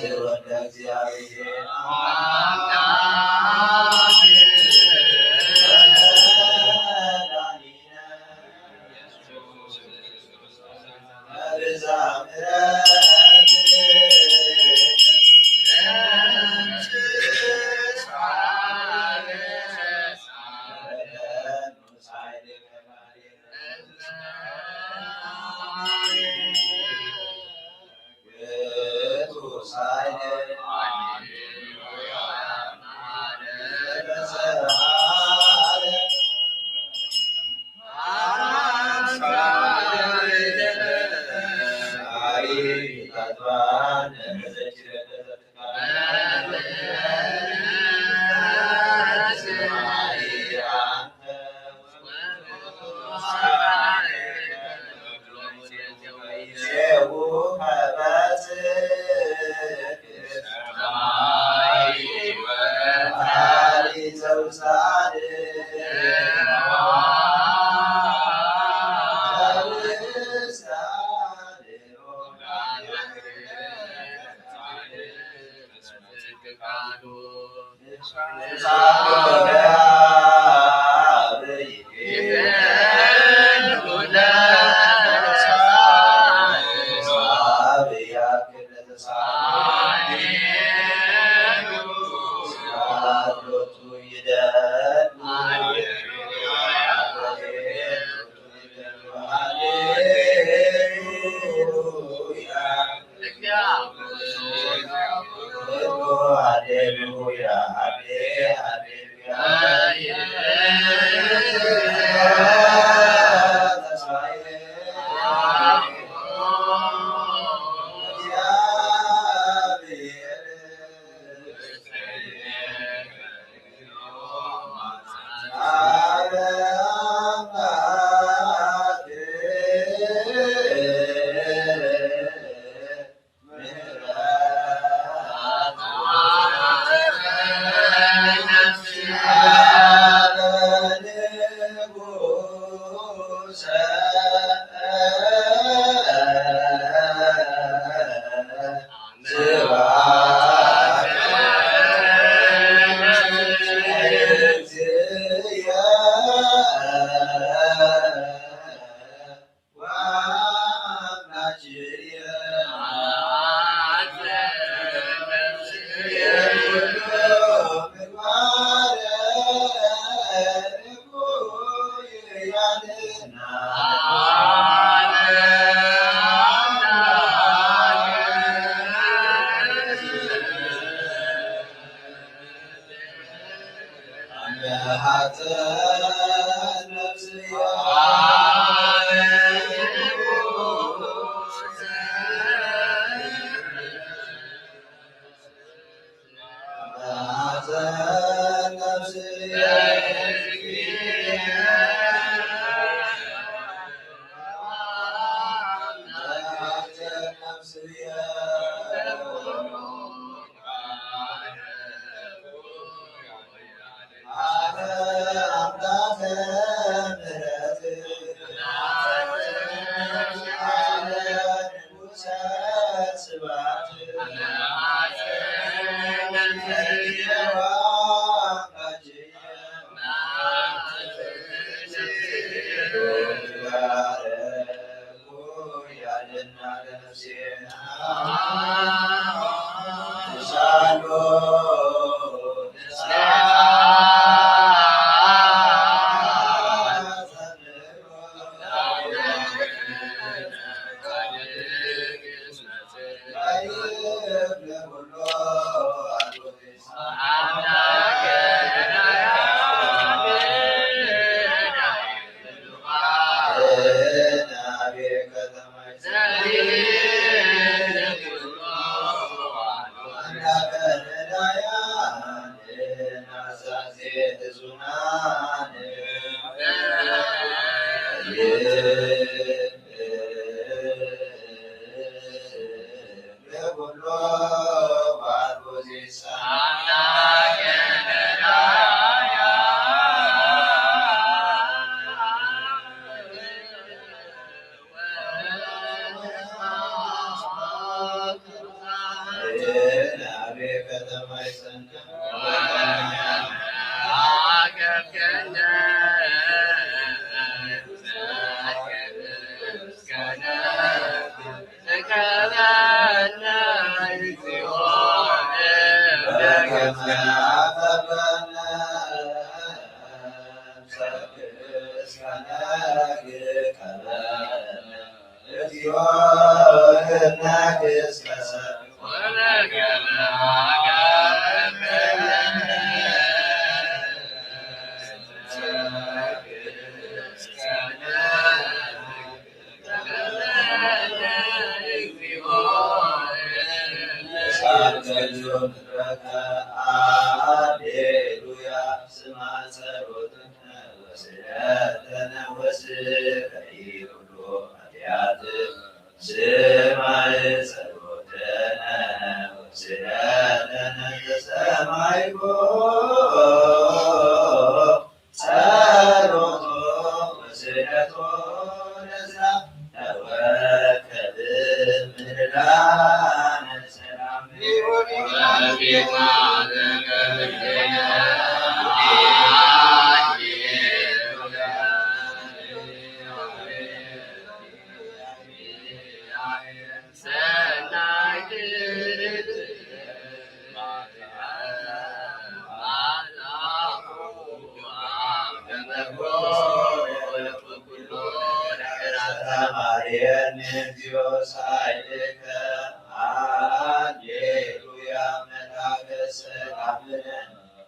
ወልደ እግዚአብሔር ሃሌሉያ። ስማ ጸሎትነ ወስእለትነ ወስእለ ኩሉ ኃጢአት። ስማዕ ጸሎተነ ወስእለትነ ዘሰማይኮ ጸሎቶ ወስእለቶ ለዝራ ተወከብ ምድራነ ሰላም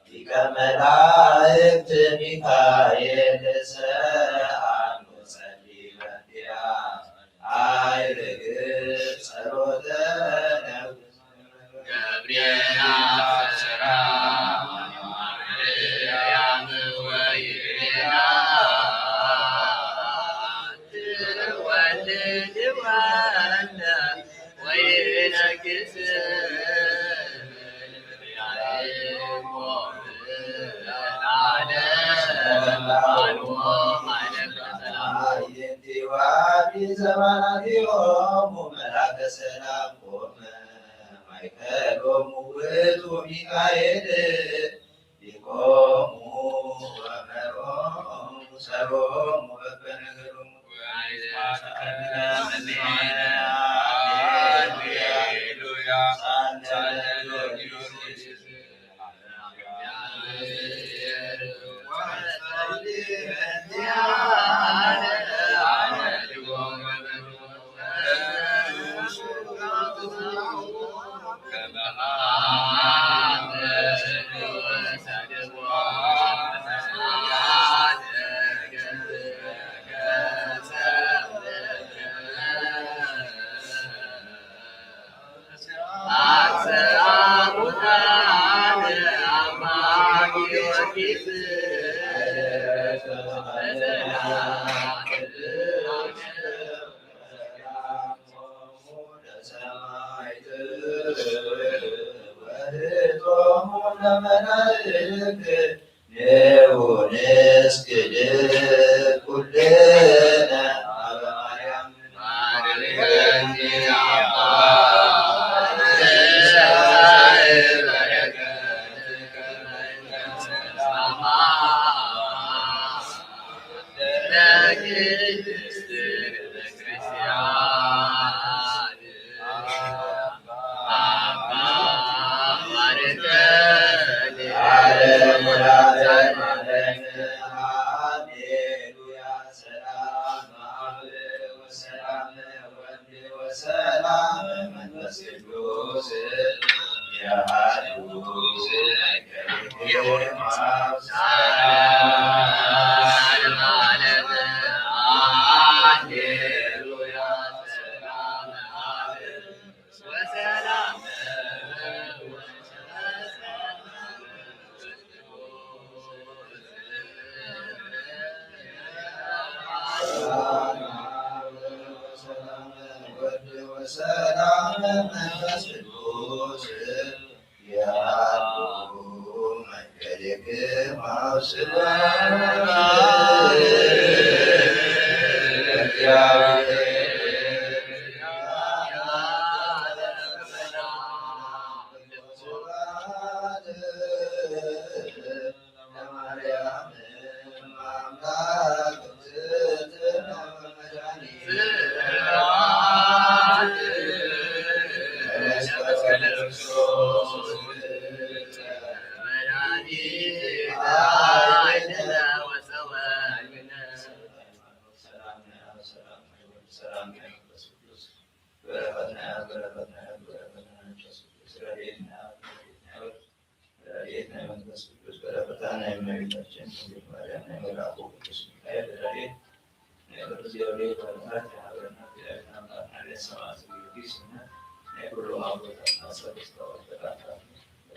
ሊቀ መላእክት ሚካኤል ሰአል ወጸሊ በንቲያ አይርግ ጸሎተ ገብርኤል አስተስራ ማርያም ወይቤላ ትወልድ ወልደ ወይነግስ ዘባናቲሆሙ መልአከ ሰላም ቆመ ማእከሎሙ ውእቱ ሚካኤል ሊቆሙ ወመሮሙ ሰሮሙ በበነገሮሙ። ማርያም ናይ መልኣኹ ቅዱስ ሚካኤል ረድኤት፣ ናይ ቅዱስ ጊዮርጊስ በረኸት ይሃበና። እግዚኣብሔር ኣምላኽ ዓሌት ሰማዕት ጊዮርጊስ እምነት ናይ ኩሎም ኣቦታትና ጸሎት ተቐበል።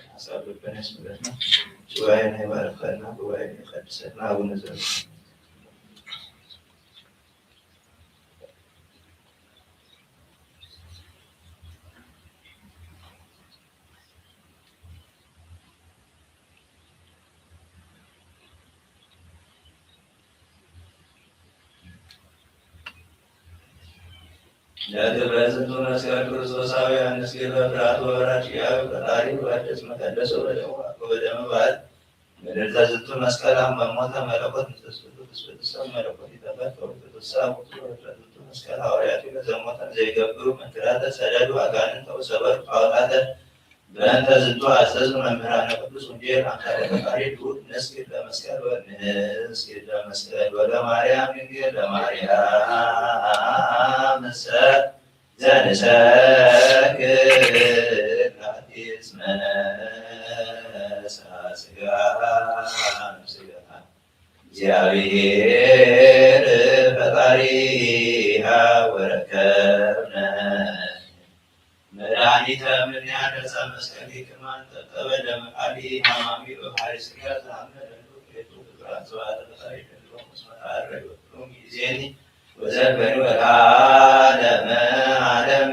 ሓሳብ ልብና ይስምረልና። ጉባኤና ይባርከልና። ጉባኤና ይቀድሰልና። ኣቡነ ዘበሰማያት ለክብረ ዝንቱ መስቀል ክርስቶሳውያን ንስግድ በፍርሃት ወበራድ ያብ ፈጣሪ ወአድስ መቀደስ ወበደሙ ወበደሙ ባል ምድር ተዝንቱ መስቀል አመ ሞተ መለኮት ንተስፍቱ ትስፍቱ ሰብ መለኮት ይተፈት ወፍቱ ሰብ ውእቱ ምድረ ዝንቱ መስቀል ሐዋርያቱ ለዘሞተ ዘይገብሩ መንክራተ ሰደዱ አጋንንተ ወሰበሩ ጣዖታተ በእንተ ዝንቱ አዘዙ መምህራነ ቅዱስ ወንጌል አምሳለ ፈጣሪ ልዑል ንስግድ ለመስቀል ወ-፣ ንስግድ ለመስቀል ወለማርያም ድንግል ለማርያም እሰ ዘንሰግድ ላቲ እስመ ነሳ ስጋ ስጋ እግዚአብሔር ፈጣሪሃ ወረከብነ መድኃኒተ እምኔሃ ገጸ መስቀል ይቅማን ጠብጠበ ደመ ቃሊ ሃማሚ በባህሪ ስጋ ዘአምነ ለሉ ክሌቱ ፍጡራን ስብሐተ ፈጣሪ ለሉ ምስመ ተአረገ ኩሎም ጊዜኒ ወዘልፈኒ ወለዓለመ ዓለም።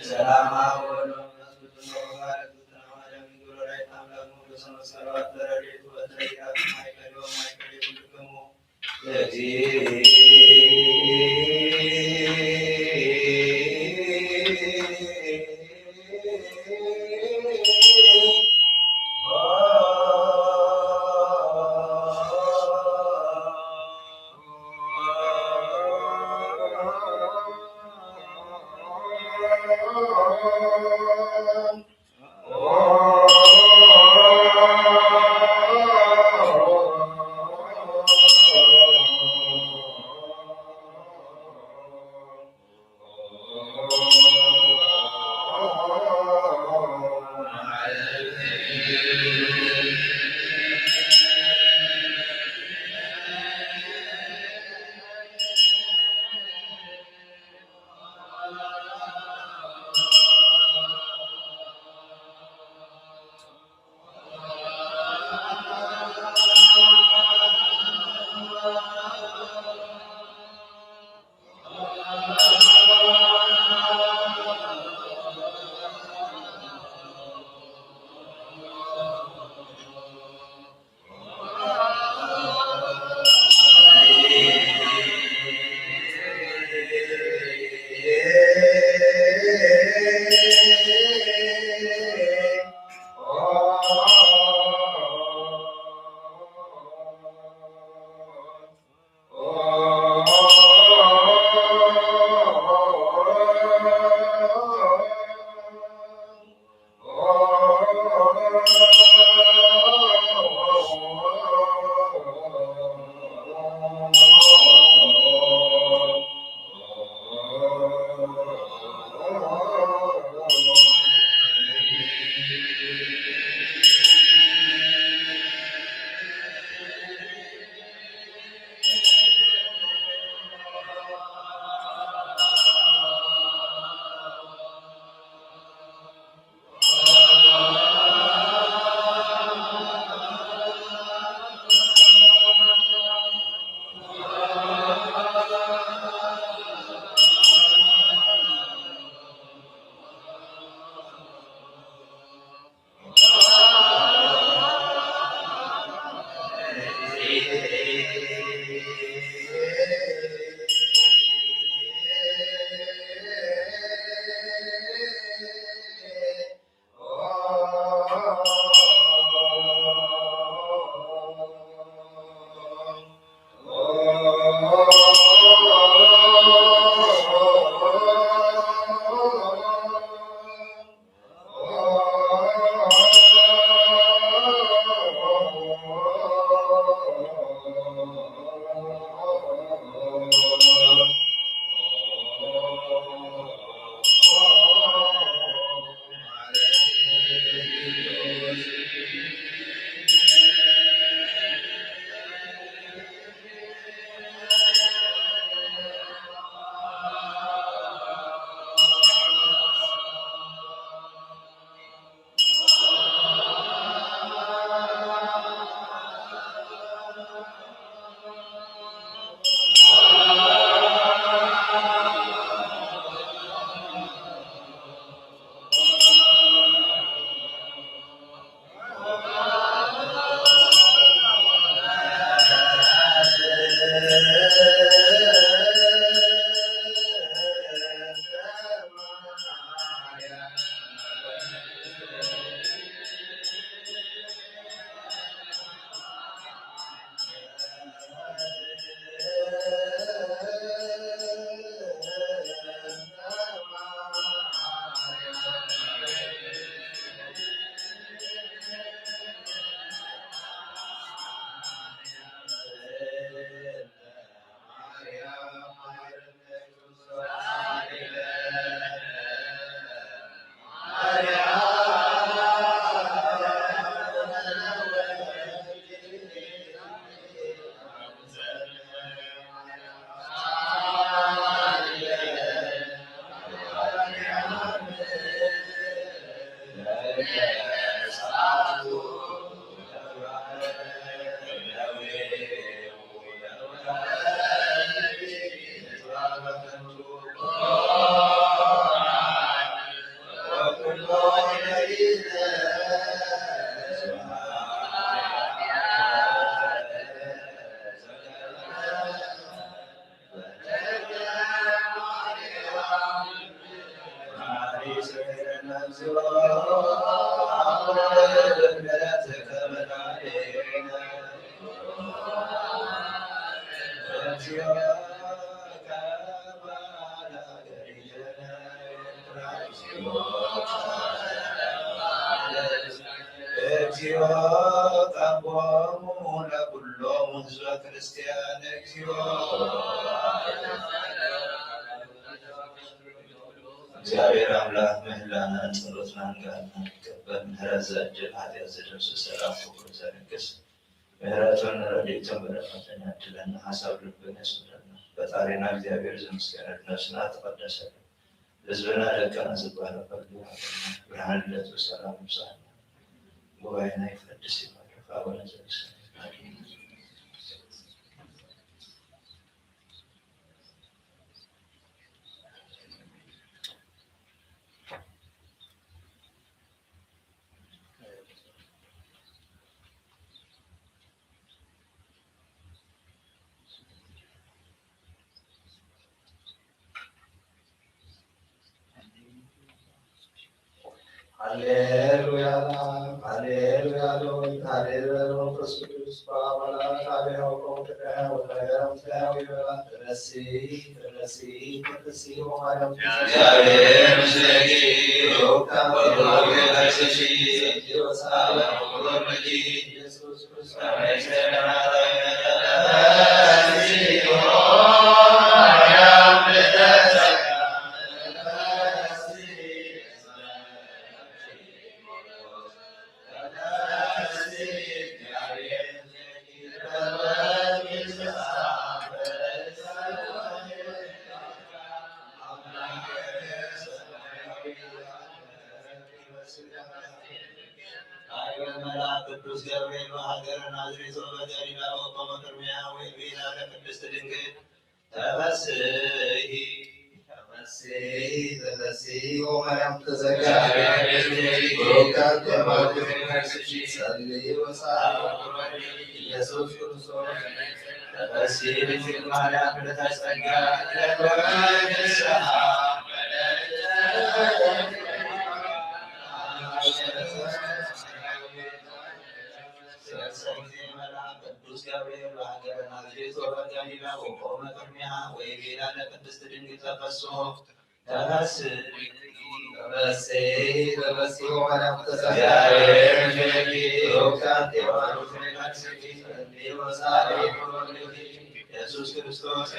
ሰላማ ወወልድ ወመንፈስ ቅዱስ ወባረክ ዝትነ ማርያም ድንግል ወላዲተ አምላክ ሞገሰ መሰረዋት ተረድኤቱ ወተሪዳት ማይከል ወማይከል የኩልክሙ። እግዚኦ ጸቦሙ ለኩሎሙ ህዝበ ክርስቲያን። እግዚኦ። እግዚኣብሔር ኣምላኽ ምህላና ጸሎትናን ቃልናን ይቀበል። ምህረት ዘዕድል፣ ኃጢኣት ዘደምስስ፣ ሰላም ፍቅሩ ዘንግስ፣ ምህረቱን ረድኤቱን በረከቱን ያድለና። ሐሳብ ልብን ያስምረና። ፈጣሪና እግዚኣብሔር ዝምስገነ፣ ነፍስና ተቀደሰልን። ህዝብና ደቅና ዝባረከሉ፣ ብርሃን ልደቱ ሰላም ይብዛሕና። ጉባኤና ይቀድስ ይባርክ። አቡነ ዘበሰማያት። ሃሌሉያ፣ ሃሌሉያ ዳዊት፣ ሃሌሉያ መንፈስ ቅዱስ በአብ አምላክ አብ ያዕቆብ ቅድሚያ ወታደራዊ ምስላያዊ ይበላል። ተነሲ፣ ተነሲ፣ ተነሲ፣ ወማርያም እግዚአብሔር ምስሌኪ፣ ሩካ ወሩክ ተንስሲ፣ ወሳለ ወቁርብኪ፣ ኢየሱስ ኃይለ መልአክ ቅዱስ ገብርኤል በሀገረ ናዝሬት ወበገሊላ ወቆመ ቅድሚያ ወይቤላ ለቅድስት ድንግል ተፈስሒ፣ ተፈስሒ፣ ተፈስሒ፣ ኦ ማርያም ተዘጋጅ፣ ብሩክ አንቲ እምአንቱ፣ ጸሊ ወሳሊ ኢየሱስ ክርስቶስ ተፈስሒ ድንግል ማርያም ምልዕተ ጸጋ፣ ንስሓ ቅዱስ ገብርኤል በሀገረ ናዝሬት ወበገሊላ ወቆመ ቅድሚሃ ወይቤላ ለቅድስት ድንግል ተፈስሖ ተፈስሒ ተፈስሒ ተፈስሒ ኦ ማርያም ተዘጋጅ፣ ብሩክ አንቲ እምአንቱ፣ ኢየሱስ ክርስቶስ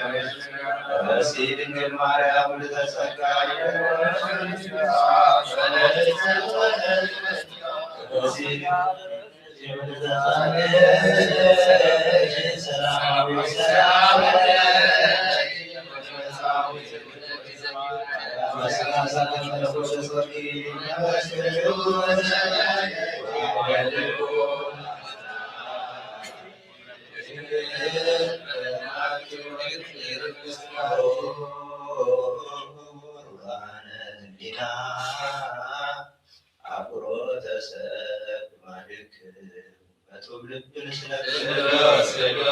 ተፈስሒ ድንግል ማርያም ምልዕተ ጸጋ ተፈስሒ አፍቅሮተ ሰብ ማልክ በጡብ ልብ ንስነብር።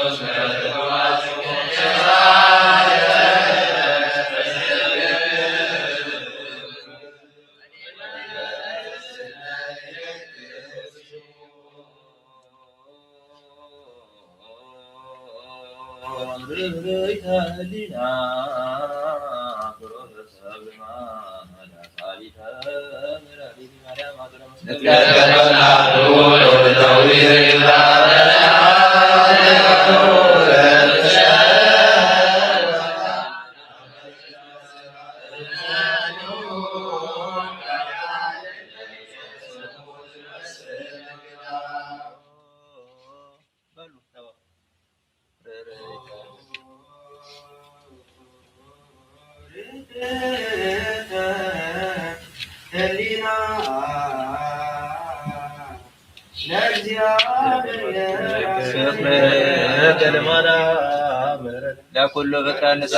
ለኩሉ ፍጥረት ንሳ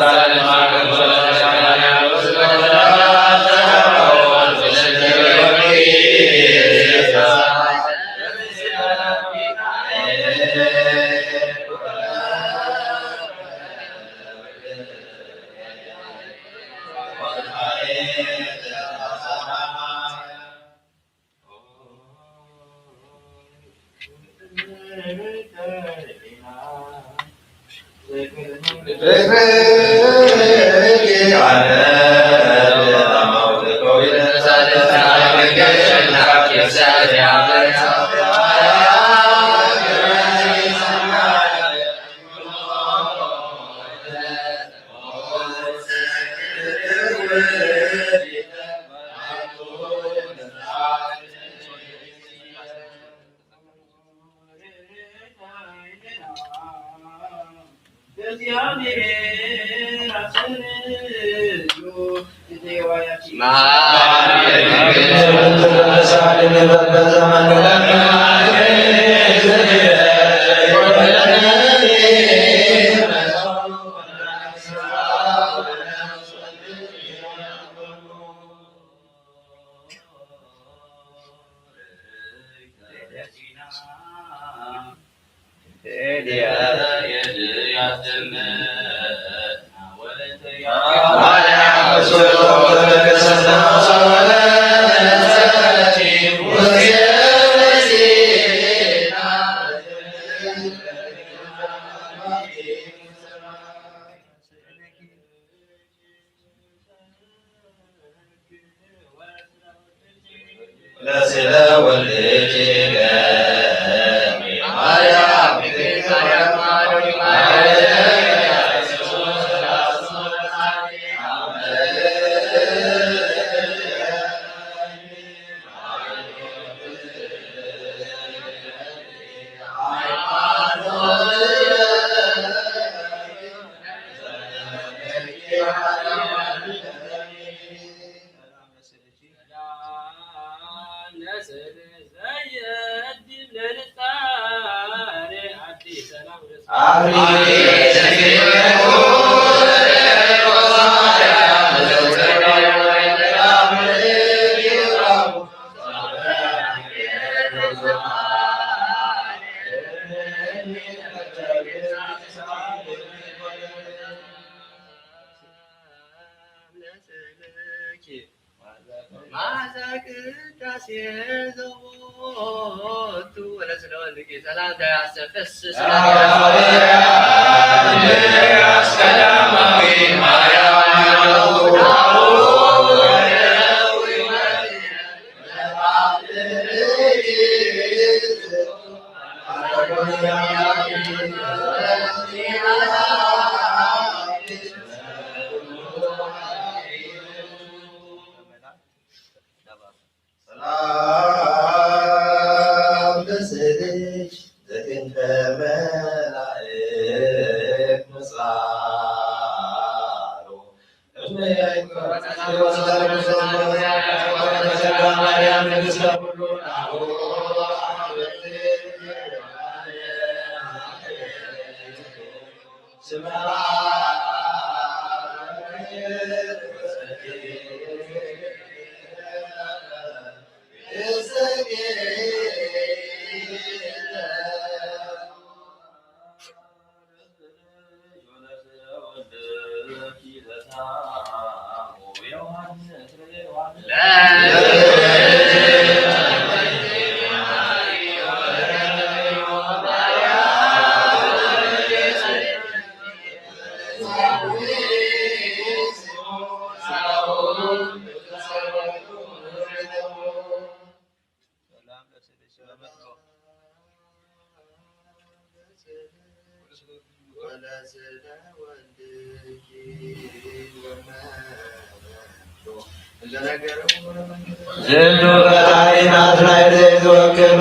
ለስለ ወልድኪ ማርያም ሰላም ለስእልሽ ዘክንፈ መላእክት ምጻሩ። ዝንቱ ፈጣሪ ናትናኤል ዘይዝወክሉ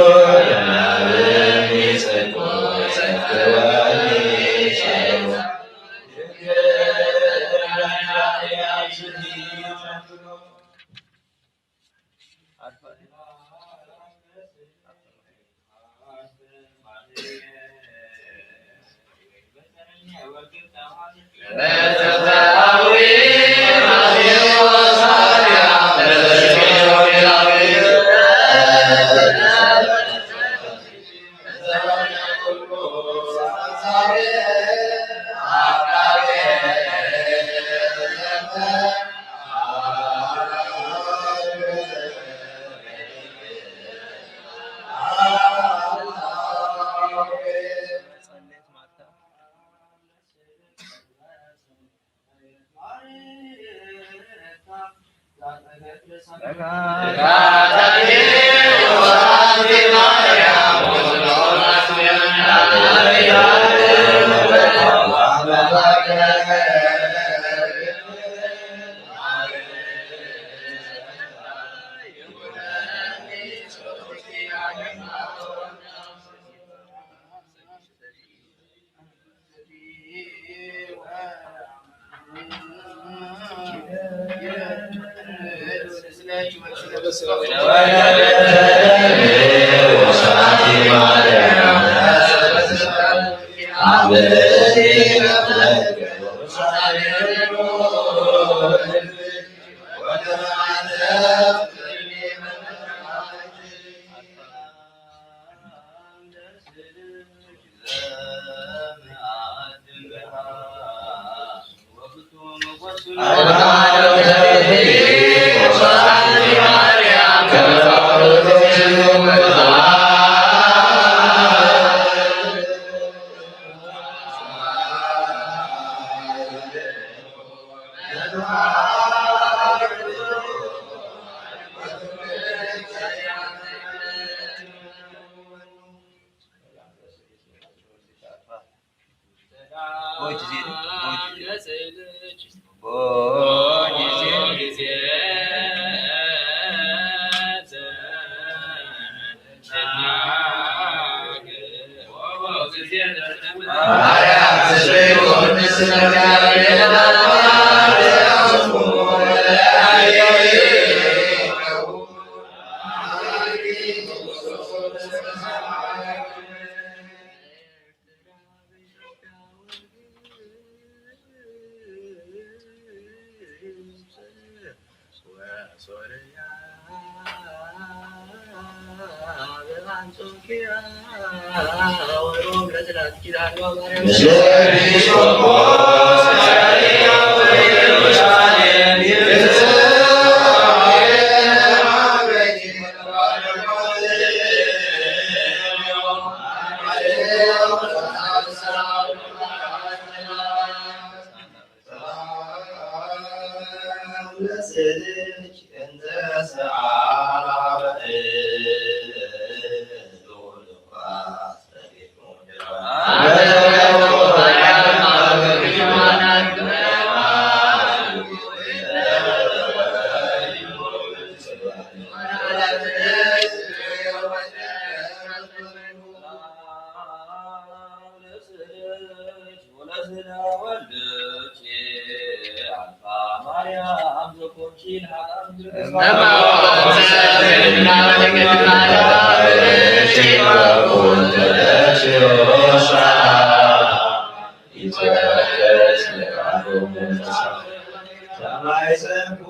ሰማይ ጸንኩ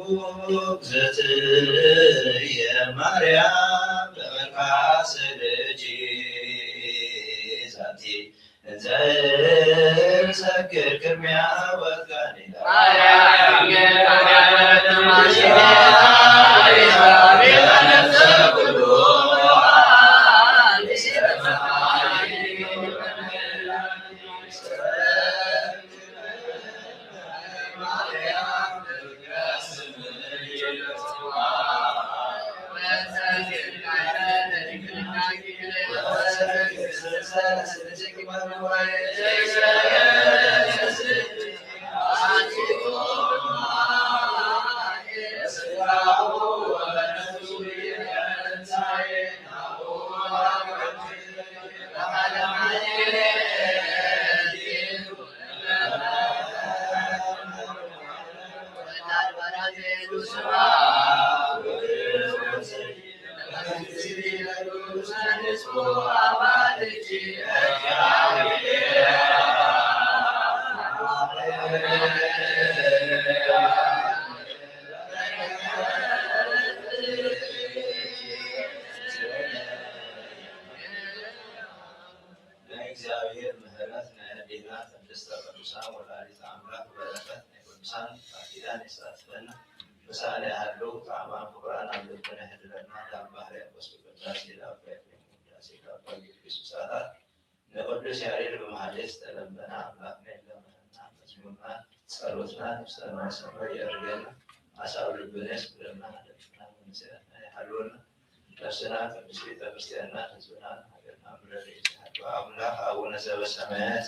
ዘትየ ማርያም ተመልካ ስልጂ ዛቲ እንዘይሰግድ ቅድሚያ ወጋኔላ ናይ እግዚኣብሔር ምሕረት፣ ናይ ኣዴና ቅድስተ ቅዱሳን ወላዲተ ኣምላክ በረከት፣ ናይ ቅዱሳን ቃል ኪዳን የሳትፈና። ምሳና ይሃሉ። ጣዕማን ፍቅራን ኣብ ልብና የሕድረና። ላብ ባህርያት ወስዱ ቅዳሴ ላብ ኤፍሬም ቅዳሴ ላብ ጊዮርጊስ ውሳጣት ንቅዱስ ያሬድ ብማህሌት ዝተለመነ ኣምላክና ይለመነና። መዝሙርና ጸሎትና ነፍስና ሰማይ የዕርገና። ኣሳብ ልብና የስግደና። ደቅና መንእሰያትና ይሓልወና። ነፍስና ቅድስት ቤተ ክርስቲያንና ህዝብና ሃገርና ምረድ ይስሓሉ። ኣምላክ ኣቡነ ዘበሰማያት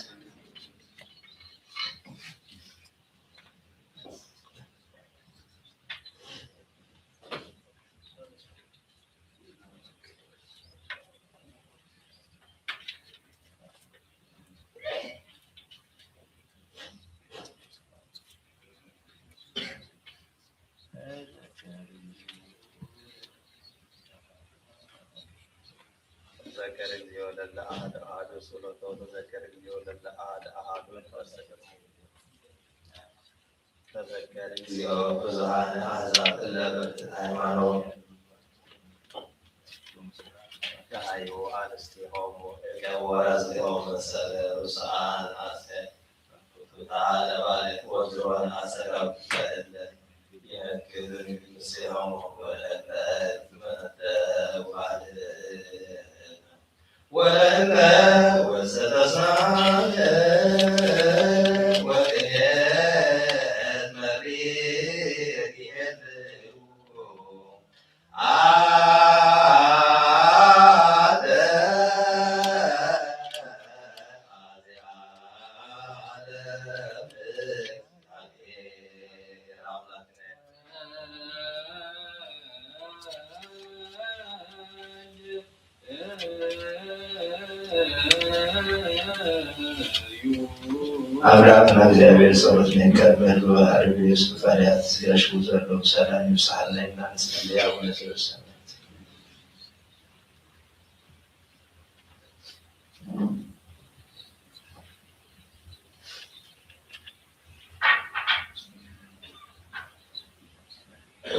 ተዘከር እግዚኦ ለለ ኣሐዱ ኣሐዱ ጸሎቶ ተዘከር እግዚኦ ለለ ኣሐዱ ኣሐዱ ተዘከር እግዚኦ ብዙኃን ኣሕዛብ እለ በርትዕት ሃይማኖት። ደሃዩ ኣንስቲሆሙ እለ ወረስቲሆሙ መሰለ ርሱዓን ኣስቀ ፍቱታ ለባሌት ወዝሮን ኣሰጋብ ከእለ ይነክር ምስሌሆሙ ወለእለ መደ ዋልድ ወለእለ ወሰተስናለ ወቅኔት መሪር ይሄልው አደ አዜ አለም ኣምላኽና እግዚኣብሔር ጸሎትና ይቀበል። ብባህሪ ብየሱስ ፈቃዳት ዝገሽቡ ዘለዉ ሰላም ይብዝሓልና ኢልና ንጸሊ። ኣቡነ ዘበሰማያት።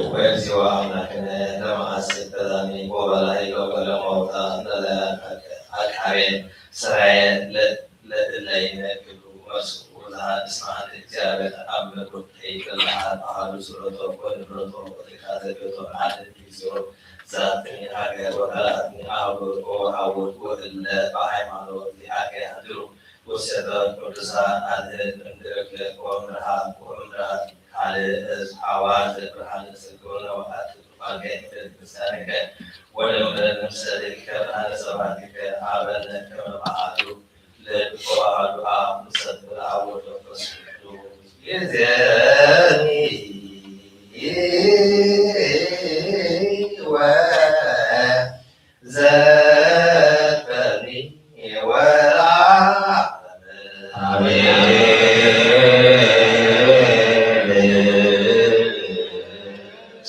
ወእግዚኦ አምላክነ ለመአስር ቀዳሚ ወበላይ ለወለ መውታ ለለ አቃቤ ሥራየ ለእለይነ ክብሩ መርሱ ለሃድስ መዓልቲ እግዚአብሔር አብ ምድር ወትሕይ ለለሃብ አሃዱ ጸሎቶ ወንብረቶ ወትካዘ ቤቶ መዓልቲ እግዚኦ ዛቲ ሃገር ወካልኣትኒ አህጉር ወወሃውር ወእለ በሃይማኖት ዚአከ ያህድሩ ውስተ ቅዱሳን አድህን እምድርክ ወእምርሃብ ወእምራት ካልእ እዝ ሐዋርያት ብርሃነ ስግውነ ወአትት ፋልገ እምድር ክርስቲያንከ ወደምረ ነፍሰ ደቂቀ ብርሃነ ሰባቲከ ሀበነ ከመ በአሐዱ ልብ ወአሐዱ አብ ንሰብሕ ለአብ ወወልድ ወመንፈስ ቅዱስ ይእዜኒ ወ ዘበኒ ወለዓለመ። አሜን።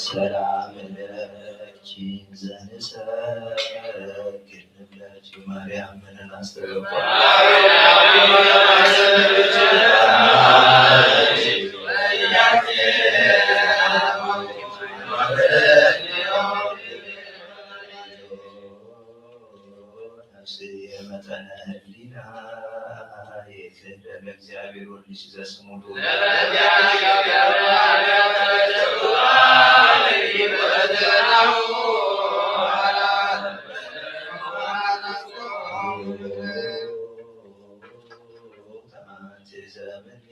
ሰላም ለኪ ዘንሰግድ ለኪ ማርያም ምንን አስተበቋ ነፍስየ መጠነ ህሊና ይክህደም እግዚአብሔር ወልድሽ ዘስሙሉ። ከማንት ዘመን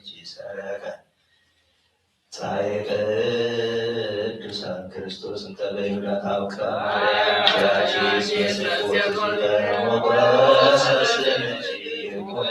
ኪሰረቀ ፀሐይ ቅዱሳን ክርስቶስ እንተ በይሁዳ ታውቀ ማርያም ኪያኪስ የስፉት ሞገስ ስምኪ ይኩነ።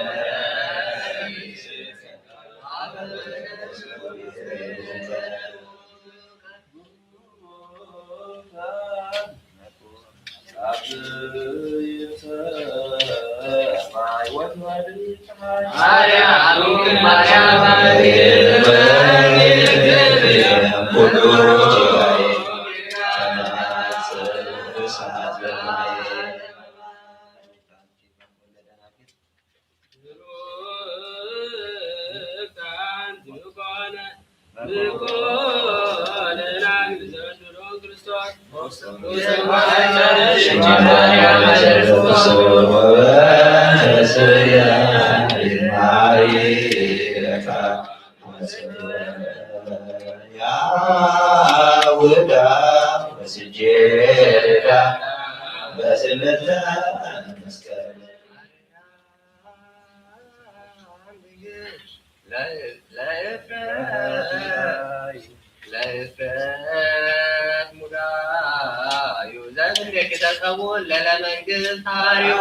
ለእፍረት ሙዳዩ ዘምልክ ተጸውዕ ለለመንግስት ሃርዩ።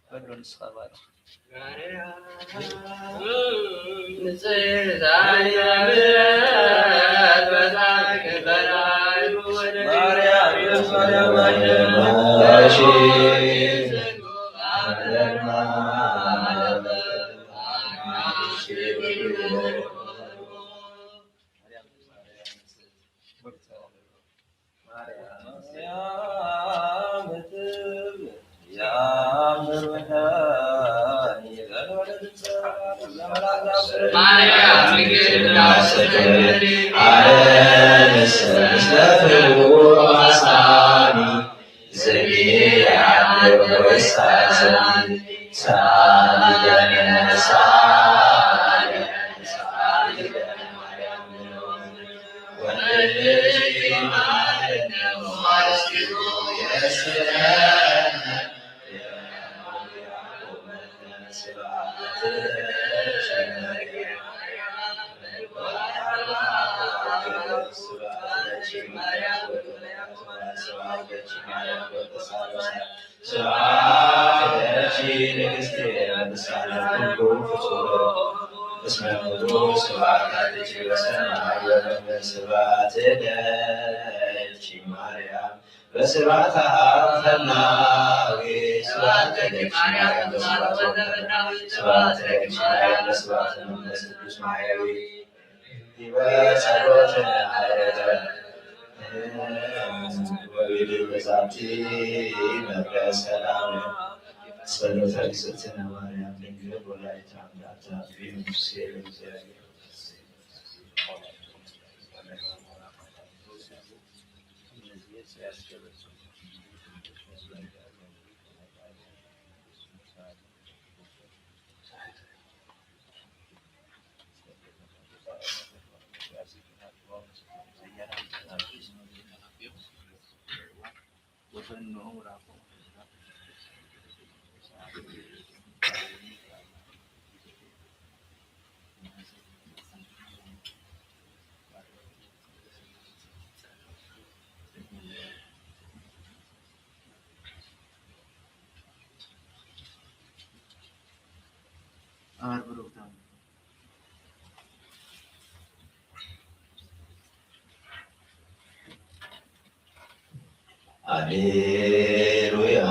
ኩሉ ንስኻ ባርኽ። ስብሐት ለኪ ንግሥቲ ቅድስተ ዓለም ኩሉ ፍጡር እስመ ኩሉ ስብሐት ለኪ በሰማይ ወበምድር። ስብሐት ለኪ ማርያም በስብሐት አብ ፈናዊ። ስብሐት ለኪ ማርያም በስብሐት ወልድ። ስብሐት ለኪ ማርያም በስብሐት መንፈስ ቅዱስ ማርያዊ። ዲበ ጸሎትነ ዐረገ ወዲበ ዛቲ መቅደስ ሰላም። ጸሎተ እግዝእትነ ማርያም ድንግል ወላዲተ አምላክ ተአቢ ሙሴ ለእግዚአብሔር። ሃሌሉያ።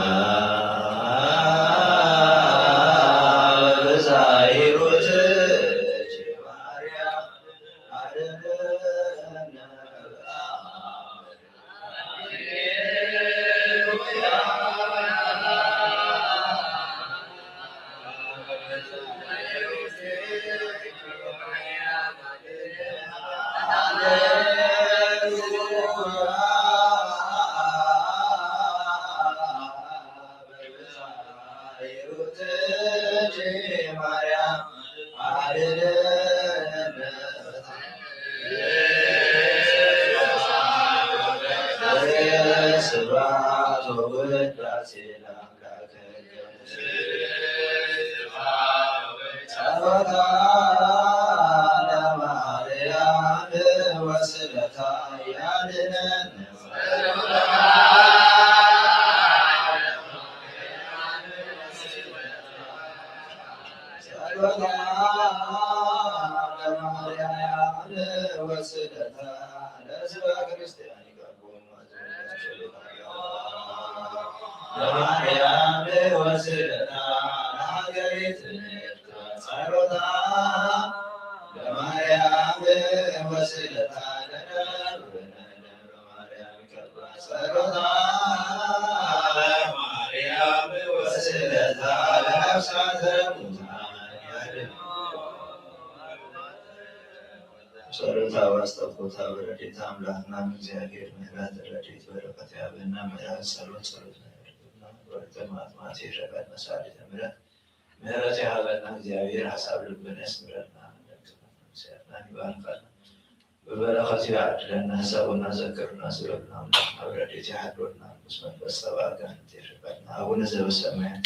በብዛሂሩትኪ ማርያም አድነነ። ስብሐት ወውዳሴ ለአምላክነ። ጸሎታ ለማርያም ወስእለታ ያድነን። ጸሎታ ለማርያም ወስእለታ ለሕዝበ ክርስቲያን ይቀርቡ። ለማርያም ወስእለታ ጸሎታ ለማርያም ወስለታ ለደብረ ለደብረ ማርያም ይቀርባ ጸሎታ ለማርያም ወስለታ ለነፍሳተ ሙታን ያድን። ጸሎታ ዋስጠቦታ በረድኤት ኣምላኽና እግዚአብሔር ምሕረት ረድኤት በረከት ያበና ምሕረት ጸሎት ጸሎት ወርተ ማጥማት የረቀት መሳሌተ ምሕረት ምሕረት ይሃበና። እግዚኣብሔር ሓሳብ ልብና ያስምረልና። ደቅና ይባርካልና። ብበረኸቱ ይዓድለና። ሕሰቡና ዘክሩና ዝበልና ኣምላኽ ኣብ ረድኤት ይሓድረና። ምስ መንፈስ ጸባ ኣጋንንት የርሕቀልና። ኣቡነ ዘበሰማያት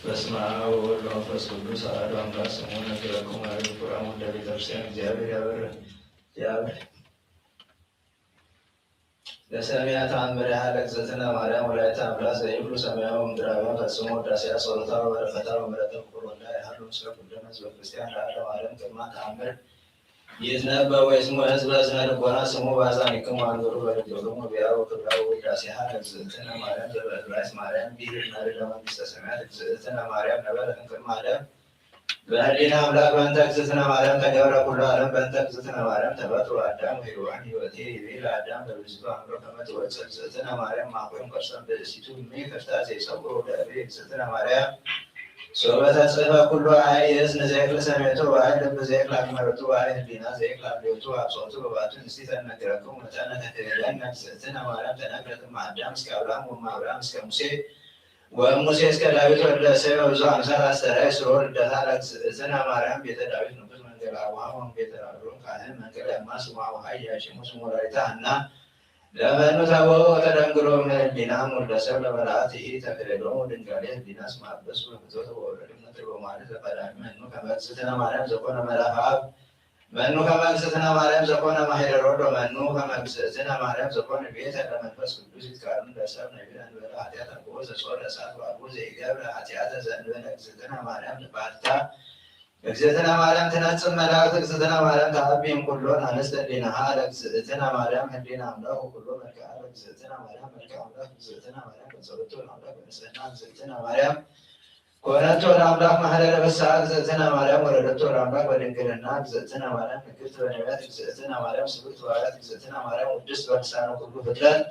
በስመ አብ ወወልድ ወመንፈስ ቅዱስ አሐዱ አምላክ። ሰሙነ ክብረክሙ አርክቡ አሙደ ቤተ ክርስቲያን እግዚአብሔር ያበርህ ያበርህ። ለሰሚዐ ተአምሪሃ ለእግዝእትነ ማርያም ወላዲተ አምላክ ዘይብሉ ሰማያዊ ምድራውያን ፈጽሞ ውዳሴያ ጸሎታ ወበረከታ ወምሕረተ ፍቁር ወልዳ ይሃሉ ምስለ ኩልነ ህዝበ ክርስቲያን ለዓለመ ዓለም። ቅድመ ተአምር ይትነበብ ወይስሙ ህዝበ እዝነ ልቦና ስሙ በአዛኒክሙ አንብሩ በልጆሎሙ ቢያ ወክብራ ወውዳሴሃ ለእግዝእትነ ማርያም ዘበዕብራይስ ማርያም ብሂል ናርደ መንግስተ ሰማያት። እግዝእትነ ማርያም ነበረ እንቅድመ ዓለም በህሊና አምላክ በእንተ እግዝእትነ ማርያም ተገብረ ኩሉ ዓለም በእንተ እግዝእትነ ማርያም ተፈጥሮ አዳም ወሔዋን ህይወቴ ይቤ ለአዳም በብዝቱ አእምሮ ከመ ትወፅእ እግዝእትነ ማርያም ማቆም ከርሰም ብእሲቱ እሜ ከፍታ ዘይጸውሮ ለእቤ እግዝእትነ ማርያም ሶበ ተጽሕፈ ኩሉ አይ እዝን ዘይክል ሰሜቱ ወአይ ልብ ዘይክል አግመረቱ ወአይ ህሊና ዘይክል አብዮቱ አብጾቱ በባቱ ንስቲ ተነግረኩም መጠነ ተክህለን ነግዝእትነ ማርያም ተነግረት እም አዳም እስከ አብርሃም ወእም አብርሃም እስከ ሙሴ ወእም ሙሴ እስከ ዳዊት ወልደ እሴይ በብዙ አምሳል አስተርአይ ስሮ ልደታ ለእግዝእትነ ማርያም ቤተ ዳዊት ንጉስ መንገለ አቡሃ ወእም ቤተ አሮን ካህን መንገለ እማ ስማ ወሃይ ያሽሙ ስሞ ዳዊታ እና ለመኑ ታወ ወተደንግሎ እምነ ህሊና እም ወልደ ሰብ ለመላእት ይእቲ ተክልሎሙ ድንጋሌ ህሊና እስመ አበሱ በፍትወት ወወለዱ ምድር በመዋዕል ዘቀዳሚ መኑ ከመ እግዝእትነ ማርያም ዘኮነ መልአከ አብ መኑ ከመ እግዝእትነ ማርያም ዘኮነ ማሄደሮ ዶ መኑ ከመ እግዝእትነ ማርያም ዘኮነ ቤተ ለመንፈስ ቅዱስ ይትካሉ ለሰብ ነቢረ እንበለ ኃጢአት አልቦ ዘጾረ እሳት ወአልቦ ዘይገብረ ኃጢአተ ዘእንበለ እግዝእትነ ማርያም ንባልታ እግዝእትነ ማርያም ትነጽም መላእክት እግዝእትነ ማርያም ተአቢም ኩሎን አንስት ህሊናሃ ለእግዝእትነ ማርያም ህሊና አምላክ ወኩሎ መልክዓ ለእግዝእትነ ማርያም መልክዓ አምላክ እግዝእትነ ማርያም በጸሎቱ ለአምላክ በንጽህና እግዝእትነ ማርያም ኮነቶ ለአምላክ ማህደረ ፍስሐ እግዝእትነ ማርያም ወለደቶ ለአምላክ በድንግልና እግዝእትነ ማርያም ንግርት በነቢያት እግዝእትነ ማርያም ስብርት በሐዋርያት እግዝእትነ ማርያም ውድስት በልሳነ ኩሉ ፍጥረት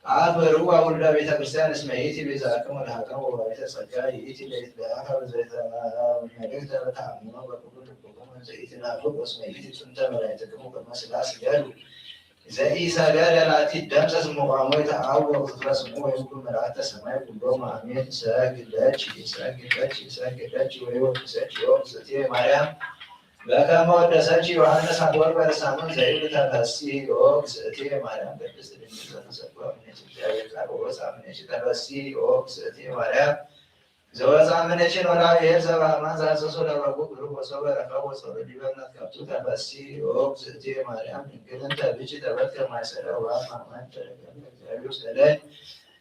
አፍ በርዋ ውልዳ ቤተ ክርስቲያን እስመ ይእቲ ቤዛክሙ ለሀጣን ወባቤተ ጸጋ ይእቲ ለይትለአካ በዘይተ መልእክተ በተአምኖ በኩሉ ልብኩም እንዘ ኢትናፍቁ እስመ ይእቲ ጥንተ መላእክትክሙ ቅድመ ስጋ ስገዱ። ዘኢሰገደ ላቲ ደምሰስ ምቋሞ ይትአወቅ ዝክረ ስሙ ወይኩን መላእክተ ሰማይ ኩሎም አሜን። ሰግደች ሰግደች ሰግደች ወይወድሰች ወእግዝእትየ ማርያም በከመ ወደሰች ዮሐንስ አፈወርቅ በልሳኑ ዘይብል ተፈሲ ኦ እግዝእትየ ማርያም ቅድስት ድንግል ዘተሰብከ እምኔኪ እግዚአብሔር ቃል ወወፃ እምኔኪ ተፈሲ ኦ እግዝእትየ ማርያም ዘወፃ እምኔኪ ኖላዊ ኄር ዘበአማን ዘአሰሶ ለበጉ ብሩክ ወሶበ ረከብ ወጸሎ ዲበ እምነት ከብቱ ተፈሲ ኦ እግዝእትየ ማርያም ድንግል እንተ ብኪ ተበትከ ማይሰለ ውሃት ማማን ተረከብ እግዚአብሔር ውስተ ለይ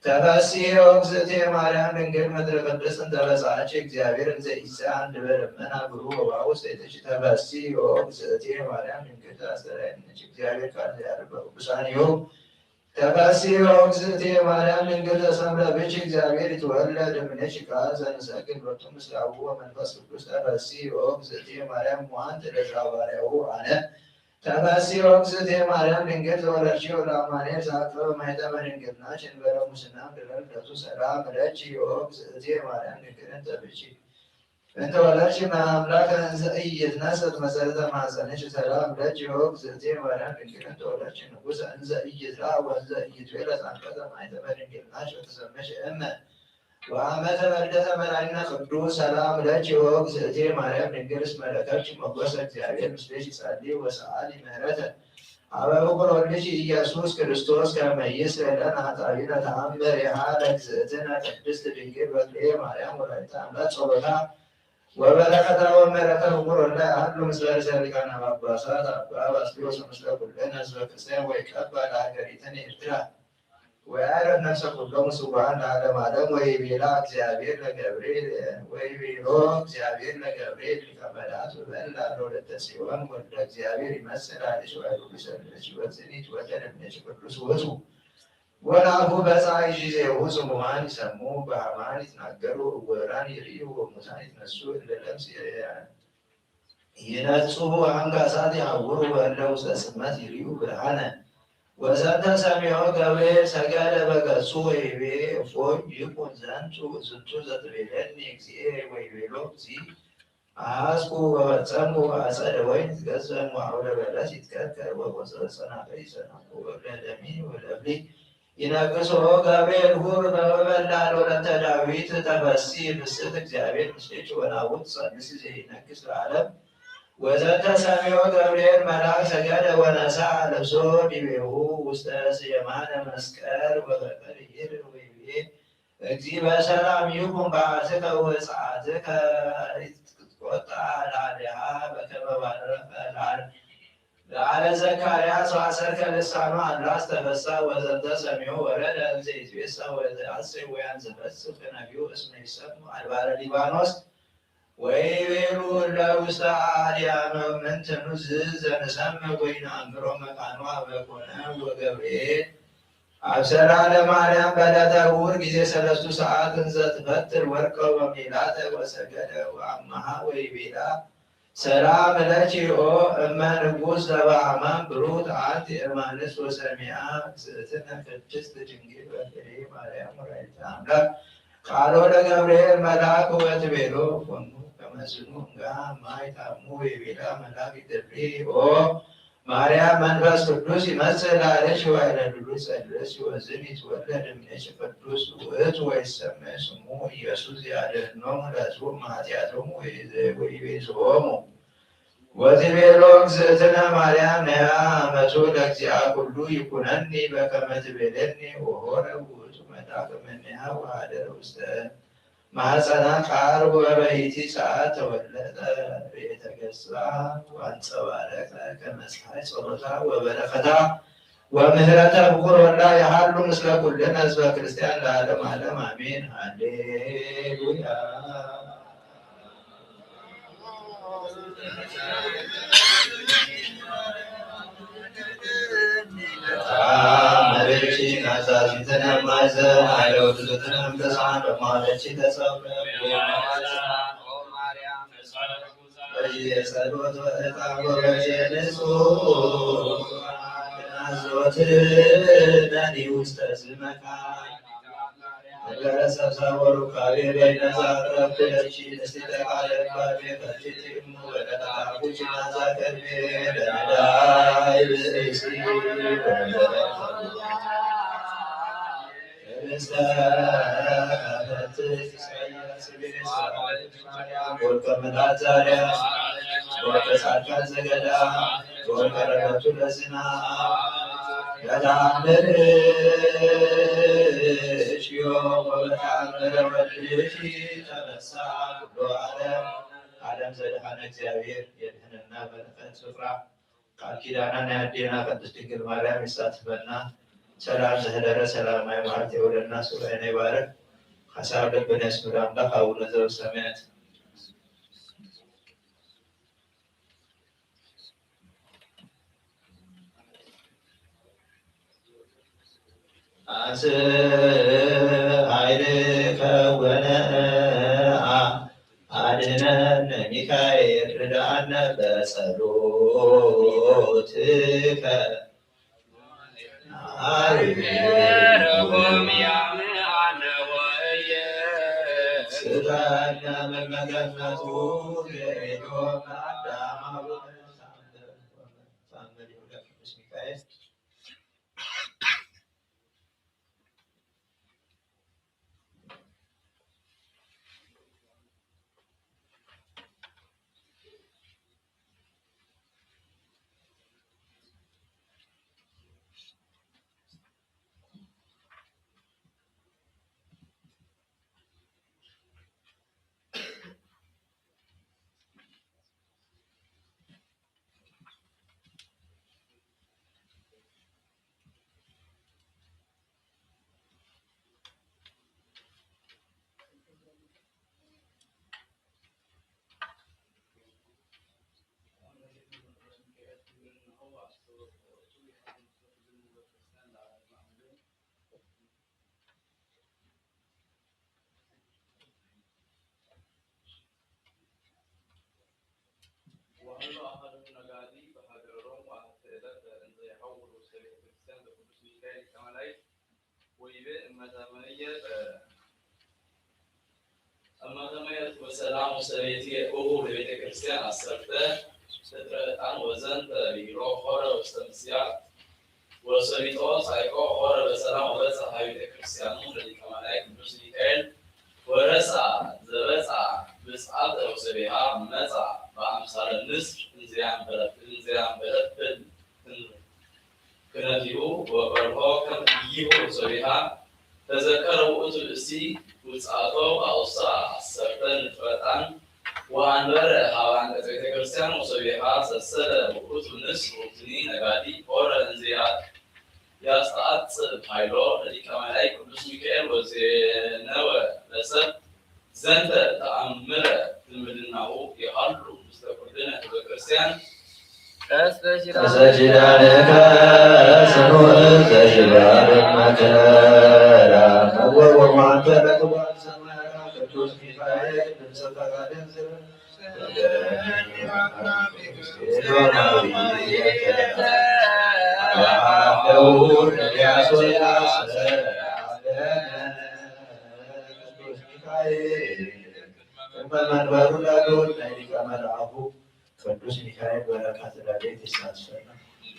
ተፈሲ ኦ እግዝእትየ ማርያም ድንግል ምድር ቅድስት እንተ በጻሐች እግዚአብሔር እንዘ ኢሰአን ድበ ደመና ብሩ ወባቡ ሰይጥሽ ተፈሲ ኦ እግዝእትየ ማርያም ድንግል ተአስተርአየነች እግዚአብሔር ቃል ያድር በቅዱሳን ይሁ ተፈሲ ኦ እግዝእትየ ማርያም ድንግል ተሰምረ ብች እግዚአብሔር ይትወለድ እምኔች ቃል ዘንሰግድ ሎቱ ምስለ አቡ ወመንፈስ ቅዱስ ተፈሲ ኦ እግዝእትየ ማርያም ሟንት ለዛዋርያው አነ ተፈሲ ኦ እግዝእትየ ማርያም ድንግል ዘወለድኪ ወለአማኑኤል ዘአቅረበ ማይተመ ድንግልና ችንበረ ሙስና ምድረ ልደቱ ሰላም ለኪ ኦ እግዝእትየ ማርያም ድንግል እንተ ብኪ እንተ ወለድኪ እመ አምላክ እንዘ ኢይትነሰት መሰረተ ማሕፀንኪ ሰላም ለኪ ኦ እግዝእትየ ማርያም ድንግል እንተ ወለድኪ ንጉሰ እንዘ ኢይትላ ወእንዘ ኢይትቤለ ጻንቀተ ማይተመ ድንግልናኪ ወተሰመኪ እመ ወአመተ በልደተ መድኃኒነ ቅዱስ ሰላም ለኪ ኦ እግዝእትየ ማርያም ድንግል እስመ ረከብኪ ሞገሰ እግዚአብሔር ምስሌኪ ጸሊ ወሰአሊ ምህረተ አበ ፍቁር ወልድኪ ኢየሱስ ክርስቶስ ከመ ይስረይ ለነ ኃጣውኢነ ተአምር የሃ ለእግዝእትነ ቅድስት ድንግል በክልኤ ማርያም ወላዲተ አምላክ ጸሎታ ወበረከታ ወመረተ ፍቁር ወልዳ አሐዱ ምስለ ርእሰ ሊቃነ ጳጳሳት አባ ባስልዮስ ምስለ ኩልነ ህዝበ ክርስቲያን ወይቀባ ለሀገሪትነ ኤርትራ። ወያዕረፍ ነፍሰ ኩሎሙ ስውዓን ለዓለመ ዓለም። ወይቤላ እግዚአብሔር ለገብርኤል ወይቤሎ እግዚአብሔር ለገብርኤል ሊቀ መላእክት በል ለወለተ ጽዮን ወልደ እግዚአብሔር ይመስል አልሽ ወይሩሉ ሰልሽ ወዝኒ ይትወለድ እምኔኪ ቅዱስ ውእቱ ወናሁ በጻ ጊዜሁ ጽሙማን ይሰሙ በአማን ይትናገሩ እወራን ይርእዩ ወሙታን ይትነሱ እለ ለምጽ ይነጽሁ አንካሳት ይሐውሩ ወእለ ውስተ ጽልመት ይርእዩ ብርሃነ። ወዘንተ ሰሚዖ ገብርኤል ሰገደ በገጹ ወይቤ እፎ ይኩን ዘንቱ ዝንቱ ዘትቤለኒ እግዚኤ ወይቤሎ እግዚ አሐዝኩ ወፈጸምኩ አጸደ ወይን ይትገዘም ወአውደ በለስ ይትከልከል ወቆጽለ ጸናፍር ይጸናፉ ወእብለ ደሚ ወለብሊ ይነግሶ ገብርኤል ሁር በበላ ለወለተ ዳዊት ተፈሲ ፍስት እግዚአብሔር ምስሌኪ ወናሁ ትጸንሲ ዘይነግስ ለዓለም። ወዘተ ሰሚዮ ገብርኤል መልአክ ሰገደ ወነሳ ልብሶ ዲቤሁ ውስተ የማነ መስቀል ወበቀል ይር ወይቤ እግዚእ በሰላም ይኹን በዓትከ ወጽዓትከ፣ ኢትትቆጣ ለአሊሃ በከመ ባረከ ለአለ ዘካርያስ ወአሰርከ ልሳኑ አምላስ ተፈሳ ወዘንተ ሰሚዑ ወረደ እንዘ ይትቤሳ ወዘአስር ወያን ዘፈስር ከነቢዩ እስመ ይሰሙ አድባረ ሊባኖስ። ወይቤሉ ለውስተ አድያመ ምንትኑ ዝ ዘንሰምዕ ወይንአምሮ መካኑ አበ ኮነ ወገብርኤል አብሰራ ለማርያም በዕለተ ዕውር ጊዜ ሰለስቱ ሰዓት እንዘ ትፈትል ወርቀ ወሜላተ ወሰገደ ወአማሃ ወይቤላ ሰላም ለኪ ኦ እመ ንጉሥ ዘበአማን ብሩት አንቲ እማንስ ወሰሚያ እግዝእትነ ቅድስት ድንግል በክሌ ማርያም ወላዲተ አምላክ ቃሎ ለገብርኤል መልአክ ወትቤሎ ኮኑ ከመዝኑ እንጋ ማይ ታሙ ወይቤላ መልአክ ገብርኤል ኦ ማርያም መንፈስ ቅዱስ ይመጽእ ላዕሌኪ ወይለድሉ ጸልስ ወዝን ይትወለድ እምኔኪ ቅዱስ ውእቱ ወይሰመ ስሙ ኢየሱስ ያድኅኖሙ ለሕዝቡ እምኃጢአቶሙ ወይቤዝሆሙ ወትቤሎ እግዝእትነ ማርያም ነያ አመቱ ለእግዚአ ኩሉ ይኩነኒ በከመ ትቤለኒ ወሆረ ውእቱ መልአክ እምኔሃ ወሐደረ ውስተ ማህፀና ቃል ወበይቲ ሰዓት ተወለጠ ቤተ ገጻ ወአንጸባረቀ ከመ ፀሐይ ጸሎታ ወበረከታ ወምህረተ ፍቁር ወላ የሃሉ ምስለ ኩልነ ህዝበ ክርስቲያን ለዓለም ዓለም አሜን። ሃሌሉያ። መሬት ናዛዚተነ ማይዘ አለው ትዝትነ ምተሳን በማለች ተሰብረ የጸሎት ዕጣን ወበየ ንጹሕ ናዞት ነኒ ውስተ ዝመካ ነገረ ሰብሳ ወሩካቤ በይነዛ ረኩለቺ ንስቲተ ቃለ ባቤ ፈጅቲ እሙ ወለተቃርቡች ናዛ ከርቤ ለነዳይ ብእሲ ወለተቃርቡች ዓለም ዘድኃነ እግዚአብሔር የድህነና በረከት ስፍራ ቃል ኪዳና ናይ ኣዴና ቅድስት ድንግል ማርያም ይሳትፈና። ሰላም ዘህደረ ሰላማዊ መዓልቲ የውለና። ሱባኤና ይባረክ። ሓሳብ ልብና የስምር ኣምላኽ ኣቡነ ዘበሰማያት። ኣንስ ኃይልከ ወነአ አድነነ ሚካኤል ርዳነ በጸሎትከ። አይ ሮሚያ አነ ወየ ስጋና መመገነቱ የኤዶም አዳም አቡነ ሳምረ ሳምረ ይሁዳ ቅዱስ ሚካኤል። ወሀሎ አሐዱ ነጋዲ በሀገሮም ወአሐቲ ዕለት እንዘ ይሐውሩ ውስተ ቤተ ክርስቲያን ዘቅዱስ ሚካኤል ሊቀ መላእክት ወይቤ እመ ተመየ እመ ተመየት ወሰላም ውስተ ቤትየ እሁ ለቤተ ክርስቲያን አሰርተ ልትረ ዕጣን ወዘንተ ብሂሎ ሖረ ውስተ ምስያት ወሰሚጦ ጻይቆ ሖረ በሰላም ወበጽሐ ሀበ ቤተ ክርስቲያኑ ለሊቀ መላእክት ቅዱስ ሚካኤል ወረሳ ዘበጻ ብጽዓተ ወሰቢሃ መጻ በአምሳለ ንስር እንዘያንበረብል እንዘያንበረብል ክነፊሁ ወቀልሆ ከም ይሁ ሰቢሃ ተዘከረ ውእቱ ብእሲ ውፅኣቶ ኣውፅኣ ዓሰርተ ንጥፈጣን ወኣንበረ ሀብ አንቀጸ ቤተ ክርስቲያን ወሰቢኻ ሰሰለ ውእቱ ንስ ውእቱኒ ነጋዲ ሆረ እንዘ ያስተዓጽእ ኃይሎ ለሊቀ መላእክት ቅዱስ ሚካኤል ወዜነወ ለሰብ ዘንተ ተአምረ ትምድናሁ ይሃሉ ምስለ ኩልነ ህዝበ ክርስቲያን። ቀስተ ኪዳንከ ስኑዕ ዘሽባብ መከራ። ወወማንተ ለቅዱስ ሚካኤል ቅዱስ ሚካኤል በረከት ረድኤት ይሳትፈና።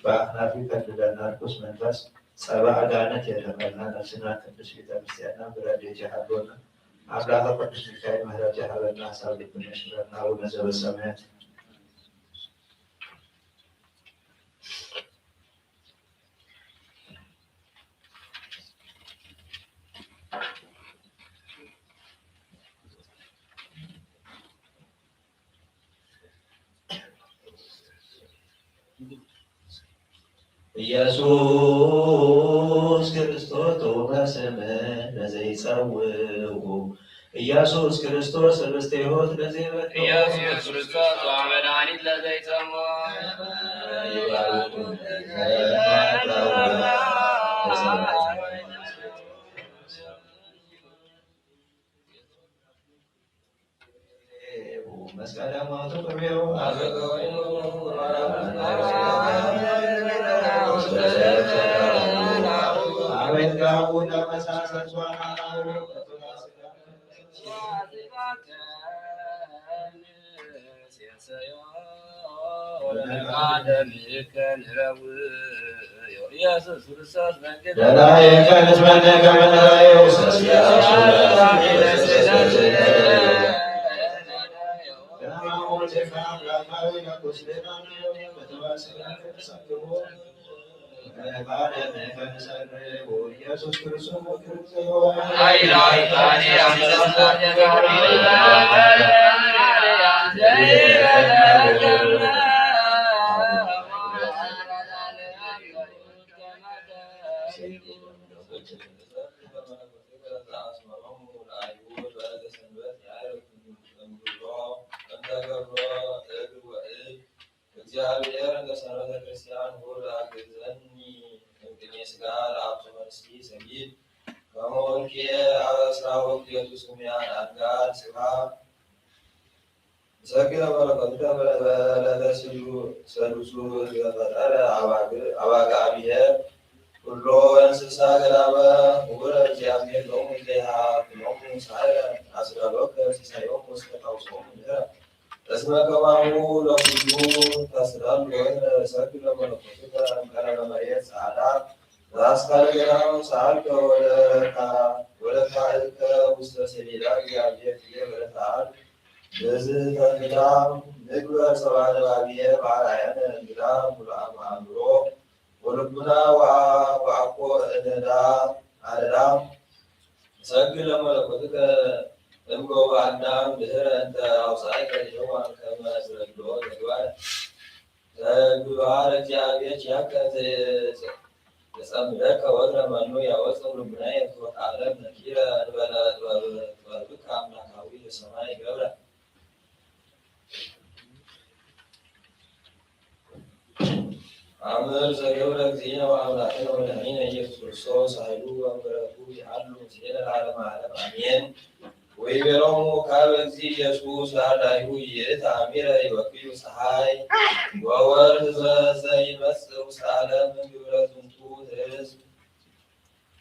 በአክናፊ ከልለና ርኩስ መንፈስ ጸባ አጋንንት የርሕቀልና። ነፍስና ቅዱስ ቤተ ክርስቲያንና ብረድኤት ይሓልወና። አምላከ ቅዱስ ሚካኤል ምህረት ይሃበና፣ ሐሳብ ልብና ይሽረና። አቡነ ዘበሰማያት። ኢየሱስ ክርስቶስ ጥዑመ ስም ለዘይጸውዑ፣ ኢየሱስ ክርስቶስ ህብስተ ሕይወት ለዘይበልዑ፣ ኢየሱስ ክርስቶስ ጥዑመ መድኃኒት ለዘይጸሙ፣ መስቀለ ሞቱ ቅርቤው እግዚአብሔር እንተ ሰንበተ ክርስቲያን ሁር አግዘኒ እምቅኔ ሥጋ ለአብቶ መንስቲ ሰጊድ ከመወልኬ አበስራ ወክሌቱ ስሙያን አድጋድ ስብሃ እሰግድ ለመለኮትከ በዕለተ ሰሉሱ ዘፈጠረ አባግዕ ብሔር ኩሎ እንስሳ ገዳመ። ክቡረ እግዚአብሔር ሎሙ ዘይሃብ ሎሙ ሳይረ አስረሎከ ሲሳዮሙ እስከ ታውሶሙ ድረ እስመ ከማሁ ለኩሉ ተስረን ወእነ እሰግድ ለመለኮትከ እምቀለመ መሬት ጸዓዳ ዘአስካለ ገዳም ሰአልከ ወለካ ወለካ እከ ውስተ ሰሌዳ እግዚአብሔር ትቤ ወለተአል በዝህተ እንግዳ ንግበር ሰብአ ነባብየ በአርአያነ እንግዳ ሙሉአ አእምሮ ወልቡና ወአኮ እነዳ አረዳ እሰግድ ለመለኮትከ እምገቡ አዳም ድህረ እንተ አውፅአከ ሔዋን ከመ ዝረድኦ ተግባር ተግባር እግዚአብሔር ያከ ተጸምደከ ወትረ መኑ ያወፅእ ልቡናየ ፍኖተ ዓለም ነኪረ እንበለ ጥበብከ አምላካዊ ለሰማይ ገብረ። አምር ዘገብረ እግዚእነ ወአምላክነ ወመድኃኒነ ኢየሱስ ክርስቶስ ኃይሉ ወምሕረቱ ይሃሉ ምስሌነ ለዓለመ ዓለም አሜን። ወይቤሎሙ ካበ እግዚእ ኢየሱስ ለአርዳኢሁ ይእተ አሚረ ይወክዩ ፀሐይ ወወርህ ዘይመጽእ ውስተ ዓለም እምግብረ ዝንቱ ህዝብ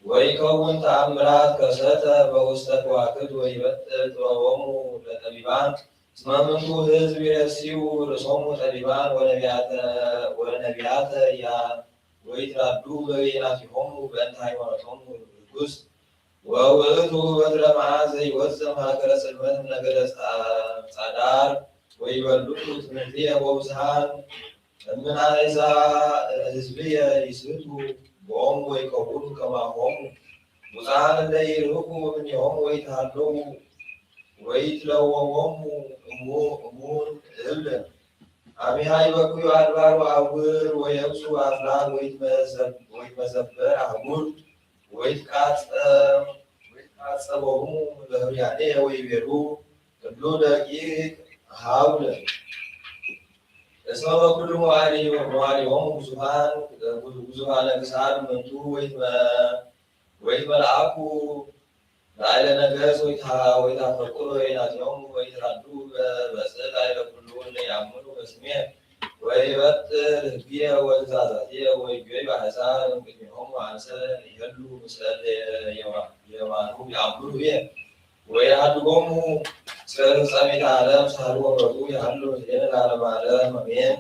ወይከውን ተአምራት ከሰተ በውስተ ከዋክብት ወይበጥል ጥበቦሙ ለጠቢባን እስመ ምንቱ ህዝብ ይረስዩ ርእሶሙ ጠቢባን ወነቢያተ ወነቢያተ ያ ወይትራዱ በበይናቲሆሙ በእንተ ሃይማኖቶሙ ርኩስ ወውእቱ በትረ መዓት ዘይወፅእ ማእከለ ጽልመት እምነገደ ጻዳር ወይበልዑ ትምህርትየ ወብዝሃን እምናይዛ ህዝብየ ይስህቱ ቦሙ ወይከውኑ ከማሆሙ ሙጻን እንደ ይርህቁ እምኔሆሙ ወይትሃለዉ ወይትለወሞሙ እሙ-፣ እሙን እብል። አሚሃ ይበክዩ አድባር ወአውር ወየብሱ አፍላግ ወይትመዘብ-፣ ወይትመዘበር አህጉር ወይትቃጸ-፣ ወይትቃጸቦሙ በህርያኔ ወይቤሉ እሉ ደቂቅ ሀውል እስመ በኩሉ መዋዕሊ-፣ መዋዕሊሆሙ ብዙሃን፣ ብዙሃነ ክሳድ እምንቱ ወይትመ-፣ ወይትመልአኩ ላዕለ ነገስ ወይታ-፣ ወይታፈቅሩ ወይናትዮም ወይትራዱ በ-፣ በጽእ ላዕለ ኩሉ እለ ያምኑ በስሜ ወይበጥር ህግየ ወትእዛዛትየ ወይቤዩ አሕዛብ እምቅድሜሆሙ አንሰ ይሄሉ ምስለ እለ የማ-፣ የማኑ ያምኑ ብየ ወየሃድጎሙ እስከ ፍጻሜተ ዓለም ሳህሉ ወምሕረቱ ይሃሉ ምስሌነ ለዓለመ ዓለም አሜን።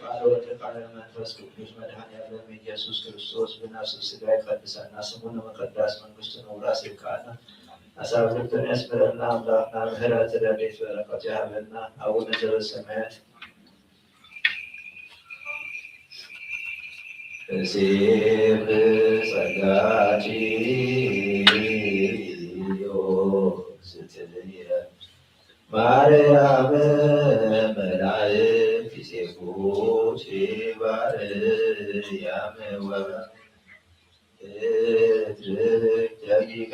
ቃለ ወልድ ቃለ መንፈስ ቅዱስ መድኃኔ ዓለም ኢየሱስ ክርስቶስ ብነፍስ ስጋ ይቀድሰና። ስሙ ንምቅዳስ መንግስቱ ንውራስ ይብቃና። አሳብርተን ያስምረና። አምላክና ምሕረት ረድኤት በረከት ያህበና። አቡነ ዘበሰማያት እሴብ ጸጋኪ ስትልየ ማርያም መላእክት ይሴብሑኪ ባርያም ወ እትርክ ደቂቀ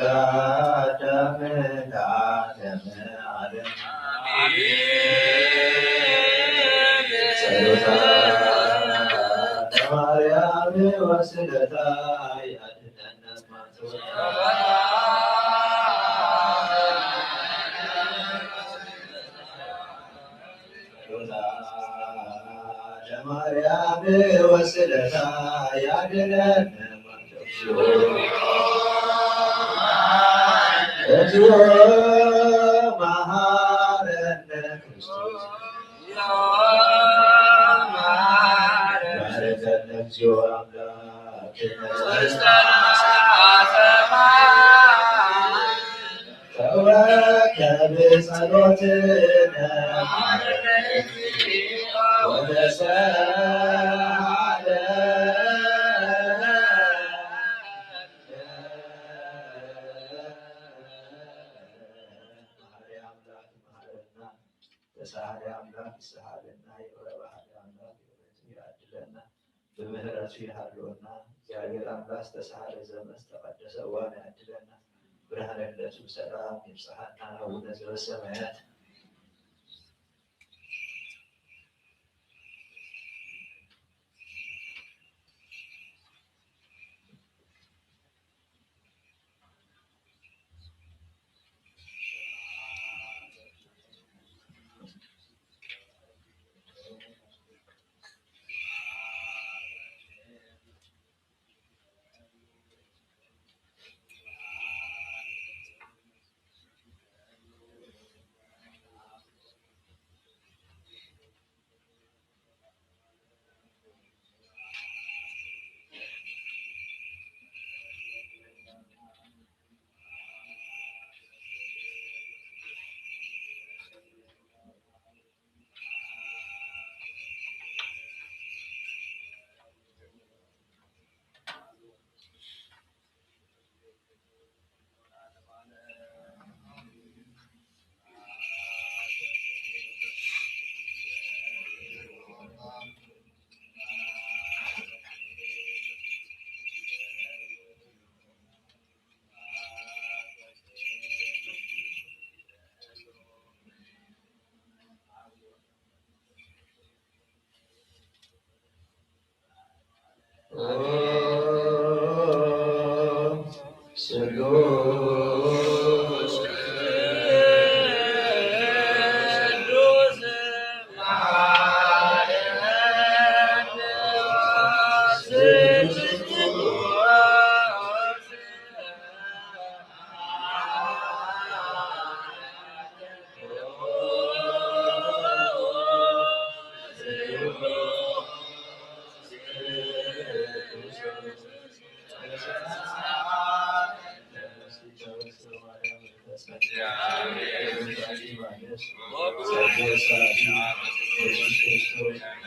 አዳም ለዓለመ ዓለም። ጸሎተ ማርያም ወስእለታ ያድኅነነ እማንቱ። ለማርያም ወስእለታ ያድነን። እግዚኦ መሐረነ ክርስቶስ። መሐረነ እግዚኦ አምላክ። ተወከብ ጸሎትነ ወተሰሃለ። መሐሪ አምላክ መሐረና፣ ተሳሃሊ አምላክ ይስሃለና፣ ይቅረ በሃሊ አምላክ ይቅረቱ ያድለና። ብምሕረቱ ይሃልወና። እግዚአብሔር አምላክ ዝተሳሃለ ዘመን ዝተቀደሰ እዋን ያድለና። ብርሃነ ልደቱ ብሰላም ይብጽሐና። አቡነ ዘበሰማያት። ኢየሱስ ክርስቶስ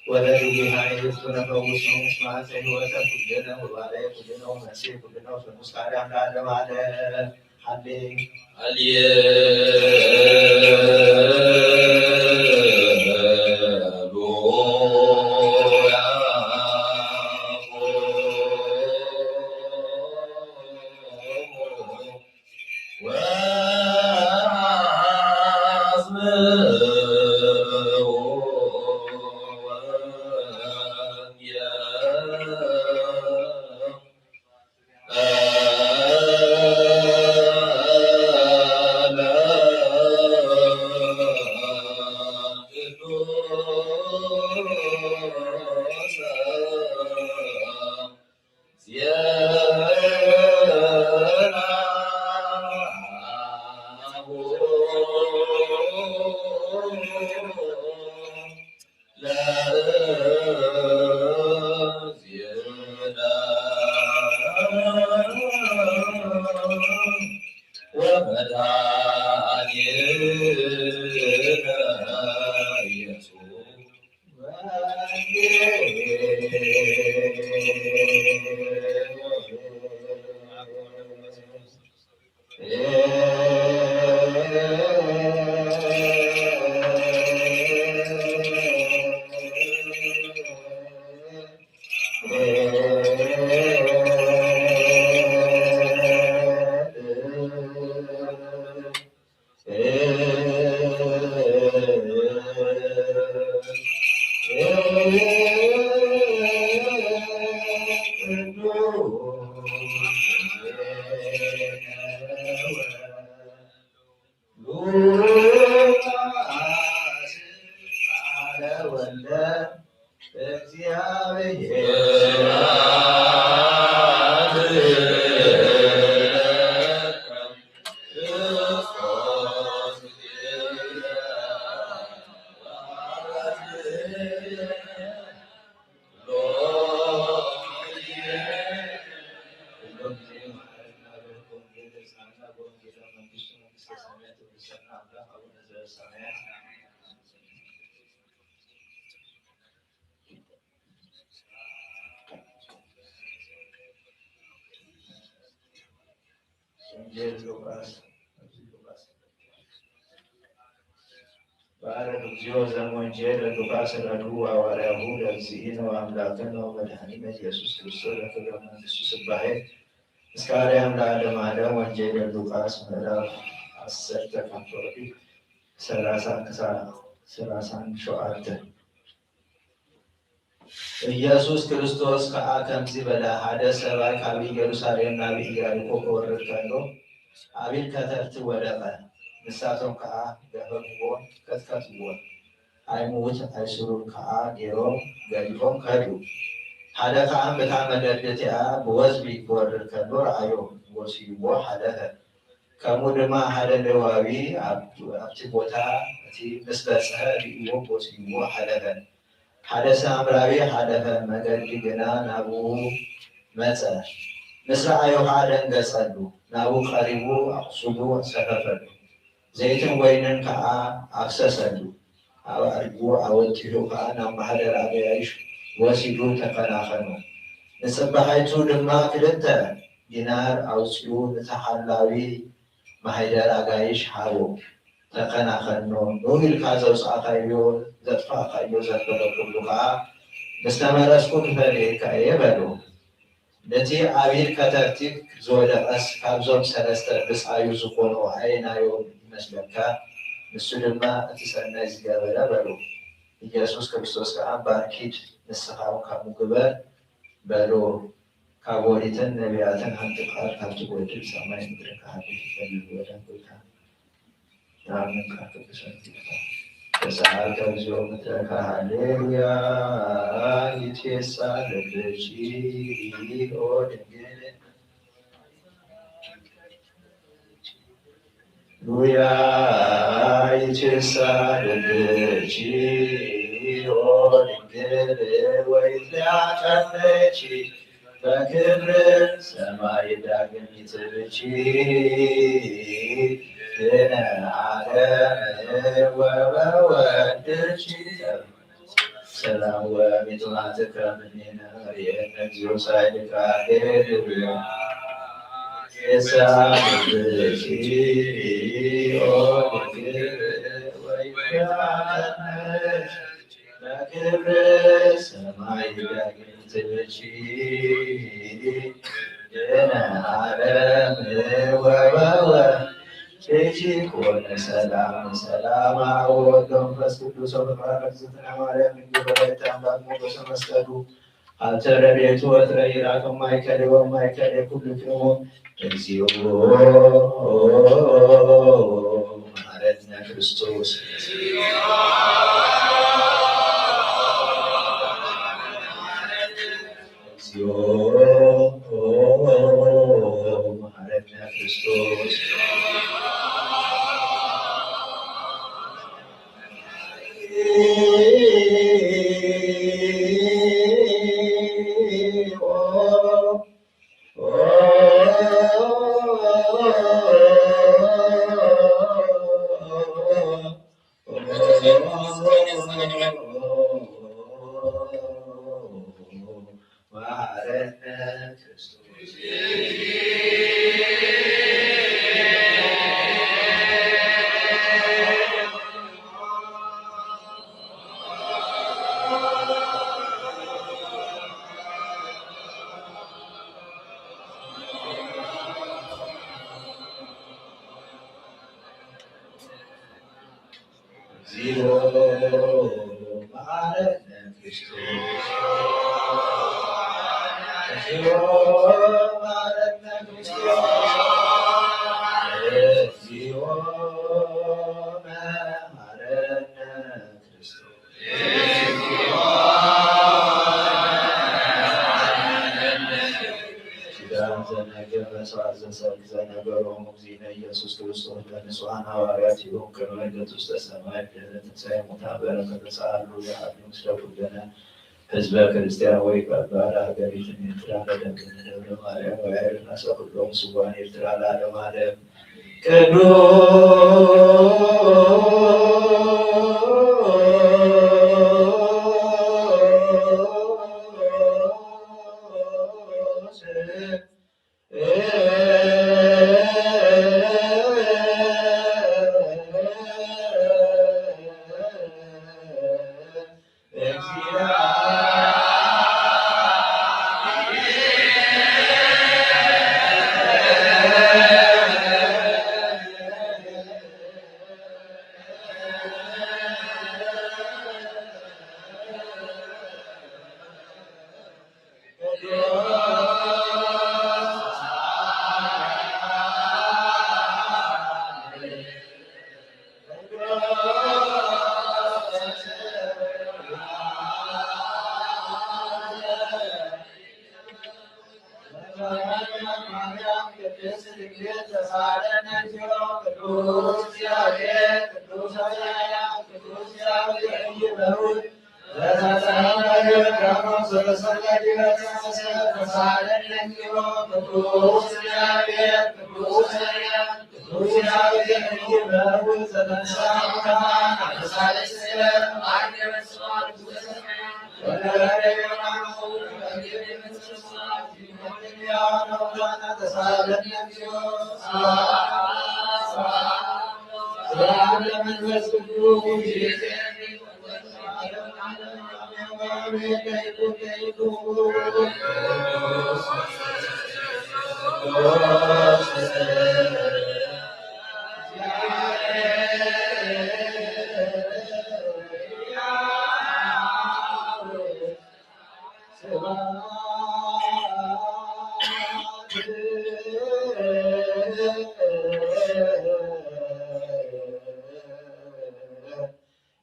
ወለዱ ቢሃ ይፍቱ ነፈውሱ ምስማዕ ዘይወተ ኩልነ ወባለ ኩልነ ወመሲ ኩልነ ወፈኑስ ካርያም ለዓለም ዓለም። ሃሌ ሃሌ ሉያ። ወንጌል ሉቃስ። ባረክ እግዚኦ ዘእምወንጌል ለሉቃስ ረድኡ ሐዋርያሁ ለእግዚእነ ወአምላክነ ወመድኃኒነ ኢየሱስ ክርስቶስ ለክብረ መንግስቱ ስባሄ እስከ አርያም ለዓለመ ዓለም። ወንጌል ሉቃስ ምዕራፍ ዓሰርተ ካብ ቶፒክ ሰላሳ ክሳብ ሰላሳን ሸውዓተን። ኢየሱስ ክርስቶስ ከኣ ከምዚ በለ፣ ሓደ ሰብኣይ ካብ ኢየሩሳሌም ናብ ኢያሪኮ ክወርድ ከሎ፣ ኣብ ኢድ ከተርቲ ወደቐ። ንሳቶም ከኣ ገፈፍዎን ከትከትዎን፣ ኣይምዉት ኣይስሩር ከኣ ገይሮም ገዲፎም ከዱ። ሓደ ከኣ በታ መገዲ እቲኣ ብወዝቢ ክወርድ ከሎ ረኣዮ፣ ወሲድዎ ሓለፈ። ከምኡ ድማ ሓደ ሌዋዊ ኣብ-፣ ኣብቲ ቦታ እቲ ምስ በጽሐ ርእይዎ ወሲድዎ ሓለፈ። ሓደ ሳምራዊ ሓለፈ፣ መገዲ ግና ናብኡ መጸ። ምስ ረኣዮ ኸኣ ደንገጸሉ፣ ናብኡ ቀሪቡ ኣቑሱሉ ሰፈፈሉ። ዘይትን ወይንን ከኣ ኣፍሰሰሉ። ኣብ ኣድጉ ኣወጢሑ ኸኣ ናብ ማሕደር ኣጋይሽ ወሲዱ ተከናኸኖ። ንጽባሒቱ ድማ ክልተ ዲናር ኣውጺኡ ነቲ ሓላዊ ማሕደር ኣጋይሽ ሃቦ። ተከናኸኖ። ንዑ ኢልካ ዘውጻእካዮ፣ ዘጥፋእካዮ ዘበለ ኩሉ ከኣ ምስ ተመለስኩ ክፈልየካ እየ በሎ። ነቲ ኣብ ኢድ ከተርቲ ዝወደቐስ ካብዞም ሰለስተ ብጻዩ ዝኾኑ ኣየናዮም ይመስለካ? ንሱ ድማ እቲ ሰናይ ዝገበረ በሎ። ኢየሱስ ክርስቶስ ከኣ እምበኣር ኪድ ንስኻ እውን ከምኡ ግበር በሎ። ካብ ኦሪትን ነቢያትን ሓንቲ ቃል ካብ ትጎድል ሰማይ ምድርን ክሓልፍ ይፈልዩ ወደን ጎይታ። ተሰዓልከ እግዚኦ ምድረከ ሃሌሉያ። ይትፌሳ ለብኪ ኦ ድንግል ሉያ። ይትፌሳ ለብኪ ኦ ድንግል ወይትላቀመኪ በክብር ሰማይ ዳግም ይትብቺ፣ ድነ ዓለም ወበወልድኪ። ሰላም ወሚጥማትከ ምኔነ መሪኤነ እግዚኦ ሳይልካ ዴልብዮ። የሳብብኪ ኦ ድንግል ወይብራነሽ በክብር ሰማይ ዳግም ትብቺ፣ ድነ ዓለም ወበወልድኪ። ኮነ ሰላም ሰላም አብ ወወልድ ወመንፈስ ቅዱስ ወበትባረክ እግዝእትነ ማርያም ድንግል ወላዲተ አምላክ ሞገሰ መስቀሉ ሀብተ ረድኤቱ ወትረ ይራከብ ማእከሌ ወማእከሌ ኩልክሙ እግዚኦ መሐረነ ክርስቶስ። እግዚኦ መሐረነ ክርስቶስ። እግዚኦ መሐረነ ክርስቶስ። እግዚኦ መሐረነ ክርስቶስ። እግዚኦ መሐረነ ክርስቶስ። ኪዳን ዘነገረ መስዋዕት ዘሰርክ ዘነገሮም እግዚእነ ኢየሱስ ክርስቶስ ለንጹሐን ሐዋርያት ይሁን ቅድመ ልደቱ ውስተ ሰማይ። ለትንሣኤ ሙታን በረከተ ጸአሉ የሀሉ ምስለ ኩልነ ህዝበ ክርስቲያን ወይቀባል ሀገሪቱን ኤርትራ ለደብነ ደብረ ማርያም ወያዕርፍ ነፍሰ ኩሎም ስዋን ኤርትራ ለዓለመ ዓለም። ቅዱስ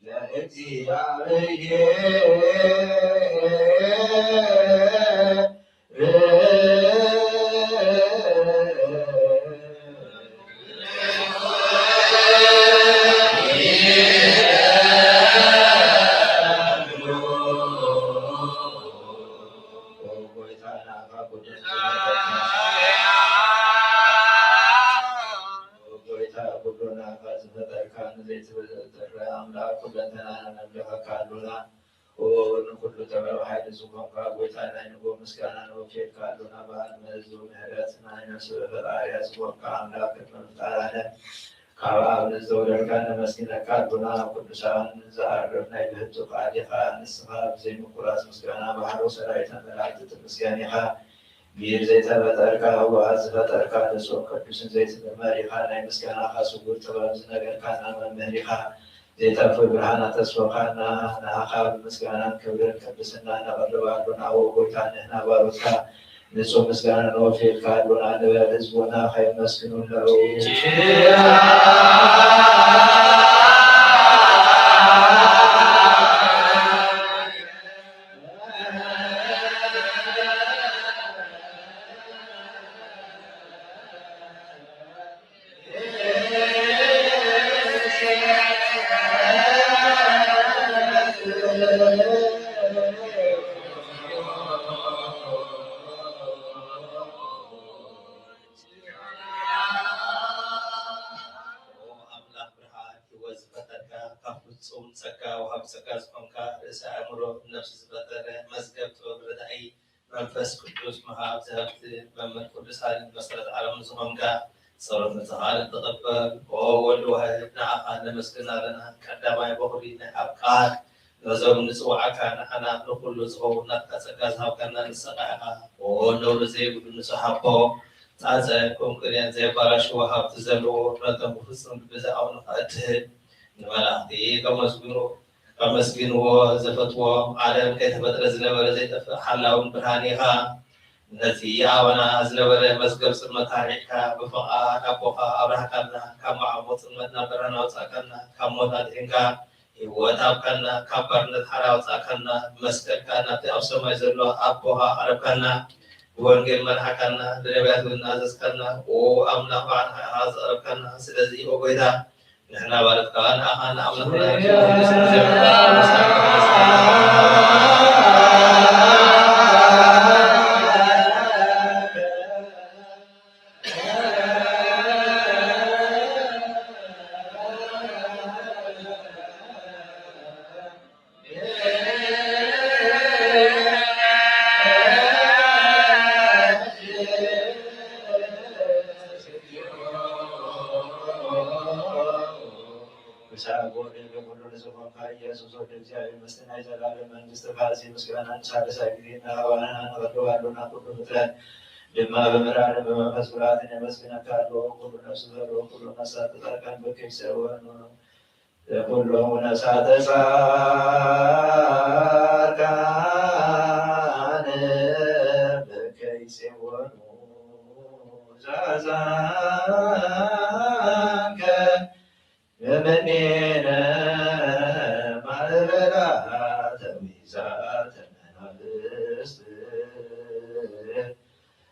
ለእግዚአብሔር። ጎይታ፣ ኩሉ ናኻ ዝፈጠርካ፣ ንዘይትበልዕ ዝፈጠረ ኣምላኽ፣ ኩለንተናና ነምልኸካ ኣሎና። ኦ፣ ንኹሉ ጥበብ ሓይሊ ዝኾንካ ጎይታ፣ ናይ ንጎ ምስጋና ነወፍየልካ ኣሎና። በዓል መዚ ምሕረት፣ ናይ ነፍሲ ፈጣሪያ ዝኾንካ ኣምላኽ፣ ቅድሚ ምፍጣር ዓለም ካብ ኣብ ንዝተወለድካ ነመስግነካ ኣሎና። ኣብ ቅዱሳን ዝዓርፍ ናይ ብህቱ ቃል ኢኻ። ንስኻ ብዘይ ምቁራጽ ምስጋና ባሕሩ ሰራዊት መላእክቲ ትምስገን ኢኻ። ብኢድ ዘይተፈጠርካ፣ ህወሓት ዝፈጠርካ፣ ንጹህ ቅዱስን ዘይትድመር ኢኻ። ናይ ምስጋናኻ ስውር ጥበብ ዝነገርካና መምህር ኢኻ። ዘይጠፍእ ብርሃናት ተስፋኻና፣ ንኣኻ ብምስጋናን ክብርን ቅድስና ነቕርብ ኣሎና። ኦ ጎይታ፣ ንሕና ባሮትካ ንጹህ ምስጋና ነወፍየልካ ኣሎና ንበል። ህዝቡና ከየመስግኑ ኣለዉ። ኦ ኣምላኽ ብርሃን፣ ህይወት ዝፈጠርካ፣ ካብ ፍጹም ጸጋ ወሃቢ ጸጋ ዝኾንካ፣ ርእሰ ኣእምሮ ነፍሲ ዝፈጠረ፣ መዝገብ ጥበብ ረዳኢ፣ መንፈስ ቅዱስ መሃብ ዘህብቲ፣ መምህር ቅዱሳን፣ መሰረት ዓለም ዝኾንካ፣ ጸሎት ንጽኻን ትቕበል። ኦ ወልድ ዋህድ፣ ንዓኻ ነመስግን ኣለና። ቀዳማይ በኹሪ ናይ ኣብ ቃል ነዞም ንጽውዓካ ንዓና ንኹሉ ዝኸውን ናትካ ጸጋ ዝሃብካና ንስኻ ኢኻ። ኦ ነውሪ ዘይብሉ ንጹሕ ኣቦ፣ ጻጸ ቁምቅንያን ዘየባላሽዎ ሃብቲ ዘለዎ፣ ነቶም ብፍጹም ልቢ ዝኣምኑኻ እትህብ፣ ንመላእኽቲ ከመስግኑ፣ ከመስግንዎ ዘፈትዎም፣ ዓለም ከይተፈጥረ ዝነበረ ዘይጠፍእ ሓላውን ብርሃን ኢኻ። ነቲ ኣባና ዝነበረ መዝገብ ጽልመት ኣርሒቕካ፣ ብፍቓድ ኣቦኻ ኣብራህካና፣ ካብ መዓሙቕ ጽልመት ናብ ብርሃን ኣውጻእካና፣ ካብ ሞት ኣድሒንካ፣ ህይወት ሃብካና፣ ካብ ባርነት ሓራ ኣውጻእካና፣ ብመስቀልካ ናብቲ ኣብ ሰማይ ዘሎ ኣቦኻ ኣቐረብካና፣ ብወንጌል መርሓካና፣ ብነቢያት እውን ኣዘዝካና። ኦ ኣምላኽ፣ ባዕልኻ ኢኻ ዘቕረብካና። ስለዚ ኦ ጎይታ፣ ንሕና ባሮትካ ንኣኻን ንኣምላኽና ንመንፈስ ቅዱስ ብሰዓብ ወልድ ኩሉ ንዝኾንካ ኢየሱስ ወልድ እግዚኣብሔር ምስቲ ናይ ዘላለም መንግስትኻ እዚ ምስጋና ንሳልሳይ ግዜ እናሃባና ንቐርብ ኣሎና። ኩሉ ፍጥረት ድማ ብምራርን ብመንፈስ ብርሃትን የመስግነካ ኣሎ። ኩሉ ነፍሲ ዘሎ ኩሉ መሳትታትካን ብክብሰ ወኑ ኩሎም ነፍሳተ ጻድቃን በከይሴወኑ ዛዛንከ እምኔነ ማእበላ ተዊዛተ መናፍስት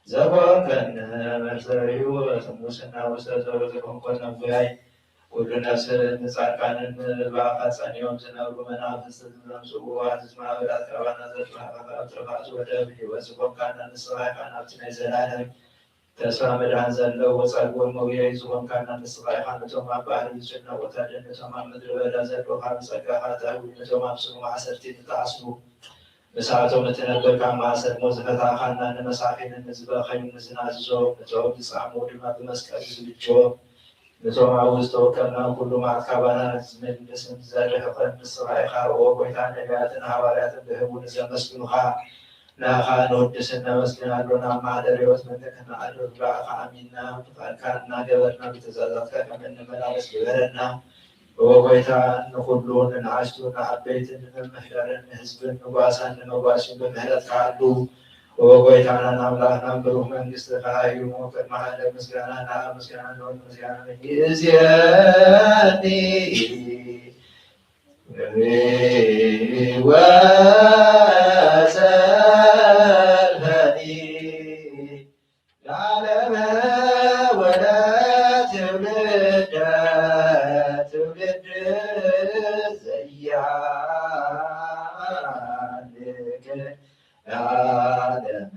ዘኮንከነ መርዘ ሕይወት ሙስና ውስተ ዘወትር ኮንኮነ ጉያይ ኩሉ ነፍስን ጻድቃንን ብኣኻ ጸኒዮም ዝነብሩ መናፍስት ዝመምስኡ ኣዝዝ ማዕበላት ካባና ዘጥፋእካ ካብ ጥፋእ ዝወደብ ህይወት ዝኾንካና ንስኻ ኢኻ። ናብቲ ናይ ዘላለም ተስፋ መድኃን ዘለዎ ጸግቦን መውየይ ዝኾንካና ንስኻ ኢኻ። ነቶም ኣብ ባሕሪ ዝጭነቑ ተድህን፣ ነቶም ኣብ ምድሪ በዳ ዘለዉ ካብ ጸጋኻ ተህዊ፣ ነቶም ኣብ ጽኑ ማእሰርቲ ዝተኣስሩ ንሳቶም እትነብር ካብ ማእሰር ሞት ዝፈታኻና፣ ንመሳኪንን ንዝበኸዩን ንዝናዝዞም፣ ነቶም ዝጻምኡ ድማ ብመስቀል ዝብጆም፣ ነቶም ኣብ ውስጥ ወከልና ኩሉ መዓት ካባና ዝምልስን ዘርሕቕን ንስኻ ኢኻ። ኦ ጎይታ፣ ነቢያትን ሃዋርያትን ብህቡ ንዘመስግኑኻ ንኣኻ ንወድስን ነመስግን ኣሎና። ኣብ ማሕደር ሕይወት መለክና ኣድር ብኣኻ ኣሚንና፣ ፍቃድካ እናገበርና ብትእዛዛትካ ከም እንመላለስ ግበረና። ኦ ጎይታ፣ ንኹሉ ንንኣሽቱ ንዓበይትን ንምምሕዳርን ንህዝብን ንጓሳን ንመጓሲን ብምሕረትካ ኣሉ። ኦ ጎይታናን ኣምላኽናን ብሩኽ መንግስትኻ እዩ። ቅድሚ ዓለም ምስጋና ንኣብ ምስጋና ንወልድ ምስጋና ንእዝየኒ ወዘልፈኒ ለዓለመ ወለ ትውልደ ትውልድ ዘያልክ ለዓለም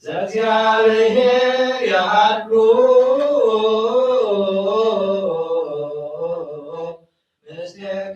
ዘእግዚኣብሔር ይሃሉ ምስሌክሙ።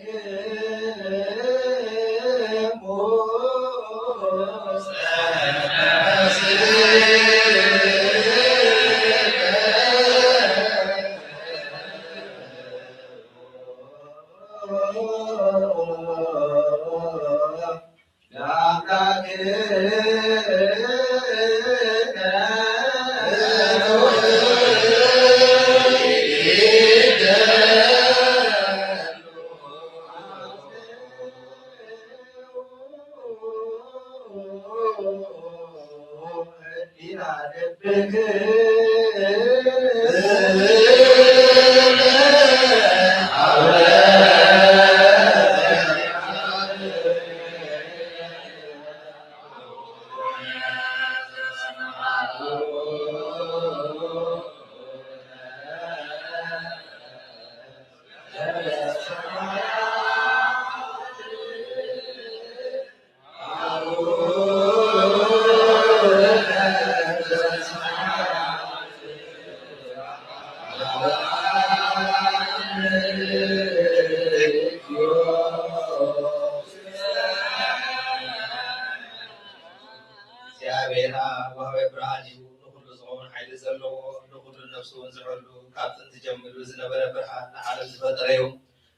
እግዚኣብሔር ኣብ ወሃቢ ብርሃን እዩ፣ ንኹሉ ዝኸውን ሓይሊ ዘለዎ፣ ንኹሉ ነፍሱ እውን ዝሕሉ፣ ካብ ጥንቲ ጀሚሩ ዝነበረ ብርሃን ንዓለም ዝፈጠረ እዩ።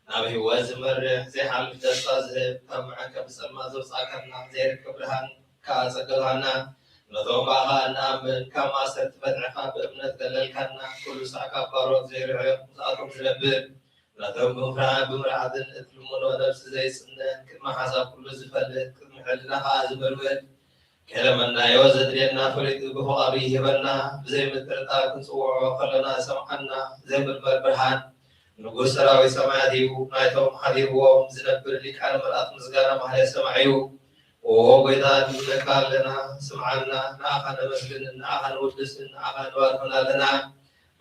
ናብ ህይወት ዝመርሕ፣ ዘይሓልፍ ተስፋ ዝህብ፣ ካብ መዐቀኒ ጸልማት ዘውጻእካና፣ ዘይርከብ ብርሃን ከኣ ጸገኻና። ነቶም ብኣኻ እንኣምን፣ ካብ ማእሰርቲ ፈትሕኻ ብእምነት ገለልካና። ኩሉ ሳዕ ካብ ባሮት ዘይርሕቕ፣ ምስኣቶም ዝነብር፣ ነቶም ብምፍራህን ብምርዓድን እትልምኖ ነብሲ ዘይጽነ፣ ቅድሚ ሓሳብ ኩሉ ዝፈልጥ፣ ቅድሚ ሕልና ከኣ ዝምርምር፣ ከይለመንናዮ ዘድልየና ፈሊጡ ብፍቓዱ ይህበና። ብዘይ ምጥርጣር ክንጽውዖ ከለና ዝሰምዓና ዘይምርመር ብርሃን፣ ንጉስ ሰራዊት ሰማያት እዩ። ናይቶም ሓዲርዎም ዝነብር ሊቃነ መላእክት ምስጋና ማህሌት ሰማዒ እዩ። ኦ ጎይታ፣ ንብለካ ኣለና፣ ስምዓና፣ ንኣኻ ነመስግንን፣ ንኣኻ ንውድስን፣ ንኣኻ ንባርኽን ኣለና።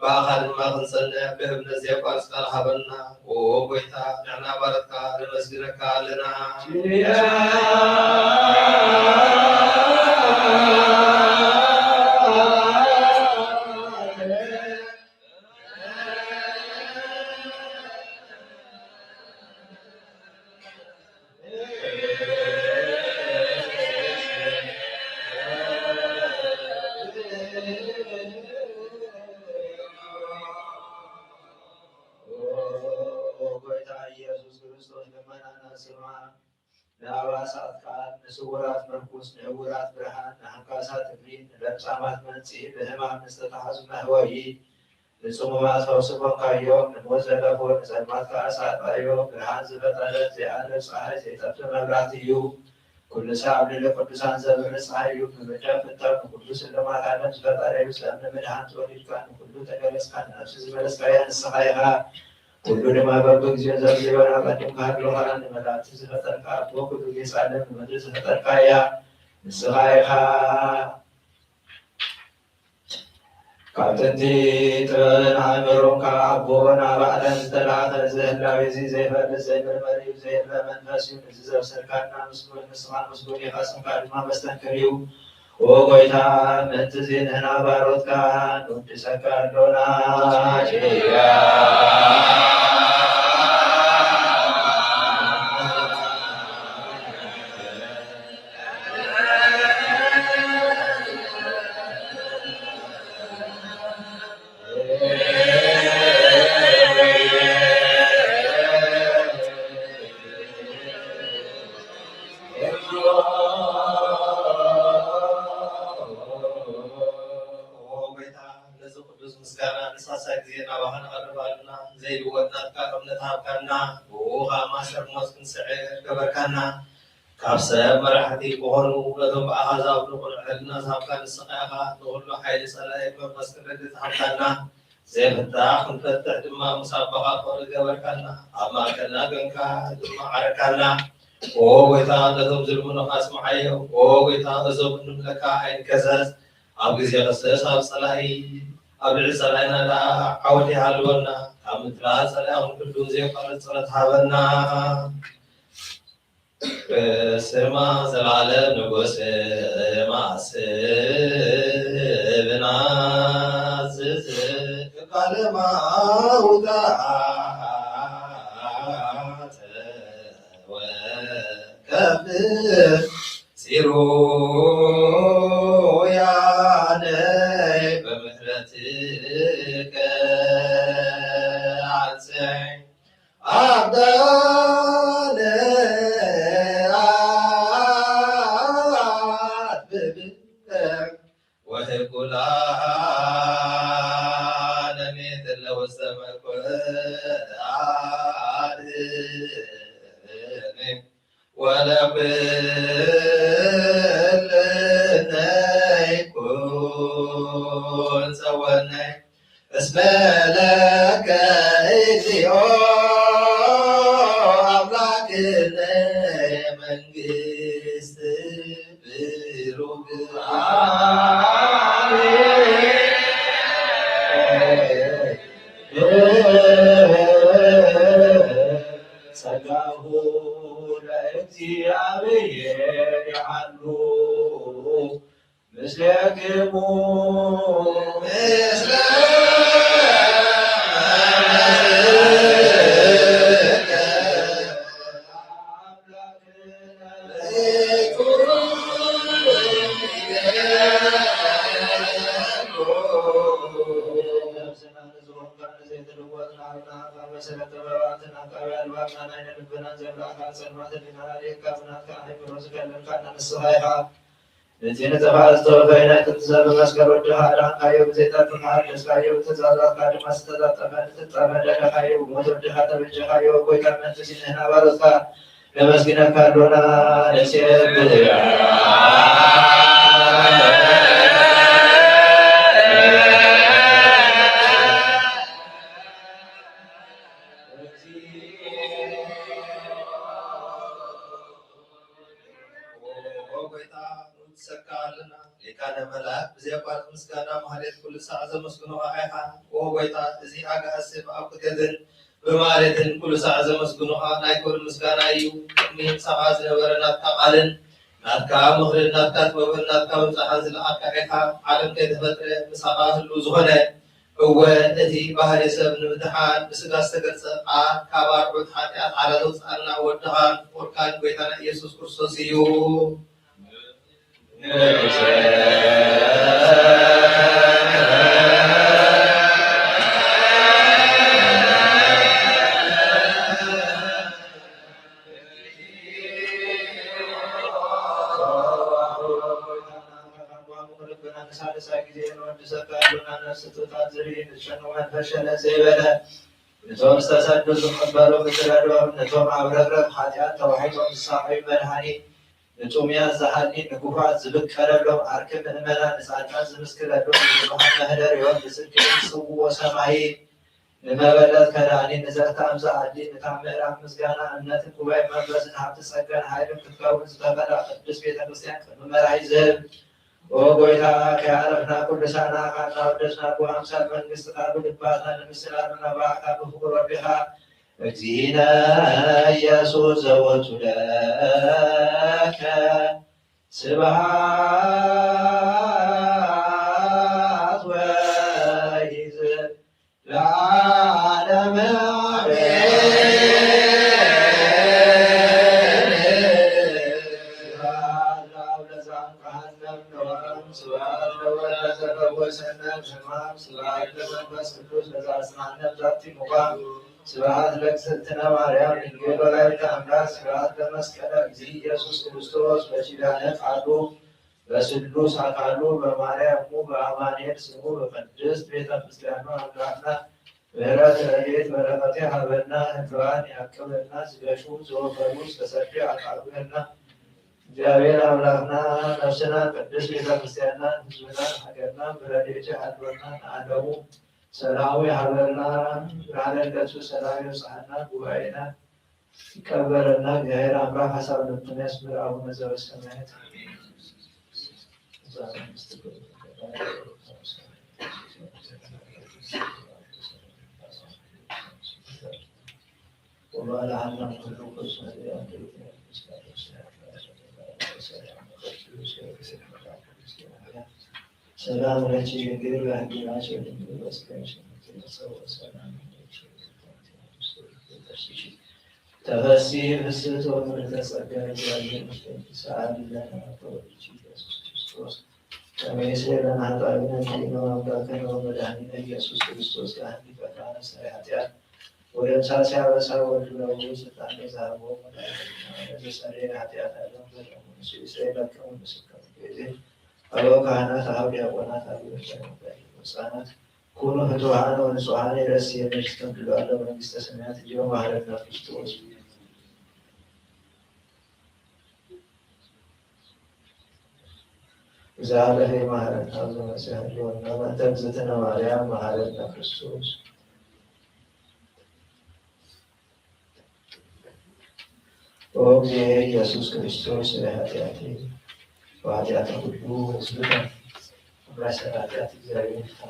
ብኣኻ ድማ ክንጸንዕ ብእምነት ዘየቋርጽ ቃል ሃበና። ኦ ጎይታ፣ ንሕና ባሮትካ ነመስግነካ ኣለና። ኦ ጎይታ ኢየሱስ ክርስቶስ፣ ልመናና ስማዕ። ንኣባሳት ቃል፣ ንስውራት ምርኩስ፣ ንዕውራት ብርሃን፣ ንሃንካሳት እግሪ፣ ንለምጻማት መንጽሂ፣ ብሕማም ንዝተታሕዙ መሕወዪ፣ ንጽሙማት ፈውሲ ኮንካዮም፣ ንሞት ዘለፎ ንጸልማት ከኣ ሳጣዮ። ብርሃን ዝፈጠረ፣ ዘይኣልፍ ጸሓይ፣ ዘይጠፍእ መብራህቲ እዩ። ኩሉ ሳዕ ኣብ ልዕሊ ቅዱሳን ዘብርህ ጸሓይ እዩ። ብምልጃ ፍጠር፣ ንኹሉ ስልማት ዓለም ዝፈጠረ እዩ። ሰብ ንምድሓን ተወሊድካ፣ ንኹሉ ተገለጽካ፣ ንነፍሲ ዝመለስካያ ንስኻ ኢኻ። ኩሉ ድማ በብግዚኡ ዘድልዮን ኣቐዲምካ ኣለኻ። ንመላእክቲ ዝፈጠርካ ኣቦ፣ ኩሉ ጌጽ ዓለም ንምድሪ ዝፈጠርካ እያ። ንስኻ ኢኻ። ካብ ጥንቲ ጥበብን ኣእምሮን ካብ ኣቦ ናብ ዓለም ዝተላእከ፣ እዚ ህላዌ እዚ ዘይፈልጥ ዘይምርመር እዩ፣ ዘይርአ መንፈስ እዩ። ነዚ ዘብሰልካና ምስጉን፣ ንስኻ ምስጉን ኢኻ፣ ስምካ ድማ መስተንክር እዩ። ኦ ጎይታ፣ ምእንቲ እዚ ንሕና ባሮትካ ንውድሰካ ኣሎና። ኪርያ። ኦ ጎይታ፣ ነዚ ቅዱስ ምስጋና ንሳልሳይ ግዜ ናባኻ ነቐርብ ኣለና። ዘይልወጥ ናትካ እምነት ሃብካና፣ ብኡ ኸኣ ማእሰር ሞት ክንስዕር ገበርካና። ካብ ሰብ መራሕቲ ክኾኑ፣ ነቶም ብኣኻ ዝኣምኑ ቅኑዕ ሕልና ዝሃብካ ንስኻ ኢኻ። ንኹሉ ሓይሊ ጸላኢ ብመንፈስ ቅዱስ ሃብካና። ዘይፍታሕ ክንፈትሕ ድማ ምስ ኣቦኻ ፍቕሪ ገበርካና። ኣብ ማእከልና ኮንካ ድማ ዓረካና። ኦ ጎይታ፣ ነቶም ዝልምኑኻ ስምዓዮም። ኦ ጎይታ፣ እዞም እንብለካ ኣይንከሰስ። ኣብ ግዜ ክስእስ ኣብ ጸላኢ፣ ኣብ ልዕሊ ጸላኢና ደኣ ዓወት ይሃልወና። ካብ ምድራ ጸላኢ ክንሕሉ ዘየቋርጽ ጸሎት ሃበና። ስማ ዘላለም ንጉስ ማስብና ዝዝእ ቃለ ማውታ ተወከፍ ጽሩያነይ በምሕረትከ አንሰይ። አዳነ አጥብብ ወህብ ኩላ ለሜት ለውስተ መኮን አድህነኒ። ወለኩልነይ ኩን ጸወነይ እስመ ለከ እግዚኦ አምላክነ መንግስት ብሩክ። ጸጋሁ ለእግዚአብሔር ይሃሉ ምስሌክሙ። ምስለ ንጽሕተ ፋለስቶ በይናይ ቅዱሳን መስቀል ወድኻ ኣዳንካዮ፣ ብዘይጠርጥር ኣደስካዮ፣ ብትእዛዛትካ ድማ ዝተዛጠፈ ንትጠመ ደለኻዮ፣ ብሞት ወድኻ ተበጀኻዮ። ጎይታ፣ ምእንቲ ስምና ባሮትካ ነመስግነካ ኣሎና። ንሴብሕ። ኦ ጎይታ፣ ንውድሰካ ኣለና። ሊቃነ መላእክት ብዘየቋርጥ ምስጋና ማህሌት ኩሉ ሳዕ ዘመስግኑኻ ኢኻ። ኦ ጎይታ፣ እዚ ኣጋእዝቲ ብኣኩቴትን ብማህሌትን ኩሉ ሳዕ ዘመስግኑኻ ናይ ክብሪ ምስጋና እዩ። ቅድሚ ምሳኻ ዝነበረ ናትካ ቃልን ናትካ ምኽርን ናትካ ጥበብን ናትካ ምብጻሕን ዝለኣኽካ ኢኻ። ዓለም ከይተፈጥረ ምሳኻ ህልው ዝኾነ፣ እወ፣ እቲ ባህሪ ሰብ ንምድሓን ብስጋ ዝተገልጸ ቃል፣ ካብ ኣርዑት ሓጢኣት ዓላ ዘውጽኣና ወድኻን ፍቑርካን ጎይታና ኢየሱስ ክርስቶስ እዩ። ንሳልሳይ ግዜ ንወድሰካ ኣሎና። ነፍሲ ትእዛዝ ዝርኢ፣ ንሸንዋን ፈሸለ ዘይበለ፣ ነቶም ዝተሰዱ ዝቕበሉ ክትረዶም፣ ነቶም ኣብ ረግረግ ሓጢኣት ተዋሒጦም ዝሳቐዩ መድሃኒ፣ ንጥሙያት ዝሃኒ፣ ንግፉዓት ዝብቀለሎም ዓርኪ ምእመናን፣ ንጻድቃን ዝምስክረሎም፣ ንብዙሓን መህደሪኦም፣ ብጽድቂ ዝጽውዎ ሰማይ፣ ንመበለት ከዳኒ፣ ንዘርታ ኣምዛ ኣዲ፣ ንታምራት ምስጋና፣ እምነትን ጉባኤ መንፈስን፣ ሃብቲ ጸጋን ሓይልን ክትከውን ዝተፈላ ቅድስት ቤተ ክርስቲያን ቅድሚ መራሒ ዝህብ። ኦ ጎይታ፣ ከያረፍና ኩሉ ሳና ካና ወደስና ብኣምሳል መንግስትካ ብልባትና ንምስላም ነባዕካ ብፍቅር ወዲኻ። እግዚእነ ኢየሱስ ዘወቱ ለከ ስብሐት ወይዝ ለዓለመ ዓለም። ስብሐት ለአብ ለዘአንቅሐነ እምነ ወአም፣ ስብሐት ለወልድ ለዘፈወሰነ እምሕማም፣ ስብሐት ለመንፈስ ቅዱስ ለዘአጽንሐነ እምዛቲ ሙቃም፣ ስብሐት ለእግዝእትነ ማርያም ድንግል ወላዲተ አምላክ፣ ስብሐት ለመስቀለ እግዚእ ኢየሱስ ክርስቶስ በኪዳነ ቃሉ በስሉስ አካሉ በማርያሙ በአማኑኤል ስሙ በቅድስት ቤተ ክርስቲያኑ አምላክና ምሕረት ረድኤት በረከት ያህበና፣ ህልዋን ያቅበልና፣ ዝገሹ ዘወፈሩ ዝተሰዱ ያቃብለና። እግዚአብሔር አምላክና ነፍስና ቅድስት ቤተ ክርስቲያንና ህዝብና ሀገርና ብረድኤቱ ያህልወና። ለዓለሙ ሰላሙ ያህበና። ብርሃነ ልደቱ ሰላም ይብጽሐና። ጉባኤና ይቀበለና። እግዚአብሔር አምላክ ሀሳብ ልብና ያስምር። አቡነ ዘበሰማያት። وما لعنا من الرقص ሰላም ለኪ ድንግል በህሊናኪ ወድንግል በስጋኪ ወሰላም ለኪ። ተፈሲ ፍስሕት ወምልዕተ ጸጋ፣ እግዚአብሔር ምስሌኪ። ሰአሊ ለነ በወልድኪ ኢየሱስ ክርስቶስ ከመ ይስሕበነ ኃጣውኢነ። እግዚእነ ወአምላክነ ወመድኃኒነ ኢየሱስ ክርስቶስ፣ የሐሊ ፈጣነ ሠራየ ኃጢአት ወደምሳሴ አበሳ ወልድ ለወልድ ስልጣን ለዘሀቦ መድኃኒነ ለዘሰረየ ኃጢአት ዓለም በደሙ ንሱ ይስረይ ለክሙ። ምስክሙ ቤዜ አበው ካህናት፣ አበው ዲያቆናት፣ አበው ወህፃናት ኩኑ ፍቱሐነ ወንጹሐነ ይረስየነ ርስትነ ኩሉ ዓለም መንግስተ ሰማያት። እዮ መሐረነ ክርስቶስ። እግዚአብሔር መሐረነ አብ ዘመጽአ ህልወና። በእንተ እግዝእትነ ማርያም መሐረነ ክርስቶስ። ኦ እግዚእ ኢየሱስ ክርስቶስ፣ ስለ ኃጢአቴ ወኃጢአተ ኩሉ ሕዝብከ አምላክ ኃጢአት እግዚአብሔር ይፍታ።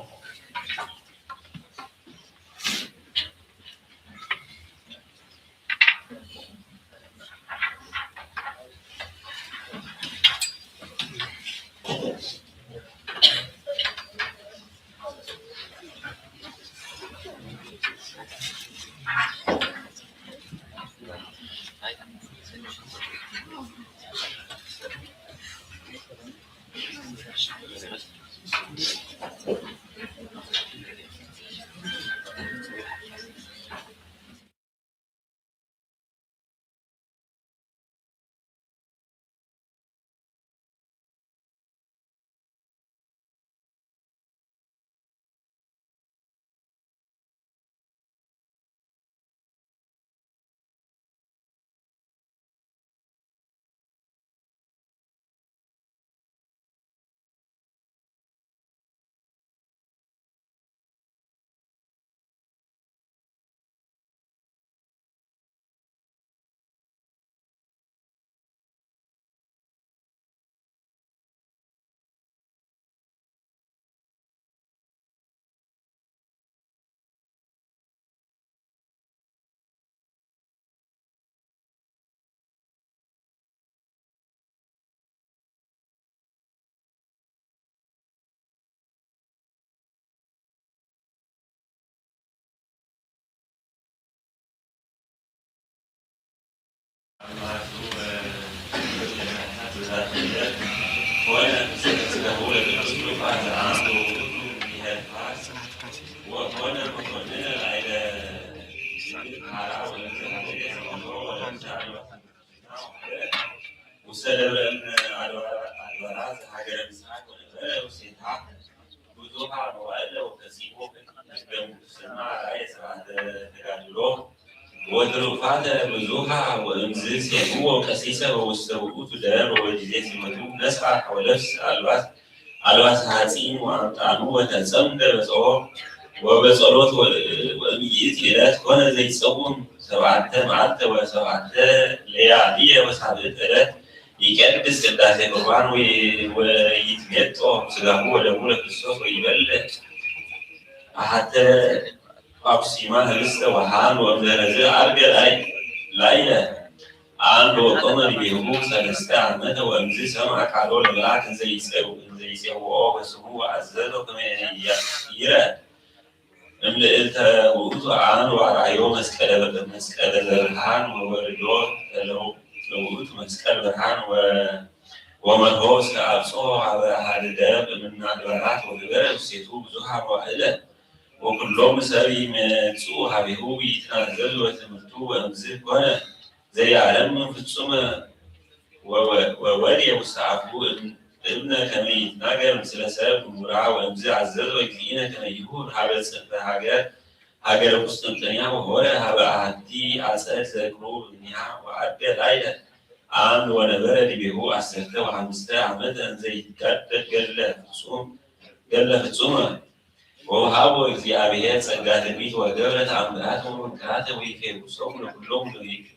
ውስተ ደብረ እምነ አድባራት ሀገረ ምስራቅ ወነበረ ውስቴታ ብዙኃ መዋዕለ ወፈጺሙ ሕገ ምንኩስና ራእየ ስርዓተ ተጋድሎ ወትሩፋተ ብዙኃ ወእምዝ ሴምዎ ቀሲሰ ወውስተ ውእቱ ደብር ወጊዜ ሲመቱ ነስአ ወለብስ አልባስ አልባሰ ሐጺን ወአምጣኑ ወተጸምደ በጾም ወበጸሎት ወእምይእቲ ዕለት ኮነ ዘይጸውም ሰብዓተ መዓልተ ወሰብዓተ ለያልየ ወሳብዕተ ዕለት ይቀድስ ቅዳሴ ቁርባን ወይትሜጦ ስጋሁ ወደሙ ለክርስቶስ ወይበልዕ አሐተ አኩሲማ ህብስተ ወሃን ወእምዘረዘ አርገ ላይለ አንድ ወቆመ ዲቤሁ ሰለስተ ዓመተ ወእምዝ ሰምዐ ቃሎ ለመልአክ እንዘ ይጼው-፣ እንዘ ይጼውኦ ወስሙ ወአዘዞ ከመ ይረ እምልእልተ ውእቱ አን ወአርአዮ መስቀለ በ-፣ መስቀለ ዘብርሃን ወወርዶ ለውእቱ መስቀል ብርሃን ወ-፣ ወመርሆ እስከ አብጽሖ ሀበ አሃደ ደብር እምነ አድባራት ወገበረ ውስቴቱ ብዙሃ መዋዕለ ወኩሎም ሰብ ይመጽኡ ሀቤሁ ይትናዘዙ ወትምህርቱ ወእምዝ ኮነ ዘያለምን ፍጹመ ወወ-፣ ወወድየ ውስተ አፉ እም-፣ እምነ ከመ ይትናገር ምስለ ሰብ ምሁራ ወእምዝ አዘዞ እግዚእነ ከመ ይሁር ሀበ ጽንፈ ሀገር ሀገረ ቁስጥንጥንያ ወሆረ ሀበ አሐቲ አጸድ ዘቅሩብ እምኔሃ ወአድገ ላይለ አምድ ወነበረ ዲቤሁ አሰርተ ወሐምስተ ዓመተ እንዘ ይትጋደል ገድለ ፍጹም ገድለ ፍጹመ ወውሃቦ እግዚአብሔር ጸጋ ትንቢት ወገብረ ተአምራት ወመንክራተ ወይፌውሶም ለኩሎም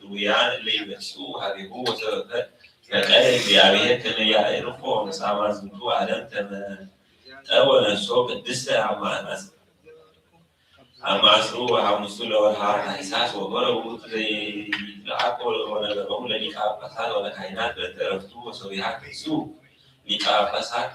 ድውያን እለ ይመጽኡ ሀቤሁ ወሰበከ ፈቀደ እግዚአብሔር ከመ ያዕርፎ መጻማ ዝንቱ ዓለም ተመ-፣ ወነፍሶ ቅድስተ ኣብ ማእስ-፣ ኣብ ማእስሩ ወሐሙሱ ለወርሃ ታሕሳስ ወቆረቡ ዘይለዓቆ ወነገሮሙ ለሊቀ ጳጳሳት ወለካህናት በእንተ ዕረፍቱ ወሶቢሃ ክሱ ሊቀ ጳጳሳት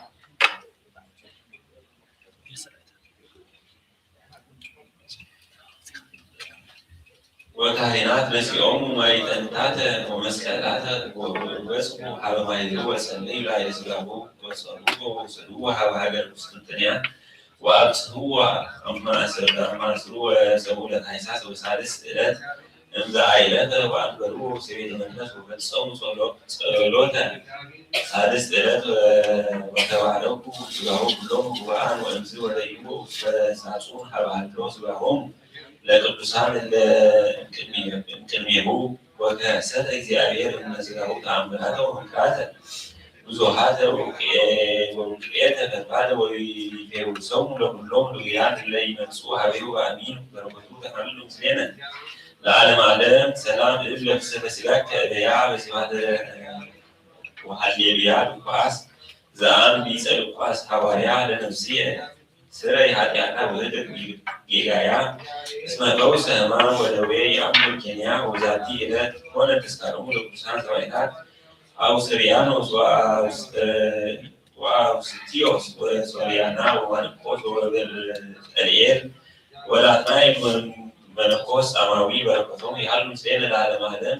ወካህናት ነሲኦሙ ማዕጠንታተ ወመስቀላተ ወበጽሑ ሀበ ማይዘ ወጸለዩ ላዕለ ሥጋሁ ወጸልዎ ወውሰድዎ ሀበ ሀገረ ቁስጥንጥንያ ወአብጽሕዎ አማእሰ-፣ አማእስሩ ወሰብኡ ለታይሳስ ወሳልስ ዕለት እምዘ አይለፈ ወአንበርዎ ውስተ ቤተ መቅደስ ወፈጸሙ ጸሎ-፣ ጸሎተ ሳልስት ዕለት ወተባረኩ ሥጋሁ ኩሎም ጉባአን ወእምዝ ወደይዎ ውስተ ሳጹን ሀበ ሀሎ ሥጋሆሙ ለቅዱሳን እለ እምቅድሜሁ ወከሰተ እግዚአብሔር እምነ ሥጋሁ ተአምራተ ወመንክራተ ብዙሃተ ወውቅየ-፣ ወውቅየተ ፈድፋደ ወይፌውሶሙ ለኩሎም ድውያን እለ ይመጽኡ ሀቤሁ አሚን በረከቱ ተሐሉ ምስሌነ ለዓለመ ዓለም። ሰላም እብል ለፍስሐተ ሥጋከ እበያ በሲባተ ወሃሌሉያ ሉቃስ ዘአንቢጸ ሉቃስ ሐዋርያ ለነፍስየ ስረይ ኃጢአታ ወህድግ ጌጋያ እስመ ፈውሰ ሕማም ወደዌ የአምር ኬንያ ወዛቲ ዕለት ኮነ ተስካሮሙ ለቅዱሳን ሰማዕታት አውስርያኖስ ወአውስ-፣ ወአውስቲዮስ ወሶርያና ወማርቆስ ወበርጠልኤል ወላትናይ መነኮስ አማዊ በረከቶም ይሃሉ ምስሌነ ለዓለመ ዓለም።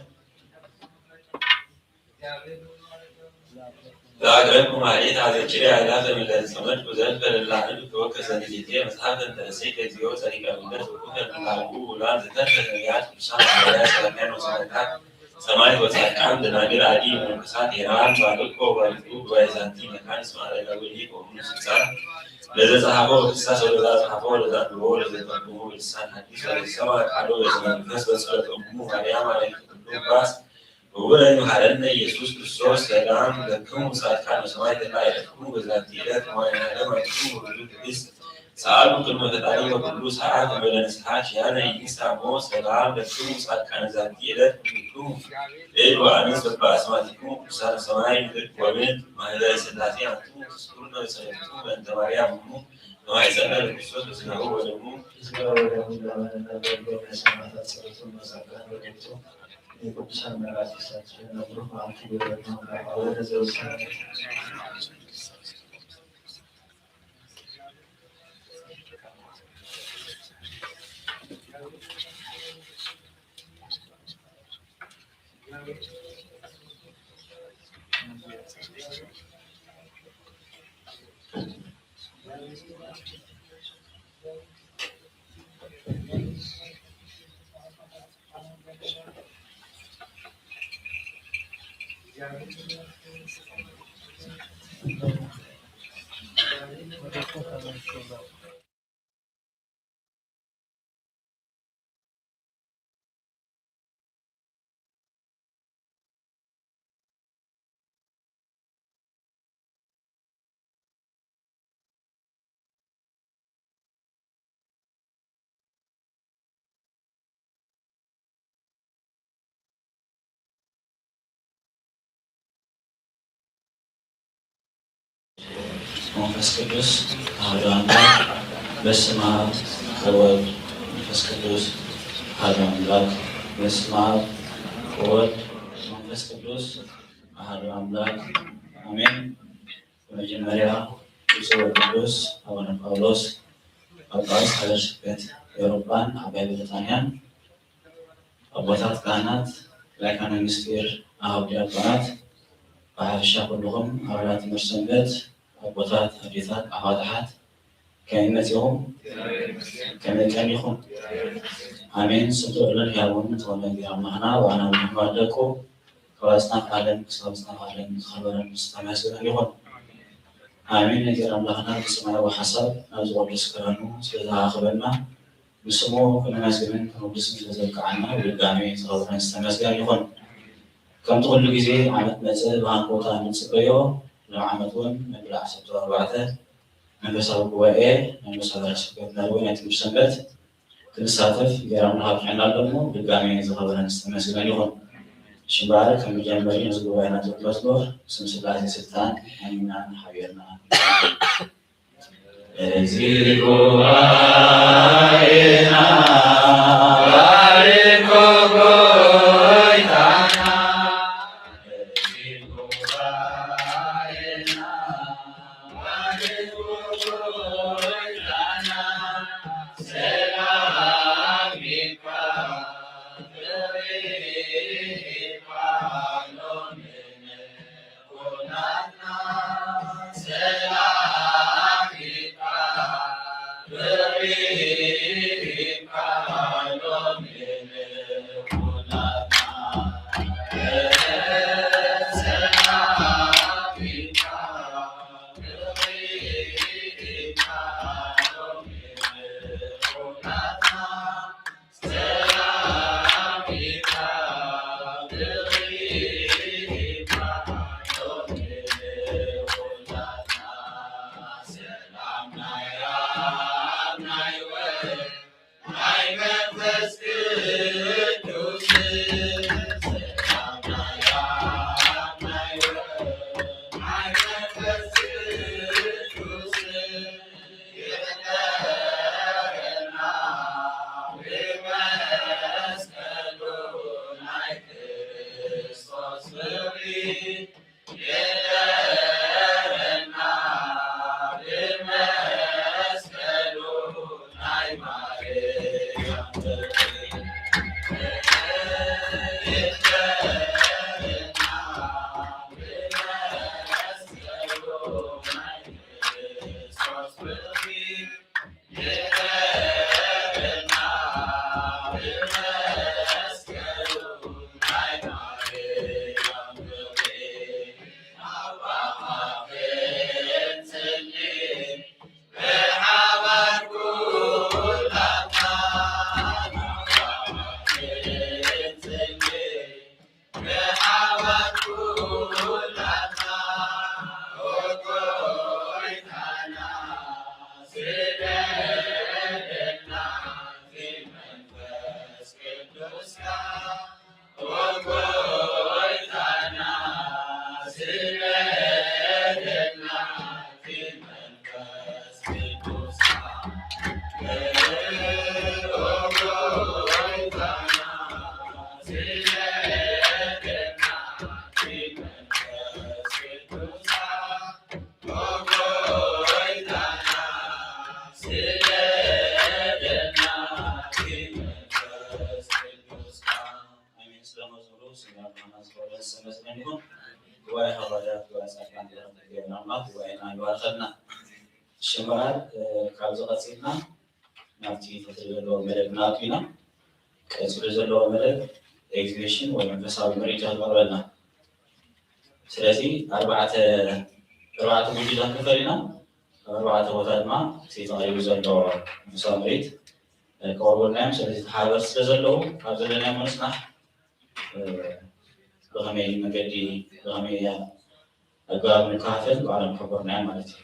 ዘአቅረብኩ ማሕሌት አዘኪሬ አእላፈ ምለተ ጸመድኩ ዘልፈ ለላዕል ተወከ ዘንዴቴ መጽሐፈ እንተረሴከ እግዚኦ ጸሪቀ ምለት ውቁፈ ምላልኡ ውላን ዘተርፈ ነቢያት ቅዱሳን ሐዋርያት ሰባክያን ወሰማዕታት ሰማዕት ወጻድቃን ደናግል አዲ መነኮሳት ሄራን ባርኮ ባርኩ ጉባኤ ዛቲ መካን እስመ አረጋዊ ሊቅ ወብኑ ስልጣን ለዘ ጸሐፎ በክርታስ ወለዘ አጽሐፎ ወለዘ አንበቦ ወለዘ ተርጉሞ በልሳን ሐዲስ ወለዘ ሰምዐ ቃሎ በእዝነ መንፈስ በጸሎተ እሙ ማርያም አራቂተ ኩሉ ባስ ወወረ ይምሃረነ ኢየሱስ ክርስቶስ። ሰላም ለክሙ ጻድቃን ወሰማዕት እለ አዕረፍክሙ በዛቲ ዕለት መዋዕለ ዓለም አንትሙ ወኩሉ ቅድስት ሰአሉ ቅድመ ፈጣሪ ወኩሉ ሰዓት እንበለ ንስሐ ኪያነ ኢይንሳሞ። ሰላም ለክሙ ጻድቃነ ዛቲ ዕለት ኩልክሙ እድ ወአንስት በአስማቲክሙ ቅዱሳነ ሰማይ ምድር ወምድር ማህበረ ሥላሴ አንትሙ ትስኩርነ በጸሎትክሙ በእንተ ማርያም እሙ ተማሕፀነ ለክርስቶስ በሥጋሁ ወደሙ። የቅዱሳን መላእክት ይሳትፈን ብሩክ መዓልቲ ይበረክቱ። አቡነ ዘበሰማያት መንፈስ ቅዱስ አሐዱ አምላክ። በስመ አብ ወወልድ መንፈስ ቅዱስ አሐዱ አምላክ። በስመ አብ ወወልድ መንፈስ ቅዱስ አሐዱ አምላክ አሜን። በመጀመሪያ ብፁዕ ወቅዱስ አቡነ ጳውሎስ ጳጳስ ሀገረ ስብከት ኤውሮጳን ዓባይ ብሪጣንያን፣ አቦታት ካህናት፣ ላይካነ ምስጢር፣ አበው ዲያቆናት፣ ብሓፈሻ ኩልኹም ኣባላት ትምህርቲ ሰንበት፣ ኣቦታት፣ ኣዴታት፣ ኣሕዋት ኣሓት፣ ከመይ መጺኹም? ከመይ ቀኒኹም? ኣሜን። ስቱር ለን ሕያውን ዝኾነ እግዚኣብሔር ኣምላኽና፣ ብኣና ብምሕማር ደቁ፣ ካብ ኣጽናፍ ዓለም ክሳብ ኣጽናፍ ዓለም ዝኸበረን ዝተመስገነን ይኹን። ኣሜን። እግዚኣብሔር ኣምላኽና ብሰማያዊ ሓሳብ ናብዚ ቅዱስ ክብረኑ ስለ ዝኣኸበና፣ ንስሙ ክነመስግንን ክነወድስን ስለ ዘብቅዓና ብድጋሜ ዝኸበረን ዝተመስገነ ይኹን። ከምቲ ኩሉ ግዜ ዓመት መጸ ብሃንቀውታ እንጽበዮ፣ ሎም ዓመት እውን መበል ዓሰርተ ኣርባዕተ መንፈሳዊ ጉባኤ ናይ መንፈሳዊ ስብከት ነርዊ ናይ ትምህርቲ ሰንበት ክንሳተፍ ጌራና ኣብቂዕና ኣሎ እሞ ብድጋሜ ዝኸበረን ዝተመስገነ ይኹን። ሽምባር ከም መጀመሪ ነዚ ጉባኤና ዝቕበል ኖር ስም ስላሴ ስልጣን ሃይምናን ሓቢርና እዚ ጉባኤና ባርኮ ጎይታና። እዚ ጉባኤና ባርኮ ጎይታና። ሰላም ይብካ፣ ፍቕሪ ይብካ ሎምነ ኣሜን። ስለ መዝሙሩ ስም ኣምላኽና ዝኸበረ ስም ይመስገን ይኹን። ጉባኤ ሃዋርያት፣ ጉባኤ ጻድቃን፣ ጉባኤ ኣምላኽ ጉባኤና ይባርኸልና። እሺ እምበኣር፣ እ፣ ካብዚ ቀጺልና ናብቲ ቀጺሉ ዘለዎ መደብ ንኣቱ ኢና። ቀጺሉ ዘለዎ መደብ ኤግዚቢሽን ወይ መንፈሳዊ ምርኢት ክቐርበልና። ስለዚ ኣርባዕተ፣ ኣርባዕተ ጉጅላት ንፈሊና፣ ኣብ ኣርባዕተ ቦታ ድማ እቲ ተቐሪቡ ዘሎ መንፈሳዊ ምርኢት፣ እ፣ ክቐርቡልና እዮም። ስለዚ ተሓባበርቲ ስለ ዘለዉ፣ ካብ ዘለናዮ ምንጽናሕ፣ እ፣ ብኸመይ መገዲ፣ ብኸመይ ኣገባብ ንከፋፈል ባዕሎም ክሕብሩና እዮም ማለት እዩ።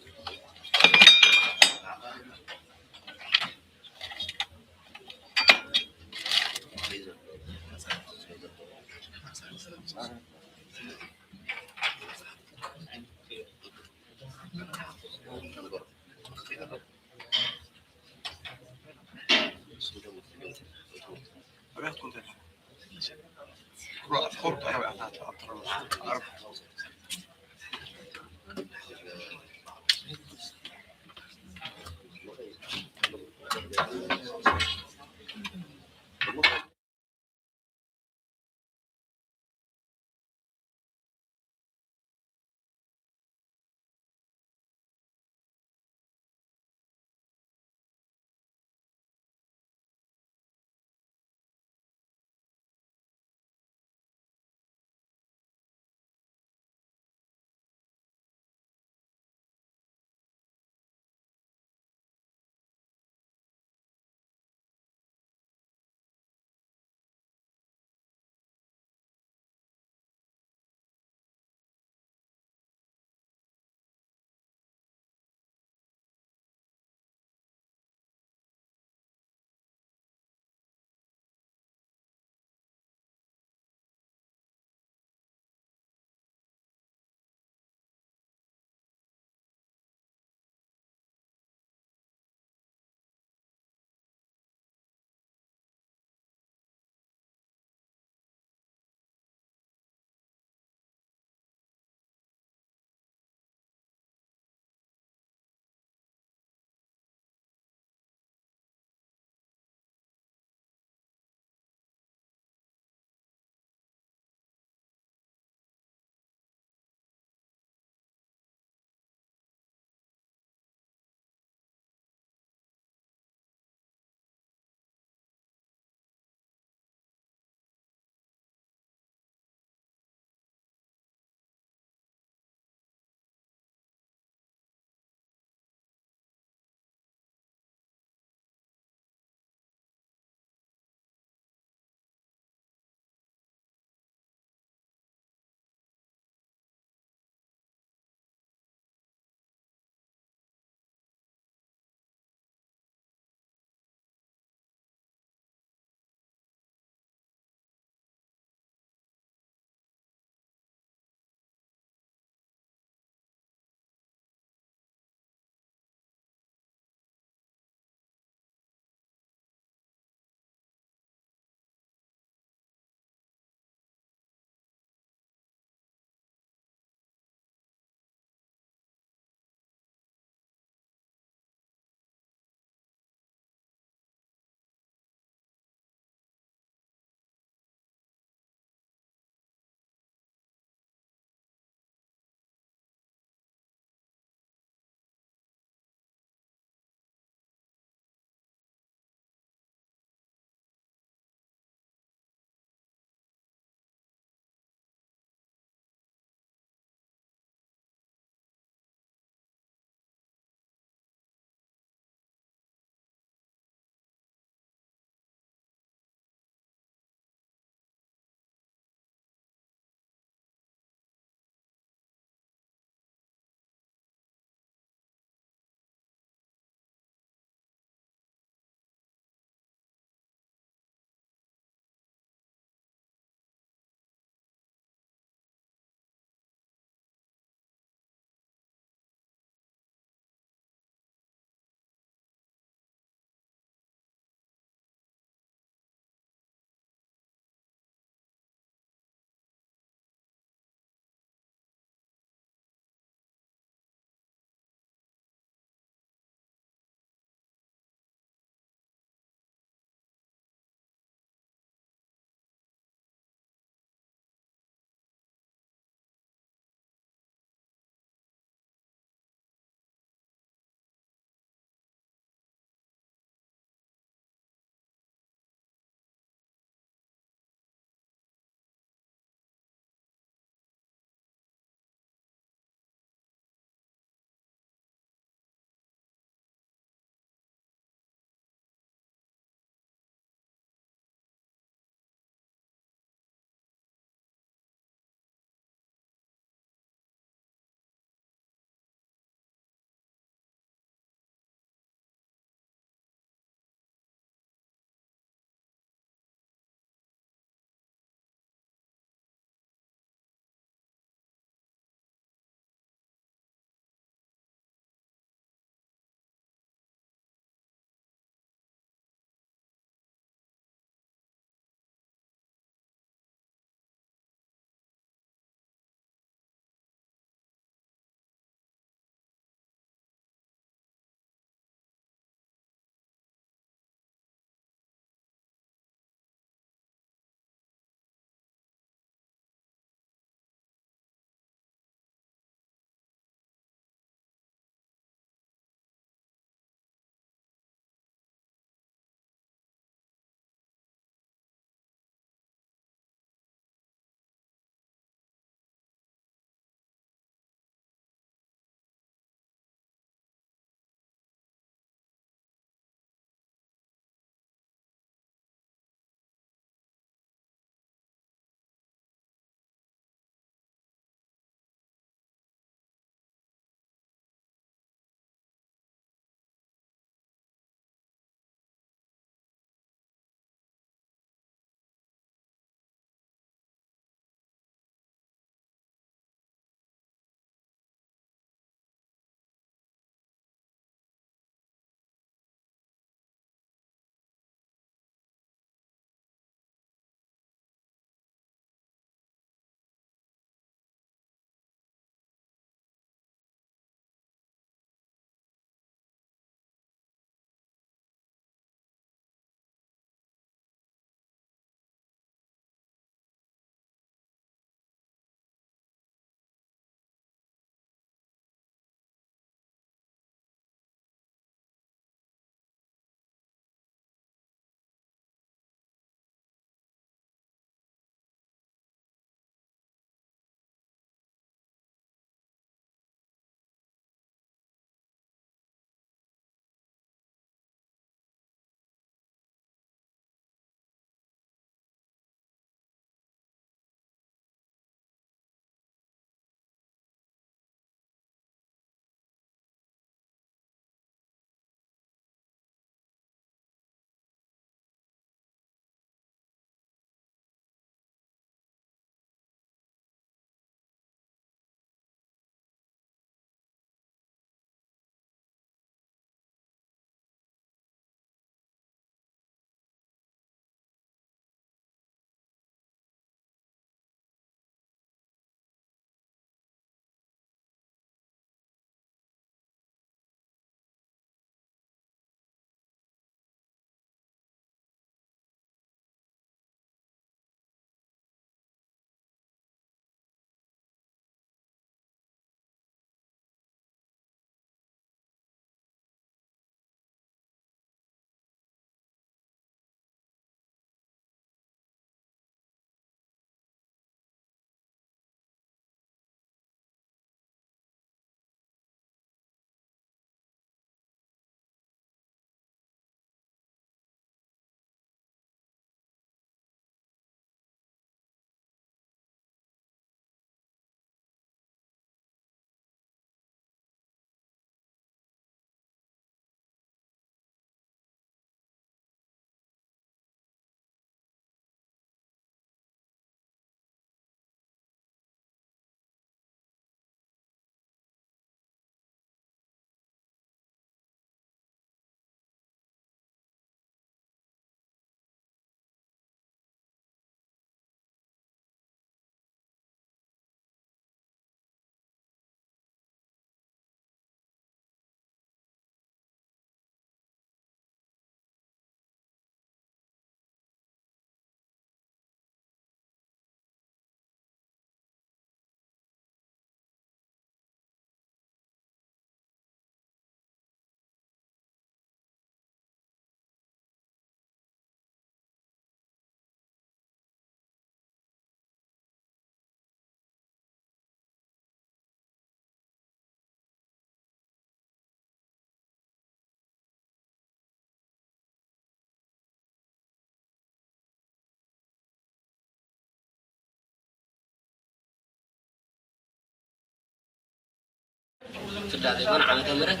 ፍዳ ዘይኮነ ዓመተ ምህረት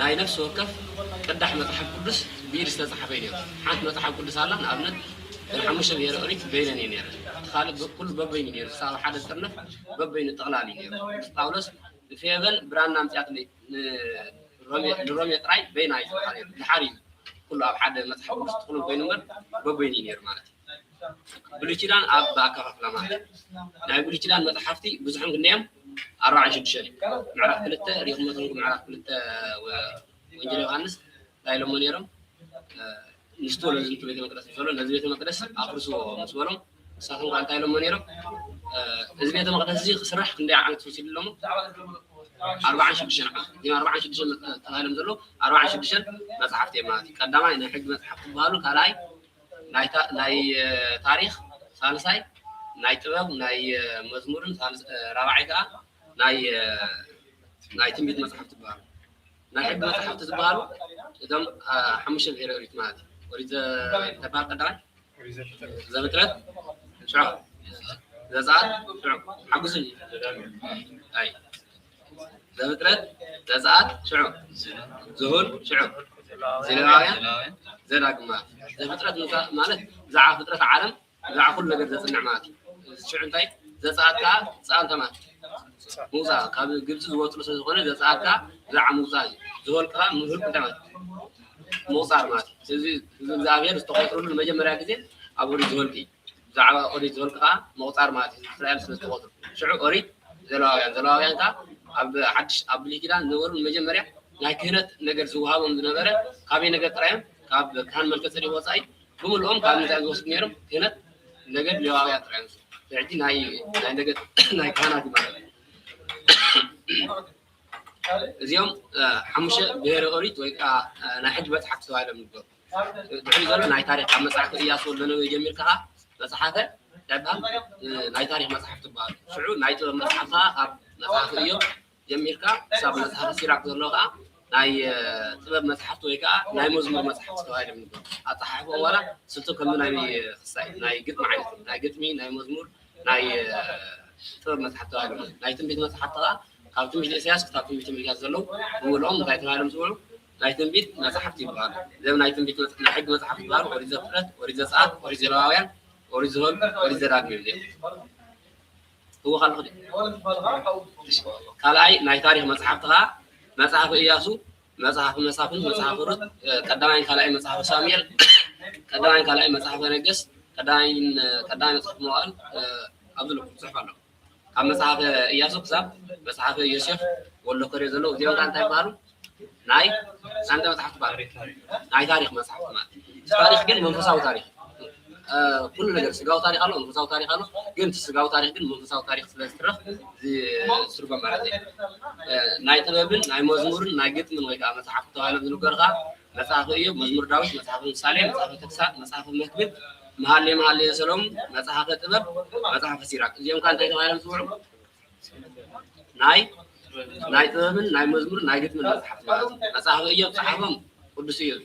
ናይ ነፍሲ ወከፍ ቅዳሕ መጽሓፍ ቅዱስ ብኢድ ዝተጻሕፈ እዩ ነይሩ። ሓንቲ መጽሓፍ ቅዱስ ኣላ፣ ንኣብነት እተን ሓሙሽተ ብሄረ ኦሪት በይነን እዩ ነይረን። እቲ ካልእ ብ-፣ ኩሉ በበይኑ ነይሩ። ክሳብ ሓደ ዝጥርነፍ በበይኑ ጥቕላል እዩ ነይሩ። ቅዱስ ጳውሎስ ብፌበን ብራና ኣምጺኣትለይ ንሮሜ፣ ንሮሜ ጥራይ በይና እዩ ዝጽሓፍ ነይሩ። ድሓር እዩ ኩሉ ኣብ ሓደ መጽሓፍ ቅዱስ ጥቕሉል ኮይኑ እምበር በበይኑ እዩ ነይሩ ማለት እዩ። ብሉይ ኪዳን ኣብ ኣከፋፍላ ማለት እዩ። ናይ ብሉይ ኪዳን መጽሓፍቲ ብዙሕን ክንደዮም ኣርባዓን ሽዱሽተን እዩ። ምዕራፍ ክልተ ሪኹሞ ተንኩ ምዕራፍ ክልተ ወ-፣ ወንጌል ዮሃንስ እንታይ ኢሎሞ ነይሮም? እ፣ ንስቶ ለዝንቱ ቤተ መቅደስ ምስ በሎ፣ ነዚ ቤተ መቅደስ ኣፍርስዎ ምስ በሎም፣ ንሳቶም ከኣ እንታይ ኢሎሞ ነይሮም? እ፣ እዚ ቤተ መቅደስ እዚ ክስራሕ ክንደይ ዓመት ወሲዱ ኢሎሞ? ኣርባዓን ሽዱሽተን ዓመት። እዚኦም ኣርባዓን ሽዱሽተን መጽ-፣ ተባሂሎም ዘለዉ ኣርባዓን ሽዱሽተን መጽሓፍቲ እዮም ማለት እዩ። ቀዳማይ ናይ ሕጊ መጽሓፍ ዝበሃሉ፣ ካልኣይ ናይ ታ-፣ ናይ፣ እ፣ ታሪኽ፣ ሳልሳይ ናይ ጥበብ፣ ናይ፣ እ፣ መዝሙርን፣ ሳልስ-፣ እ፣ ራብዓይ ከኣ ናይ፣ እ፣ ናይ ትንቢት መጽሓፍቲ ዝበሃሉ። ናይ ሕጊ መጽሓፍቲ ዝበሃሉ እዞም፣ እ፣ ሓሙሽተ ብሄረ ኦሪት ማለት እዩ። ኦሪት ዘ-፣ ተባል ቀዳማይ ዘፍጥረት ሽዑ፣ ዘጸኣት ሽዑ፣ ሓጉስን እዩ። ኣይ፣ ዘፍጥረት፣ ዘጸኣት ሽዑ፣ ዝሁል ሽዑ፣ ዘሌዋውያን፣ ዘዳግም ማለት እዩ። ዘፍጥረት ምሳ-፣ ማለት ብዛዕባ ፍጥረት ዓለም፣ ብዛዕባ ኩሉ ነገር ዘጽንዕ ማለት እዩ። ሽዑ እንታይ? ዘጸኣት ከኣ ጸኣ እንታይ ማለት እዩ? ምውጻእ፣ ካብ ግብጺ ዝወጽኡ ስለ ዝኾነ ዘጸኣት ከኣ ብዛዕባ ምውጻእ እዩ። ዝሁል ከኣ፣ ዝሁል እንታይ ማለት እዩ? ምቑጻር ማለት እዩ። ስለዚ ህዝቢ እግዚኣብሔር ዝተቖጽረሉ ንመጀመርያ ግዜ ኣብ ኦሪት ዘኍልቍ እዩ። ብዛዕባ ኦሪት ዘኍልቁ ከኣ ምቑጻር ማለት እዩ፣ እስራኤል ስለ ዝተቖጽሩ። ሽዑ ኦሪት ዘለዋውያን፣ ዘለዋውያን ከኣ ኣብ ሓድሽ፣ ኣብ ብሉይ ኪዳን ዝነበሩ ንመጀመርያ ናይ ክህነት ነገር ዝወሃቦም ዝነበረ፣ ካበይ ነገር ጥራይ እዮም? ካብ ካህን መልከ ጼዴቅ ወጻኢ ብምልኦም ካብ ምንታይ ዝወስዱ ነይሮም? ክህነት ነገድ ሌዋውያን ጥራይ እዮም። ሕጂ ናይ፣ ናይ ነገድ ናይ ካህናት እዩ ማለት እዩ። እዚኦም፣ እ፣ ሓሙሽተ ብሄረ ኦሪት ወይ ከዓ፣ እ፣ ናይ ሕጊ መጽሓፍቲ ተባሂሎም ይንገሩ። ድሕሪ ዘሎ ናይ ታሪኽ ካብ መጽሓፈ ኢያሱ ወልደ ነዌ ጀሚርካ ከዓ መጽሓፈ እንታይ ይበሃል? እ፣ ናይ ታሪኽ መጽሓፍቲ ይበሃሉ። ሽዑ ናይ ጥበብ መጽሓፍቲ ከዓ ካብ መጽሓፈ ኢዮብ ጀሚርካ ክሳብ መጽሓፈ ሲራክ ዘሎ ከዓ ናይ፣ እ፣ ጥበብ መጽሓፍቲ ወይ ከዓ ናይ መዝሙር መጽሓፍቲ ተባሂሎም ይንገሩ። ኣጸሓሕፍኦም ዋላ ስልቱ ከም ናይ ክስታይ ናይ ግጥሚ ዓይነት፣ ናይ ግጥሚ፣ ናይ መዝሙር፣ ናይ፣ እ፣ ጥበብ መጽሓፍቲ ተባሂሎም። ናይ ትንቢት መጽሓፍቲ ከዓ ካብ ትንቢት ኢሳያስ ክሳብ ትንቢት ሚልክያስ ዘለዉ ብምልኦም እንታይ ተባሂሎም ዝውዑ? ናይ ትንቢት መጽሓፍቲ ይበሃሉ። እዞም ናይ ትንቢት መጽ-፣ ናይ ሕጊ መጽሓፍቲ ይበሃሉ። ኦሪት ዘፍጥረት፣ ኦሪት ዘጸኣት፣ ኦሪት ዘሌዋውያን፣ ኦሪት ዘኍልቁ፣ ኦሪት ዘዳግም እዮም እዚኦም። እወ፣ ካልእ ክዲ። ካልኣይ ናይ ታሪኽ መጽሓፍቲ ከዓ መጽሓፈ ኢያሱ፣ መጽሓፈ መሳፍንት፣ መጽሓፈ ሩት፣ እ፣ ቀዳማይን ካልኣይን መጽሓፈ ሳሙኤል፣ ቀዳማይን ካልኣይን መጽሓፈ ነገስት፣ ቀዳማይን፣ እ፣ ቀዳማይ መጽሓፈ መዋእል፣ እ፣ ኣብዚ ኣሎ፣ ጽሑፍ ኣሎ። ካብ መጽሓፈ ኢያሱ ክሳብ መጽሓፈ ዮሴፍ ወልደ ኮርዮ ዘለዉ፣ እዚኦም ከኣ እንታይ ይበሃሉ? ናይ፣ ናይ እንታይ መጽሓፍቲ ይበሃሉ? ናይ ታሪኽ መጽሓፍቲ ማለት እዩ። እቲ ታሪኽ ግን መንፈሳዊ ታሪኽ። እ፣ ኩሉ ነገር ስጋዊ ታሪኽ ኣሎ፣ መንፈሳዊ ታሪኽ ኣሎ። ግን እቲ ስጋዊ ታሪኽ ግን መንፈሳዊ ታሪኽ ስለ ዝትረኽ ዝ-፣ ዝትርጎም ማለት እዩ። እ፣ ናይ ጥበብን ናይ መዝሙርን ናይ ግጥምን ወይ ከዓ መጽሓፍቲ ተባሂሎም ዝንገሩ ከዓ መጽሓፈ ኢዮብ፣ መዝሙር ዳዊት፣ መጽሓፈ ምሳሌ፣ መጽሓፈ ተግሳጽ፣ መጽሓፈ መክብብ፣ መሃሌ መሃሌ ሰሎሞን፣ መጽሓፈ ጥበብ፣ መጽሓፈ ሲራክ። እዚኦም ከ እንታይ ተባሂሎም ዝጽውዑ? ናይ፣ ናይ ጥበብን ናይ መዝሙርን ናይ ግጥምን መጽሓፍቲ ማለት እዩ። መጽሓፈ ኢዮብ ጸሓፎም ቅዱስ ኢዮብ።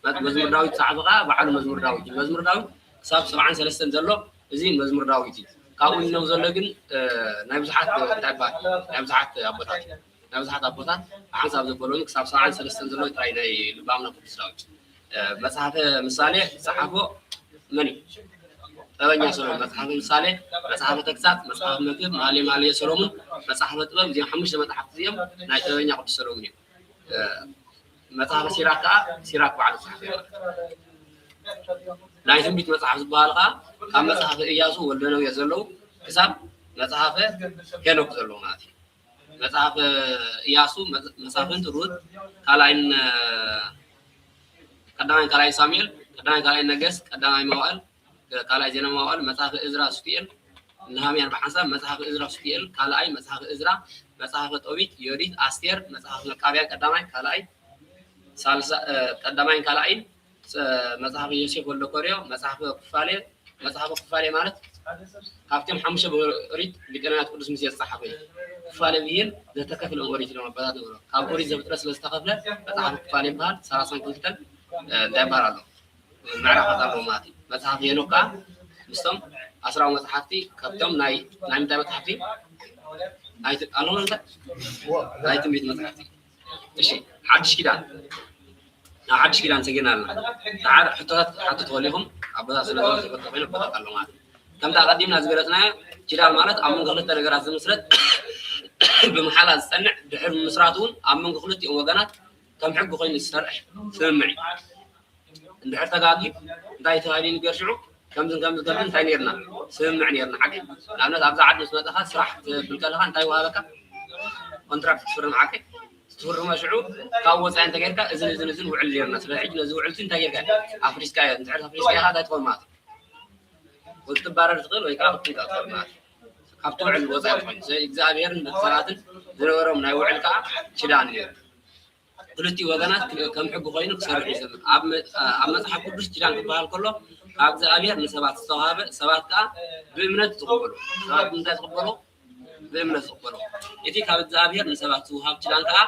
መ-፣ መዝሙር ዳዊት ጸሓፈ ከኣ በዓሉ መዝሙር ዳዊት እዩ። መዝሙር ዳዊት ክሳብ ሰብዓን ሰለስተን ዘሎ እዚ መዝሙር ዳዊት እዩ። ካብኡ ንነው ዘሎ ግን፣ እ፣ ናይ ብዙሓት እንታይ ይበሃል? ናይ ብዙሓት ኣቦታት እዩ። ናይ ብዙሓት ኣቦታት ሓንሳብ ዘበሎም ክሳብ ሰብዓን ሰለስተን ዘሎ ጥራይ ናይ ልበ ኣምላኽ ቅዱስ ዳዊት። እ፣ መጽሓፈ ምሳሌ ዝጸሓፎ መን እዩ? ጥበበኛ ሰሎሞን። መጽሓፈ ምሳሌ፣ መጽሓፈ ተግሳጽ፣ መጽሓፈ መክብብ፣ መኃልየ መኃልየ ሰሎሞን፣ መጽሓፈ ጥበብ፣ እዚኦም ሓሙሽተ መጽሓፍቲ እዚኦም ናይ ጥበበኛ ቅዱስ ሰሎሞን እዮም። እ፣ መጽሓፈ ሲራክ ከኣ ሲራክ ባዕሉ ዝጸሓፈ እዩ ማለት እዩ። ናይ ትንቢት መጽሓፍ ዝበሃሉ ከኣ ካብ መጽሓፈ ኢያሱ ወልደ ነዌ ዘለዉ ክሳብ መጽሓፈ ሄኖክ ዘለዉ ማለት እዩ። መጽሓፈ ኢያሱ፣ መ-፣ መሳፍንት፣ ሩት፣ ካልኣይን፣ ቀዳማይን ካልኣይን ሳሙኤል፣ ቀዳማይን ካልኣይን ነገስት፣ ቀዳማይ መዋእል፣ ካልኣይ ዜና መዋእል፣ መጽሓፈ እዝራ ሱቱኤል፣ ነሃምያን ብሓንሳብ፣ መጽሓፈ እዝራ ሱቱኤል፣ ካልኣይ መጽሓፈ እዝራ፣ መጽሓፈ ጦቢት፣ ዮዲት፣ ኣስቴር፣ መጽሓፈ መቃብያን ቀዳማይ፣ ካልኣይ፣ ሳልሳ-፣ እ፣ ቀዳማይን ካልኣይን፣ ጸ-፣ መጽሓፈ ዮሴፍ ወልደ ኮርዮ፣ መጽሓፈ ኩፋሌ፣ መጽሓፈ ኩፋሌ ማለት ካብቶም ሓሙሽተ ብሄረ ኦሪት ሊቀ ነቢያት ቅዱስ ሙሴ ዝተጻሕፈ እዩ። ኩፋሌ ብሂል ዘተከፍለ ኦሪት ኢሎም ኣቦታት ንብሎ። ካብ ኦሪት ዘፍጥረት ስለ ዝተኸፍለ መጽሓፈ ኩፋሌ ይበሃል። ሰላሳን ክልተን፣ እ፣ እንታይ ይበሃል ኣሎ? ምዕራፋት ኣለዎ ማለት እዩ። መጽሓፍ ሄኖክ ከኣ ምስቶም ኣስራዊ መጽሓፍቲ ካብቶም ናይ፣ ናይ ምንታይ መጽሓፍቲ? ኣይት- ኣለኹም እንታይ? ናይ ትንቢት መጽሓፍቲ። እሺ፣ ሓድሽ ኪዳን። ናብ ሓድሽ ኪዳን ሰጊርና ኣለና። ደሓር ሕቶታት ክትሓቱ ትኽእሉ ኢኹም። ኣብ ቦታ ስለ ዘሎ ዘይፈቶ ኮይነ ቦታት ኣሎ ማለት እዩ። ከምቲ ኣቐዲምና ዝገለጽናዮ፣ ኪዳን ማለት ኣብ መንጎ ክልተ ነገራት ዝምስረት፣ ብመሓላ ዝጸንዕ፣ ድሕሪ ምምስራቱ እውን ኣብ መንጎ ክልቲኦም ወገናት ከም ሕጊ ኮይኑ ዝሰርሕ ስምምዕ እዩ። እንድሕር ተጋግዩ እንታይ ተባሂሉ ይንገር ሽዑ? ከምዝን ከምዝን ከምዝን እንታይ ነርና? ስምምዕ ነርና። ሓቂ ንኣብነት ኣብዛ ዓዲ ምስ መጻኻ ስራሕ ትብል ከለኻ እንታይ ይወሃበካ? ኮንትራክት ትፍርም ሓቂ ትፍርሞ ሽዑ ካብኡ ወጻኢ እንተጌርካ እዝን እዝን እዝን ውዕል ነርና። ስለዚ ሕጂ ነዚ ውዕል እዚ እንታይ ጌርካ? ኣፍሪስካዮ። እንድሕር ኣፍሪስካዮ እንታይ ትኸውን ማለት እዩ? ወይ ክትባረር ትኽእል ወይ ከዓ ክትጥንቀቕ ትኽእል ማለት እዩ። ካብቲ ውዕል ወጻኢ ትኾን። ስለዚ እግዚኣብሔርን በቲ ሰባትን ዝነበሮም ናይ ውዕል ከዓ ኪዳን እዩ። ክልቲኡ ወገናት ከም ሕጊ ኮይኑ ክሰርሕ ይሰምዕ። ኣብ መ- ኣብ መጽሓፍ ቅዱስ ኪዳን ክበሃል ከሎ ካብ እግዚኣብሔር ንሰባት ዝተዋሃበ ሰባት ከዓ ብእምነት ዝቕበሉ ሰባት እንታይ ዝቕበሉ ብእምነት ዝቕበሉ እቲ ካብ እግዚኣብሔር ንሰባት ዝውሃብ ኪዳን ከዓ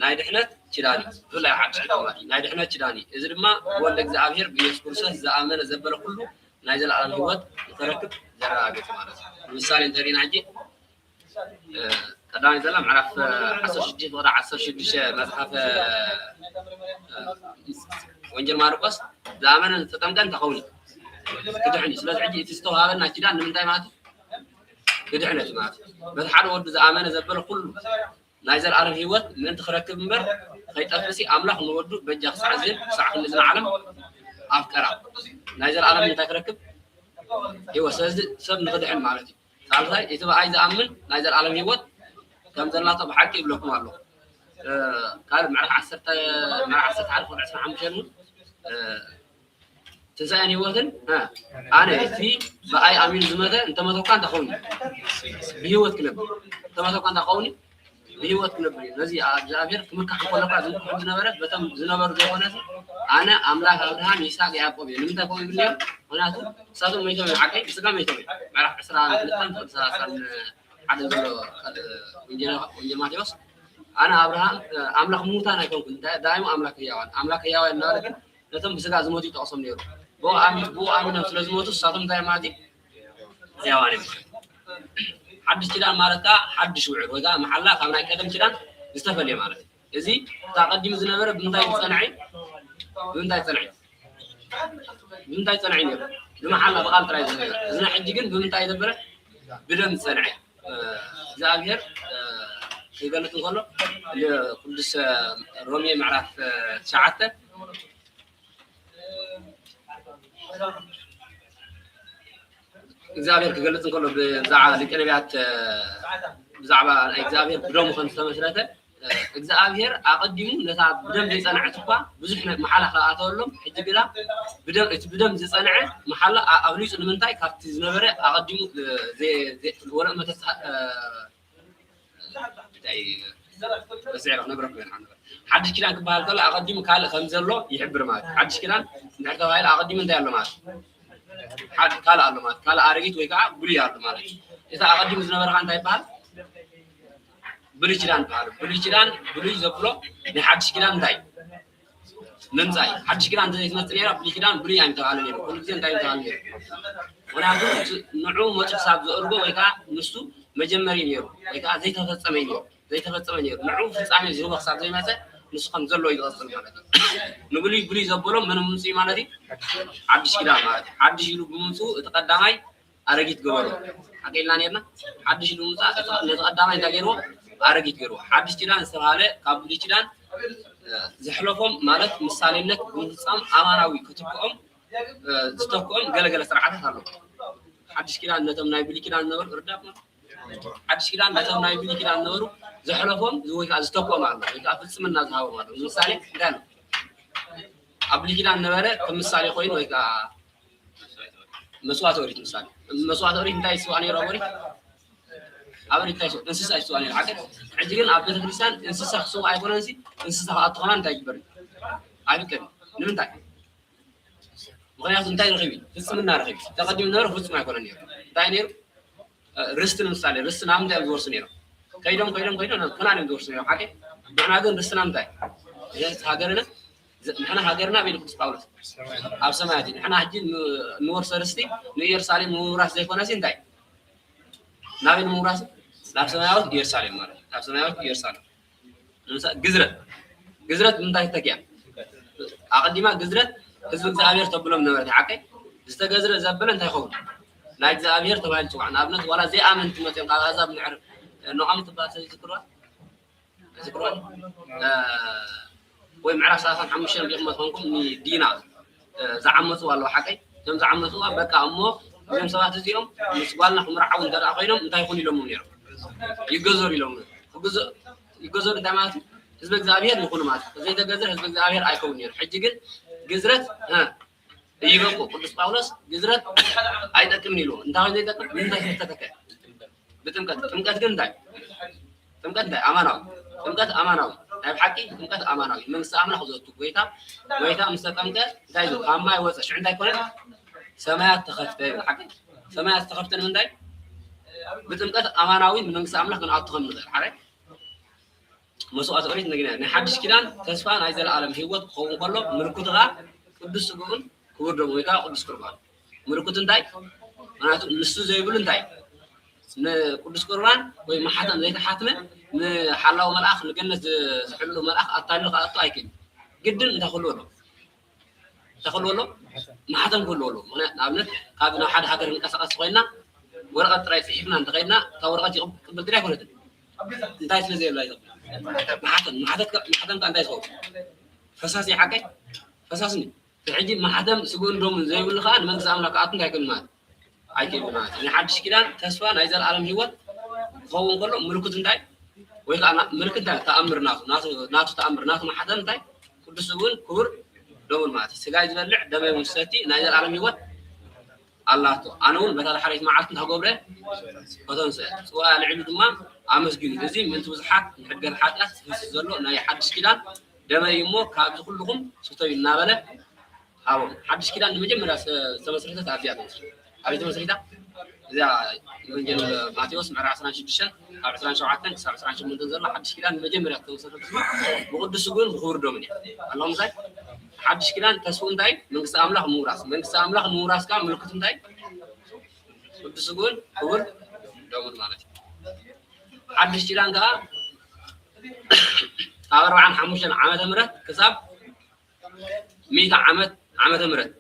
ናይ ድሕነት ኪዳን እዩ። ብፍላይ ሓድሽ ኪዳን ማለት እዩ። ናይ ድሕነት ኪዳን እዩ። እዚ ድማ ብወልደ እግዚኣብሔር ብኢየሱስ ክርስቶስ ዝኣመነ ዘበለ ኩሉ ናይ ዘለኣለም ህይወት ንክረክብ ዘረጋግጽ ማለት እዩ። ምሳሌ እንተሪና ሕጂ ቀዳማይ ዘላ ምዕራፍ ዓሰርተ ሽዱሽተ ፍቕዲ ዓሰርተ ሽዱሽተ መጽሓፍ ወንጀል ማርቆስ ዝኣመነ ዝተጠምቀ እንተኸውን ክድሕን እዩ። ስለዚ ሕጂ እቲ ዝተዋሃበና ኪዳን ንምንታይ ማለት እዩ? ክድሕነት ማለት እዩ። በቲ ሓደ ወዱ ዝኣመነ ዘበለ ኩሉ ናይ ዘለኣለም ህይወት ምእንቲ ክረክብ እምበር ከይጠፍእሲ ኣምላኽ ንወዱ በጃ ክሳዕ ዝህብ ክሳዕ ክንድዝና ዓለም ኣፍቀራ ናይ ዘለኣለም እንታይ ክረክብ ህይወት። ስለዚ ሰብ ንክድሕን ማለት እዩ። ሳልሳይ እቲ ብኣይ ዝኣምን ናይ ዘለኣለም ህይወት ከም ዘላቶ ብሓቂ ይብለኩም ኣሎ። ካልእ ምዕራፍ ዓሰርተ ምዕራፍ ዓሰርተ ሓደ ቁጥሪ ዕስራን ሓሙሽተን እውን ትንሳኤን ህይወትን ኣነ እቲ ብኣይ ኣሚኑ ዝመተ እንተመተኳ እንተኸውን ብህይወት ክነብር እንተመተኳ እንተኸውን ብህይወት ክነብር እዩ። ነዚ እግዚኣብሔር ክምካሕ እንከለኳ ዝምክሖም ዝነበረ በቶም ዝነበሩ ዘይኮነስ ኣነ ኣምላኽ ኣብርሃም ይስሐቅ ያዕቆብ እየ። ንምንታይ ከምኡ ይብል ነይሩ? ምክንያቱ ንሳቶም መይቶም እዮም። ዓቀይ ብስጋ መይቶም እዮም። ምዕራፍ ዕስራ ክልተን ክልተ ሰላሳን ሓደ ዘሎ ወንጌል ማቴዎስ ኣነ ኣብርሃም ኣምላኽ ምዉታን ኣይኮንኩን ዳይሞ ኣምላኽ ህያዋን ኣምላኽ ህያዋን እናበለ ግን ነቶም ብስጋ ዝሞቱ ይጠቕሶም ነይሩ። ብኡ ኣሚኖም ስለ ዝሞቱ ንሳቶም እንታይ ማለት እዩ? ህያዋን እዮም። ሓድሽ ኪዳን ማለት ከዓ ሓድሽ ውዕል ወይ ከዓ መሓላ ካብ ናይ ቀደም ኪዳን ዝተፈልየ ማለት እዩ። እዚ እቲ ኣቐዲሙ ዝነበረ ብምንታይ ዝፀንዐ እዩ? ብምንታይ ዝፀንዐ እዩ? ብምንታይ ዝፀንዐ እዩ ነይሩ? ብመሓላ ብቓል ጥራይ ዝነበረ። እዚ ናይ ሕጂ ግን ብምንታይ ዘበለ? ብደም ዝፀንዐ። እግዚኣብሔር ክገልፅ እንከሎ ቅዱስ ሮሜ ምዕራፍ ትሽዓተ እግዚኣብሔር ክገልጽ እንከሎ ብዛዕባ ሊቀ ነቢያት ብዛዕባ ናይ እግዚኣብሔር ብደሙ ከም ዝተመስረተ እግዚኣብሔር ኣቐዲሙ ነታ ብደም ዘይጸንዐት እኳ ብዙሕ መሓላ ከኣተወሎም ሕጂ ግና እቲ ብደም ዝጸንዐ መሓላ ኣብሊጹ ንምንታይ ካብቲ ዝነበረ ኣቐዲሙ ወረእ መተስሓ እንታይ በስዕረ ክነግረኩም እየ ንሓንቲ ነገር። ሓድሽ ኪዳን ክበሃል ከሎ ኣቐዲሙ ካልእ ከም ዘሎ ይሕብር ማለት እዩ። ሓድሽ ኪዳን እንድሕር ተባሂሉ ኣቐዲሙ እንታይ ኣሎ ማለት እዩ? ሓደ ካልእ ኣሎ ማለት ካልእ ኣረጊት ወይ ከዓ ብሉይ ኣሎ ማለት እዩ። እቲ ኣቐዲሙ ዝነበረ ከዓ እንታይ ይበሃል? ብሉይ ኪዳን ይበሃል። ብሉይ ኪዳን ብሉይ ዘብሎ ናይ ሓድሽ ኪዳን እንታይ እዩ? ምምፃእ እዩ። ሓድሽ ኪዳን እንተዘይትመፅእ ነይራ ብሉይ ኪዳን ብሉይ ኣይምተባሃለ ነይሩ። ኩሉ ግዜ እንታይ ምተባሃለ ነይሩ? ምክንያቱ ንዑ መፁ ክሳብ ዘእርጎ ወይ ከዓ ንሱ መጀመሪ ነይሩ ወይ ከዓ ዘይተፈፀመ እዩ ነይሩ ዘይተፈፀመ ነይሩ ንዑ ፍፃሜ ዝህቦ ክሳብ ዘይመፀ ንሱ ከም ዘሎ እዩ ዝቐፅል ማለት እዩ። ንብሉይ ብሉይ ዘበሎ መን ምምፅኡ ማለት እዩ? ሓድሽ ኪዳን ማለት እዩ። ሓድሽ ኢሉ ብምምፅኡ እቲ ቀዳማይ ኣረጊት ገበሮ ሓቀ ኢልና ነርና። ሓድሽ ኢሉ ምምፃእ ነቲ ቀዳማይ እንታይ ገይርዎ? ኣረጊት ገይርዎ። ሓድሽ ኪዳን ዝተባሃለ ካብ ብሉይ ኪዳን ዘሕለፎም ማለት ምሳሌነት ብምፍፃም ኣማናዊ ክትክኦም ዝተክኦም ገለገለ ስርዓታት ኣለዉ። ሓድሽ ኪዳን ነቶም ናይ ብሉይ ኪዳን ዝነበሩ ርዳት ማለት ሓድሽ ኪዳን ነቶም ናይ ብሉይ ኪዳን ዝነበሩ ዘሕለፎም ወይ ከዓ ዝተክኦም ኣሎ ወይ ከዓ ፍፅምና ዝሃቦም ኣሎ። ንምሳሌ እንታይ ኣሎ? ኣብ ብሉይ ኪዳን ነበረ ከም ምሳሌ ኮይኑ ወይ ከዓ መስዋእቲ ኦሪት ምሳሌ መስዋእቲ ኦሪት እንታይ ይስዋ ነይሩ? ኣብ ኦሪት ኣብ ኦሪት እንታይ ይስዋ? እንስሳ ይስዋ ነይሩ። ሓቂ ሕጂ ግን ኣብ ቤተክርስትያን እንስሳ ክስዋ ኣይኮነን። እንስሳ ክኣቱ ከማን እንታይ ይግበር? ኣይፍቀድን። ንምንታይ? ምክንያቱ እንታይ ረኺቡ? ፍፅምና ረኺቡ። ተቐዲሙ ነበረ ፍፁም ኣይኮነን ነይሩ። እንታይ ነይሩ? ርስቲ ንምሳሌ ርስቲ ናብ ምንታይ እዮም ዝወርሱ ነይሮም? ከይዶም ከይዶም ከይዶም ናብ ከናን እዮም ዝወርሱ ነይሮም። ሓቂ ንሕና ግን ርስትና ምንታይ? ሃገርና ንሕና ሃገርና ቤት ቅዱስ ጳውሎስ ኣብ ሰማያት እዩ። ንሕና ሕጂ ንወርሶ ርስቲ ንኢየሩሳሌም ንምውራስ ዘይኮነሲ እንታይ ናበይ ንምውራስ? ናብ ሰማያዊት ኢየሩሳሌም ማለት እዩ። ናብ ሰማያዊት ኢየሩሳሌም። ንምሳሌ ግዝረት፣ ግዝረት ብምንታይ ተተኪኣ? ኣቐዲማ ግዝረት ህዝቢ እግዚኣብሔር ተብሎም ነበረት። ሓቀይ ዝተገዝረ ዘበለ እንታይ ይኸውን? ናይ እግዚኣብሔር ተባሂሉ ይፅዋዕ። ንኣብነት ዋላ ዘይኣመንቲ መፅኦም ካብ ኣሕዛብ ምዕር ኖዓም ትበሃል ሰብ ይዝክርዋ? ይዝክርዋ? እ፣ ወይ ምዕራፍ ሰላሳን ሓሙሽተን ሪኢኹም ተኾንኩም ንዲና፣ እ፣ ዝዓመፅዋ ኣለዉ። ሓቀይ እቶም ዝዓመፅዋ በቃ እሞ እዞም ሰባት እዚኦም ምስ ጓልና ክምርዓው እንተ ደኣ ኮይኖም እንታይ ይኹን ኢሎምዎም ነይሮም? ይገዘሩ ኢሎም። ክግዘ-፣ ይገዘሩ እንታይ ማለት እዩ? ህዝቢ እግዚኣብሔር ይኹኑ ማለት እዩ። ዘይተገዘረ ህዝቢ እግዚኣብሔር ኣይከውን ነይሩ። ሕጂ ግን ግዝረት፣ እ፣ ይበቁ። ቅዱስ ጳውሎስ ግዝረት ኣይጠቅምን ኢሉ። እንታይ ዘይጠቅም? እንታይ ዝተተከ? ብጥምቀት። ጥምቀት ግን እንታይ? ጥምቀት እንታይ? ኣማናዊ። ጥምቀት ኣማናዊ። ናይ ብሓቂ ጥምቀት ኣማናዊ። መንግስቲ ኣምላኽ ዘቱ ጎይታ፣ ጎይታ ምስ ተጠምቀ እንታይ ዝብል? ካብ ማይ ወፀ። ሽዑ እንታይ ኮነ? ሰማያት ተኸፍተ ይብል። ሓቂ ሰማያት ዝተኸፍተ ንምንታይ? ብጥምቀት ኣማናዊ ንመንግስቲ ኣምላኽ ክንኣቱ ከም ንኽእል። ሓደ መስዋዕት ኦሪት ነጊና። ናይ ሓድሽ ኪዳን ተስፋ ናይ ዘለኣለም ህይወት ክኸውን ከሎ ምልክቱ ኸዓ ቅዱስ ስግኡን ክቡር ደሙ ወይ ከዓ ቅዱስ ቁርባን። ምልክቱ እንታይ? ምክንያቱ ንሱ ዘይብሉ እንታይ? ንቅዱስ ቁርባን ወይ ማሕተም ዘይተሓትመ ንሓላው መልኣኽ ንገነት ዝ-፣ ዝሕሉ መልኣኽ ኣታሊሉ ክኣቱ ኣይክእልን። ግድን እንታይ ክህልዎ ኣለዎ? እንታይ ክህልዎ ኣለዎ? ማሕተም ክህልዎ ኣለዎ። ምክንያቱ ንኣብነት ካብ ናብ ሓደ ሃገር ክንቀሳቐስ ኮይንና ወረቐት ጥራይ ጽሒፍና እንተኸይድና እታ ወረቐት ይቕብል ድያ ኣይኮነትን? እንታይ ስለ ዘየብላ ይቕብል? ማሕተም፣ ማሕተም ከ፣ ማሕተም ከ እንታይ ዝኸውን? ፈሳሲ ሓቀይ? ፈሳሲ ነው። ሕጂ ማሕተም ስግኡን ደሙን ዘይብሉ ከኣ ንመንግስቲ ኣምላኽ ክኣቱ እንታይ ኣይክእልን ማለት? ኣይክእልን ማለት እዩ። ናይ ሓድሽ ኪዳን ተስፋ ናይ ዘለኣለም ህይወት ክኸውን ከሎ ምልክት እንታይ? ወይ ከኣ ና-፣ ምልክት እንታይ? ተኣምር ናቱ፣ ናቱ፣ ናቱ ተኣምር፣ ናቱ ማሕተም እንታይ? ቅዱስ ስግኡን ክቡር ደሙን ማለት እዩ። ስጋይ ዝበልዕ ደመይ እውን ዝሰቲ ናይ ዘለኣለም ህይወት ኣላቶ። ኣነ እውን በታ ዳሕረይቲ መዓልቲ እንታይ ክገብረ? ከተንስኦ። ጽዋእ ኣልዒሉ ድማ ኣመስጊኑ። እዚ ምእንቲ ብዙሓት ንሕድገት ሓጢኣት ዝፈስስ ዘሎ ናይ ሓድሽ ኪዳን ደመይ እዩ እሞ ካብዚ ኩልኹም ስተዩ እናበለ ሃቦም። ሓድሽ ኪዳን ንመጀመርያ ዝተ-፣ ዝተመስረተት ኣብዚኣ ተመስሪታ። ኣበይ ተመስሪታ? እዚኣ ወንጌል ማቴዎስ ምዕራፍ ዕስራን ሽዱሽተን ካብ ዕስራን ሸውዓተን ክሳብ ዕስራን ሸሞንተን ዘሎ ሓድሽ ኪዳን ንመጀመርያ ዝተመስረተት ድማ ብቅዱስ ስግኡን ብክቡር ደሙን እያ። ኣለኹም ምሳይ? ሓድሽ ኪዳን ተስፍኡ እንታይ? መንግስቲ ኣምላኽ ምውራስ። መንግስቲ ኣምላኽ ንምውራስ ከዓ ምልክቱ እንታይ? ቅዱስ ስግኡን ክቡር ደሙን ማለት እዩ። ሓድሽ ኪዳን ከዓ ካብ ኣርባዓን ሓሙሽተን ዓመተ ምህረት ክሳብ ሚእቲ ዓመት ዓመተ ምህረት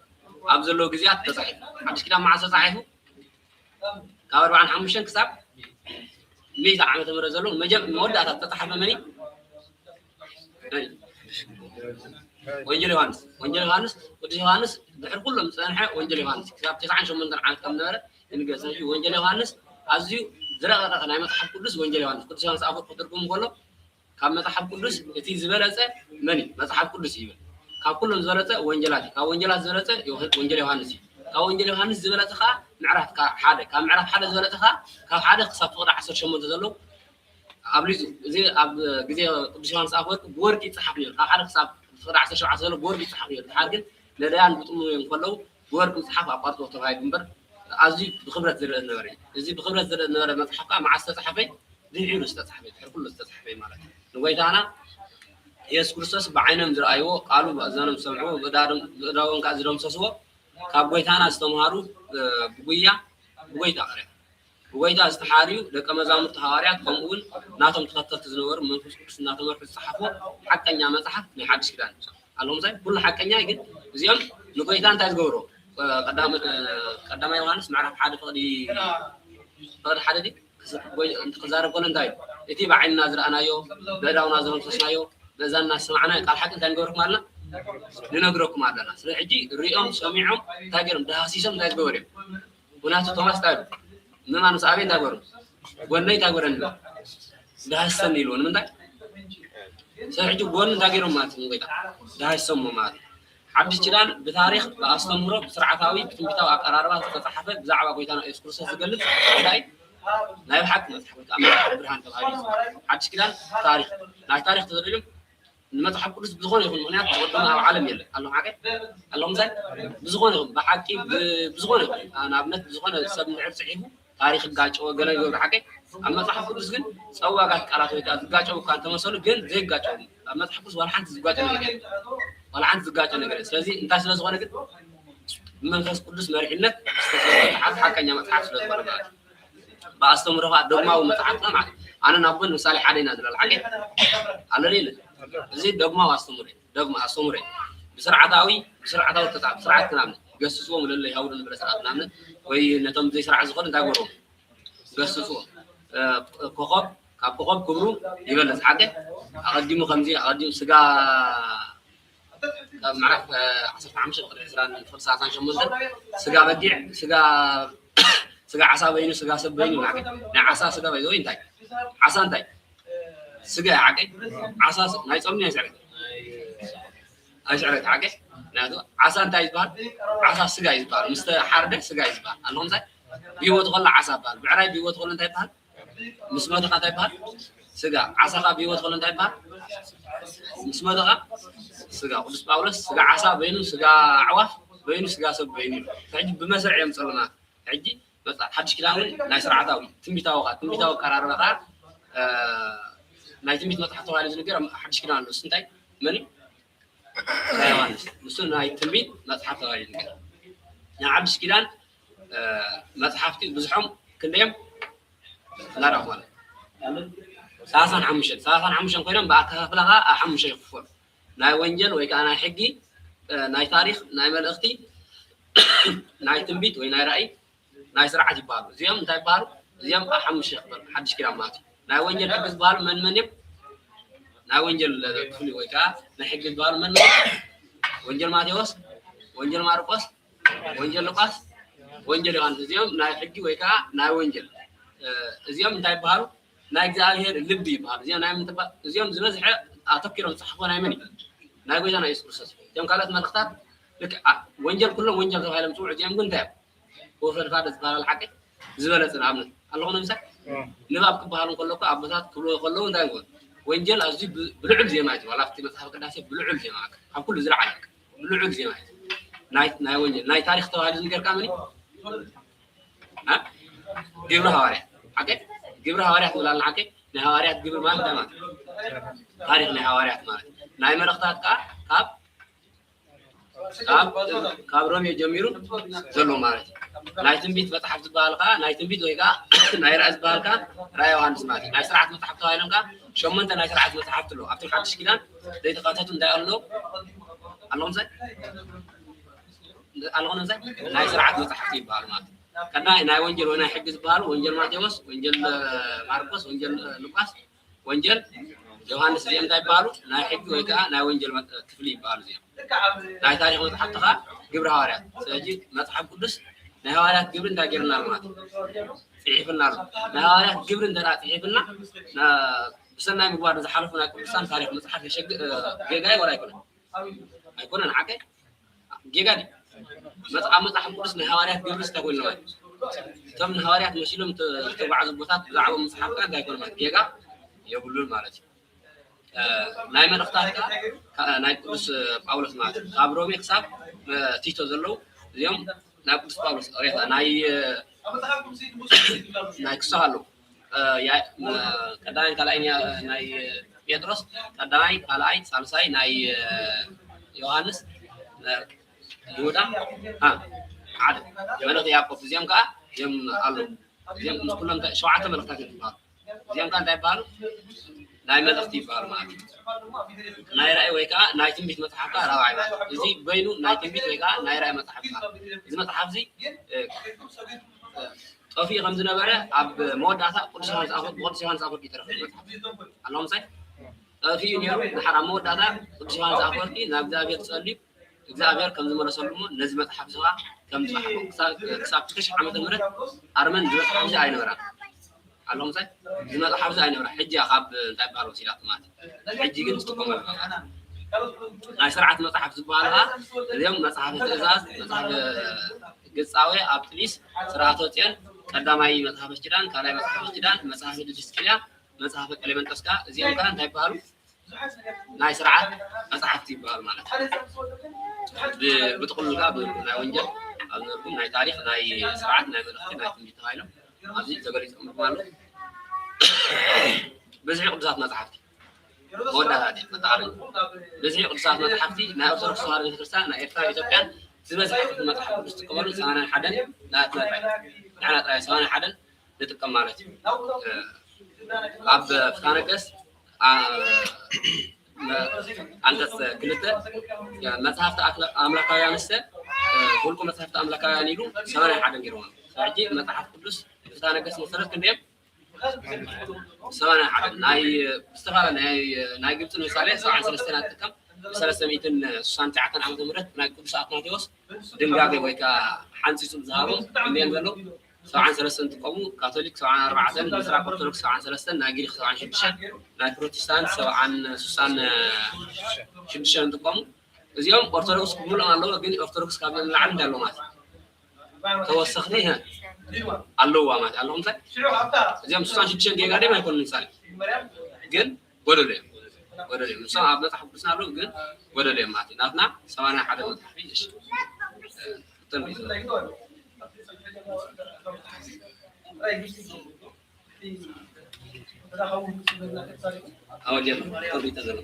ኣብ ዘለዉ ግዜያት ተጻሒፉ። ሓድሽ ኪዳን መዓስ ተጻሒፉ? ካብ ኣርባዓን ሓሙሽተን ክሳብ ሚእቲ ዓመተ ምህረት ዘለዉ መጀም-፣ መወዳእታ ዝተጻሕፈ መን እዩ? መን እዩ? ወንጌል ዮሃንስ። ወንጌል ዮሃንስ፣ ቅዱስ ዮሃንስ ድሕሪ ኩሎም ዝጸንሐ ወንጌል ዮሃንስ ክሳብ ተስዓን ሸሞንተን ዓመት ከም ነበረ ይንገር። ስለዚ ወንጌል ዮሃንስ ኣዝዩ ዝረቐቐ ናይ መጽሓፍ ቅዱስ ወንጌል ዮሃንስ። ቅዱስ ዮሃንስ ኣፈወርቅ ክትርጉም ከሎ ካብ መጽሓፍ ቅዱስ እቲ ዝበለጸ መን እዩ? መጽሓፍ ቅዱስ እዩ ይብል። ካብ ኩሎም ዝበለጸ ወንጌላት እዩ። ካብ ወንጌላት ዝበለጸ ዮሃ-፣ ወንጌል ዮሃንስ እዩ። ካብ ወንጌል ዮሃንስ ዝበለጸ ከኣ ምዕራፍ ከኣ ሓደ፣ ካብ ምዕራፍ ሓደ ዝበለጸ ከኣ ካብ ሓደ ክሳብ ፍቕዲ ዓሰርተ ሸሞንተ ዘለዉ ኣብሊጹ። እዚ ኣብ ግዜ ቅዱስ ዮሃንስ ኣፈወርቅ ብወርቂ ይጸሓፍ ነይሩ። ካብ ሓደ ክሳብ ፍቕዲ ዓሰርተ ሸውዓተ ዘሎ ብወርቂ ይጸሓፍ ነይሩ። ድሓር ግን ነዳያን ግጥሙ እንከለዉ ብወርቂ ምጽሓፍ ኣቋርጽዎ ተባሂሉ እምበር ኣዝዩ ብኽብረት ዝረአ ዝነበረ እዩ። እዚ ብኽብረት ዝረአ ዝነበረ መጽሓፍ ከኣ መዓስ ዝተጻሕፈ? ድሒሩ ዝተጻሕፈ፣ ድሕሪ ኩሉ ዝተጻሕፈ ማለት እዩ። ንጎይታና የሱስ ክርስቶስ ብዓይኖም ዝረኣይዎ፣ ቃሉ ብእዛኖም ዝሰምዕዎ፣ ብእዳዶም-፣ ብእዳዎም ከኣ ዝደምሰስዎ፣ ካብ ጎይታና ዝተምሃሩ፣ እ፣ ብጉያ፣ ብጎይታ፣ ቅርያ፣ ብጎይታ ዝተሓርዩ ደቀ መዛሙርቲ ሃዋርያት፣ ከምኡ እውን ናቶም ተኸተልቲ ዝነበሩ መንፈስ ቅዱስ እናተመርሑ ዝጸሓፍዎ ሓቀኛ መጽሓፍ ናይ ሓድሽ ኪዳን እዩ። ኣለኹም ሳይ ኩሉ ሓቀኛ እዩ፣ ግን እዚኦም ንጎይታ እንታይ ዝገብሮ? ቀዳም-፣ ቀዳማይ ዮሃንስ ምዕራፍ ሓደ ፍቕዲ፣ ፍቕዲ ሓደ ድዩ? ክስ-፣ ጎይ-፣ ክዛረብ ከሎ እንታይ እዩ? እቲ ብዓይንና ዝረኣናዮ፣ ብእዳውና ዝደምሰስናዮ፣ ብእዛንና ዝሰማዕናዮ ቃል ሓቂ እንታይ ንገብረኩም ኣለና? ንነግረኩም ኣለና። ስለ ሕጂ ሪኦም፣ ሰሚዖም፣ እንታይ ገይሮም? ደሃሲሶም እንታይ ዝገበሩ እዮም? ምኽንያቱ ቶማስ እንታይ ኢሉ? ምእማን ምስ ኣበይ እንታይ ገበሩ? ጎነይ እንታይ ገበረኒ? ደሃስሰኒ ኢልዎ። ንምንታይ? ሰብ ሕጂ ጎኒ እንታይ ገይሮም ማለት እዩ? ጎይታ ደሃይሶሞ ማለት እዩ። ሓድሽ ኪዳን ብታሪኽ፣ ብኣስተምህሮ፣ ብስርዓታዊ፣ ብትንቢታዊ ኣቀራርባ ዝተጻሕፈ ብዛዕባ ጎይታና ኢየሱስ ክርስቶስ ዝገልጽ እንታይ? ናይ ብሓቂ መጽሓፍ ወይ ከዓ መጽሓፍ ብርሃን ተባሂሉ ይጽዋዕ። ሓድሽ ኪዳን ታሪኽ፣ ናይ ታሪኽ ተዘሪሎም ንመጽሓፍ ቅዱስ ብዝኾነ ይኹን ምኽንያት ዝቕደሙ ኣብ ዓለም የለን። ኣለኹም ሓቀይ? ኣለኹም ምሳይ? ብዝኾነ ይኹን፣ ብሓቂ፣ ብ-፣ ብዝኾነ ይኹን፣ ንኣብነት ብዝኾነ ሰብ እንድሕር ጽሒፉ ታሪኽ ይጋጨዎ፣ ገለ ይገብሩ ሓቀይ? ኣብ መጽሓፍ ቅዱስ ግን ጸዋጋት ቃላት ወይ ከዓ ዝጋጨው እኳ እንተመሰሉ ግን ዘይጋጨው። ኣብ መጽሓፍ ቅዱስ ዋላ ሓንቲ ዝጋጨ ነገር የለን። ዋላ ሓንቲ ዝጋጨ ነገር የለን። ስለዚ እንታይ ስለ ዝኾነ ግን ብመንፈስ ቅዱስ መሪሕነት ዝተሰርሐ መጽሓፍ ሓቀኛ መጽሓፍ ስለ ዝኾነ ማለት እዩ። ብኣስተምህሮ ከዓ ዶግማዊ መፅሓፍና ማለት እዩ። ኣነ ናብ ጎን ምሳሌ ሓደ ኢና ዝለል ዓቂ ኣሎ ኢለ። እዚ ዶግማዊ ኣስተምህሮ እዩ። ዶግማ ኣስተምህሮ እዩ። ብስርዓታዊ ብስርዓታዊ ተፃብ ስርዓት ክናምን ገስፅዎም ለለ ይሃውሉ ንብለ ስርዓት ክናምን ወይ ነቶም ዘይስርዓት ዝኾኑ እንታይ ገርዎም ገስፅዎም። ኮኸብ ካብ ኮኸብ ክብሩ ይበልፅ። ሓቂ ኣቐዲሙ ከምዚ ኣቐዲሙ ስጋ ካብ ምዕራፍ ዓሰርተ ሓሙሽተ ቅድሚ ዕስራን ፍቕዲ ሰላሳን ሸሞንተን ስጋ በጊዕ ስጋ ስጋ ዓሳ በይኑ ስጋ ሰብ በይኑ ይብላዕ። ናይ ዓሳ ስጋ ባይዘ እንታይ ዓሳ እንታይ ስጋ ይዓቀ ዓሳ ናይ ጾም ናይ ስዕረት ኣይስዕረት ዓቀ ናቱ ዓሳ እንታይ ይባል ዓሳ ስጋ ይባል ምስ ተሓርደ ስጋ ይባል ኣለኹም እንታይ ብህይወት ከሎ ዓሳ ይባል ብዕራይ ብህይወት ከሎ እንታይ ይባል ምስ ሞተ እንታይ ይባል ስጋ ዓሳ ካብ ህይወት ከሎ እንታይ ይባል ምስ ሞተ ስጋ ቅዱስ ጳውሎስ ስጋ ዓሳ በይኑ ስጋ ኣዕዋፍ በይኑ ስጋ ሰብ በይኑ ሕጂ ብመስርዕ እዮም ጸለና ሕጂ መጽሓፍ ሓድሽ ኪዳን እውን ናይ ስርዓታዊ ትንቢታዊ ኸዓ ትንቢታዊ ኣቀራርባ ኸዓ ናይ ትንቢት መጽሓፍ ተባሂሉ ዝንገር ሓድሽ ኪዳን ኣሎ። እሱ እንታይ መን እዩ? ናይ ዮሃንስ። ንሱ ናይ ትንቢት መጽሓፍ ተባሂሉ ዝንገር። ናይ ሓድሽ ኪዳን መጽሓፍቲ ብዙሖም ክንደዮም እንዳረኹ ማለት ሰላሳን ሓሙሽተን ሰላሳን ሓሙሽተን ኮይኖም ብኣከፋፍላ ኸዓ ኣብ ሓሙሽተ ይኽፈሉ። ናይ ወንጀል ወይ ከዓ ናይ ሕጊ፣ ናይ ታሪክ፣ ናይ መልእኽቲ፣ ናይ ትንቢት ወይ ናይ ራእይ፣ ናይ ስርዓት ይበሃሉ። እዚኦም እንታይ ይበሃሉ? እዚኦም ኣብ ሓሙሽተ ይኽፈሉ። ሓድሽ ኪዳን ማለት እዩ። ናይ ወንጀል ሕጊ ዝበሃሉ መን መን እዮም? ናይ ወንጀል ክፍሊ ወይ ከዓ ናይ ሕጊ ዝበሃሉ መን መን እዮም? ወንጀል ማቴዎስ፣ ወንጀል ማርቆስ፣ ወንጀል ሉቃስ፣ ወንጀል ዮሃንስ። እዚኦም ናይ ሕጊ ወይ ከዓ ናይ ወንጀል እዚኦም እንታይ ይበሃሉ? ናይ እግዚኣብሔር ልቢ ይበሃሉ። እዚኦም ናይ ምንትባ እዚኦም ዝበዝሐ ኣተኪሮም ዝፅሓፍዎ ናይ መን እዩ? ናይ ጎይታና የሱስ ክርስቶስ እዩ። እዚኦም ካልኦት መልእኽታት ልክዕ ኣ- ወንጀል ኩሎም ወንጀል ተባሂሎም ዝፅውዑ እዚኦም ግን እንታይ እዮም? ወፈድፋደ ዝበሃል ሓቂ ዝበለፀ ንኣብነት ኣለኹ ንምሳል ንባብ ክበሃል እንከሎ እኮ ኣቦታት ክብልዎ ከለዉ እንታይ ይብሉ? ወንጀል ኣዝዩ ብ- ብልዑል ዜማ እዩ ዋላ ኣብቲ መፅሓፍ ቅዳሴ ብልዑል ዜማ ካብ ኩሉ ዝለዓለ ብልዑል ዜማ እዩ። ናይ ናይ ወንጀል ናይ ታሪክ ተባሂሉ ዝንገርካ መን እዩ? ግብሪ ሃዋርያት ሓቀ ግብሪ ሃዋርያት ንብላልና ሓቀ ናይ ሃዋርያት ግብሪ ማለት እንታይ ማለት ታሪክ ናይ ሃዋርያት ማለት ናይ መልእክታት ከዓ ካብ ካብ ካብ ሮሜ ጀሚሩ ዘሎ ማለት እዩ። ናይ ትንቢት መፅሓፍ ዝበሃል ከዓ ናይ ትንቢት ወይ ከዓ ናይ ራእይ ዝበሃል ከዓ ራእይ ዮሃንስ ማለት እዩ። ናይ ስርዓት መፅሓፍ ተባሂሎም ከዓ ሸሞንተ ናይ ስርዓት መፅሓፍቲ ኣለዉ ኣብቶም ሓድሽ ኪዳን ዘይተካተቱ እንታይ ኣለዉ ኣለኹም ሳይ ኣለኹም ሳይ ናይ ስርዓት መፅሓፍቲ ይበሃሉ ማለት እዩ። ቀዳማይ ናይ ወንጀል ወይ ናይ ሕጊ ዝበሃሉ ወንጀል ማቴዎስ፣ ወንጀል ማርቆስ፣ ወንጀል ሉቃስ፣ ወንጀል ዮሃንስ እዚኦም እንታይ ይበሃሉ? ናይ ሕጊ ወይ ከዓ ናይ ወንጀል ክፍሊ ይበሃሉ እዚኦም። ናይ ታሪክ መፅሓፍቲ ከዓ ግብሪ ሃዋርያት። ስለዚ መፅሓፍ ቅዱስ ናይ ሃዋርያት ግብሪ እንታይ ገይርና ኣሎ ማለት እዩ? ፅሒፍና ኣሎ። ናይ ሃዋርያት ግብሪ እንተ ፅሒፍና ብሰናይ ምግባር ንዝሓለፉ ናይ ቅዱሳን ታሪክ ምፅሓፍ የሸግ ጌጋ ወላ ኣይኮነን ኣይኮነን ሓቀ ጌጋ ድዩ? መጽ- ኣብ መጽሓፍ ቅዱስ ናይ ሃዋርያት ግብሪ ዝተኮይኑ ማለት እዩ። እቶም ንሃዋርያት መሲሎም ተ- ዝተጓዓዙ ቦታት ብዛዕባ መጽሓፍ ቃል እንታይ ኮኑ ማለት ጌጋ የብሉን ማለት እዩ። እ፣ ናይ መልእኽታት ከዓ ካ- ናይ ቅዱስ ጳውሎስ ማለት እዩ። ካብ ሮሜ ክሳብ እ፣ ቲቶ ዘለዉ እዚኦም ናይ ቅዱስ ጳውሎስ ቅሬታ ናይ እ፣ ናይ ክሳብ ኣለዉ ቀዳማይ ካልኣይ ናይ ጴጥሮስ ቀዳማይ ካልኣይ ሳልሳይ ናይ ዮሃንስ ይሁዳ ሓደ መልእክቲ ያዕቆብ እዚኦም ከዓ እዮም ኣለዉ እዚኦም ምስ ኩሎም ሸውዓተ መልእክታት እዮም ዝበሃሉ እዚኦም ከዓ እንታይ ይበሃሉ ናይ መልእክቲ ይበሃሉ ማለት እዩ ናይ ራእይ ወይ ከዓ ናይ ትንቢት መፅሓፍ ከዓ ራብዓይ ማለት እዚ በይኑ ናይ ትንቢት ወይ ከዓ ናይ ራእይ መፅሓፍ ይበሃል እዚ መፅሓፍ እዚ ጠፊኡ ከም ዝነበረ ኣብ መወዳእታ ቅዱስ ዮሃንስ ኣፈወርቂ ብቅዱስ ዮሃንስ ኣፈወርቂ ይተረፈ መፅሓፍ ኣለኹም ሳይ ጠፊኡ ነይሩ ድሓር ኣብ መወዳእታ ቅዱስ ዮሃንስ ኣፈወርቂ ናብ እግዚኣብሔር ጸልዩ እግዚኣብሔር ከም ዝመለሰሉ እሞ ነዚ መፅሓፍ እዚ ከዓ ከም ዝፀሓፎ ክሳብ ክሳብ ክልተ ሺሕ ዓመተ ምህረት ኣርመን እዚ መፅሓፍ እዚ ኣይነበራን ኣለኹም ሳይ እዚ መፅሓፍ እዚ ኣይነበራ ሕጂ እያ ካብ እንታይ በሃል ወሲዳቶ ማለት እዩ ሕጂ ግን ትጥቀመሉ ናይ ስርዓት መፅሓፍ ዝበሃል ከዓ እዚኦም መፅሓፍ ትእዛዝ መፅሓፍ ግፃዌ ኣብ ጥሊስ ስርዓተ ፅዮን ቀዳማይ መፅሓፈ ኪዳን ካልኣይ መፅሓፈ ኪዳን መፅሓፈ ድድስቅልያ መፅሓፈ ቀሌመንጦስ ከዓ እዚኦም ከዓ እንታይ ይበሃሉ ናይ ስርዓት መፅሓፍቲ ይበሃሉ ማለት እዩ ብጥቅሉ ከዓ ናይ ወንጀል ኣብ ዝነርኩም ናይ ታሪክ ናይ ስርዓት ናይ መልእክቲ ናይ ትንቢት ተባሂሎም ኣብዚ ተገሊፆም ኣለዉ ብዝሒ ቅዱሳት መፅሓፍቲ መወዳእታ መተዓረኒ ብዝሒ ቅዱሳት መፅሓፍቲ ናይ ኦርቶዶክስ ተዋህዶ ቤተክርስትያን ናይ ኤርትራ ኢትዮጵያን ዝበዝሐ ክፍሊ መፅሓፍ ቅዱስ ዝጥቀመሉ ሰማንያን ሓደን ንሕና ጥራይ ሰማንያን ሓደን ንጥቀም ማለት እዩ። ኣብ ፍትሐ ነገስት ኣንቀፅ ክልተ መፅሓፍቲ ኣምላካውያን ስተ ውልቁ መፅሓፍቲ ኣምላካውያን ኢሉ ሰማንያ ሓደ ገይርዎም። ሕጂ መፅሓፍ ቅዱስ ፍትሐ ነገስት መሰረት ክንደዮም ሰማንያ ሓደ ናይ ዝተፈላለዩ ናይ ግብፂ ንምሳሌ ሰብዓን ሰለስተን ኣጥቀም ብሰለስተ ሚእትን ስሳን ትሽዓተን ዓመተ ምህረት ናይ ቅዱስ ኣትናቴዎስ ድንጋገ ወይ ከዓ ሓንፂፁ ዝሃቦም ክንደዮም ዘለዉ ሰብዓን ሰለስተን ጥቀሙ፣ ካቶሊክ ሰብዓን ኣርባዕተን፣ ምስራቅ ኦርቶዶክስ ሰብዓን ሰለስተን፣ ናይ ግሪክ ሰብዓን ሽዱሽተን፣ ናይ ፕሮቴስታንት ሰብዓን ስሳን ሽዱሽተን ጥቀሙ። እዚኦም ኦርቶዶክስ ክብሎም ኣለዎ፣ ግን ኦርቶዶክስ ካብ ንላዕሊ እንዳለዎ ማለት ተወሰኽቲ ኣለዋ ማለት ኣለኹም። እዚኦም ስሳን ሽዱሽተን ጌጋ ደም ኣይኮኑን ምሳሌ ግን ጎደሎ እዮም። ጎደሎ እዮም። ንሶም ኣብ መጽሓፍ ቅዱስና ኣለዉ ግን ጎደሎ እዮም ማለት እዩ። ናትና ሰማንያ ሓደ መጽሓፍ እዩ። እሺ። እቶም ሪኢቶ ኣወጀ እቶም ሪኢቶ ዘሎ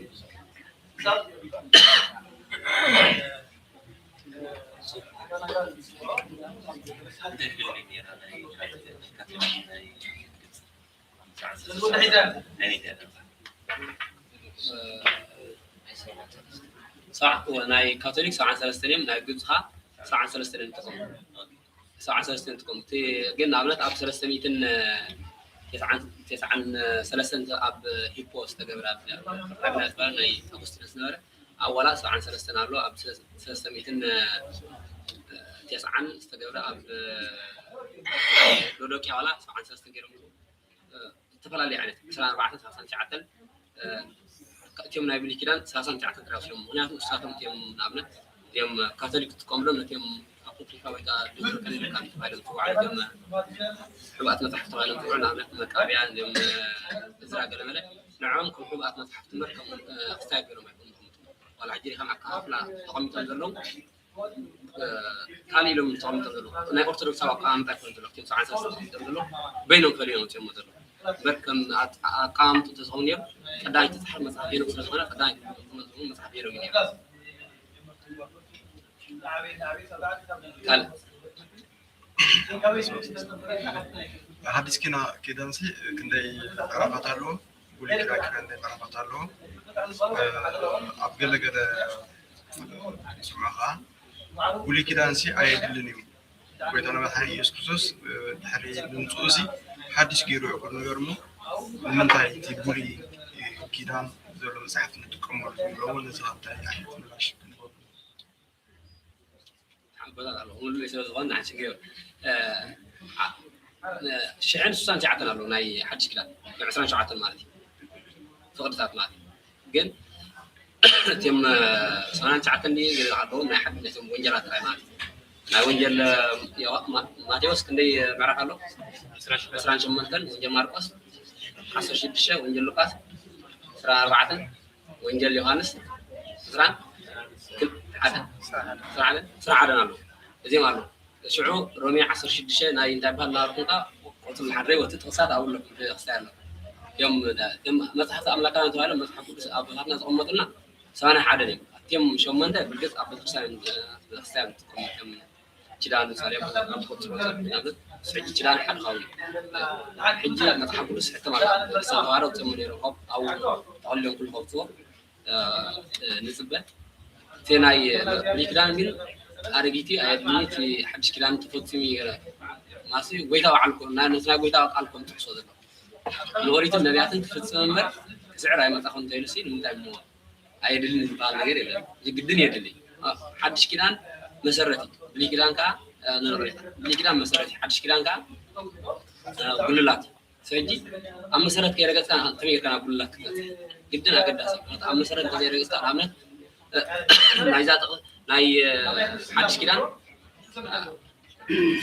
ናይ ካቶሊክ ሰብዓን ሰለስተን እዮም፣ ናይ ግብፅኻ ሰብዓን ሰለስተን እዮም። ሰብዓን ሰለስተን ትቆም። እቲ ግን ንኣብነት ኣብ ሰለስተ ሚእትን ተስዓን ሰለስተን ኣብ ሂፖ ዝተገብረ ኣብ ናይ ኣጉስጢኖስ ነበረ ኣብ ዋላ ሰብዓን ሰለስተን ኣሎ ኣብ ሰለስተ ሚእትን ተስዓን ዝተገብረ ኣብ ሎዶቅያ ዋላ ሰብዓን ሰለስተን ገይሮም ዝተፈላለዩ ዓይነት ዕስራን ኣርባዕተን ሰላሳን ትሽዓተን እቲኦም ናይ ብሉይ ኪዳን ሰላሳን ትሽዓተን ጥራይ ወሲዶም። ምክንያቱ ንሳቶም እቲኦም ንኣብነት እቲኦም ካቶሊክ ዝጥቀምሎም ነቲኦም ኣፖክሪፋ ወይ ከዓ ዲሞክራሲ ተባሂሎም ዝፅውዑ እቲኦም ሕቡኣት መፅሓፍቲ ተባሂሎም ዝፅውዑ ንኣብነት መቃብያን እዚኦም እዝራ ገለመለ ንዕኦም ከም ሕቡኣት መፅሓፍቲ እምበር ከም ክስታይ ገይሮም ኣይኮኑን ዝቕምጡ። ዋላ ሕጂ ከም ኣከፋፍላ ተቐሚጦም ዘለዉ ካልእ ኢሎም ተቐሚጦም ዘለዉ ናይ ኦርቶዶክሳዊ ኣቀማምጣ ኣይኮኑን ዘለዉ። እቲኦም ሰብዓን ሰለስተ ተቐሚጦም ዘለዉ በይኖም ፈልዮም ወፂኦም ዘለዉ። እምበር ከም ኣት- ኣቀማምጡ እንተዝኸውን ነይሩ ቀዳማይ ተፅሓፍ መፅሓፍ ሄኖክ ስለዝኾነ ቀዳማይ ተፅሓፍ መፅሓፍ ሄኖክ እዩ ነይሩ። ካልእ ሓዲስ ኪና ኪዳንሲ ክንደይ ምዕራፋት ኣለዎ? ብሉይ ኪዳን ክንደይ ምዕራፋት ኣለዎ? ኣብ ገለ ገለ ስምዑ ከዓ ብሉይ ኪዳንሲ ኣየድልን እዩ። ጎይታና መድሓኒ ኢየሱስ ክርስቶስ ድሕሪ ምምፅኡ ሲ ሓድሽ ገይሩ ይኹን ነገር እሞ ንምንታይ እቲ ብሉይ ኪዳን ዘሎ መፅሓፍ ንጥቀመሉ ዝብለዎ ነዚ እንታይ ዓይነት ምላሽ ክንህበሉ? ሓቦታት ኣለኹ ሙሉእ ስለ ዝኾን ንዓንሽን ገይሩ ሽሕን ስሳን ትሽዓተን ኣለዉ ናይ ሓድሽ ኪዳን ናይ ዕስራን ሸውዓተን ማለት እዩ ፍቕድታት ማለት እዩ ግን እቲም ሰማንያን ትሽዓተን ድዩ ዝሓለዉ ናይ ሓድነቶም ወንጀላት ጥራይ ማለት እዩ ናይ ወንጀል ማቴዎስ ክንደይ ምዕራፍ ኣሎ ዕስራን ሸሞንተን ወንጀል ማርቆስ ዓሰርተ ሽዱሽተ ወንጀል ሉቃስ ዕስራን ኣርባዕተን ወንጀል ዮሃንስ ዕስራን ሓደን ዕስራን ሓደን ኣለዉ እዚኦም ኣለዉ ሽዑ ሮሜ ዓሰርተ ሽዱሽተ ናይ እንታይ በሃል ናበልኩም ከኣ ቆጽሊ ሓድረይ ወቲ ጥቕሳት ኣብኡ ኣለኩም ቤተክርስትያን ኣሎ እዮም እዮም መጽሓፍቲ ኣምላካውያን ተባሂሎም መጽሓፍ ቅዱስ ኣቦታትና ዘቐመጡልና ሰማንያ ሓደ እዮም ኣትዮም ሸሞንተ ብርግጽ ኣብ ቤተክርስትያን እዮም ቤተክርስትያን እዮም ዝጥቀሙ እዮም ኪዳን ምሳሌ ኣብ ትቆጽሮ ንኣብነት ሕጂ ኪዳን ሓደ ካብኡ እዩ ሕጂ መጽሓፍ ቅዱስ ሕተም ኣሎ ተዋህዶ ውፅሞ ነይሮም ካብ ኣብኡ ተቐሊሎም ኩሉ ከውፅዎ ንፅበ እቲ ናይ ብሉይ ኪዳን ግን ኣረጊት እዩ ኣየድልኒ እቲ ሓድሽ ኪዳን ተፈፂሙ እዩ ማሲ ጎይታ ባዕሉ ነቲ ናይ ጎይታ ቃል ከም ትሕሶ ዘሎ ንኦሪትን ነቢያትን ትፍፅም እምበር ክስዕር ኣይመፃኹን እንተኢሉ ሲ ንምንታይ እሞ ኣየድልን ዝበሃል ነገር የለን ግድን የድሊ ሓድሽ ኪዳን መሰረት እዩ ብሉይ ኪዳን ከዓ ንቕሬታ ብሉይ ኪዳን መሰረት እዩ ሓድሽ ኪዳን ከዓ ጉልላት እዩ ሕጂ ኣብ መሰረት ከይረገፅካ ከመይ ጌርካ ናብ ጉልላት ክትበፅሕ ግድን ኣገዳሲ እዩ ኣብ መሰረት እንተዘይረገፅካ ንኣብነት ናይዛ ናይ ሓድሽ ኪዳን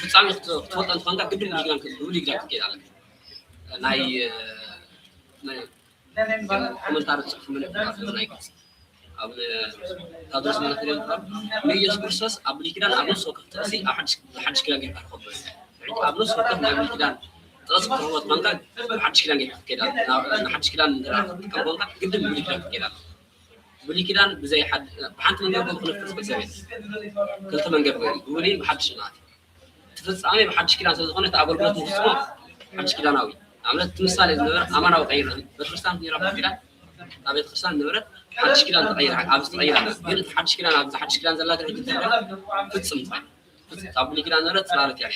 ፍፃሜ ክትፈልጦ እንትኾንካ ግድን ብሉይ ኪዳን ብሉይ ኪዳን ክትከይድ ኣለካ ናይ ኮመንታሪ ዝፅሕፉ ናይ ግብፂ ኣብ ታድሮስ ማለት ሪኦም ካብ ንኢየሱስ ክርስቶስ ኣብ ብሉይ ኪዳን ኣብ ነፍሲ ወከፍ ጥቕሲ ኣብ ሓድሽ ኪዳን ጌርካ ትኸብር ኣብ ነፍሲ ወከፍ ናይ ብሉይ ኪዳን ጥቕሲ ክትረኽቦ ትኾንካ ሓድሽ ኪዳን ጌርካ ትከይድ ንሓድሽ ኪዳን ትጥቀም ኮንካ ግድን ብሉይ ኪዳን ክትከይድ ኣሎ ብሉይ ኪዳን ብዘይ ብሓንቲ መንገዲ ክነፍር ዝኽእል ሰብ የለን ክልተ መንገዲ ኮይኑ ብብሉይን ብሓድሽ ማለት እዩ እቲ ፍፃሜ ብሓድሽ ኪዳን ስለዝኾነ እቲ ኣገልግሎት ንፍፅሞ ሓድሽ ኪዳናዊ ንኣብነት እቲ ምሳሌ ዝነበረ ኣማናዊ ቀይር ቤተክርስትያን ነይራ። ኪዳን ኣብ ቤተክርስትያን ዝነበረ ሓድሽ ኪዳን ተቐይራ፣ ኣብዚ ተቐይራ ኣላ። ግን እቲ ሓድሽ ኪዳን ኣብዚ ሓድሽ ኪዳን ዘላ ግን ሕጂ እንታይ ፍጽም ካብ ብሉይ ኪዳን ዝነበረ ጽላሎት እያ።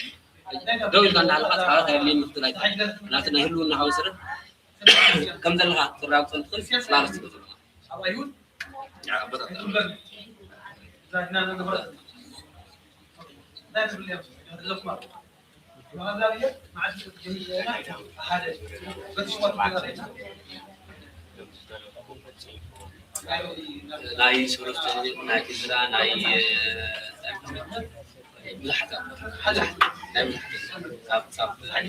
ደው ኢልካ እንዳሃለኻ ጽላሎት ኣየድልየኒ ክትብል ኣይትኽእል። ናቲ ናይ ህልውናኻ መሰረት ከም ዘለኻ ክትረጋግጾ እንትኽእል ጽላሎት ትገብር። ናይ ሶሎፍተን ናይ ክዝራ ናይ ብዙሓት ብዙሓት ናይ ብዙሓት ካብ ካብ ብዙሓት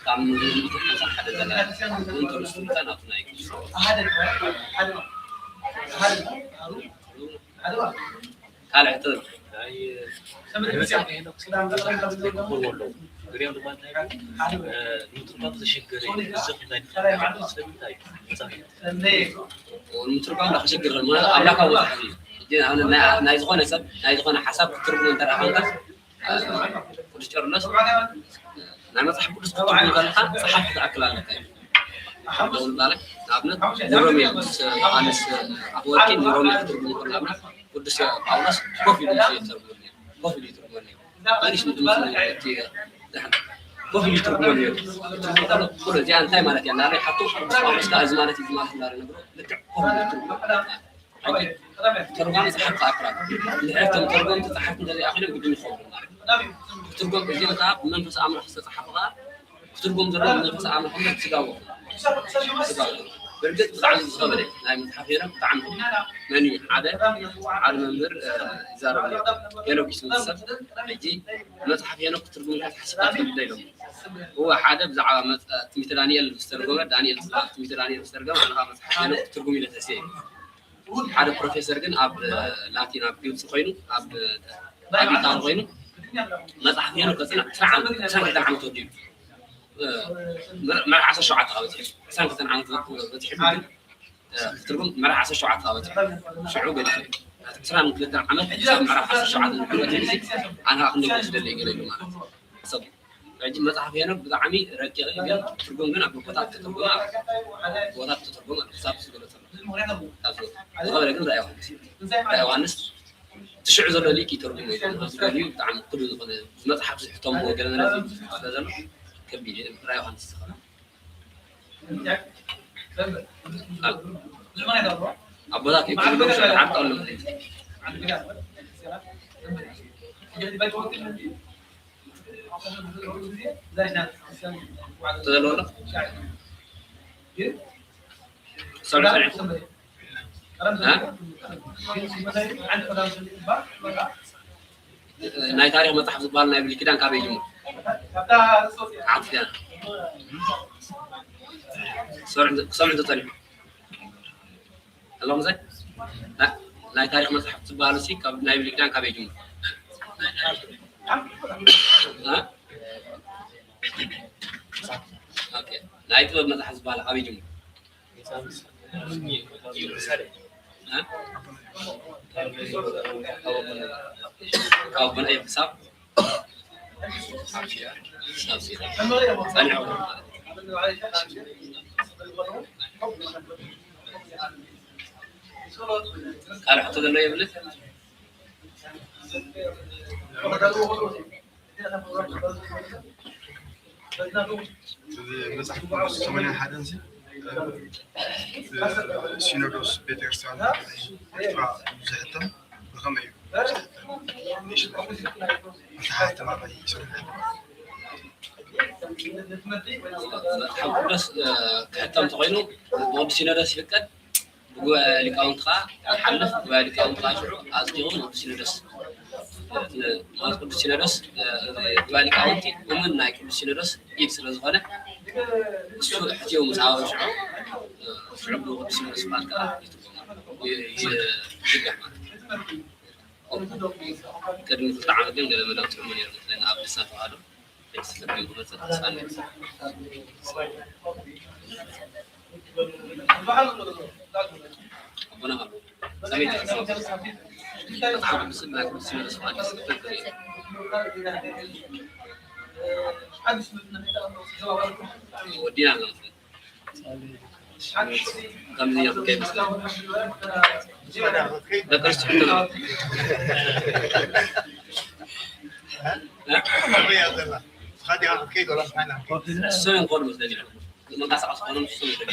ካብ ምሉእ ሓምሳ ሓደ ዘላ እውን ተመስሉ ናቱ ናይ ካልእ ሕቶ ንምትርጓም ዝሽገር እዩ። እዚ እንታይ ትፈልጥ? ስለምንታይ? ንምትርጓም ዳ ክሽግር ማለት ኣምላካዊ መፅሓፍ እዩ። ሕጂ ንኣብነት ናይ ናይ ዝኾነ ሰብ ናይ ዝኾነ ሓሳብ ክትርጉም እንተ ደኣ ኮንካ ቅዱስ ቄርሎስ ናይ መጽሓፍ ቅዱስ ክትርጉም ከለኻ ጸሓፊ ክትኣክል ኣለካ እዩ። ደው ንባለ ንኣብነት ንሮሜ ምስ ዮሃንስ ኣፈወርቂ ንሮሜ ክትርጉም ከሎ ንኣብነት ቅዱስ ጳውሎስ ኮፍ ኢሉ ምስ ይተርጉም ነይሩ። ኮፍ ኢሉ ይትርጉም ነይሩ። መሊስ ምስ ምስ እቲ ደሓን ኮፍ ኢሉ ይትርጉም ነይሩ። ትርጉም ከሎ ኩሉ እዚኣ እንታይ ማለት እያ እናበለ ይሓቱ። ቅዱስ ጳውሎስ ከኣ እዚ ማለት እዩ፣ እዚ ማለት እንዳበለ ነግሮ። ልክዕ ኮፍ ኢሉ ይትርጉም። ተርጓሚ ጸሓፍቲ ኣክራር ንሕቶም ተርጎምቲ ጸሓፍቲ እንተዘይኣኽሎም ግድን ይኸውን ማለት እዩ። ክትርጎም እዚኦም ከኣ ብመንፈስ ኣምላኽ ዝተጻሕፉ ከኣ ክትርጎም ዘለዎ ብመንፈስ ኣምላኽ እምበር ብስጋ ወ ስጋ ወ። ብርግጽ ብጣዕሚ ዝኸበደ ናይ መጽሓፍ ሄኖክ ብጣዕሚ መን እዩ ሓደ ሓደ መምህር ይዛረብ ነይሩ። ሄኖክ ይስሙ ሰብ ሕጂ መጽሓፍ ሄኖክ ክትርጉም ክትሓስብ ክትብል ኢሎም እወ ሓደ ብዛዕባ መጽ- ትንቢተ ዳንኤል ዝተርጎመ ዳንኤል ዝብሃል ትንቢተ ዳንኤል ዝተርጎመ ኣነ ከኣ መጽሓፍ ሄኖክ ክትርጉም ኢለ ተስየ ሓደ ፕሮፌሰር ግን ኣብ ላቲን ኣብ ግብፂ ኮይኑ ኣብ ኣብ ኢጣሊ ኮይኑ መፅሓፍ ሄኖክ ከፅንዕ ዕስራን ክልተን ዓመት ወዲኡ መርዓ ዓሰርተ ሸውዓተ ካብ በፂሑ ዕስራን ክልተን ዓመት በፂሑ ግን ክትርጉም መርዓ ዓሰርተ ሸውዓተ ካብ በፂሑ ሽዑ ገዲፉ ዕስራን ክልተን ዓመት ክሳብ መርዓ ዓሰርተ ሸውዓተ ንክልበት ጊዜ ኣነ ከዓ ክንደይ ክወስደለይ ገለ ኢሉ ማለት ሰብ ሕጂ መጽሓፍ ሄኖክ ብጣዕሚ ረቂቕ እዩ፣ ግን ትርጉም ግን ኣብ ጎቦታት ተተርጎመ ኣሎ። ጎቦታት ተተርጎመ ኣሎ። ክሳብ ዝገለጸ ኣሎ። ዝኸበረ ግን ራእይ ዮሃንስ እዩ። ራእይ ዮሃንስ እቲ ሽዑ ዘሎ ሊቅ ይተርጉሞ እዩ። ኣብዚ ደልዩ ብጣዕሚ ክዱ ዝኾነ መጽሓፍ ዝሕተምዎ ገለ መለት ስለ ዘሎ ከቢድ እዩ። ራእይ ዮሃንስ ዝኸበረ ኣቦታት ይብሉ ዓርቀሎም ተዘለወሎ ሰብዒ ሰብዒ ናይ ታሪኽ መጽሓፍ ዝበሃል ናይ ብሉይ ኪዳን ካበይ እዩ? ዓጽያ ክሰምዕ ተጸኒሑ ኣለኹም ዘይ ናይ ታሪኽ መጽሓፍ ዝበሃል ሲ ናይ ብሉይ ኪዳን ካበይ እዩ? ናይ ጥበብ መጽሓፍ ዝበሃል ካበይ እዩ? ካብ ኣቦና ክሳብ ካልእ ሕቶ ዘሎ የብልን። መፅሓፍ ቅዱስ ሰማንያ ሓደን ሲኖዶስ ቤተክርስትያን ኤርትራ ዝሕተም ብኸመይ እዩ ዝተሓተመ? መፅሓፍ ቅዱስ ክሕተም ተኮይኑ ብቅዱስ ሲኖዶስ ይፍቀድ። ብጉባኤ ሊቃውንቲ ከዓ ይሓልፍ። ጉባኤ ሊቃውንቲ ከዓ ሽዑ ኣጽዲቑ ንቅዱስ ሲኖዶስ ማለት ቅዱስ ሲኖዶስ ጉባኤ ሊቃውንቲ እሙን ናይ ቅዱስ ሲኖዶስ ኢድ ስለ ዝኾነ እሱ ሕትዮ ምስ ኣበ ሽዑ ሽዑ ብቅዱስ ሲኖዶስ ፍቓድ ከዓ ይትርጎም ይዝርጋሕ ማለት ቅድሚ ክልተ ዓመት ግን ገለ መለ ኣውፅኦሞ ነይሮም መስለኒ ኣብ ልሳን ተዋህዶ ወዲና ኣለና። ከምዚ እዮም ከይመስል። ደቂ ኣንስትዮ ሕቶ ነው። እሱ ይኾን መስለኒ። መንቀሳቐሲ ኾኖም እሱ ይኾን።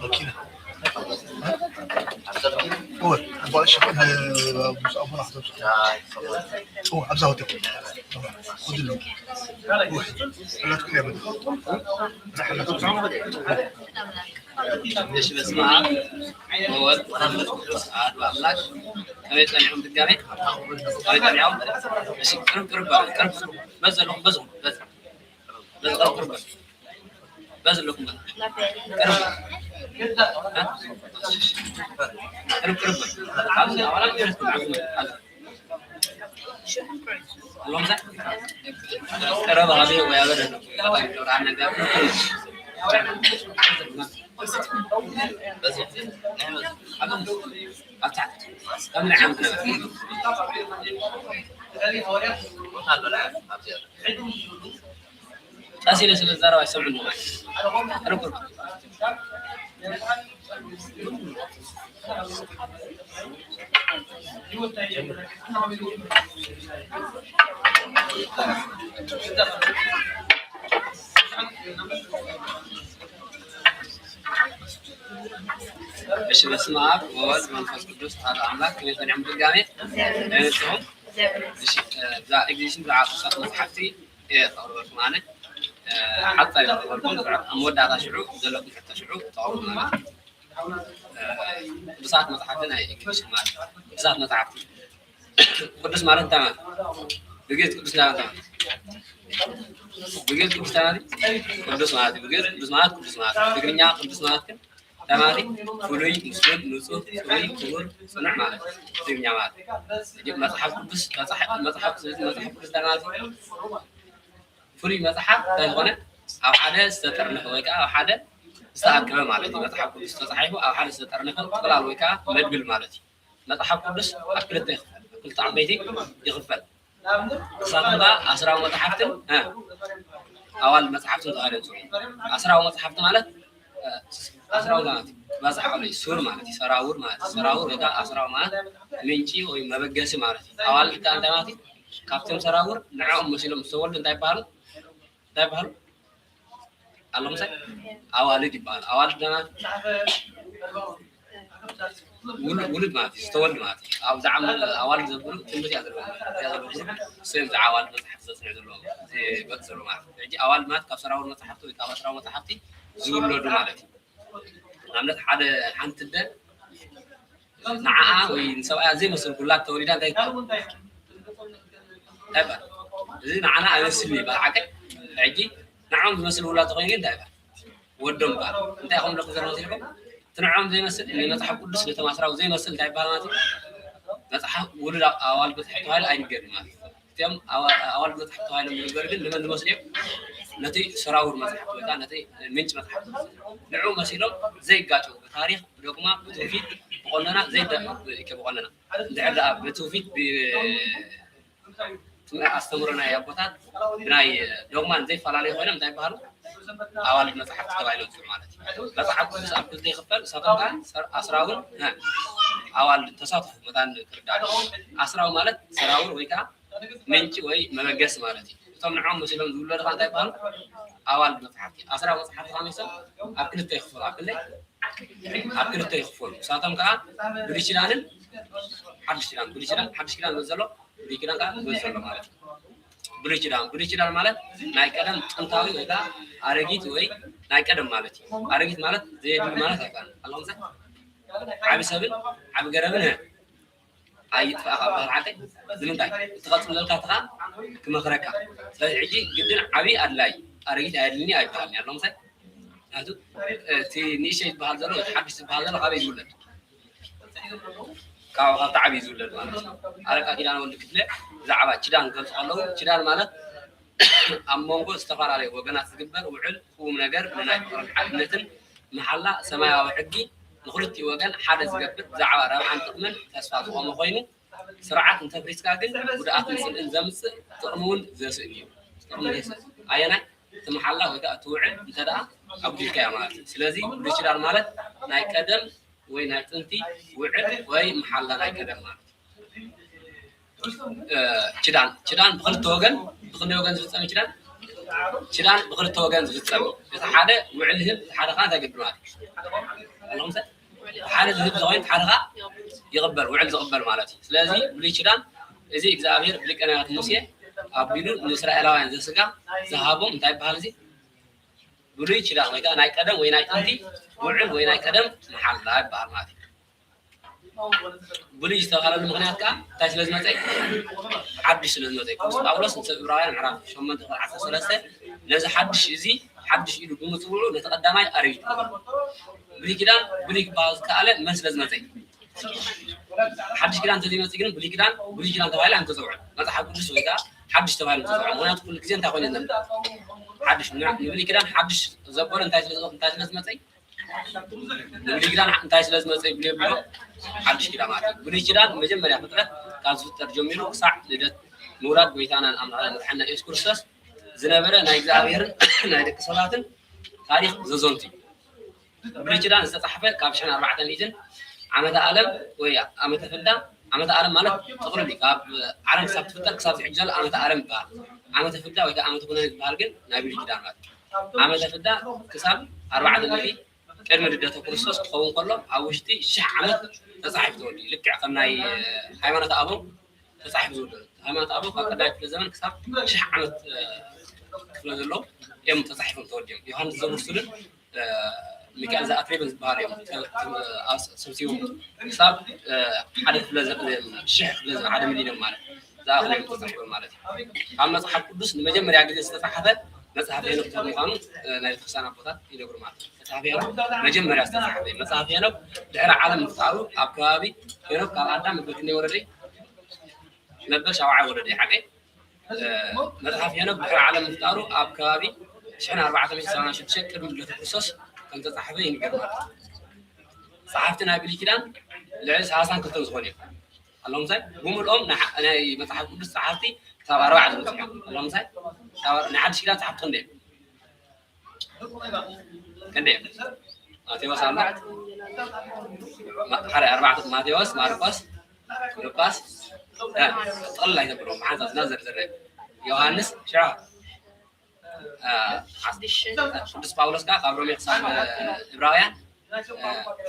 መኪና። እወ፣ ኣቦ ኣሸ-፣ እ፣ ምስ ኣቦና ክትወስድ። እወ፣ ኣብዛ ሆቴል። እወ፣ ኩሉ። እወ፣ ሕላትኩም እያ በል። እዛ ሕላትኩም። እሺ፣ በስመ ኣብ ወወልድ ወመንፈስ ቅዱስ ኣሐዱ ኣምላክ። ከመይ ጸኒሖም ድጋሜ? ከመይ ጸኒሖም? እሺ፣ ቅርብ፣ ቅርብ በሉ፣ ቅርብ። በዚ ዘለኹም፣ በዚ፣ በዚ። በዚ፣ ቅርብ፣ ቅርብ በሉ። በዚ ኣለኩም በሉ። ቅርብ። እ? ቅርብ፣ ቅርብ በሉ። ኣብዚ ኣባላት ገለጽኩም፣ ኣብዚ፣ ኣብዚ። ቀስ ኢለ ስለ ዝዛረብ ኣይሰምዑን እዮም። ርኩብ። እሺ፣ በስመ ኣብ ወወልድ መንፈስ ቅዱስ ኣሐዱ ኣምላክ። ከመይ ጸኒሖም ድጋሜ? ከመይ ጸኒሖም? እሺ፣ እዛ ኤግዚቢሽን ብዛዕባ ቅዱሳት መጽሓፍቲ እየ ከቕርበልኩም ኣነ። ሓጻር እየ ከቕርበልኩም። ኣብ መወዳእታ ሽዑ ዘለኩም ሕቶ ሽዑ ተቕርቡ ማለት እዩ። ቅዱሳት መጽሓፍቲ ናይ ኤግዚቢሽን ማለት እዩ። ቅዱሳት መጽሓፍቲ። ቅዱስ ማለት እንታይ ማለት እዩ? ብግእዝ ቅዱስ እንታይ ማለት እዩ? ብግእዝ ቅዱስ እንታይ ማለት እዩ? ቅዱስ ማለት እዩ። ብግእዝ ቅዱስ ማለት ቅዱስ ማለት እዩ። ብትግርኛ ቅዱስ ማለት ግን እንታይ ማለት እዩ? ፍሉይ፣ ምስሉል፣ ንጹህ፣ ጽሩይ፣ ክቡር፣ ጽኑዕ ማለት እዩ። ብትግርኛ ማለት እዩ። ሕጂ መጽሓፍ ቅዱስ፣ መጽሓፍ፣ መጽሓፍ፣ መጽሓፍ ቅዱስ እንታይ ማለት እዩ? ፍሉይ መጽሓፍ እንታይ ዝኾነ ኣብ ሓደ ዝተጠርነፈ ወይ ከዓ ኣብ ሓደ ዝተኣከበ ማለት እዩ። መጽሓፍ ቅዱስ ተጻሒፉ ኣብ ሓደ ዝተጠርነፈ ጥቕላል ወይ ከዓ መድብል ማለት እዩ። መጽሓፍ ቅዱስ ኣብ ክልተ ይኽፈል፣ ኣብ ክልተ ዓበይቲ ይኽፈል። ንሳቶም ከዓ ኣስራዊ መጽሓፍትን፣ እ፣ ኣዋልድ መጽሓፍትን ተባሂሎም ይጽውዑ። ኣስራዊ መጽሓፍቲ ማለት፣ እ፣ ኣስራዊ ማለት እዩ። ባዝሓ ኣውለይ ሱር ማለት እዩ። ሰራውር ማለት እዩ። ሰራውር ወይ ከዓ ኣስራዊ ማለት ምንጪ ወይ መበገሲ ማለት እዩ። ኣዋልድ ከዓ እንታይ ማለት እዩ? ካብቶም ሰራውር ንዕኦም መሲሎም ዝተወልዱ እንታይ ይበሃሉ? እንታይ ይበሃሉ? ኣለምሳይ ኣዋልድ ይበሃል። ኣዋልድ ደማ ውሉ-፣ ውሉድ ማለት እዩ፣ ዝተወልድ ማለት እዩ። ኣብ ዝዓም-፣ ኣዋልድ ዘብሉ ትምህርቲ እያ ዘለዎም፣ እያ ዘለዎም። እሶም እዚ ኣዋልድ መጽሓፍቲ ዘጽንዑ ዘለዎም፣ ዝገልጽ ዘሎ ማለት እዩ። ሕጂ ኣዋልድ ማለት ካብ ሰራውር መጽሓፍቲ ወይ ካብ ኣስራዊ መጽሓፍቲ ዝውለዱ ማለት እዩ። ንኣብነት ሓደ፣ ሓንቲ ኣደ ንዓኣ ወይ ንሰብኣያ ዘይመስል ውላድ ተወሊዳ እንታይ ይበሃል? እንታይ ይበሃል? እዚ ንዓና ኣይመስልን ይበሃል፣ ሓቀይ? ሕጂ ንዕኦም ዝመስል ውላድ ተኾይኑ ግን እንታይ ይበሃል? ወዶም ይበሃል። እንታይ ከም ዘለኹም ዘለኹም? እቲ ንዕኦም ዘይመስል፣ ንመጽሓፍ ቅዱስ ነቶም ኣስራዊ ዘይመስል እንታይ ይበሃል ማለት እዩ? መጽሓፍ ውሉድ ኣዋልድ መጽሓፍ ተባሂሉ ኣይንገርን ማለት እዩ። እቲ እዚኦም ኣዋ- ኣዋልድ መፅሓፍ ተባሂሎም ዝንገሩ ግን ንመን ዝመስሉ እዮም? ነቲ ሰራውር መፅሓፍ ወይ ከዓ ነቲ ምንጭ መፅሓፍ ዝመስሉ። ንዕኡ መሲሎም ዘይጋጨው፣ ብታሪክ፣ ብዶግማ፣ ብትውፊት፣ ብቆነና ዘይደ- ብቆነና እንድሕር ደኣ ብትውፊት ብ- ኣስተምሮ ናይ ኣቦታት ብናይ ዶግማን ዘይፈላለዩ ኮይኖም እንታይ ይበሃሉ? ኣዋልድ መፅሓፍቲ ተባሂሎም ዝፅውዑ ማለት እዩ። መፅሓፍ ቅዱስ ኣብ ክልተ ይኽፈል። ንሳቶም ከዓ ሰር- ኣስራውን እ፣ ኣዋልድ ተሳትፎ መታን ክርዳእ ኣለዎ። ኣስራው ማለት ሰራውር ወይ ከዓ ምንጪ ወይ መበገሲ ማለት እዩ። እቶም ንዖም መሲሎም ዝውለዱ ከዓ እንታይ ይበሃሉ? ኣዋልድ መፅሓፍቲ። ኣስራው መፅሓፍቲ ከዓ መሲሎም ኣብ ክልተ ይኽፈሉ። ኣብ ክንደይ? ኣብ ክልተ ይኽፈሉ። ንሳቶም ከዓ ብሉይ ኪዳንን ሓዱሽ ኪዳን። ብሉይ ኪዳን ሓዱሽ ኪዳን ዘሎ ብሉይ ኪዳን ከዓ ዝበዝሕ ዘሎ ማለት እዩ። ብሉይ ኪዳን ብሉይ ኪዳን ማለት ናይ ቀደም ጥንታዊ ወይ ከዓ ኣረጊት ወይ ናይ ቀደም ማለት እዩ። ኣረጊት ማለት ዘየድሊ ማለት ኣይኮነን። ኣለኹም ዓቢ ሰብን ዓቢ ገረብን ህ ኣይጥፋእካ በሃል ዓቀይ ንምንታይ እትቐፅም ዘልካ ትኻ ክመኽረካ። ስለዚ ሕጂ ግድን ዓብዪ ኣድላይ ኣረጊት ኣየድልኒ ኣይበሃልን ኣለኹም ምክንያቱ እቲ ንእሽተይ ዝበሃል ዘሎ እቲ ሓዱሽ ዝበሃል ዘሎ ካበይ ዝውለድ ካብ ካብቲ ዓብዪ ዝውለድ ማለት እዩ። ኣለቃ ኪዳነ ወልድ ክፍለ ብዛዕባ ኪዳን ክገልፁ ከለዉ ኪዳን ማለት ኣብ መንጎ ዝተፈላለዩ ወገናት ዝግበር ውዕል ቅውም ነገር ንናይ ፍቅርን ሓድነትን መሓላ ሰማያዊ ሕጊ ንክልቲኡ ወገን ሓደ ዝገብር ብዛዕባ ረብሓን ጥቅምን ተስፋ ዝቆመ ኮይኑ ስርዓት እንተፍሪስካ ግን ጉድኣትን ስእን ዘምፅእ ጥቅሚ እውን ዘስእን እዩ። ጥቅሚ ዘስእን ኣየናይ እቲ መሓላ ወይ ከዓ እቲ ውዕል እንተ ደኣ ኣጉዲልካዮ ማለት እዩ። ስለዚ ብሉይ ኪዳን ማለት ናይ ቀደም ወይ ናይ ጥንቲ ውዕል ወይ መሓላ ናይ ቀደም ማለት እዩ። እ፣ ኪዳን ኪዳን ብክልተ ወገን ብክልተ ወገን ዝፍጸም ኪዳን ኪዳን ብክልተ ወገን ዝፍጸም እቲ ሓደ ውዕል ዝህብ እቲ ሓደ ከዓ እንታይ ገብር ማለት እዩ። ኣለኹም ሰብ ሓደ ዝህብ ዝኾይኑ ሓደ ከዓ ይቕበል ውዕል ዝቕበል ማለት እዩ። ስለዚ ብሉይ ኪዳን እዚ እግዚኣብሔር ብሊቀ ነቢያት ሙሴ ኣቢሉ ንእስራኤላውያን ዘስጋ ዝሃቦም እንታይ ይበሃል እዚ ብሉይ ኪዳን ወይ ከዓ ናይ ቀደም ወይ ናይ ጥንቲ ውዕል ወይ ናይ ቀደም መሓላ ይበሃል ማለት እዩ። ብሉይ ዝተባህለሉ ምክንያት ከዓ እንታይ ስለ ዝመፀ ሓዱሽ ስለ ዝመፀ ቅዱስ ጳውሎስ ንሰብ ዕብራውያን ምዕራፍ ሸሞንተ ቁፅሪ ዓሰርተ ሰለስተ ነዚ ሓዱሽ እዚ ሓዱሽ ኢሉ ብምፅውዑ ነቲ ቀዳማይ ኣረጊት ብሉይ ኪዳን ብሉይ ክበሃል ዝከኣለ መን ስለ ዝመፀ ሓድሽ ኪዳን እንተዘይመፅእ ግን ብሉይ ኪዳን ብሉይ ኪዳን ተባሂሉ ኣይምተፀውዐን። መፅሓፍ ቅዱስ ወይ ከዓ ሓድሽ ተባሂሉ ዝተፀውዐ ምክንያቱ ኩሉ ግዜ እንታይ ኮይኑ የለን ሓድሽ ንብሉይ ኪዳን ሓድሽ ዘበሎ እንታይ ስለ ዝመፀ ንብሉይ ኪዳን እንታይ ስለ ዝመፀ ይብሉ የብሎ ሓድሽ ኪዳን ማለት እዩ። ብሉይ ኪዳን መጀመርያ ፍጥረት ካብ ዝፍጠር ጀሚሩ ክሳዕ ልደት ምውላድ ጎይታናን ኣምላኽና መድሓና የሱስ ክርስቶስ ዝነበረ ናይ እግዚኣብሔርን ናይ ደቂ ሰባትን ታሪክ ዘዘንቱ እዩ። ብሉይ ኪዳን ዝተፃሕፈ ካብ ሽሕን ኣርባዕተ ሚእትን ዓመተ ኣለም ወይ ዓመተ ፍዳ ዓመተ ኣለም ማለት ጥቕልል እዩ ካብ ዓለም ክሳብ ትፍጠር ክሳብ ዝሕጂ ዘሎ ዓመተ ኣለም ይበሃል። ዓመተ ፍዳ ወይ ከዓ ዓመተ ኩነኔ ዝበሃል ግን ናይ ብሉይ ኪዳን ማለት ዓመተ ፍዳ ክሳብ ኣርባዕተ ሚእቲ ቅድሚ ልደተ ክርስቶስ ክኸውን ከሎ ኣብ ውሽጢ ሽሕ ዓመት ተፃሒፉ ተወዲኡ ልክዕ ከም ናይ ሃይማኖት ኣበው ተፃሒፉ ዝውደሉ ሃይማኖት ኣበው ካብ ቀዳማይ ክፍለ ዘመን ክሳብ ሽሕ ዓመት ክፍለ ዘለዉ እዮም ተፃሒፎም ተወዲኦም። ዮሃንስ ዘሙስልን ሚካኤል ዘኣትሬብን ዝበሃሉ እዮም ሰብሲቦም ክሳብ ሓደ ክፍለ ዘመን ሽሕ ክፍለ ዘመን ሓደ ሚሊዮን ማለት ዝኣኽሉ እዮም ተፃሒፎም ማለት እዩ። ካብ መፅሓፍ ቅዱስ ንመጀመርያ ግዜ ዝተፃሓፈ መፅሓፍ ሄኖክ ምዃኑ ናይ ቤተክርስትያን ኣቦታት ይነግሩ ማለት እዩ። መፅሓፍ ሄኖክ መጀመርያ ዝተፃሓፈ መፅሓፍ ሄኖክ ድሕሪ ዓለም ምፍጣሩ ኣብ ከባቢ ሄኖክ ካብ ኣዳም መበል ክንደይ ወረደ? መበል ሻውዓይ ወረደ ሓቀይ መፅሓፍ ሄኖክ ድሕሪ ዓለም ምፍጣሩ ኣብ ከባቢ ሽሕን ኣርባዕተ ሚእትን ሰማንያን ሽዱሽተ ቅድሚ ልደተ ክርስቶስ ከም ዝተፃሕፈ ይንገር ማለት እዩ። ፀሓፍቲ ናይ ብሉይ ኪዳን ልዕሊ ሰላሳን ክልተን ዝኾኑ እዮም ኣለዎም ምሳይ ብምልኦም ናይ መፅሓፍ ቅዱስ ፀሓፍቲ ክሳብ ኣርባዕተ ዝበፅሑ እዮም ኣለዎም ምሳይ ናይ ሓድሽ ኪዳን ፀሓፍቲ ክንደይ እዮም ክንደይ እዮም ማቴዎስ ኣሎ ሓደ ኣርባዕተ ማቴዎስ ማርቆስ ሉቃስ ጥቕልል ኣይተብሎም ብሓንሳብ ዝና ዘርዝረ ዮሃንስ ሽዑ ቅዱስ ጳውሎስ ከዓ ካብ ሮሜ ክሳብ ዕብራውያን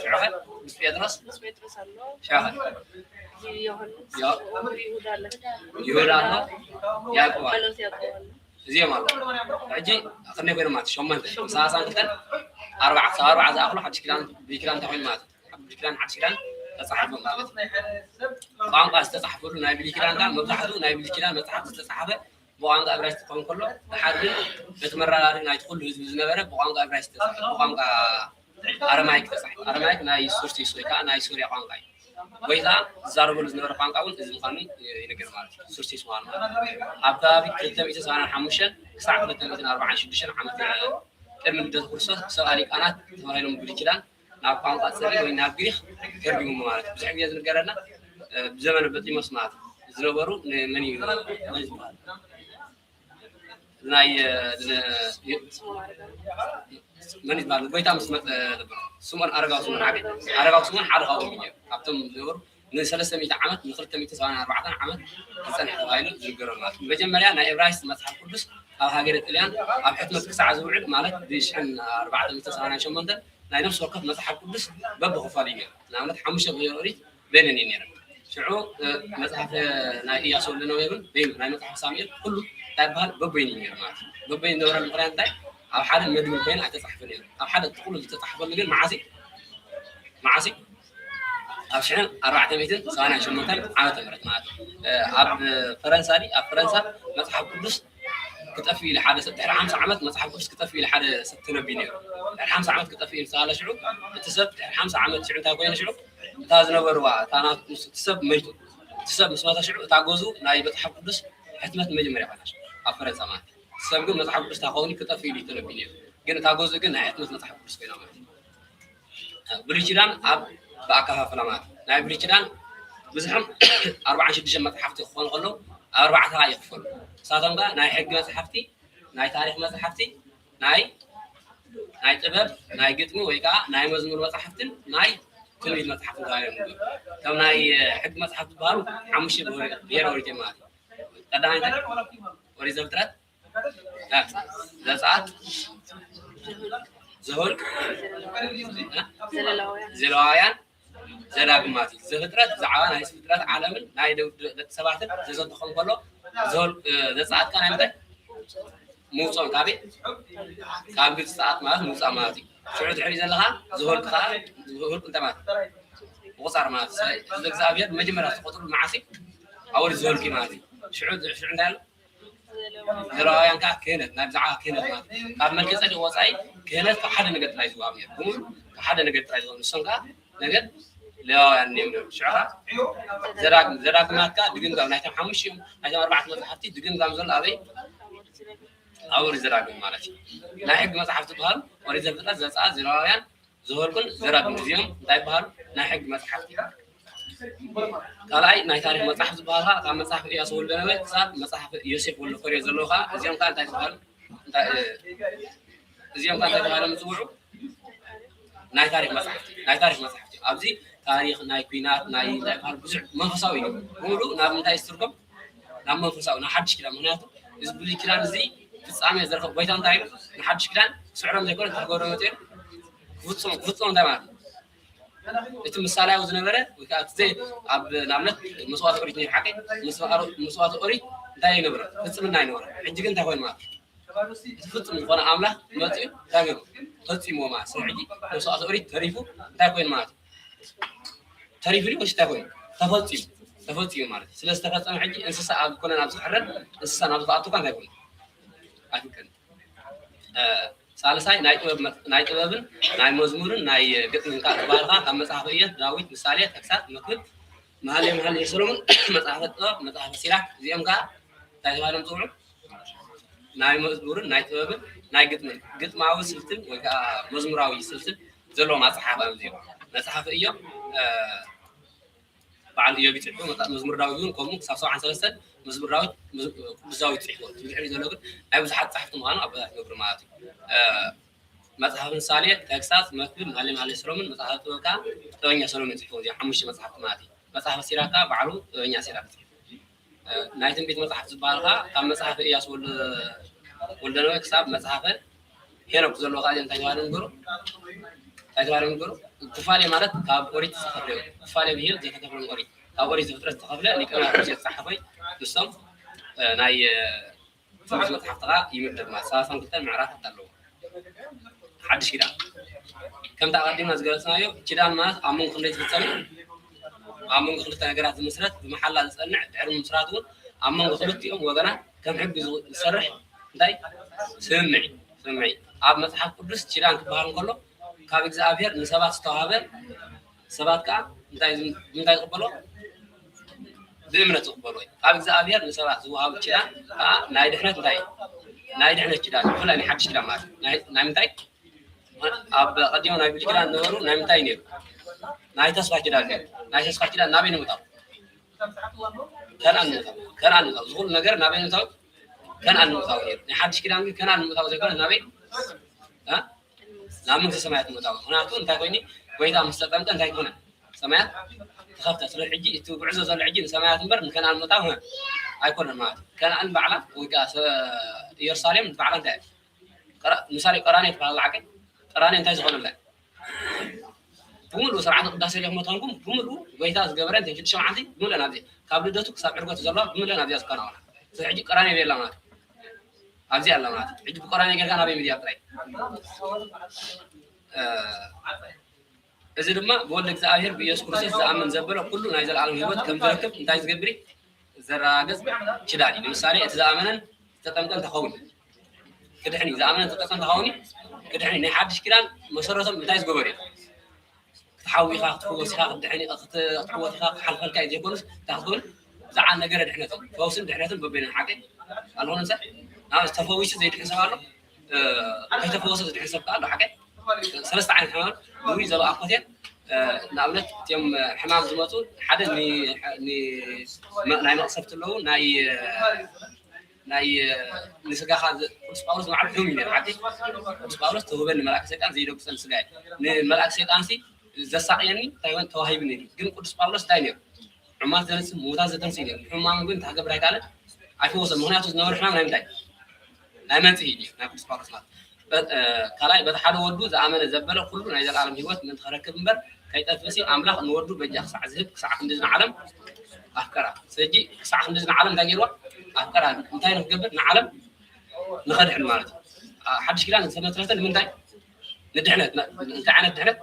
ሽዑኸ ቅዱስ ጴጥሮስ ሽዑኸ ይሁዳ ኣሎ ያዕቆብ ኣሎ እዚኦም ኣሎ ሕጂ ክንደይ ኮይኖም ማለት ሸሞንተ ሰላሳን ክልተን ኣርባዓ ክሳብ ኣርባዓ ዝኣኽሉ ሓድሽ ኪዳን ብሉይ ኪዳን እንታይ ኮይኑ ማለት እዩ ብሉይ ኪዳን ሓድሽ ኪዳን ተፃሒፎም ማለት እዩ ቋንቋ ዝተፃሕፈሉ ናይ ብሉይ ኪዳን ከዓ መብዛሕትኡ ናይ ብሉይ ኪዳን መፅሓፍ ዝተፃሓፈ ብቋንቋ እብራይስጥ ክኸውን ከሎ ድሓር ግን በቲ መረዳድኢ ናይቲ ኩሉ ህዝቢ ዝነበረ ብቋንቋ እብራይስጥ ተፃሒፉ ብቋንቋ ኣረማይክ ተፃሒፉ ኣረማይክ ናይ ሱርቲስ ወይ ከዓ ናይ ሱርያ ቋንቋ እዩ ጎይታ ዝዛረበሉ ዝነበረ ቋንቋ እውን እዚ ምዃኑ ይነገር ማለት እዩ። ሱርሲስ ምዃኑ ማለት እዩ። ኣብ ከባቢ ክልተ ሚእቲ ሰብዓን ሓሙሽተን ክሳዕ ክልተ ሚእትን ኣርባዓን ሽዱሽተን ዓመት ቅድሚ ልደተ ክርስቶስ ሰብኣ ሊቃናት ተባሂሎም ብሉይ ኪዳን ናብ ቋንቋ ጽሪ ወይ ናብ ግሪክ ተርጉሙ ማለት እዩ። ብዙሕ ግዜ ዝነገረና ብዘመነ በጢሞስ ማለት እዩ ዝነበሩ ንመን እዩ ናይ መን ይባል ጎይታ ምስ መጠ ነበር ስምኦን ኣረጋዊ ስምኦን ዓቢ ኣረጋዊ ስምኦን ሓደ ካብኦም እዩ። ካብቶም ዝነበሩ ንሰለስተ ሚእቲ ዓመት ንክልተ ሚእቲ ሰብዓን ኣርባዕተን ዓመት ዝጸንሐ ተባሂሉ ዝንገረሉ ማለት እዩ። መጀመርያ ናይ እብራይስጥ መጽሓፍ ቅዱስ ኣብ ሃገረ ጥልያን ኣብ ሕትመት ክሳዕ ዝውዕል ማለት ብሽሕን ኣርባዕተ ሚእቲ ሰብዓን ሸሞንተን ናይ ነፍሲ ወከፍ መጽሓፍ ቅዱስ በብኽፋሉ እዩ። ንኣብነት ሓሙሽተ ብሄር ኦሪት በይነን እየን ነይረን። ሽዑ መጽሓፍ ናይ ኢያሱ ወልደነዌ እውን በይኑ ናይ መጽሓፍ ሳሙኤል ኩሉ እንታይ ይበሃል በበይኑ እዩ ነይሩ ማለት እዩ። በበይኑ ዝነበረሉ ምኽንያት እንታይ ኣብ ሓደ መድብል ኮይኑ ኣይተጻሕፈ ነይሩ። ኣብ ሓደ ጥቕሉ ዝተጻሕፈሉ ግን መዓስ እዩ? መዓስ እዩ? ኣብ ሽሕን ኣርባዕተ ሚእትን ሰማንያን ሸሞንተን ዓመተ ምህረት ማለት እዩ። ኣብ ፈረንሳ ድዩ ኣብ ፈረንሳ መጽሓፍ ቅዱስ ክጠፍእ ኢሉ ሓደ ሰብ ድሕሪ ሓምሳ ዓመት መጽሓፍ ቅዱስ ክጠፍእ ኢሉ ሓደ ሰብ ተነብዩ ነይሩ። ድሕሪ ሓምሳ ዓመት ክጠፍእ ኢሉ ዝተባህለ ሽዑ እቲ ሰብ ድሕሪ ሓምሳ ዓመት ሽዑ እንታይ ኮይኑ ሽዑ እታ ዝነበርዋ እታ ናቱ እቲ ሰብ መይቱ እቲ ሰብ ምስ መተ ሽዑ እታ ገዝኡ ናይ መጽሓፍ ቅዱስ ሕትመት መጀመርያ ኮይና ሽዑ ኣብ ፈረንሳ ማለት እዩ። እቲ ሰብ ግን መጽሓፍ ቅዱስ እንታይ ክኸውን ክጠፍእ ኢሉ ተነብዩ ነይሩ። ግን እታ ገዝኡ ግን ናይ ሕትመት መጽሓፍ ቅዱስ ኮይና ማለት እዩ። ብሉይ ኪዳን ኣብ ብኣከፋፍላ ማለት እዩ። ናይ ብሉይ ኪዳን ብዙሕም ኣርባዓን ሽዱሽተን መጽሓፍቲ ክኾኑ ከለዉ ኣብ ኣርባዕተ ከዓ ይኽፈሉ። ንሳቶም ከዓ ናይ ሕጊ መጽሓፍቲ፣ ናይ ታሪክ መጽሓፍቲ፣ ናይ ናይ ጥበብ፣ ናይ ግጥሚ ወይ ከዓ ናይ መዝሙር መጽሓፍትን ናይ ትንቢት መጽሓፍትን ተባሂሎም ይምደቡ። እቶም ናይ ሕጊ መጽሓፍቲ ዝበሃሉ ሓሙሽተ ብሄረ ኦሪት እዮም ማለት እዩ። ቀዳማይ እንታይ? ኦሪት ዘፍጥረት፣ ዘጸኣት፣ ዘኍልቍ፣ ዘለዋውያን፣ ዘዳግም ማለት እዩ። ዘፍጥረት ብዛዕባ ናይ ፍጥረት ዓለምን ናይ ደቂ ሰባትን ዘዘንትኾም ከሎ ዘጸኣት ከ ናይ ምንታይ ምውፅኦም ካበይ? ካብ ግብፂ ፀኣት ማለት ምውፃእ ማለት እዩ። ሽዑ ትሕሪ ዘለካ ዘኍልቁ ከዓ ዘኍልቁ እንታይ ማለት እዩ? ምቁፃር ማለት እዩ። እዚ እግዚኣብሔር መጀመርያ ዝተቆፅሩ መዓስ እዩ? ኣብ ወዲ ዘኍልቁ ማለት እዩ። ሽዑ ሽዑ እንታይ ኣሎ? ዘለዋውያን ከዓ ክህነት ናይ ብዛዕባ ክህነት ማለት እዩ። ካብ መልከ ፀደቅ ወፃኢ ክህነት ካብ ሓደ ነገር ጥራይ ዝወሃብ ነይሩ። ብምሉ ካብ ሓደ ነገር ጥራይ ዝወሃብ ንሶም ከዓ ነገድ ሌዋውያን እዮም ነይሩ። ሽዑ ከዓ ዘዳግም ዘዳግማት ከዓ ድግምጋም ናይቶም ሓሙሽቲኦም ናይቶም ኣርባዕተ መፅሓፍቲ ድግምጋም ዘሎ ኣበይ? ኣብ ኦሪት ዘዳግም ማለት እዩ። ናይ ሕጊ መፅሓፍቲ ዝበሃሉ ኦሪት ዘፍጥረት፣ ዘፀኣት፣ ዘሌዋውያን፣ ዘኍልቁን ዘዳግም እዚኦም እንታይ ይበሃሉ? ናይ ሕጊ መፅሓፍቲ። ካልኣይ ናይ ታሪክ መፅሓፍ ዝበሃል ከዓ ካብ መፅሓፍ እያሱ ወልደነዌ ክሳብ መፅሓፍ ዮሴፍ ወልደኮርዮ ዘለዉ ከዓ እዚኦም ከዓ እንታይ ዝበሃሉ? እንታይ እዚኦም ከዓ እንታይ ተባሂሎም ዝፅውዑ? ናይ ታሪክ መፅሓፍቲ ናይ ታሪክ መፅሓፍቲ ኣብዚ ታሪክ ናይ ኩናት ናይ እንታይ በሃል ብዙሕ መንፈሳዊ እዩ። ሙሉ ናብ ምንታይ ዝትርጎም? ናብ መንፈሳዊ ናብ ሓድሽ ኪዳን። ምክንያቱ እዚ ብሉይ ኪዳን እዚ ፍፃሜ ዝረከብ ጎይታ እንታይ ኢሉ ንሓድሽ ኪዳን ስዕሮም ዘይኮነ እንታይ ክገብሮ መፅኡ? ክፍፅሞ ክፍፅሞ እንታይ ማለት እዩ? እቲ ምሳሌያዊ ዝነበረ ወይ ከዓ እቲ ዘይ ኣብ ንኣብነት መስዋእቲ ኦሪት ነይሩ ሓቂ መስዋእቲ ኦሪት እንታይ ይነብረ? ፍፅምና ይነበረ። ሕጂ ግን እንታይ ኮይኑ ማለት እዩ? እቲ ፍፁም ዝኾነ ኣምላኽ መፂኡ እንታይ ገይሩ? ፈፂምዎ ማለት ስለ ሕጂ መስዋእቲ ኦሪት ተሪፉ እንታይ ኮይኑ ማለት እዩ? ተሪፉ ድዩ ወይስ እንታይ ኮይኑ? ተፈፂሙ ተፈፂሙ ማለት እዩ። ስለ ዝተፈፀመ ሕጂ እንስሳ ኣብ ኮነ ናብ ዝሕረድ እንስሳ ናብ ዝኣቱ እንታይ ኮይኑ ኣይፍቀድን። ሳልሳይ ናይ ጥበብ ናይ ጥበብን ናይ መዝሙርን ናይ ግጥምን ካብ ዝበሃልካ ካብ መፅሓፈ እዮብ፣ ዳዊት፣ ምሳሌ፣ ተግሳጽ፣ መክብብ፣ መሃሌ መሃሌ ሰሎሞን፣ መፅሓፈ ጥበብ፣ መፅሓፈ ሲራክ እዚኦም ከዓ እንታይ ተባሂሎም ፅውዑ? ናይ መዝሙርን ናይ ጥበብን ናይ ግጥምን ግጥማዊ ስልትን ወይ ከዓ መዝሙራዊ ስልትን ዘለዎም ኣፅሓሕፋ እዮም እዚኦም። መፅሓፈ እዮብ በዓል እዮብ ይፅሕፎ፣ መዝሙር ዳዊት እውን ከምኡ ክሳብ ሰብዓን ሰለስተን መዝሙር ዳዊት ቅዱስ ዳዊት ፅሕፎ። እቲ ብድሕሪኡ ዘሎ ግን ናይ ብዙሓት ፃሕፍቲ ምዃኑ ኣቦታት ይነግሩ ማለት እዩ። መፅሓፍ ምሳሌ፣ ተግሳጽ፣ መክብብ፣ መሃሌ መሃሌ ሰሎሞን፣ መፅሓፍ ጥበብ ከዓ ጥበበኛ ሰሎሞን ፅሕፎ። እዚኦም ሓሙሽተ መፅሓፍቲ ማለት እዩ። መፅሓፍ ሲራክ ከዓ ባዕሉ ጥበበኛ ሲራክ ፅሕፎ። ናይ ትንቢት መፅሓፍ ዝበሃል ከዓ ካብ መፅሓፈ እያሱ ወልደነዌ ክሳብ መፅሓፈ ሄኖክ ዘለዎ ከዓ እንታይ ተባሂሉ ንገሩ? እንታይ ተባሂሉ ንገሩ? ኩፋሌ ማለት ካብ ኦሪት ዝተኸፍለ እዩ። ኩፋሌ ብሂል ዘይተከፍለ ኦሪት ካብ ኦሪት ዘፍጥረት ዝተኸፍለ ሊቀ መላእክት ሙሴ ዝፀሓፈ እዩ። ንሶም ናይ ትንቢት መፅሓፍቲ ከዓ ይምደብ ማለት ሰላሳን ክልተን ምዕራፋት ኣለዎ። ሓድሽ ኪዳን ከምቲ ኣቐዲምና ዝገለፅናዮ ኪዳን ማለት ኣብ መንጎ ክንደይ ዝፍፀም ኣብ መንጎ ክልተ ነገራት ዝምስረት ብመሓላ ዝፀንዕ ድሕሪ ምምስራት እውን ኣብ መንጎ ክልቲኦም ወገናት ከም ሕጊ ዝሰርሕ እንታይ ስምምዕ ስምምዕ ኣብ መፅሓፍ ቅዱስ ኪዳን ክበሃል እንከሎ ካብ እግዚኣብሔር ንሰባት ዝተዋሃበ ሰባት ከዓ እንታይ እንታይ ዝቕበሎ? ብእምነት ዝቕበሎ እዩ። ካብ እግዚኣብሔር ንሰባት ዝወሃብ ኪዳን ከዓ ናይ ድሕነት እንታይ እዩ? ናይ ድሕነት ኪዳን እዩ። ብፍላይ ናይ ሓድሽ ኪዳን ማለት እዩ። ናይ- ናይ ምንታይ? ኣብ ቀዲሙ ናይ ብሉይ ኪዳን ነበሩ ናይ ምንታይ ነይሩ? ናይ ተስፋ ኪዳን ነይሩ። ናይ ተስፋ ኪዳን ናበይ ንምእታው? ከነኣን ምእታው። ከነኣን ምእታው። ዝኹሉ ነገር ናበይ ምእታው? ከነኣን ምእታው ነይሩ። ናይ ሓድሽ ኪዳን ግን ከነኣን ምእታው ዘይኮነ ናበይ? እ? ናብ መንግስተ ሰማያት ምእታው። ምክንያቱ እንታይ ኮይኑ? ጎይታ ምስ ተጠምቀ እንታይ ኮነ? ሰማያት ተኸፍተ። ስለዚ ሕጂ እቲ ጉዕዞ ዘሎ ሕጂ ንሰማያት እምበር ንከነኣን ምእታው እ? ኣይኮነን ማለት እዩ። ከነኣን ባዕላ ወይ ከዓ ሰ- ኢየሩሳሌም ባዕላ እንታይ እያ? ቀራ- ምሳሌ ቀራንዮ ትበሃል ዓቀይ ቀራንዮ እንታይ ዝኾነላ? ብምሉእ ስርዓተ ቅዳሴ ሪኢኹም ተኾንኩም ብምሉእ ጎይታ ዝገበረ እንተ ሽዱሽተ መዓልቲ ብምሉእ ናብዚ ካብ ልደቱ ክሳብ ዕርገቱ ዘለዋ ብምሉእ ናብዚኣ ዝከናወና። እዚ ሕጂ ቀራንዮ የላ ማለት እዩ። ኣብዚ ኣላ ማለት እዩ። ሕጂ ብቀራንዮ ጌርካ ናበይ ምድያብ ጥራይ። እ፣ እዚ ድማ ብወልድ እግዚኣብሔር ብኢየሱስ ክርስቶስ ዝኣምን ዘበለ ኩሉ ናይ ዘለኣለም ህይወት ከም ዝረክብ እንታይ ዝገብር እዩ? ዘረጋግጽ ኪዳን እዩ። ንምሳሌ እቲ ዝኣመነን ዝተጠምቀን ተኸውን ክድሕን እዩ። ዝኣመነን ዝተጠምቀን ተኸውን ክድሕን እዩ። ናይ ሓድሽ ኪዳን መሰረቶም እንታይ ዝገበሩ እዮም? ክትሓዊ ኢኻ፣ ክትፍወስ ኢኻ፣ ክትድሕን ኢኻ፣ ክት- ክትዕወት ኢኻ፣ ክሓልፈልካ እዩ ዘይኮኑስ እንታይ ክትኸውን? ብዛዕባ ነገረ ድሕነትን ፈውስን ድሕነትን በበይኑ ሓቂ ኣለኹም። ንሰ ናብ ተፈዊሱ ዘይድሕን ሰብ ኣሎ፣ እ፣ ከይተፈወሰ ዝድሕን ሰብ ከኣ ኣሎ። ሓቂ ሰለስተ ዓይነት ሕማም ብውይ ዘለዋ ኣኮቴት፣ እ፣ ንኣብነት እቲኦም ሕማም ዝመፁ ሓደ ን- ን- መ- ናይ መቕሰፍቲ ኣለዉ፣ ናይ ናይ ንስጋኻ ዝ- ቅዱስ ጳውሎስ ንባዕሉ ሕሙም እዩ ነይሩ። ሓቂ ቅዱስ ጳውሎስ ተውህበኒ መልኣክ ሰይጣን ዘይደጉሰኒ ስጋ እዩ። ንመልኣክ ሰይጣን ሲ ዘሳቅየኒ እንታይ ይሆን ተዋሂብኒ እዩ። ግን ቅዱስ ጳውሎስ እንታይ ነይሩ? ሕሙማት ዘንጽ ምዉታት ዘተንስ እዩ ነይሩ። ሕሙማኑ ግን እንታይ ክገብር ኣይከኣለን? ኣይፈወሰን። ምክንያቱ ዝነበረ ሕማም ናይ ምንታይ? ናይ መንጽሂ እዩ ነይሩ ናይ ቅዱስ ጳውሎስ ማለት። በ- እ፣ ካልኣይ በቲ ሓደ ወዱ ዝኣመነ ዘበለ ኩሉ ናይ ዘለኣለም ህይወት ምእንቲ ከረክብ እምበር ከይጠፍእ ሲ ኣምላኽ ንወዱ በጃ ክሳዕ ዝህብ ክሳዕ ክንዲ ዝንዓለም ኣፍቀራ። ስለዚ ክሳዕ ክንዲ ዝንዓለም እንታይ ገይርዋ? ኣፍቀራ። እንታይ ንክገብር ንዓለም ንኸድሕን ማለት እዩ። ኣ፣ ሓድሽ ኪዳን ዝተመስረተ ንምንታይ? ንድሕነት። ና- እንታይ ዓይነት ድሕነት?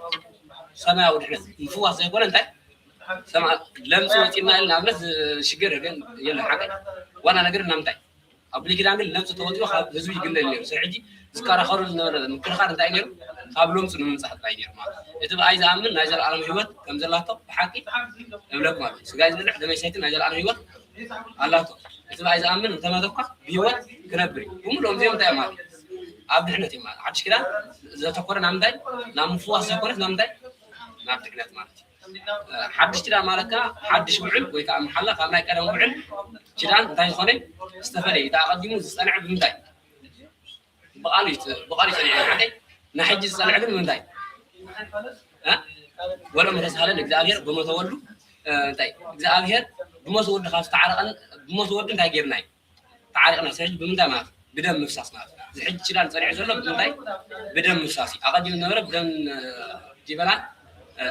ሰማያዊ ድሕነት። ምፍዋስ ዘይኮነ እንታይ? ሰማ- ለምፂ ወፂና ኢል ንኣብነት ሽግር ግን የለ ሓቂ ዋና ነገር እና ምንታይ ኣብ ብሉይ ኪዳን ግን ለምጽ ተወዲኡ ካብ ህዝቢ ይግለል ነይሩ። ስለ ሕጂ ዝከራኸሩ ዝነበረ ምክርኻር እንታይ ነይሩ? ካብ ለምጽ ንምንጻህ ጥራይ ነይሩ ማለት እዩ። እቲ ብኣይ ዝኣምን ናይ ዘለኣለም ህይወት ከም ዘላቶ ብሓቂ እብለኩም ኣለኹ። ስጋይ ዝብልዕ ደመይ ሰይቲ ናይ ዘለኣለም ህይወት ኣላቶ። እቲ ብኣይ ዝኣምን እንተመተ እኳ ብህይወት ክነብር እዩ። ብምልኦም እዚኦም እንታይ እዮም ማለት እዩ? ኣብ ድሕነት እዮም ማለት ሓድሽ ኪዳን ዘተኮረ ናብ ምንታይ? ናብ ምፍዋስ ዘይኮነስ ናብ ምንታይ? ናብ ድሕነት ማለት እዩ። ሓድሽ ኪዳን ማለት ከዓ ሓድሽ ውዕል ወይ ከዓ መሓላ ካብ ናይ ቀደም ውዕል ኪዳን እንታይ ዝኾነ ዝተፈለየ እዩ። ኣቐዲሙ ዝፀንዐ ብምንታይ? ብቓሉ እዩ፣ ብቓሉ እዩ ፀኒዑ። ሓቀይ ናይ ሕጂ ዝፀንዐ ግን ብምንታይ? እ? ወሎ መተሳሃለ እግዚኣብሔር ብሞተ ወሉ፣ እ፣ እንታይ እግዚኣብሔር ብሞተ ወዱ ካብ ዝተዓረቐን ብሞተ ወዱ እንታይ ጌርና እዩ? ተዓሪቕና። ስለዚ ብምንታይ ማለት እዩ? ብደም ምፍሳስ ማለት እዩ። እዚ ሕጂ ኪዳን ጸኒዑ ዘሎ ብምንታይ? ብደም ምፍሳስ እዩ። ኣቐዲሙ ዝነበረ ብደም፣ እ፣ ዲበላን፣ እ፣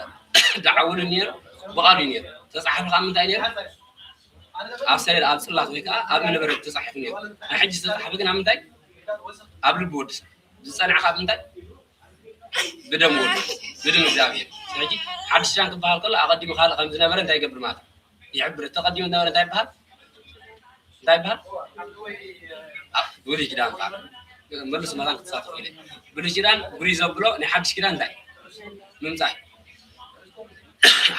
ደዓውልን ነይሩ፣ ብቓሉ እዩ ነይሩ። ተጻሒፉ ካብ ምንታይ ነይሩ? ኣብ ሰሌዳ፣ ኣብ ጽላት ወይ ከዓ ኣብ እምነበረድ ተጻሒፉ ነይሩ። ናይ ሕጂ ዝተጻሕፈ ግን ኣብ ምንታይ? ኣብ ልቢ ወዲ ሰብ። ዝጸንዐ ካብ ምንታይ? ብደም ወዱ፣ ብደም እግዚኣብሔር። ስለዚ ሓድሽ ኪዳን ክበሃል ከሎ ኣቐዲሙ ካልእ ከም ዝነበረ እንታይ ይገብር ማለት እዩ? ይሕብር። እቲ ቀዲሙ ዝነበረ እንታይ ይበሃል? እንታይ ይበሃል? ኣብ ብሉይ ኪዳን ይበሃል። መልሱ መታን ክትሳተፉ ኢለ። ብሉይ ኪዳን ብሉይ ዘብሎ ናይ ሓድሽ ኪዳን እንታይ? ምምጻእ።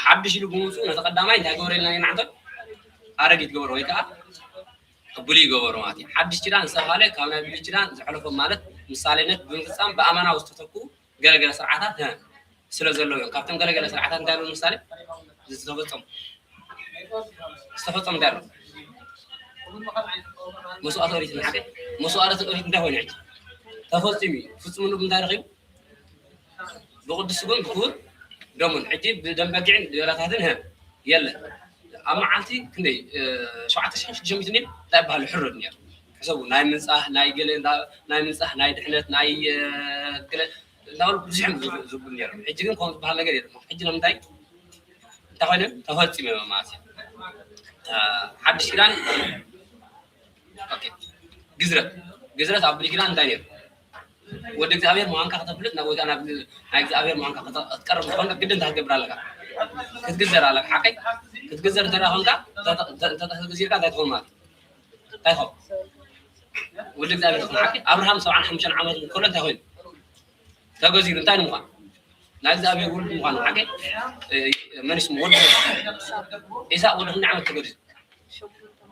ሓድሽ ኢሉ ብምውፅኡ ነቲ ቀዳማይ እንታይ ገበረልና ኢና ንዓንተ? ኣረጊት ገበሮ ወይ ከዓ ብሉይ ገበሮ ማለት እዩ። ሓድሽ ኪዳን ዝተባህለ ካብ ናይ ብሉይ ኪዳን ዝሐለፎም ማለት ምሳሌነት ብምፍጻም ብኣማናዊ ዝተተክኡ ገለገለ ስርዓታት፣ እ፣ ስለ ዘለዉ እዮም። ካብቶም ገለገለ ስርዓታት እንታይ ኣለዉ? ምሳሌ ዝተፈጸሙ ዝተፈጸሙ እንታይ ኣለዉ? መስዋዕተ ኦሪት ንሓደ መስዋዕተ ኦሪት እንታይ ኮይኑ ሕጂ ተፈጺሙ እዩ። ፍጹምሉ ብምንታይ ረኺቡ? ብቅዱስ ስግኡን ብክቡር ደሙን። ሕጂ ብደም በጊዕን ድበላታትን፣ እ፣ የለን። ኣብ መዓልቲ ክንደይ፣ እ፣ ሸውዓተ ሽሕን ሽዱሽተ ሚእትን እንታይ ይበሃል? ሕሩድ ነይሩ። ሕሰቡ፣ ናይ ምንጻህ፣ ናይ ገለ፣ ናይ ምንጻህ፣ ናይ ድሕነት፣ ናይ፣ እ፣ ገለ እናበሉ ብዙሕ እዮም ዝብ- ዝብሉ ነይሮም። ሕጂ ግን ከምኡ ዝበሃል ነገር የለን። ሕጂ ንምንታይ? እንታይ ኮይኖም? ተፈጺሞም ማለት እዩ። እ፣ ሓድሽ ኪዳን፣ ኦኬ። ግዝረት፣ ግዝረት ኣብ ብሉይ ኪዳን እንታይ ነይሩ? ወዲ እግዚኣብሔር ምዃንካ ከተፍልጥ፣ ናብ ወይካ ናብ ናይ እግዚኣብሔር ምዃንካ ከተ- ክትቀርብ ዝኾንካ ግድን እንታይ ክትገብር ኣለካ? ክትግዘር ኣለካ። ሓቀይ? ክትግዘር እንተ ደኣ ኾንካ፣ እንተ- እንተ- እንተ- እንተ- ግዜርካ እንታይ ትኸውን ማለት እዩ? እንታይ ትኸውን? ወዲ እግዚኣብሔር ትኸውን። ሓቀይ? ኣብርሃም ሰብዓን ሓሙሽተን ዓመት ከሎ እንታይ ኮይኑ? ተገዚሩ። እንታይ ንምዃን? ናይ እግዚኣብሔር ውሉድ ምዃኑ ሓቂ። መን ስሙ ወዲ? ኢሳቅ ወዲ ክንደይ ዓመት ተገዲሱ?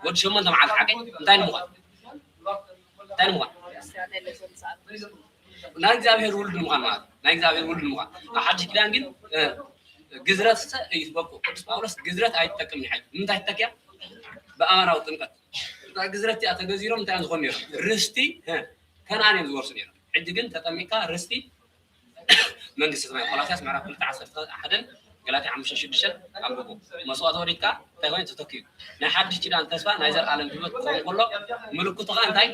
ወዲ ሸሞንተ መዓልቲ ሓቂ። እንታይ ንምዃን? እንታይ ንምዃን? ናይ እግዚኣብሔር ውሉድ ምዃን ማለት ናይ እግዚኣብሔር ውሉድ ምዃን። ኣብ ሓድሽ ኪዳን ግን ግዝረት እዩ ዝበቁ። ቅዱስ ጳውሎስ ግዝረት ኣይትጠቅም ይሓይ። ንምንታይ ትተኪያ? ብኣማናዊ ጥምቀት። እታ ግዝረት እቲኣ ተገዚሮም እንታይ እዮም ዝኾኑ ነይሮም? ርስቲ ከነኣን እዮም ዝወርሱ ነይሮም። ሕጂ ግን ተጠሚቅካ ርስቲ መንግስቲ ሰማይ። ቆላስያስ ምዕራፍ ክልተ ዓሰርተ ሓደን ገላትያ ሓሙሽተ ሽዱሽተን ኣንብቡ። መስዋእቲ ወዲድካ እንታይ ኮይኑ ተተኪዩ? ናይ ሓድሽ ኪዳን ተስፋ ናይ ዘልኣለም ህይወት ክኸውን ከሎ ምልክቱ ኸኣ እንታይ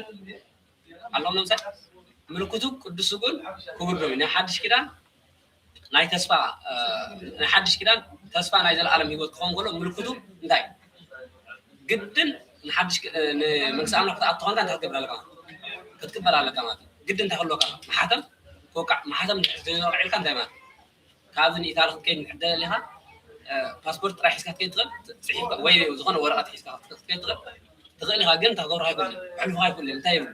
ኣለዎም? ለምሳሌ ምልክቱ ቅዱስ ስጉን ክቡር ደሙ ናይ ሓድሽ ኪዳን ናይ ተስፋ ናይ ሓድሽ ኪዳን ተስፋ ናይ ዘልኣለም ህይወት ክኸውን ከሎ ምልክቱ እንታይ? ግድን ንሓድሽ ንመንግስቲ ኣምላኽ ክትኣቱ ኾንካ እንታይ ክትገብር ኣለካ? ክትቅበል ኣለካ ማለት እዩ። ግድን እንታይ ክህልወካ? ማሕተም ክወቃዕ። ማሕተም ተወቂዕልካ እንታይ ማለት? ካብዚ ንኢታሊ ክትከይድ ክትደሊ ኢኻ። ፓስፖርት ጥራይ ሒዝካ ክትከይድ ትኽእል። ፅሒፍካ ወይ ዝኾነ ወረቐት ሒዝካ ክትከይድ ትኽእል። ትኽእል ኢኻ ግን እንታይ ክገብሩኻ ኣይክእሉን። ክሕልፉኻ ኣይክእሉን። እንታይ ይብሉ?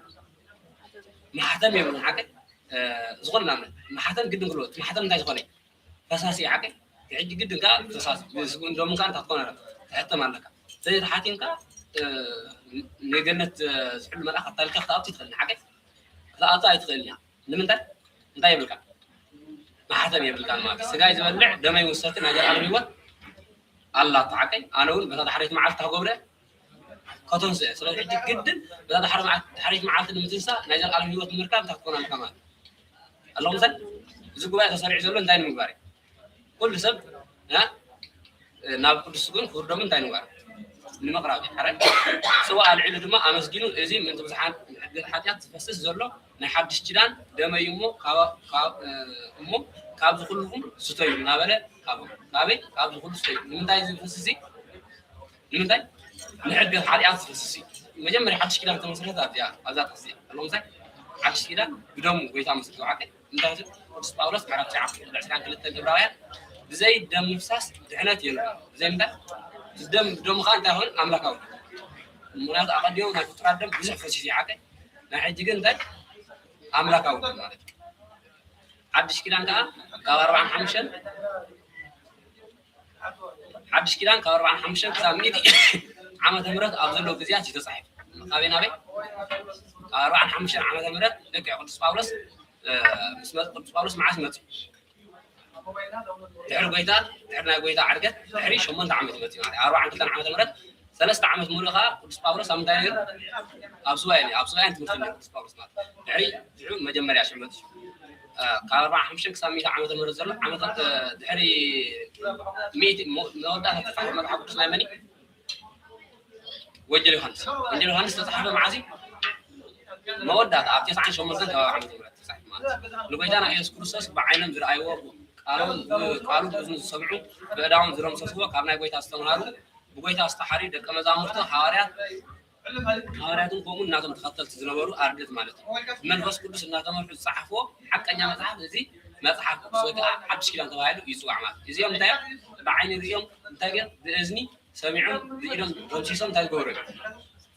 ማሕተም የብሉን። ሓቂ ዝኾነ ንኣብነት ማሕተም ግድን ክህልዎ። እቲ ማሕተም እንታይ ዝኾነ? ፈሳሲ ሓቂ። ሕጂ ግድን ከዓ ፈሳሲ ስጉን ደሙን ከዓ እንታይ ክትኮን ኣለካ? ትሕተም ኣለካ። ዘይተሓቲምካ ንገነት ዝሕሉ መልኣኽ ኣታልካ ክትኣቱ ይትኽእል። ሓቂ ክትኣቱ ኣይትኽእል እያ። ንምንታይ? እንታይ የብልካ? ማሕተም የብልካ ማለት ስጋይ ዝበልዕ ደመይ ውሰትን ናይ ዘልኣለም ህይወት ኣላቶ። ሓቀይ ኣነ እውን በታ ዳሕረይቲ መዓልቲ ታጎብረ ከተንስእ። ስለዚ ሕጂ ግድን በታ ዳሕረ መዓልቲ ዳሕረይቲ መዓልቲ ንምትንሳእ ናይ ዘልኣለም ህይወት ንምርካብ እንታይ ክትኮን ኣለካ ማለት ኣለኹም ሰብ እዚ ጉባኤ ተሰሪዑ ዘሎ እንታይ ንምግባር እዩ? ኩሉ ሰብ ናብ ቅዱስ ስጉን ክውርዶም እንታይ ንዋር ንምቕራብ እዩ። ሓረ ጽዋ ኣልዒሉ ድማ ኣመስጊኑ፣ እዚ ምእንቲ ብዙሓት ንሕድገት ሓጢኣት ዝፈስስ ዘሎ ናይ ሓድሽ ኪዳን ደመይ እሞ እሞ ካብዚ ኩልኹም ስተዩ እናበለ ሃቦም። ካበይ ካብዚ ኩሉ ስተዩ። ንምንታይ እዚ ዝፈስስ እዚ? ንምንታይ ንሕድገት ሓጢኣት ዝፈስስ እዩ። መጀመርያ ሓድሽ ኪዳን ተመስረተ ኣብዚኣ ኣብዛ ጥቅሲ እያ። ኣለምሳይ ሓድሽ ኪዳን ብደሙ ጎይታ መስርቱ ዓቀ እንታይ ዝብል ቅዱስ ጳውሎስ ምዕራፍ ትሽዓተ ዕስራን ክልተን ዕብራውያን ብዘይ ደም ምፍሳስ ድሕነት የለን። ብዘይ ምንታይ ደም ደሙ ከዓ እንታይ ኾን ኣምላካዊ። ምክንያቱ ኣቐዲሞም ናይ ፍጡራት ደም ብዙሕ ፈሲሱ ይዓቀ ናይ ሕጂ ግን እንታይ ኣምላካዊ ደም ማለት እዩ። ሓድሽ ኪዳን ከዓ ካብ ኣርባዓን ሓሙሽተን ሓድሽ ኪዳን ካብ ኣርባዓን ሓሙሽተን ክሳብ ሚእቲ ዓመተ ምህረት ኣብ ዘለዉ ግዜያት እዩ ተጻሒፉ። ካበይ ናበይ? ካብ ኣርባዓን ሓሙሽተን ዓመተ ምህረት ልክዕ ቅዱስ ጳውሎስ ምስ መ- ቅዱስ ጳውሎስ መዓስ መጽኡ? ድሕሪ ጎይታ ድሕሪ ናይ ጎይታ ዕርገት ድሕሪ ሸሞንተ ዓመት መጽኡ ማለት እዩ። ኣርባዓን ክልተን ዓመተ ምህረት ሰለስተ ዓመት ሙሉእ ከዓ ቅዱስ ጳውሎስ ኣብ ምንታይ ነይሩ? ኣብ ሱባኤ ነይሩ። ኣብ ሱባኤን ትምህርትን ነይሩ ቅዱስ ጳውሎስ ማለት ድሕሪ ድሕሪ መጀመርያ ሽመት ካብ ኣርባዓ ሓሙሽተ ክሳብ ሚእቲ ዓመተ ምህረት ዘሎ ዓመታት ድሕሪ ሚእቲ መወዳእታ ተጻሒፈ መጽሓፍ ቅዱስ ናይ መን እዩ? ወንጌል ዮሃንስ። ወንጌል ዮሃንስ ተጻሓፈ መዓዝ እዩ? መወዳእታ ኣብ ተስዓን ሸሞንተን ከባቢ ዓመተ ምህረት ተጻሒፉ ማለት እዩ። ንጎይታና ኢየሱስ ክርስቶስ ብዓይኖም ዝረኣይዎ ቃሉ ቃሉ ብእዝኑ ዝሰምዑ ብእዳዎም ዝረምሰስዎ ካብ ናይ ጎይታ ዝተምሃሩ ብጎይታ ዝተሓርዩ ደቀ መዛሙርቱ ሃዋርያት ሃዋርያትን ከምኡ እናቶም ተኸተልቲ ዝነበሩ ኣርድእት ማለት እዩ። መንፈስ ቅዱስ እናተመርሑ ዝፀሓፍዎ ሓቀኛ መፅሓፍ እዚ መፅሓፍ ቅዱስ ወይ ከዓ ሓዱሽ ኪዳን ተባሂሉ ይፅዋዕ ማለት እዩ። እዚኦም እንታይ እዮም? ብዓይኒ ሪኦም እንታይ ገይሮም ብእዝኒ ሰሚዖም ብኢዶም ደምሲሶም እንታይ ዝገብሩ እዮም?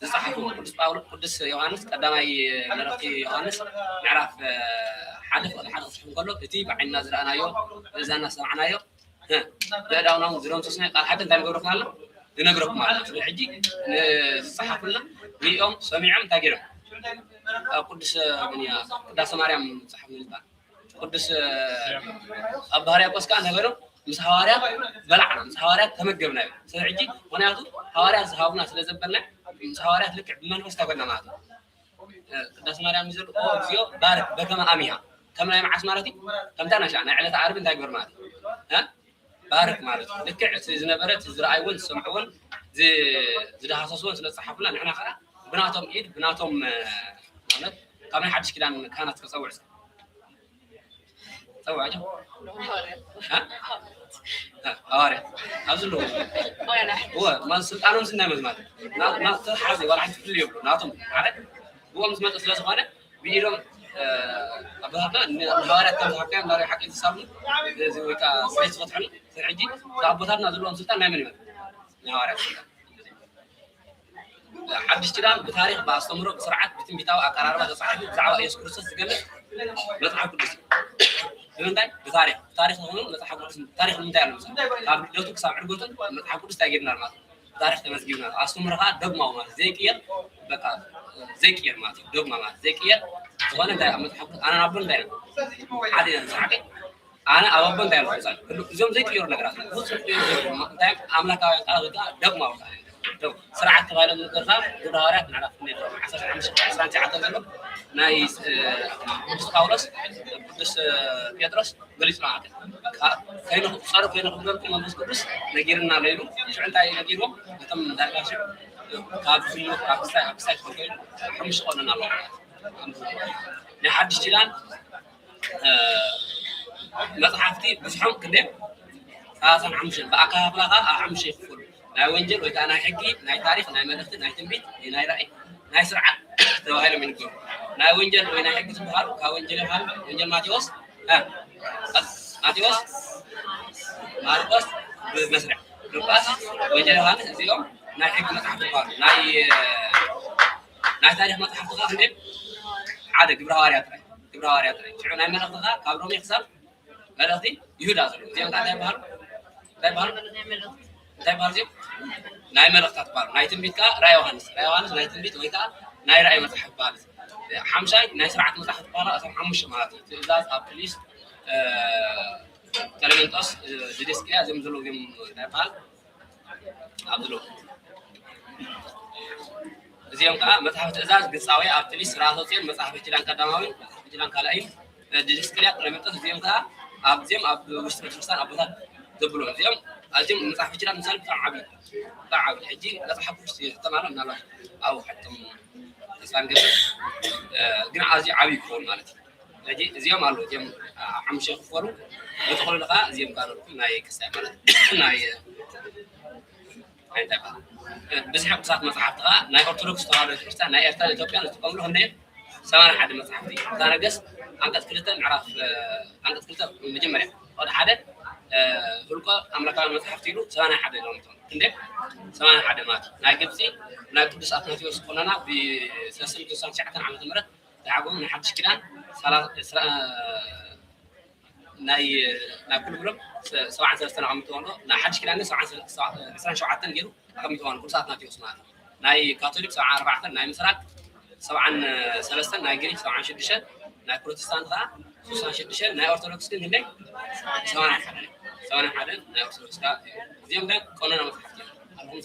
ዝፀሓፍዎ ቅዱስ ጳውሎስ ቅዱስ ዮሃንስ ቀዳማይ መልእኽቲ ዮሃንስ ምዕራፍ ሓደ ፍቕዲ ሓደ ክፅሕፍ እንከሎ እቲ ብዓይንና ዝረኣናዮ ብእዛንና ዝሰማዕናዮ ብእዳውናውን ዝደምሰስናዮ ቃል ሓቂ እንታይ ንገብረኩም ኣሎ ንነግረኩም ኣሎ። ስለ ሕጂ ዝፀሓፉልና ሪኦም ሰሚዖም እንታይ ገይሮም ኣብ ቅዱስ ቅዳሴ ማርያም ዝፀሓፍ ምልጣ ቅዱስ ኣባ ሕርያቆስ ከዓ እንታይ በሎም ምስ ሃዋርያት በላዕና ምስ ሃዋርያት ተመገብና እዩ። ስለ ሕጂ ምክንያቱ ሃዋርያት ዝሃቡና ስለ ዘበልና ምስ ሃዋርያት ልክዕ ብመንፈስ ተኮና ማለት እዩ። ቅዳሴ ማርያም ዝብል ኦ እግዚኣብሔር ባርክ በከመ ኣሚሃ ከም ናይ መዓስ ማለት እዩ። ከምታ ናሻ ናይ ዕለተ ዓርቢ እንታይ ግበር ማለት እዩ። ባርክ ማለት እዩ። ልክዕ እቲ ዝነበረ እቲ ዝረኣይዎን ዝሰምዕዎን ዝዳሃሰስዎን ስለ ዝፀሓፉና ንሕና ከዓ ብናቶም ኢድ ብናቶም ማለት ካብ ናይ ሓድሽ ኪዳን ካህናት ክፀውዕ ፀውዕ ሃዋርያ ኣብዚ ኣለዉ ስልጣኖም ስናይ መዝማት ተሓዘ ዋላ ሓንቲ ክፍል የብሉ ናቶም ሓደ ብኦም ዝመፀ ስለዝኾነ ብኢዶም ኣቦታትና ንሃዋርያት ከም ዝሃብካዮም ናበይ ሓቂ ዝሳብሉ እዚ ወይ ከዓ ስለ ዝፈትሐሉ ሕጂ ኣቦታትና ዘለዎም ስልጣን ናይ መን ይመ ንሃዋርያት ስልጣን ሓድሽ ኪዳን ብታሪክ ብኣስተምሮ ብስርዓት ብትንቢታዊ ኣቀራርባ ተፃሒፉ ብዛዕባ ኢየሱስ ክርስቶስ ዝገልፅ መፅሓፍ ቅዱስ እዩ። ንምንታይ? ብታሪኽ። ብታሪኽ ዝኾኑ መጽሓፍ ቅዱስ፣ ታሪኽ ንምንታይ ኣሎ? መጽሓፍ ካብ ልደቱ ክሳብ ዕርገቱ መጽሓፍ ቅዱስ እንታይ ጌርና ማለት? ብታሪኽ ተመዝጊብና ኣሎ። ኣስተምህሮ ከዓ ዶግማዊ ማለት ዘይቅየር፣ በቃ፣ ዘይቅየር ማለት እዩ። ዶግማ ማለት ዘይቅየር ዝኾነ እንታይ ኣብ መጽሓፍ ቅዱስ ኣነ ናብ እንታይ ሓደ ኢና ንስሓቀ ኣነ ኣብ ኣቦ እንታይ ኣለኹ? ህፃን። እዞም ዘይቅየሩ ነገራት እዮም። ብዙሕ ዝቅየሩ ዘለዉ። እንታይ እዮም? ኣምላካውያን ቃላት ወይ ከዓ ዶግማዊ ቃላት እዮም። ዶግ-፣ ስርዓት ተባሂሎም ዝጠርፋ ግብረ ሃዋርያት ምዕራፍ ክንደይ ዘለዎም? ዓሰርተ ሓሙሽተ፣ ዕስራን ትሽዓተን ዘሎ ናይ፣ እ፣ ቅዱስ ጳውሎስ፣ ቅዱስ፣ እ፣ ጴጥሮስ ገሊጹ ማለት እዩ። ከ-፣ ከይንቑጸሩ ከይንኽብረልኩም መንፈስ ቅዱስ ነጊርና ኣሎ ኢሉ። ሽዑ እንታይ እዩ ነጊርዎም? ነቶም ዳርጋ ሽዑ ካብ ዝሙት፣ ካብ ክስታይ፣ ካብ ክስታይ ክኾኑ ከይኑ ሓሙሽተ ቀኖና ኣለዎ ማለት እዩ። ናይ ሓድሽ ኪዳን እ፣ መጽሓፍቲ ብዙሖም ክንደይ? ሰላሳን ሓሙሽተን። ብኣከፋፍላ ከዓ ኣብ ሓሙሽተ ይኽፈሉ። ናይ ወንጀል ወይ ከዓ ናይ ሕጊ፣ ናይ ታሪኽ፣ ናይ መልእኽቲ፣ ናይ ትንቢት፣ ናይ ራእይ፣ ናይ ስርዓት ተባሂሎም ይንገሩ። ናይ ወንጀል ወይ ናይ ሕጊ ዝበሃሉ ካብ ወንጀል ዮሃንስ፣ ወንጀል ማቴዎስ፣ እ፣ ማቴዎስ፣ ማርቆስ፣ ብመስርዕ ሉቃስ፣ ወንጀል ዮሃንስ፣ እዚኦም ናይ ሕጊ መጽሓፍቲ ይበሃሉ። ናይ፣ ናይ ታሪኽ መጽሓፍቲ ከዓ ክንደይ? ሓደ ግብረ ሃዋርያት ጥራይ። ግብረ ሃዋርያት ጥራይ። ሽዑ ናይ መልእኽቲ ከዓ ካብ ሮሜ ክሳብ መልእኽቲ ይሁዳ ዘለዉ። እዚኦም ከዓ እንታይ ይበሃሉ? እንታይ ይበሃሉ? እንታይ ይበሃሉ እዚኦም? ናይ መልእኽታት ይበሃሉ። ናይ ትንቢት ከዓ ራእይ ዮሃንስ። ራእይ ዮሃንስ ናይ ትንቢት ወይ ከዓ ናይ ራእይ መጽሓፍ ይበሃል። ሓምሻይ ናይ ስርዓት መጽሓፍ ትበሃሉ፣ እቶም ሓሙሽተ ማለት እዩ። ትእዛዝ፣ ኣክሊስ፣ እ፣ ቀለመንጦስ፣ እ፣ ዲድስቅልያ፣ እዚኦም ዘለዉ እዚኦም እንታይ ይበሃል? ኣብዚ ኣለዉ። እዚኦም ከዓ መጽሓፍ ትእዛዝ፣ ግብፃዊ፣ ኣክሊስ፣ ስርዓተ ጽዮን፣ መጽሓፈ ኪዳን ቀዳማዊ፣ መጽሓፈ ኪዳን ካልኣይ፣ እ፣ ዲድስቅልያ፣ ቀለመንጦስ፣ እዚኦም ከዓ ኣብዚኦም ኣብ ውሽጢ ቤተክርስትያን ኣቦታት ዘብሎም። እዚኦም ኣዚኦም መጽሓፈ ኪዳን ምሳሌ ብጣዕሚ ዓብዪ፣ ብጣዕሚ ዓብዪ። ሕጂ መጽሓፍ ቅዱስ ይሕተም ኣሎ፣ ምናልባት ኣብኡ ክሕተም ተስፋ ንገብር። እ፣ ግን ኣዝዩ ዓብዪ ክኸውን ማለት እዩ። ሕጂ እዚኦም ኣለዉ፣ እዚኦም ሓሙሽተ ክፈሉ፣ ብጥቕልሉ ከዓ እዚኦም ካልኦት ናይ ክስታይ ማለት ናይ፣ ናይ እንታይ ይበሃል? ብዝሒ ቅዱሳት መጽሓፍቲ ከዓ ናይ ኦርቶዶክስ ተዋህዶ ቤተክርስትያን ናይ ኤርትራን ኢትዮጵያን ዝጥቀምሉ ክንደይ? ሰማንያ ሓደ መጽሓፍቲ። ፍትሐ ነገሥት ዓንቀጽ ክልተ ምዕራፍ፣ እ፣ ዓንቀጽ ክልተ መጀመርያ፣ ክፍሊ ሓደ፣ እ፣ ሁልቆ ኣምላካውያን መጽሓፍቲ ኢሉ ሰማንያ ሓደ ኢሎም እቶም። ክንደይ? ሰማንያ ሓደ ማለት እዩ። ናይ ግብጺ፣ ናይ ቅዱስ ኣትናቴዎስ ቆነና ብ-፣ ሰለስተ ሚእቲ ስሳን ትሽዓተን ዓመተ ምህረት ዝዓገቡ ናይ ሓድሽ ኪዳን ሰላ-፣ ስራ-፣ ናይ፣ ናይ ኩሉ ብሎም ሰ-፣ ሰብዓን ሰለስተን ኣቐሚጥዎ ኣሎ። ናይ ሓድሽ ኪዳን ግን ሰብዓን ሰ-፣ ሰብዓ-፣ ዕስራን ሸውዓተን ገይሩ ኣቐሚጥዎ ኣሎ። ቅዱስ ኣትናቴዎስ ማለት እዩ። ናይ ካቶሊክ ሰብዓን ኣርባዕተን፣ ናይ ምስራቅ ሰብዓን ሰለስተን፣ ናይ ግሪክ ሰብዓን ሽዱሽተን፣ ናይ ፕሮቴስታንት ከዓ ስሳን ሽዱሽተን፣ ናይ ኦርቶዶክስ ግን ክንደይ? ሰብዓን ሓደን። ሰብዓን ሓደን ናይ ኦርቶዶክስ ከዓ እዚኦም ግን ቆነና መጽሓፍቲ ኣለኹም።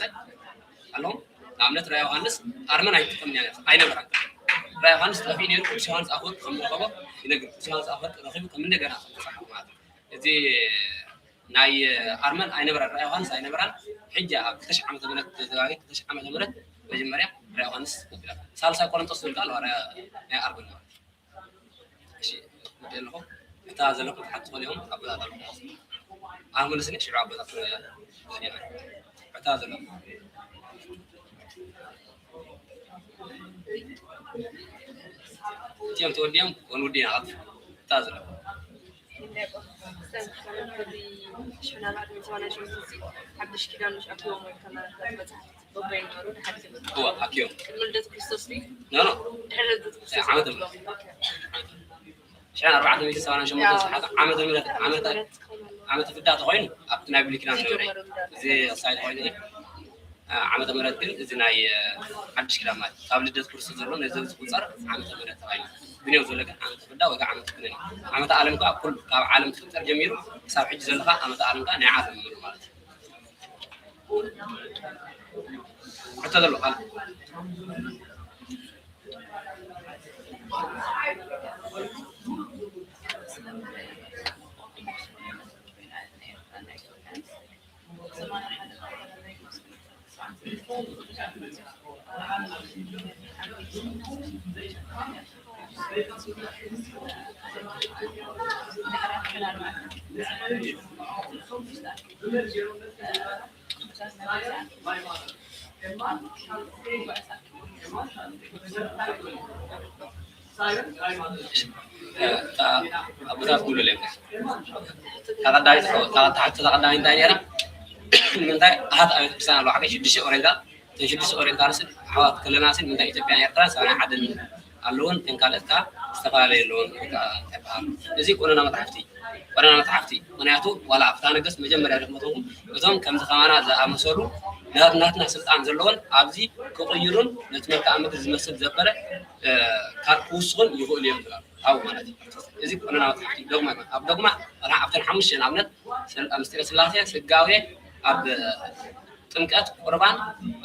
ኣለዎም። ንኣብነት ራእይ ዮሃንስ ኣርመን ኣይጥቀምን እያ፣ ኣይነበራን። ራእይ ዮሃንስ ጠፊኡ ነይሩ፣ ቅዱስ ዮሃንስ ኣፈወርቂ ከም ዝረኸቦ ይነግር። ቅዱስ ዮሃንስ ኣፈወርቂ ረኺቡ ከም እንደገና ከም ዝጸሓፎ ማለት እዩ። እዚ ናይ ኣርመን ኣይነበራን፣ ራእይ ዮሃንስ ኣይነበራን። ሕጂ ኣብ ክልተ ሺሕ ዓመተ ምህረት ተጋጊ፣ ክልተ ሺሕ ዓመተ ምህረት መጀመርያ ራእይ ዮሃንስ ነቢራ። ሳልሳይ ቆሮንቶስ ዝብል ቃል ዋላ ናይ ኣርመን ማለት እዩ። እሺ፣ ወዲ ኣለኹ። እታ ዘለኹም ትሓት ትኾን ኢኹም፣ ኣቦታት ኣለኹም። ኣሁን መልስኒ፣ ሽዑ ኣቦታት ትኾን ኢኹም። እታ ዘለኹም። እቲኦም ተወዲኦም፣ ወን ውዲ ናቐት። እታ ዘለኹም። ሓድሽ ኪዳን መጽሓፍ እዎ፣ ኣክዮም። ቅድሚ ልደት ክርስቶስ ድዩ? ኖ፣ ኖ። ድሕሪ ልደት ክርስቶስ ዓመተ ምህረት። ኦኬ። ሽሕን ኣርባዕተ ሚእቲ ሰብዓን ሸሞንተን ዝሓተ ዓመተ ምህረት፣ ዓመተ፣ ዓመተ ፍዳ ተኾይኑ ኣብቲ ናይ ብሉይ ኪዳን ዝነበረ እዩ። እዚ ሳይ ተኾይኑ፣ እ፣ ዓመተ ምህረት ግን እዚ ናይ፣ እ፣ ሓድሽ ኪዳን ማለት ካብ ልደት ክርስቶስ ዘሎ ነዚ ዝቁጸር ዓመተ ምህረት ተባሂሉ። ግን እዮም ዘሎ ግን ዓመተ ፍዳ ወይ ከዓ ዓመተ ኩነኔ። ዓመተ ዓለም ከዓ ኩሉ ካብ ዓለም ትፍጠር ጀሚሩ ክሳብ ሕጂ ዘሎ ከዓ ዓመተ ዓለም ከዓ ናይ ዓለም ምሉ ማለት እዩ። ሕቶ ዘሎ ካልእ? ኣቦታት ክብሉ ኣለዎም። ተቐዳሚት፣ ተቐዳሚት እንታይ ነይራ? ንምንታይ ኣሃት ኣብ ቤተክርስትያን ኣለዋ? ዓቀይ ሽዱሽተ ኦሬንታ፣ እተን ሽዱሽተ ኦሬንታ ንስን ኣሕዋት ከለና ስን ንምንታይ ኢትዮጵያን ኤርትራን ሰብዓን ሓደን ኣለውን፣ እተን ካልኦት ከዓ ዝተፈላለየ ኣለውን ወይ ከዓ እንታይ ይበሃል? እዚ ቆነና መጽሓፍቲ ዋና መጽሓፍቲ። ምኽንያቱ ዋላ ኣብ ፍትሐ ነገስት መጀመርያ ድኽመቶም እቶም ከምዚ ከማና ዝኣመሰሉ ናትና ስልጣን ዘለዎን ኣብዚ ክቕይሩን ነቲ መልክዓ ምድሪ ዝመስል ዘበለ ካብ ክውስኹን ይኽእሉ እዮም ዝብሉ ኣብኡ ማለት እዩ። እዚ ዋና መጽሓፍቲ ዶግማ ይበሃል። ኣብ ዶግማ ኣብተን ሓሙሽተ ንኣብነት ምስጢረ ስላሴ፣ ስጋዌ፣ ኣብ ጥምቀት፣ ቁርባን፣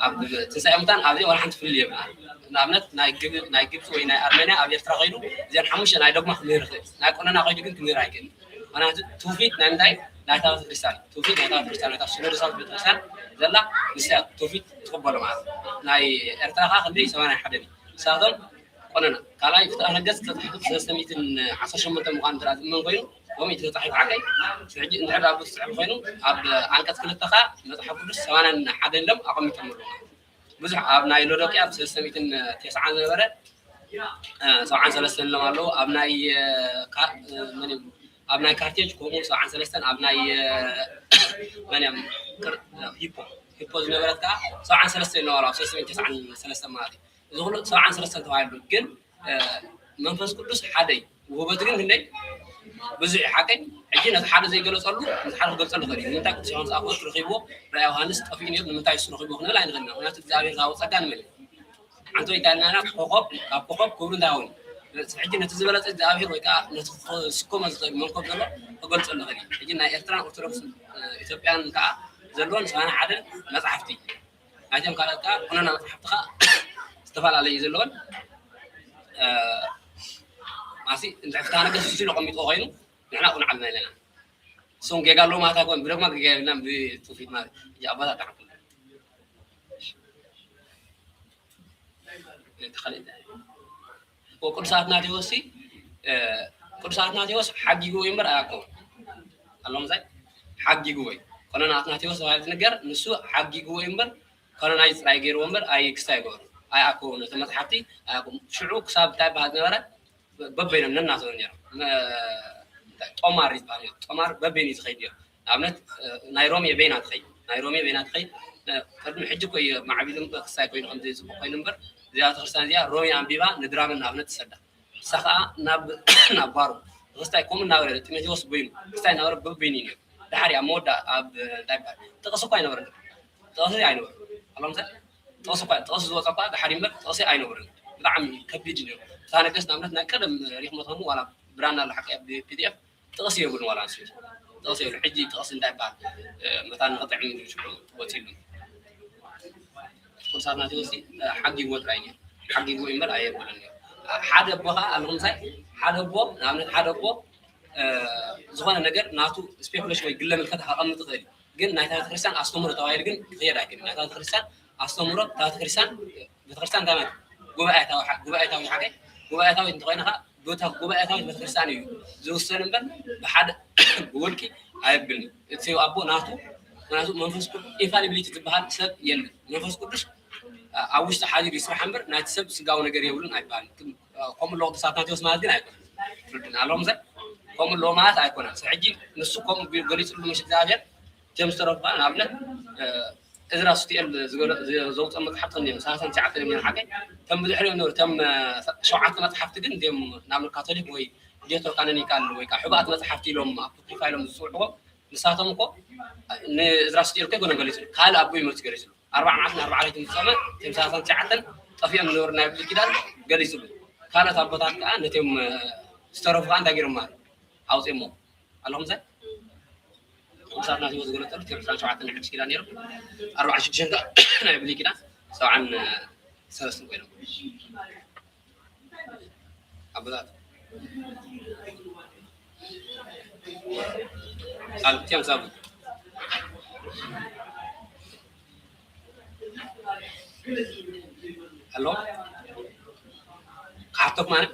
ኣብ ትንሳኤ ሙታን ኣብዚ ዋላ ሓንቲ ፍልልይ የብልናን። ንኣብነት ናይ ግብ ናይ ግብፂ ወይ ናይ ኣርሜንያ ኣብ ኤርትራ ከይዱ እዚን ሓሙሽተ ናይ ዶግማ ክምህር ይኽእል። ናይ ቆነና ከይዱ ግን ክምህር ኣይክእልን። ምክንያቱ ትውፊት ናይ ምንታይ ናይታ ቤተክርስትያን ትውፊት ናይታ ቤተክርስትያን ናይታ ሲኖዶሳዊት ቤተክርስትያን ዘላ ንሳ ትውፊት ትቕበሎ ማለት እዩ። ናይ ኤርትራ ከዓ ክንደይ ሰማንያ ሓደ እዩ። ንሳቶም ቆነና ካልኣይ ፍትሐ ነገስት ተፃሒፉ ሰለስተ ሚእትን ዓሰርተ ሸሞንተ ምዃኑ እንተ ዝእመን ኮይኑ ሎሚ እቲ ተፃሒፉ ሓቀይ ሕጂ እንድሕር ኣብ ዝፅሕፍ ኮይኑ ኣብ ዓንቀፅ ክልተ ከዓ መፅሓፍ ቅዱስ ሰማንያን ሓደን ኢሎም ኣቐሚጦም ኣለዉ። ብዙሕ ኣብ ናይ ሎዶቅያ ኣብ ሰለስተ ሚእትን ተስዓን ዝነበረ ሰብዓን ሰለስተን ኢሎም ኣለዉ። ኣብ ናይ ኣብ ናይ ካርቴጅ ከምኡ ሰብዓን ሰለስተን ኣብ ናይ መን እዮም ሂፖ ሂፖ ዝነበረት ከዓ ሰብዓን ሰለስተን ኢሎም ኣለዉ። ኣብ ሰለስተ ሚእትን ተስዓን ሰለስተን ማለት እዩ። እዚ ኩሉ ሰብዓን ሰለስተን ተባሂሉ ግን መንፈስ ቅዱስ ሓደ እዩ። ውህበት ግን ክንደይ ብዙሕ ሓቀይ ሕጂ ነቲ ሓደ ዘይገለፀሉ ነቲ ሓደ ክገልፀሉ ክእል እዩ። ንምንታይ ቅዱስ ዮሃንስ ኣፈወርቅ ረኪብዎ ራእይ ዮሃንስ ጠፊኡ ነይሩ ንምንታይ እሱ ረኪብዎ ክንብል ኣይንኽእል ኢና። ምክንያቱ እግዚኣብሔር ዝሃቦ ፀጋ ንመን እዩ? ሓንቲ ወይ ካልናና ኮኸብ ካብ ኮኸብ ክብሩ እንታይ ሆኑ ሕጂ ነቲ ዝበለፀ እግዚኣብሔር ወይ ከዓ ነቲ ክስከሞ ዝኽእል መንኮብ ዘሎ ክገልፀሉ ክእል እዩ። ሕጂ ናይ ኤርትራን ኦርቶዶክስ ኢትዮጵያን ከዓ ዘለዎን ሰማንያ ሓደን መፅሓፍቲ ናይቶም ካልኦት ከዓ ኩነና መፅሓፍቲ ከዓ ዝተፈላለዩ እዩ ዘለዎን ማሲ እንድሕር ፍትሃ ነገስት ሲሉ ኣቐሚጥዎ ኮይኑ ንሕና ቁንዓልና ኣለና። እሶም ጌጋ ኣለዎ ማለት ኣይኮን ብደግማ ጌጋ የብልናን ብትውፊት ማለት እዩ ኣባላት ደሓን ኩሉ ቅዱስ ኣትናቴዎስ ቅዱስ ኣትናቴዎስ ሓጊግዎ እምበር ኣይኣኮን ኣሎም ዛይ ሓጊግዎ እዩ። ኮነን ኣትናቴዎስ ተባሂሉ ዝንገር ንሱ ሓጊግዎ እዩ እምበር ኮነናይ ጥራይ ገይርዎ እምበር ኣይ ክስታይ ኣይገበሩ ኣይኣኮ ነቲ መፅሓፍቲ ኣይኣኮ ሽዑ ክሳብ እንታይ በሃል ዝነበረ በበይኖም ነናቶም ነይሮም ጦማር ዝበሃል ጦማር በበይኑ እዩ ዝኸይድ ነይሩ። ንኣብነት ናይ ሮሜ በይና ትኸይድ ናይ ሮሜ በይና ትኸይድ ቅድሚ ሕጂ እኮ እዩ ማዕቢሉ ክስታይ ኮይኑ ከምዚ ፅቡቅ ኮይኑ እምበር እዚኣ ቤተክርስትያን እዚኣ ሮሜ ኣንቢባ ንድራመ ንኣብነት ትሰዳ ንሳ ከዓ ናብ ናብ ባሮ ንክስታይ ከምኡ እናበለ ጢሞቴዎስ በይኑ ክስታይ እናበለ በበይኑ እዩ ነይሩ። ድሓር ኣብ መወዳ ኣብ እንታይ ይበሃል ጥቅሲ እኳ ኣይነበረን ጥቅሲ ኣይነበረን ኣሎም ሰብ ጥቅሲ እኳ ጥቅሲ ዝወፀ እኳ ድሓር እምበር ጥቅሲ ኣይነበረን። ብጣዕሚ ከቢድ እዩ ነይሩ። እታ ነገስት ንኣብነት ናይ ቀደም ሪኢኹሞ ትኾኑ ዋላ ብራና ኣሎ ሓቂ ኣብ ፒ ዲ ኤፍ ጥቕሲ የብሉን ዋላ ንሱ ጥቕሲ የብሉ ሕጂ ጥቕሲ እንታይ ይበሃል መታን ንኽጥዕም ኢሉ ሽዑ ወፂሉ ቅዱሳት ናቴዎስ ሓጊግዎ ጥራይ እዩ ሓጊግዎ እምበር ኣየብሉን ሓደ ኣቦ ከዓ ኣለኹ ምሳይ ሓደ ኣቦ ንኣብነት ሓደ ኣቦ ዝኾነ ነገር ናቱ ስፔኩሌሽን ወይ ግለ ምልከታ ከቐምጥ ይኽእል እዩ ግን ናይታ ቤተክርስትያን ኣስተምህሮ ተባሂሉ ግን ክኽየድ ኣይክእልን ናይታ ቤተክርስትያን ኣስተምህሮ እታ ቤተክርስትያን ቤተክርስትያን እንታይ ማለት ጉባኤታዊ ጉባኤታዊ ሓደ ጉባኤታዊ እንተኾይንኻ ቦታ ጉባኤታዊት ቤተክርስትያን እዩ ዝውሰን እምበር ብሓደ ብውልቂ ኣየብልን እቲ ኣቦ ናቱ ናቱ መንፈስ ኢንፋሊቢሊቲ ዝበሃል ሰብ የለን መንፈስ ቅዱስ ኣብ ውሽጢ ሓዲሩ ይስራሕ እምበር ናይቲ ሰብ ስጋዊ ነገር የብሉን ኣይበሃልን ከምኡ ኣለዎ ቅዱስ ኣትናቴዎስ ማለት ግን ኣይኮነን ትርድን ኣለዎም ዘ ከምኡ ኣለዎ ማለት ኣይኮነን ሕጂ ንሱ ከምኡ ገሊፅሉ ምሽ እግዚኣብሔር ጀምስ ተረፉ ንኣብነት እዝራ ሱቲኤል ዘውፅኦ መፅሓፍቲ እንዲዮም ሰላሳን ትሽዓተን እዮም ሓቀ ከም ብድሕሪኦም ነበሩ ከም ሸውዓተ መፅሓፍቲ ግን እንዲዮም ናብ ካቶሊክ ወይ ዴትሮ ካኖኒካል ወይ ከዓ ሕቡኣት መፅሓፍቲ ኢሎም ኣፖክሪፋ ኢሎም ዝፅውዕዎም ንሳቶም እኮ ንእዝራ ሱቲኤል እኮ ይኮኖም ገሊፁ ካልእ ኣቦ ይመፅእ ገሊፅሉ ኣርባዓ መዓልትን ኣርባዓ ለይትን ዝፀመ እቶም ሰላሳን ትሽዓተን ጠፊኦም ዝነበሩ ናይ ብሉይ ኪዳን ገሊፅሉ ካልኦት ኣቦታት ከዓ ነቶም ዝተረፉ ከዓ እንታይ ገይሮም ማለት ኣውፅኦሞ ኣለኹም ዘ ቅዱሳት ናቲ ዝገለጠሉ እቶም ዕስራን ሸውዓተን ናይ ሓድሽ ኪዳን ነይሮም ኣርባዓ ሽዱሽተ ናይ ብሉይ ኪዳን ሰብዓን ሰለስትን ኮይኖም ኣቦታት ሳልክቲያን ሳቡ ኣሎ ክሓተኩም ኣነ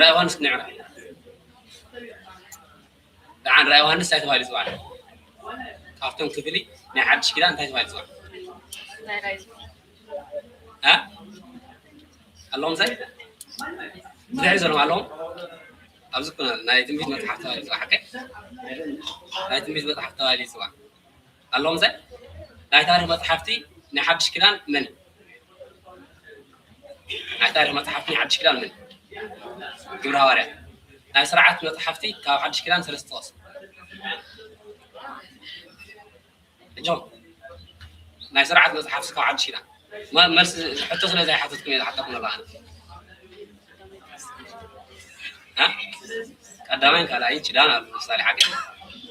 ራእይ ዮሃንስ ክንዕራ ደሓን ራእይ ዮሃንስ እንታይ ተባሂሉ ይፅዋዕ ካብቶም ክፍሊ ናይ ሓድሽ ኪዳን እንታይ ተባሂሉ ይፅዋዕ ኣለዎም ዘይ እንታይ ዘለዎም ኣለዎም ኣብዚ ኩነ ናይ ትንቢት መፅሓፍ ተባሂሉ ይፅዋዕ ሓቀ ናይ ትንቢት መፅሓፍ ተባሂሉ ይፅዋዕ ኣለዎም ዘይ ናይ ታሪክ መፅሓፍቲ ናይ ሓድሽ ኪዳን መን ናይ ታሪክ መፅሓፍቲ ናይ ሓድሽ ኪዳን መን ግብረ ሃዋርያት ናይ ስርዓት መጽሓፍቲ ካብ ሓድሽ ኪዳን ሰለስተ ጥቕስ። እጆም ናይ ስርዓት መጽሓፍቲ ካብ ሓድሽ ኪዳን። መ-፣ መልሲ ሕቶ ስለ ዘይሓተትኩም እየ ዝሓተኩም ኣለኹ ኣነ። እ? ቀዳማይን ካልኣይን ኪዳን ኣሎ። ምሳሌ ሓቂ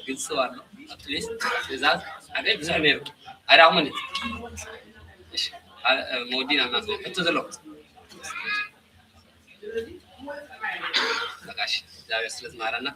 ግልጽ ኣሎ። ኣትሊስት ትእዛዝ ሓቂ ብዙሕ ነይሩ። ኣይረኣኹምን እዩ። እሺ፣ አ-፣ መወዲና እና ሕቶ ዘለዎ። በቃ እሺ፣ እግዚኣብሔር ስለ ዝማረና።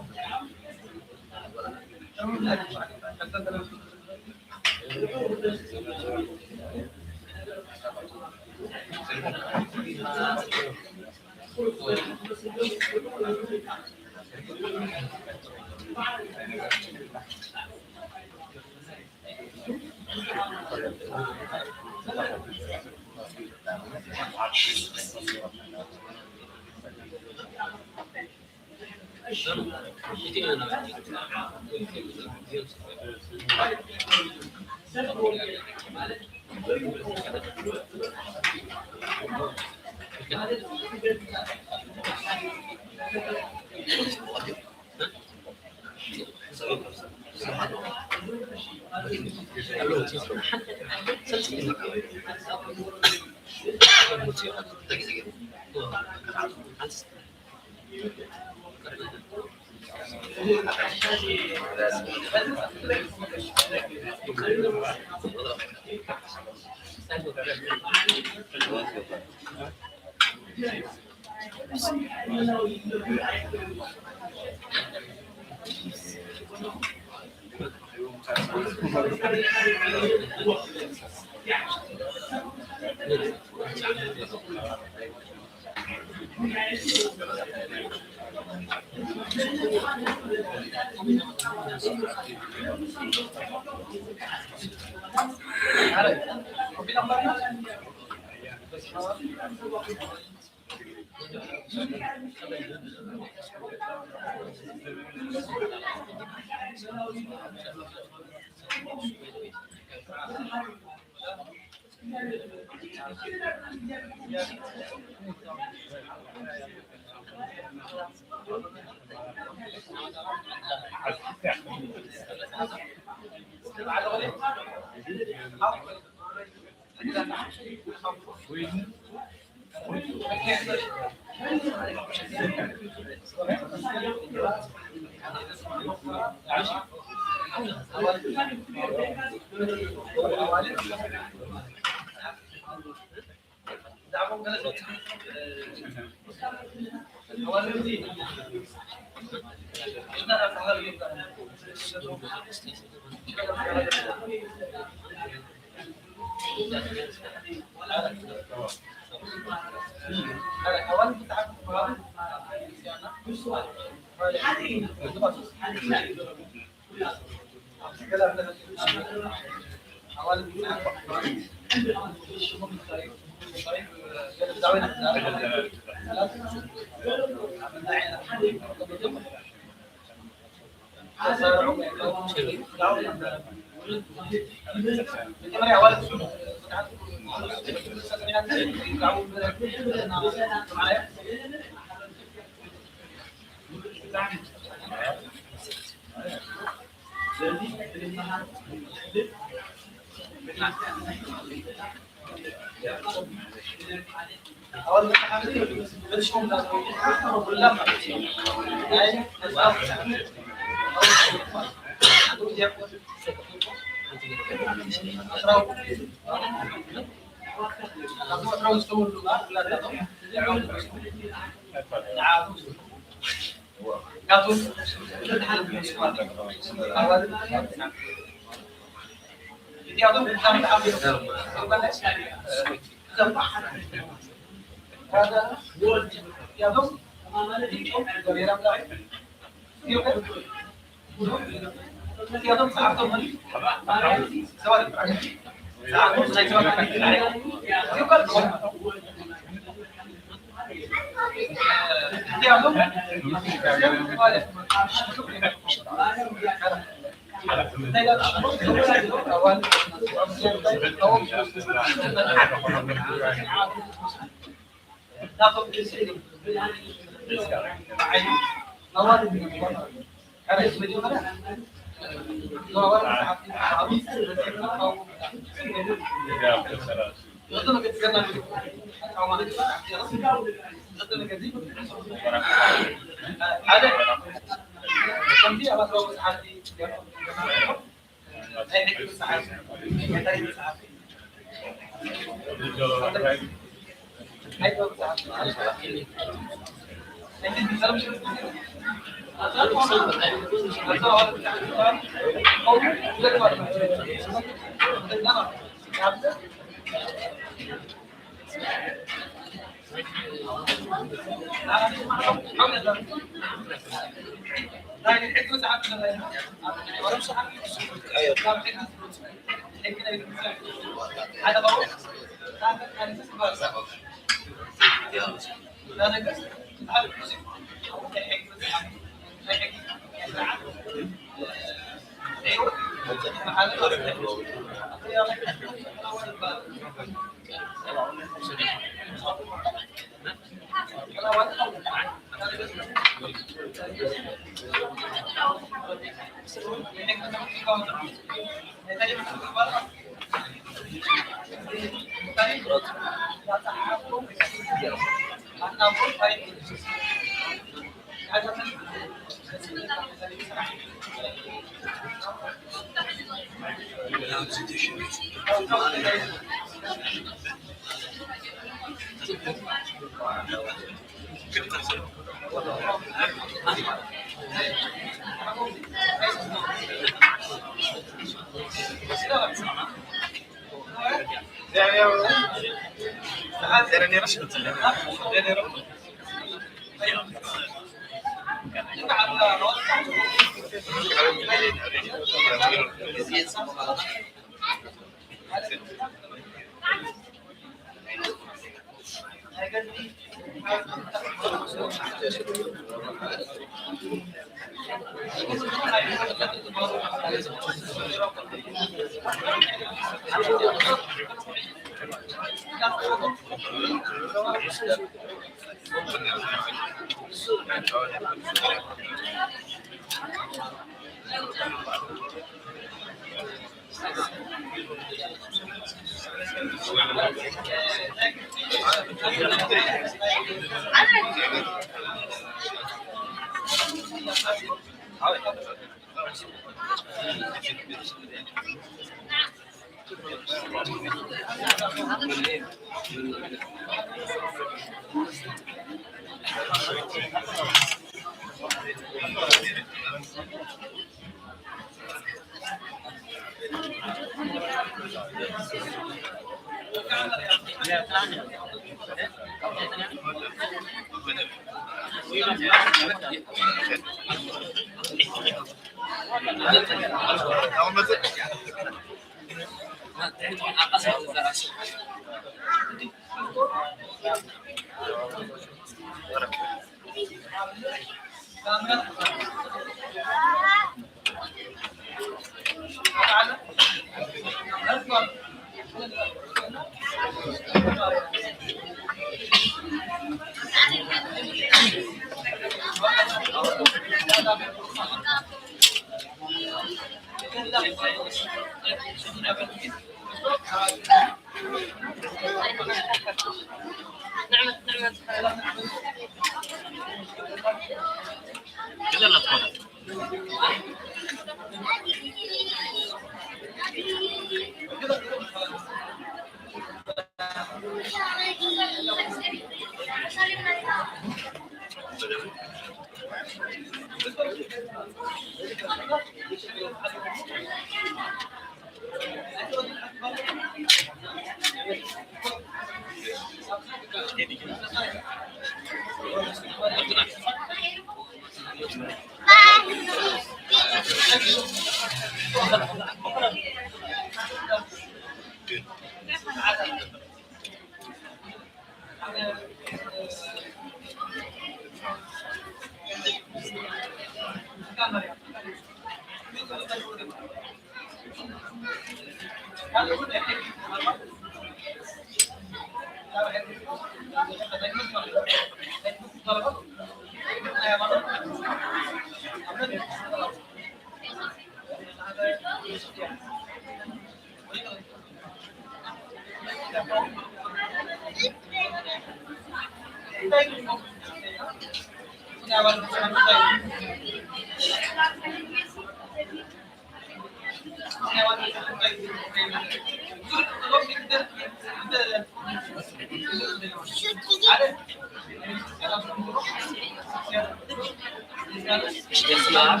በስመ አብ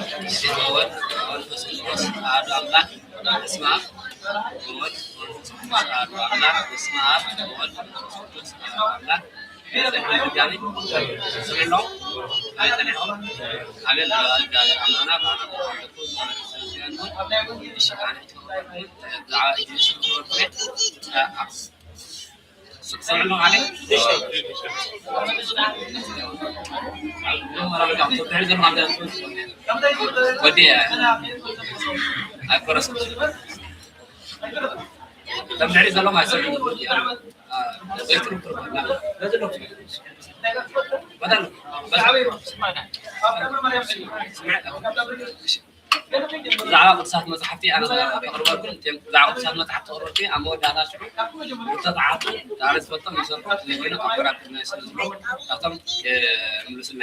ወወልድ ወመንፈስ ቅዱስ አሐዱ አምላክ። በስመ አብ ወወልድ ወመንፈስ ቅዱስ አሐዱ አምላክ። በስመ አብ ወወልድ ወመንፈስ ቅዱስ አሐዱ አምላክ። ድጋሚ ስምዕሎ። አቤት። አቤት። አቤት። አቤት። አቤት። ወዲ ኣይኮረስኩ። ከም ድሕሪ ዘሎ ማሰብ ዘይትርኩ። ብዛዕባ ቅዱሳት መጽሓፍቲ ኣነ ከቕርበልኩም፣ እቶም ብዛዕባ ቅዱሳት መጽሓፍቲ ተቕርበልኩ ኣብ መወዳእታ ሽዑ ዝተጻሓፉ ኣነ ዝፈልጦም ይሰርሑ ዘይኮይኑ ኣብ ገራብ ናይ ስለ ዝብሉ ካብቶም ምልሱልና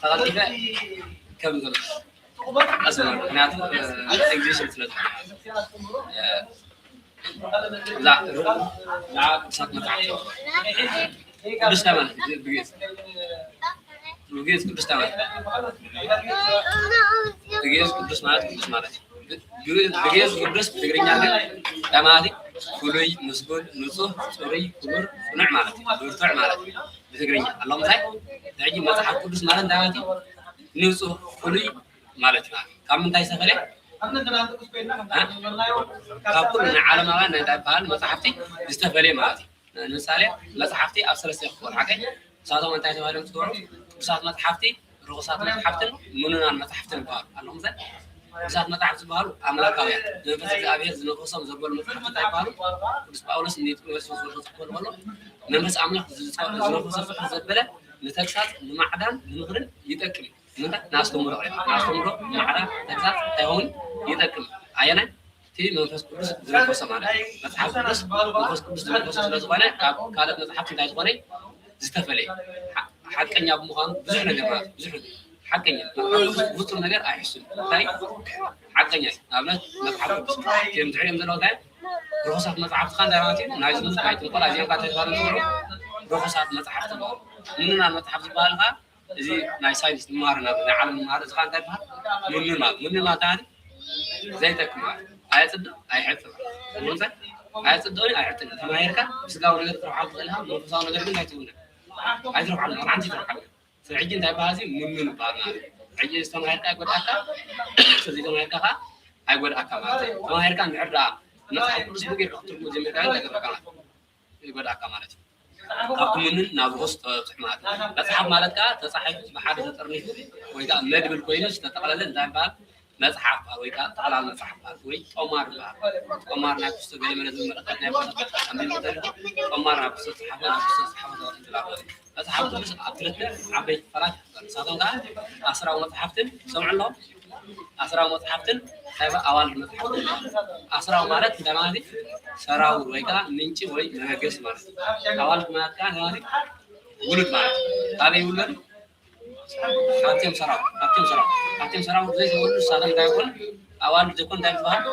ተቐልጢፈ ከም ዘሎ ኣስመር ምክንያቱ ኤግዚቢሽን ስለ ዝኾነ ብዛዕባ ቅዱሳት መጽሓፍቲ ቅዱስ ማለት እዩ ብግእዝ ብግእዝ ቅዱስ ተባለ። ብግእዝ ቅዱስ ማለት ቅዱስ ማለት እዩ። ብግእዝ ቅዱስ ብትግርኛ ግን እንታይ ማለት እዩ? ፍሉይ፣ ምስጉን፣ ንጹህ፣ ጽሩይ፣ ክቡር፣ ጽኑዕ ማለት እዩ። ብርቱዕ ማለት እዩ። ብትግርኛ ኣለኹም እንታይ? ሕጂ መጽሓፍ ቅዱስ ማለት እንታይ ማለት እዩ? ንጹህ፣ ፍሉይ ማለት እዩ። ካብ ምንታይ ዝተፈልየ? እ? ካብ ኩሉ ናይ ዓለማውያን ናይ እንታይ ይበሃል መጽሓፍቲ ዝተፈልየ ማለት እዩ። ንምሳሌ መጽሓፍቲ ኣብ ሰለስተ ይኽፈሉ። ሓቀይ ንሳቶም እንታይ ተባሂሎም ዝጽውዑ? ቅዱሳት መጽሓፍቲ፣ ርኹሳት መጽሓፍትን ምኑናን መጽሓፍትን ይበሃሉ። ኣለኹም ዘ? ቅዱሳት መጽሓፍቲ ዝበሃሉ ኣምላካውያን፣ መንፈስ እግዚኣብሔር ዝነፈሶም ዘበሉ መጽሓፍቲ እንታይ ይበሃሉ? ቅዱስ ጳውሎስ ንጢሞቴዎስ ዝጽሕፈሉ ከሎ፣ መንፈስ ኣምላኽ ዝጸ-፣ ዝነፈሶ ጽሑፍ ዘበለ ንተግሳጽ፣ ንማዕዳን፣ ንምኽርን ይጠቅም እዩ። ንምንታይ? ንኣስተምህሮ ቀሪብካ። ንኣስተምህሮ፣ ማዕዳ፣ ተግሳጽ እንታይ ይኸውን? ይጠቅም። ኣየናይ? እቲ መንፈስ ቅዱስ ዝነፈሶ ማለት እዩ። መጽሓፍ ቅዱስ መንፈስ ቅዱስ ዝነፈሶ ስለ ዝኾነ፣ ካብ ካልኦት መጽሓፍቲ እንታይ ዝኾነ? ዝተፈለየ። ሓ-፣ ሓቀኛ ብምዃኑ ብዙሕ ነገር ማለት እዩ። ብዙሕ ነገር። ሓቀኛ። መጽሓፍ ቅዱስ ፍጹም ነገር ኣይሕሱን። እንታይ? ሓቀኛ እዩ። ንኣብነት መጽሓፍ ቅዱስ እዮም ዝሕርዮም ዘለዉ እንታይ? ርኹሳት መጽሓፍቲ ኸ እንታይ ማለት እዩ? ናይ ዝሙት፣ ናይ ጥንቆላ፣ እዚኦም ኸ እንታይ ተባሂሎም ይጽውዑ? ርኹሳት መጽሓፍቲ ይበሃሉ። ምኑናን መጽሓፍ ዝበሃል ኸ እዚ ናይ ሳይንስ ንመሃሮ ናብ ናይ ዓለም ንመሃሮ እዚ ኸ እንታይ ይበሃል? ምኑን ማለት። ምኑን ማለት እንታይ ማለት እዩ? ዘይጠቅም ማለት። ኣየጽድቕ፣ ኣይሕጥን። ስለምንታይ? ኣየጽድቕን ኣይሕጥን። ተማሂርካ ብስጋዊ ነገር ትረብሓሉ ትኽእል ኢኻ፣ መንፈሳዊ ነገር ግን ኣይትውንን። ኣይትረብሓሉ፣ ሓንቲ ኣይትረብሓሉ። ስለዚ ሕጂ እንታይ ይበሃል እዚ? ምኑን ይበሃል ማለት እዩ። ሕጂ እዚ ተማሂርካ ኣይጎድኣካ፣ እዚ ተማሂርካ ኸኣ ኣይጎድኣካ ማለት እዩ። ተማሂርካ እንድሕር ደኣ መጽሓፍ ቅዱስ ብጌርካ ክትርጉሞ ጀሚርካ ግን እንታይ ይገብረካ ማለት እዩ? ይጎድኣካ ማለት እዩ። ካብ ትምንን ናብ ርሑስ ተበጽሕ ማለት እዩ። መጽሓፍ ማለት ከዓ ተጻሒፉ ብሓደ ተጠርኒፉ ወይ ከዓ መድብል ኮይኑ ዝተጠቕለለ እንታይ ይበሃል? መጽሓፍ ይበሃል ወይ ከዓ ጠቕላላ መጽሓፍ ይበሃል ወይ ጦማር ይበሃል። ጦማር ናይ ክስቶ ገለ መለ ዝብል መልእኽታት ናይ ኣቦታት ኣንቢቡ እንተሎ ጦማር ናብ ክስቶ ዝጸሓፈ ናብ ክስቶ ዝጸሓፈ ተባሂሉ ይበሃል። መጽሓፍ ቅዱስ ኣብ ክልተ ዓበይቲ ክፋላት ይኽፈል። ንሳቶም ከዓ ኣስራዊ መጽሓፍትን ሰምዑ ኣለኹም ኣስራዊ መጽሓፍትን እንታይ ይበሃል? ኣዋልድ መጽሓፍትን ይበሃል። ኣስራዊ ማለት እንታይ ማለት እዩ? ሰራውር ወይ ከዓ ምንጪ ወይ መበገሲ ማለት እዩ። ኣዋልድ ማለት ከዓ እንታይ ማለት እዩ? ውሉድ ማለት እዩ። ካበይ ይውለዱ? ካብቶም ሰራውር፣ ካብቶም ሰራውር፣ ካብቶም ሰራውር ዘይተወልዱ ንሳቶም እንታይ ይኾኑ? ኣዋልድ ዘይኮኑ እንታይ ይበሃሉ?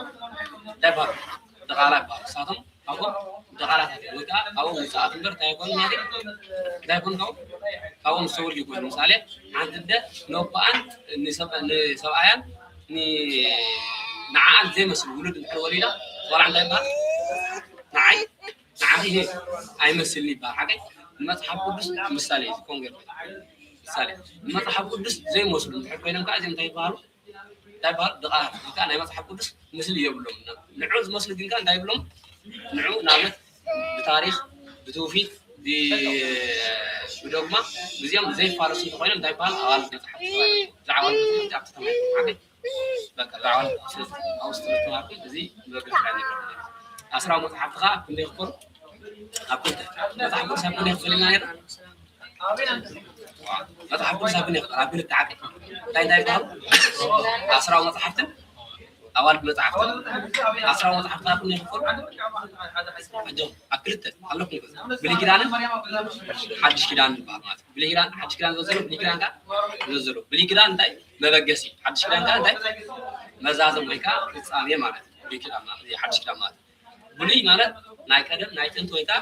እንታይ ይበሃሉ? ድቓላ ይበሃሉ። ንሳቶም ካብኡ ድቓላታት እዮም። ወይ ከዓ ካብኡ ውፅኣት እምበር እንታይ ይኮኑ ማለት እዩ? እንታይ ይኮኑ ካብኡ? ካብኡ ምስ ተወልዱ ይኮኑ። ምሳሌ ሓንቲ ኣደ ነቦኣን ንሰብ-፣ ንሰብኣያን ን-፣ ንዓኣን ዘይመስል ውሉድ እንድሕር ወሊዳ ቆልዓ እንታይ ይበሃል? ንዓይ ንዓኺ ኣይመስልን ይበሃል። ሓቀይ ንመጽሓፍ ቅዱስ ምሳሌ እዩ ዝኮን ገይሩ። ምሳሌ ንመጽሓፍ ቅዱስ ዘይመስሉ እንድሕር ኮይኖም ከዓ እዚኦም እንታይ ይበሃሉ? እንታይ ይበሃል? ድቓላት። ወይ ከዓ ናይ መጽሓፍ ቅዱስ ምስሊ የብሎም። ንዑ ዝመስሉ ግን ከዓ እንታይ ይብሎም? ንዑ ንኣብነት ብታሪኽ፣ ብትውፊት፣ ብ-፣ ብዶግማ ብዚኦም ዘይፋለሱ እንተኮይኖም እንታይ ይበሃል? ኣዋልድ መጽሓፍ ተባሂሎም። ብዛዕባ ኣዋልድ መጽሓፍ ኣብቲ ተማሂርኩም ሓቀይ? በቃ ብዛዕባ ኣዋልድ መጽሓፍ ኣብዚ ትምህርቲ ተማሂርኩም እዚ ንበገስ ናይ ነገር። ኣስራዊ መጽሓፍቲ ከዓ ክንደይ ክኾኑ? ኣብ ክልተ። መጽሓፍ ቅዱስ ኣብ ክንደይ ክፈል ኢና ነይርና? መጽሓፍ ቅዱስ ኣብ ክንደይ ክፈል? ኣብ ክልተ ዓቀ። እንታይ እንታይ ይበሃሉ? ኣስራዊ መጽሓፍትን ኣዋልድ መጽሓፍትን። ኣስራዊ መጽሓፍቲ ኣብ ክንደይ ክፈል? ኣጆኹም፣ ኣብ ክልተ ኣለኩም። ብሉይ ኪዳንን ሓድሽ ኪዳን ይበሃል ማለት እዩ። ብሉይ ኪዳን፣ ሓድሽ ኪዳን ዘሎ፣ ብሉይ ኪዳን ከኣ ዘሎ። ብሉይ ኪዳን እንታይ? መበገሲ። ሓድሽ ኪዳን ከኣ እንታይ? መዛዘም ወይ ከኣ ፍጻሜ ማለት እዩ። ብሉይ ኪዳን ማለት፣ ሓድሽ ኪዳን ማለት። ብሉይ ማለት ናይ ቀደም፣ ናይ ጥንቲ ወይ ከኣ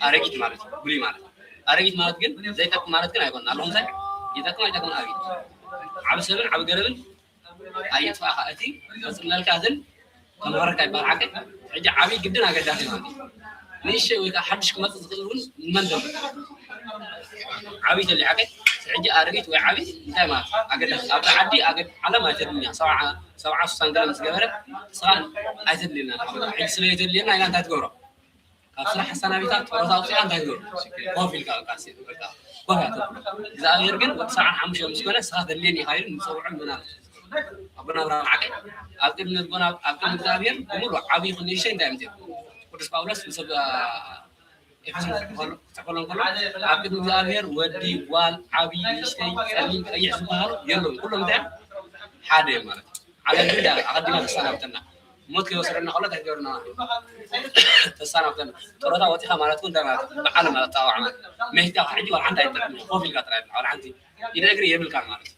ኣረጊት ማለት እዩ። ብሉይ ማለት። ኣረጊት ማለት ግን ዘይጠቅም ማለት ግን ኣይኮነን። ኣለኹም እንታይ? ይጠቅም ኣይጠቅምን ኣረጊት። ዓቢ ሰብን ዓቢ ገረብን ኣየጥፋእካ። እቲ ዘጽልለልካ ግን ተምሃረካ ይበሃል። ዓቀይ ሕጂ ዓብዪ ግድን ኣገዳሲ ማለት እዩ። ንእሽተይ ወይ ከዓ ሓድሽ ክመጽእ ዝኽእል እውን ንመን ደም ዓብዪ ተልዩ ዓቀይ ሕጂ ኣረጊት ወይ ዓብዪ እንታይ ማለት እዩ? ኣገዳሲ ኣብዛ ዓዲ ኣገድ ዓለም ኣይተድልያ ሰብዓ ሰብዓ ስሳን ገለ ምስ ገበረ ንስኻ ኣይተድልየና። ሕጂ ስለ ዘይተድልየና ኢና እንታይ ትገብሮ? ካብ ስራሕ ኣሰናቢታ ጡረታ ኣውፂኣ እንታይ ትገብር? ኮፍ ኢልካ በቃ ሲ-፣ በቃ ኮፍ እያ ተብሎ። እግዚኣብሔር ግን ወዲ ሰብዓን ሓሙሽተ ምስ ኮነ ንስኻ ተድልየኒ ኢኻ ኢሉ ንፀውዖ ምናምን ኣቦና ኣብርሃም ዓቀይ ኣብ ቅድሚ ኣቦና ኣብ ቅድሚ እግዚኣብሔር ብምሉእ ዓብዪ ይኹን ንእሽተይ እንታይ እዮም እዚኦም? ቅዱስ ጳውሎስ ምስ ኣብ ኤፌሶን ክፅሕፈሎም ከሎ ኣብ ቅድሚ እግዚኣብሔር ወዲ ጓል ዓብዪ ንእሽተይ ፀሊም ቀይሕ ዝበሃሉ የለውን። ኩሎም እንታይ እዮም? ሓደ እዮም ማለት እዩ። ዓለም ግን ኣቐዲማ ተሰናብተና። ሞት ከይወሰደና ከሎ እንታይ ትገብርና? ተሰናብተና። ጡረታ ወፂኻ ማለት እውን እንታይ ማለት እዩ? ብዓለም ኣተፃዋዕ ማለት እዩ። መሂትካ ሕጂ ዋላ ሓንቲ ኣይትጠቅምን። ኮፍ ኢልካ ጥራይ ዋላ ሓንቲ ኢደ እግሪ የብልካን ማለት እዩ።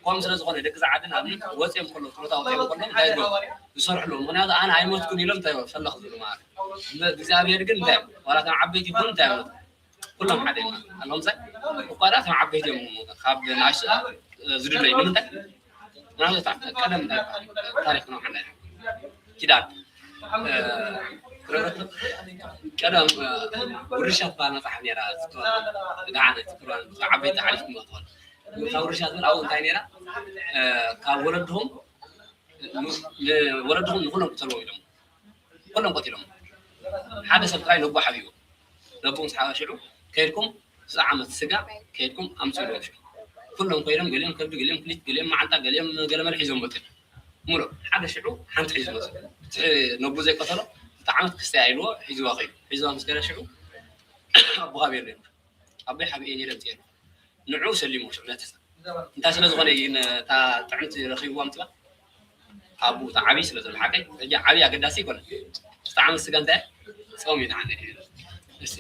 ከምኡ ስለ ዝኾነ ደቂ እዛ ዓዲ ንኣብነት ወፂኦም ከሎ ጡረታ ወፂኦም ከሎ እንታይ ይገብሩ? ዝሰርሕሉ። ምክንያቱ ኣነ ኣይሞትኩን ኢሎም እንታይ ይገብሩ? ፈለኽ ዝብሉ ማለት እዩ። እግዚኣብሔር ግን እንታይ እዮም? ዋላ ከም ዓበይቲ ይኹኑ እንታይ እዮም? ኩሎም ሓደ እዮም። ኣለዎም ሰብ እኳ ደኣ ከም ዓበይቲ እዮም። ካብ ንኣሽቱ ዝድለዩ ንምንታይ? ምናልባት ቀደም ታሪክ ነው ሓና ኪዳን እ፣ ክረረቱ ቀደም እ፣ ውርሻ ትበሃል መጽሓፍ ነይራ። ዝክዋ ደሓነ ዝክዋ ዓበይቲ ሓሊፍኩም ትኾን ካብ ውርሻ ትብል ኣብኡ እንታይ ነይራ? እ፣ ካብ ወለድኹም ን-፣ ንወለድኹም ንኹሎም ቅተልዎም ኢሎም። ኩሎም ቀቲሎም። ሓደ ሰብ ጥራይ ነቦ ሓቢኡ። ነቦ ምስ ሓባ ሽዑ ከይድኩም ስሳ ዓመት ስጋ ከይድኩም ኣምፅእዎ ሽዑ። ኩሎም ኮይኖም ገሊኦም ከብዲ፣ ገሊኦም ክሊት፣ ገሊኦም መዓንጣ፣ ገሊኦም ገለመለ ሒዞም መፅኡ። ሙሉእ ሓደ ሽዑ ሓንቲ ሒዙ መፅኡ። እቲ ነቦ ዘይቀተሎ ክልተ ዓመት ክስተያ ኢልዎ ሒዝዋ ከይዱ። ሒዝዋ ምስ ከደ ሽዑ ኣቦኻ ቤት ነይሩ። ኣቦይ ሓቢኤ ነይረ ምፅኤ። ንዑ ሰሊሙ ሽዑ ነቲ ሰብ። እንታይ ስለ ዝኾነ እዩ ግን እታ ጥዕምቲ ረኺብዋ ምፅኣ? ኣብኡ እታ ዓብዪ ስለ ዘሎ ሓቀይ። ሕጂ ዓብዪ ኣገዳሲ ኣይኮነን። ክልተ ዓመት ስጋ እንታይ? ጾም እዩ ንዓና። እሺ።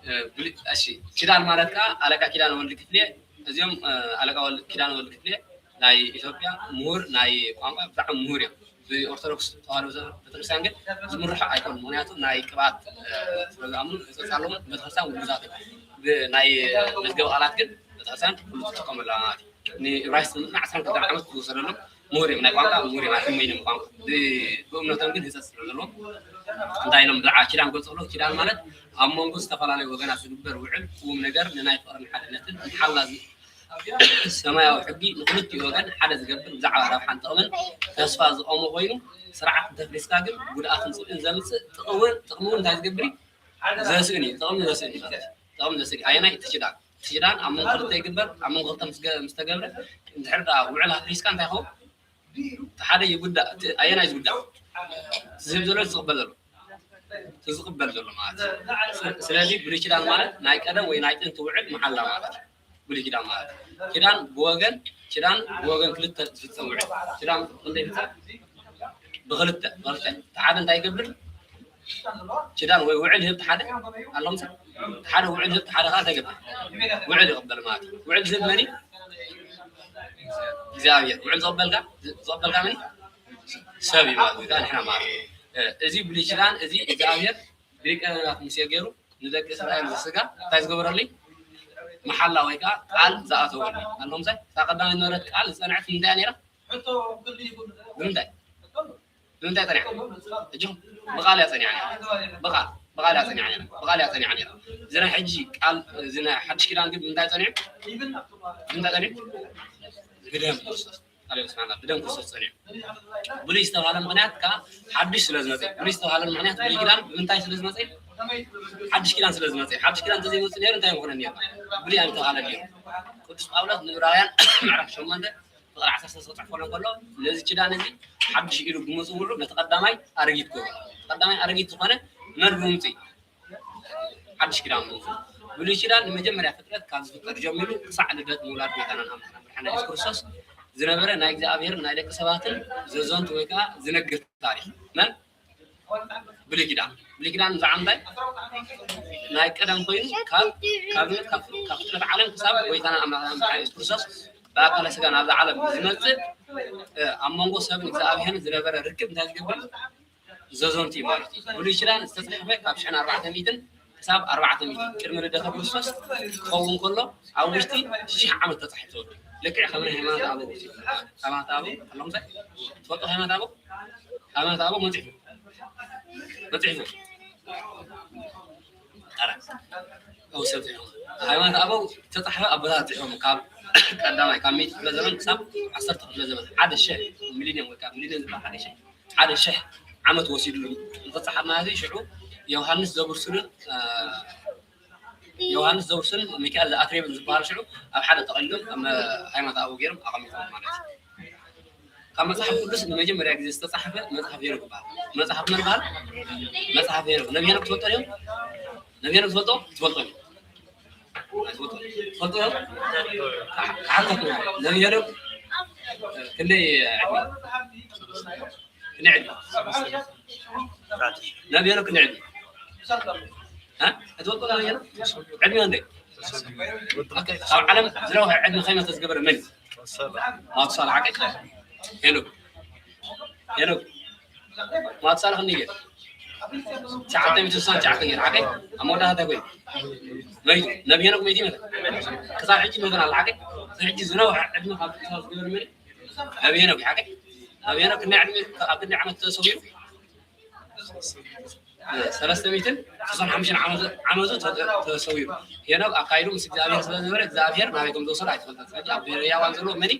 እ፣ ብሊ-፣ እሺ። ኪዳን ማለት ከዓ ኣለቃ ኪዳነ ወልድ ክፍሌ፣ እዚኦም፣ እ፣ ኣለቃ ወልድ፣ ኪዳነ ወልድ ክፍሌ ናይ ኢትዮጵያ ምሁር፣ ናይ ቋንቋ ብጣዕሚ ምሁር እዮም። ብኦርቶዶክስ ተዋህዶ ቤተክርስትያን ግን ዝምርሑ ኣይኮኑን። ምክንያቱ ናይ ቅብኣት፣ እ፣ ስለ ዝኣምኑ ህጸጽ ኣለዎም። ቤተክርስትያን ውጉዛት እዮም። ብ-፣ ናይ መዝገብ ቃላት ግን ቤተክርስትያን ኩሉ ትጥቀመሉ ማለት እዩ። ንዕብራይስጥ ንምጽናዕ ዓሰርተ ክልተ ዓመት ዝወሰደሎም ምሁር እዮም። ናይ ቋንቋ ምሁር እዮም። ኣይሕመይንም ቋንቋ። ብ-፣ ብእምነቶም ግን ህጸጽ ስለ ዘለዎም እንታይ ኢሎም ብዛዕባ ኪዳን ክገልጹ ከለዉ፣ ኪዳን ማለት ኣብ መንጎ ዝተፈላለዩ ወገናት ዝግበር ውዕል፣ ቅዉም ነገር፣ ንናይ ፍቕርን ሓድነትን፣ ንሓላ ዝ-፣ ሰማያዊ ሕጊ ንኽልቲኡ ወገን ሓደ ዝገብር፣ ብዛዕባ ረብሓን ጥቕምን ተስፋ ዝቖመ ኮይኑ፣ ስርዓት እንተፍሪስካ ግን ጉድኣትን ጽልእን ዘምጽእ፣ ጥቕሚ እውን፣ ጥቕሚ እውን እንታይ ዝገብር እዩ? ዘስእን እዩ። ጥቕሚ ዘስእን እዩ ማለት እዩ። ጥቕሚ ዘስግ ኣየናይ? እቲ ኪዳን። እቲ ኪዳን ኣብ መንጎ ክልተ ይግበር። ኣብ መንጎ ክልተ ምስ ገ-፣ ምስ ተገብረ፣ እንድሕር ደኣ ውዕል ኣፍሪስካ እንታይ ይኸውን? እቲ ሓደ ይጉዳእ። እቲ ኣየናይ ዝጉዳእ? እቲ ዝህብ ዘሎ፣ ዝቕበል ዘሎ። እቲ ዝቕበል ዘሎ ማለት እዩ። ስ-፣ ስለዚ ብሉይ ኪዳን ማለት ናይ ቀደም ወይ ናይ ጥንቲ ውዕል መሓላ ማለት እዩ። ብሉይ ኪዳን ማለት እዩ። ኪዳን ብወገን፣ ኪዳን ብወገን ክልተ ዝፍጸም ውዕል። ኪዳን ክንደይ ይፍጸም? ብኽልተ፣ ብኽልተ። እቲ ሓደ እንታይ ይገብር? ኪዳን ወይ ውዕል ይህብ። እቲ ሓደ ኣሎ ምሰ፣ እቲ ሓደ ውዕል ይህብ፣ እቲ ሓደ ከዓ እንታይ ይገብር? ውዕል ይቕበል ማለት እዩ። ውዕል ዝህብ መን እዩ? እግዚኣብሔር። ውዕል ዝቕበልካ፣ ዝቕበልካ መን እዩ? ሰብ እዩ ማለት እዩ። ንሕና ማለት እዩ። እ፣ እዚ ብሉይ ኪዳን፣ እዚ እግዚኣብሔር ብሊቀ ነቢያት ሙሴ ገይሩ ንደቂ እስራኤል ዘስጋ እንታይ ዝገበረሉ? መሓላ ወይ ከዓ ቃል ዝኣተወሉ። ኣሎ ምሰ፣ እታ ቀዳማይ ዝነበረት ቃል ዝጸንዐት ንምንታይ እያ ነይራ? ንምንታይ? ንምንታይ ጸኒዓ? ሕጂ ብቓል እያ ጸኒዓ ነይራ። ብቓል፣ ብቓል እያ ጸኒዓ ነይራ። ብቓል እያ ጸኒዓ ነይራ። እዚ ናይ ሕጂ ቃል፣ እዚ ናይ ሓድሽ ኪዳን ግን ብምንታይ ጸኒዑ? ብምንታይ ጸኒዑ? ብደም ክርስቶስ። ሃሌሉያ፣ ስብሓንላ፣ ብደም ክርስቶስ ጸኒዑ። ብሉይ ዝተባህለ ምኽንያት ከኣ ሓድሽ ስለ ዝመጸ። ብሉይ ዝተባህለ ምኽንያት ብሉይ ኪዳን ብምንታይ ስለ ዝመጸ? ሓድሽ ኪዳን ስለ ዝመጸ። ሓድሽ ኪዳን እንተዘይመጽእ ነይሩ እንታይ ምኾነ ነይሩ? ብሉይ ኣይምተባህለን ነይሩ። ቅዱስ ጳውሎስ ንዕብራውያን ምዕራፍ ሸሞንተ ፍቕሪ ዓሰርተ ሰለስተ ክጽሕፈሎም ከሎ፣ ነዚ ኪዳን እዚ ሓድሽ ኢሉ ብምጽውዑ፣ ነቲ ቀዳማይ ኣረጊት ክብሎ። ቀዳማይ ኣረጊት ዝኾነ መን ብምምጽእ? ሓድሽ ኪዳን ብምምጽኡ። ብሉይ ኪዳን ንመጀመርያ ፍጥረት ካብ ዝፍጠር ጀሚሩ ክሳዕ ልደት ምውላድ ጎይታናን ኣምላኽናን መድሓና የሱስ ክርስቶስ ዝነበረ ናይ እግዚኣብሔርን ናይ ደቂ ሰባትን ዘዘንቱ ወይ ከዓ ዝነግር ታሪኽ። መን? ብሉይ ኪዳን። ብሉይ ኪዳን ብዛዕባ እንታይ? ናይ ቀደም ኮይኑ ካብ፣ ካብ፣ ካብ፣ ካብ ፍጥረት ዓለም ክሳብ ጎይታና ኣምላኽና መድሓና የሱስ ክርስቶስ ብኣካለ ስጋ ናብዛ ዓለም ዝመጽእ፣ እ፣ ኣብ መንጎ ሰብን እግዚኣብሔርን ዝነበረ ርክብ እንታይ ዝገብር? ዘዘንቱ እዩ ማለት እዩ። ብሉይ ኪዳን ዝተጻሕፈ ካብ ሽሕን ኣርባዕተ ሚእትን ክሳብ ኣርባዕተ ሚእቲ ቅድሚ ልደተ ክርስቶስ ክኸውን ከሎ፣ ኣብ ውሽጢ ሽሕ ዓመት ተጻሒፉ ዘሎ። ልክዕ ከም ናይ ሃይማኖት ኣበው። ሃይማኖት ኣበው ኣለኹም እንታይ? ትፈልጡ ሃይማኖት ኣበው? ሃይማኖት ኣበው መጺሑ። መጺሑ። ኣረ፣ ኣው ሰብ ጽሒፎም። ሃይማኖት ኣበው ተጻሕፈ ኣቦታት ጽሒፎም። ካብ ቀዳማይ፣ ካብ ሚእቲ ክፍለ ዘመን ክሳብ ዓሰርተ ክፍለ ዘመን፣ ሓደ ሽሕ፣ ሚሊኒየም ወይ ከዓ ሚሊኒየም ዝበሃል ሓደ ሽሕ፣ ሓደ ሽሕ ዓመት ወሲድሉ ንኽጸሓፍ ማለት እዩ። ሽዑ ዮሃንስ ዘብርሱልን፣ እ፣ ዮሃንስ ዘብርሱልን ሚካኤል ዘኣትሬብን ዝበሃሉ ሽዑ ኣብ ሓደ ጠቕሊሎም ኣብ መ-፣ ሃይማኖት ኣበው ገይሮም ኣቐሚጦም ማለት እዩ። ካብ መጽሓፍ ቅዱስ ንመጀመርያ ግዜ ዝተጻሕፈ መጽሓፍ ሄኖክ ይበሃል። መጽሓፍ መን ይበሃል? መጽሓፍ ሄኖክ። ነቢ ሄኖክ ትፈልጦ ድዮም? ነቢ ሄኖክ ትፈልጦ? ትፈልጦ ድዮም? ኣይትፈልጦ። ትፈልጦ ድዮም? ክሓ-፣ ክሓተኩም። ነቢ ሄኖክ ክንደይ ዕድመ? ክንደይ ዕድመ? ነቢ ሄኖክ ክንደይ ዕድመ? እ? ኣይትፈልጦ ነቢ ሄኖክ? ዕድመ ክንደይ? ኦኬ፣ ኣብ ዓለም ዝነውሐ ዕድመ ከይመተ ዝገበረ መን እዩ? ማቱሳላ ሓቀይ? ሄኖክ። ሄኖክ። ማቱሳላ ክንደይ ገይሩ? ትሽዓተ ሚእቲ ስሳን ትሽዓተን ገይሩ ሓቀይ? ኣብ መወዳእታ እንታይ ኮይኑ? መይቱ። ነቢ ሄኖክ መይቱ ይመተ። ክሳብ ሕጂ ይመተን ኣሎ ሓቀይ? ክሳብ ሕጂ ዝነውሐ ዕድመ ካብ ቅዱሳን ዝገበረ መን እዩ? ነቢ ሄኖክ እዩ ሓቀይ? ነቢ ሄኖክ ክንደይ ዕድመ፣ ኣብ ክንደይ ዓመት ተሰዊሩ? ሰለስተ ሚእትን ስሳን ሓሙሽተን ዓመቱ፣ ዓመቱ ተ-፣ ተሰዊሩ። ሄኖክ ኣካይዱ ምስ እግዚኣብሔር ስለ ዝነበረ፣ እግዚኣብሔር ናበይ ከም ዝወሰዶ ኣይትፈልጠን። ስለዚ ኣብ ብሔረ ሕያዋን ዘሎ መን እዩ?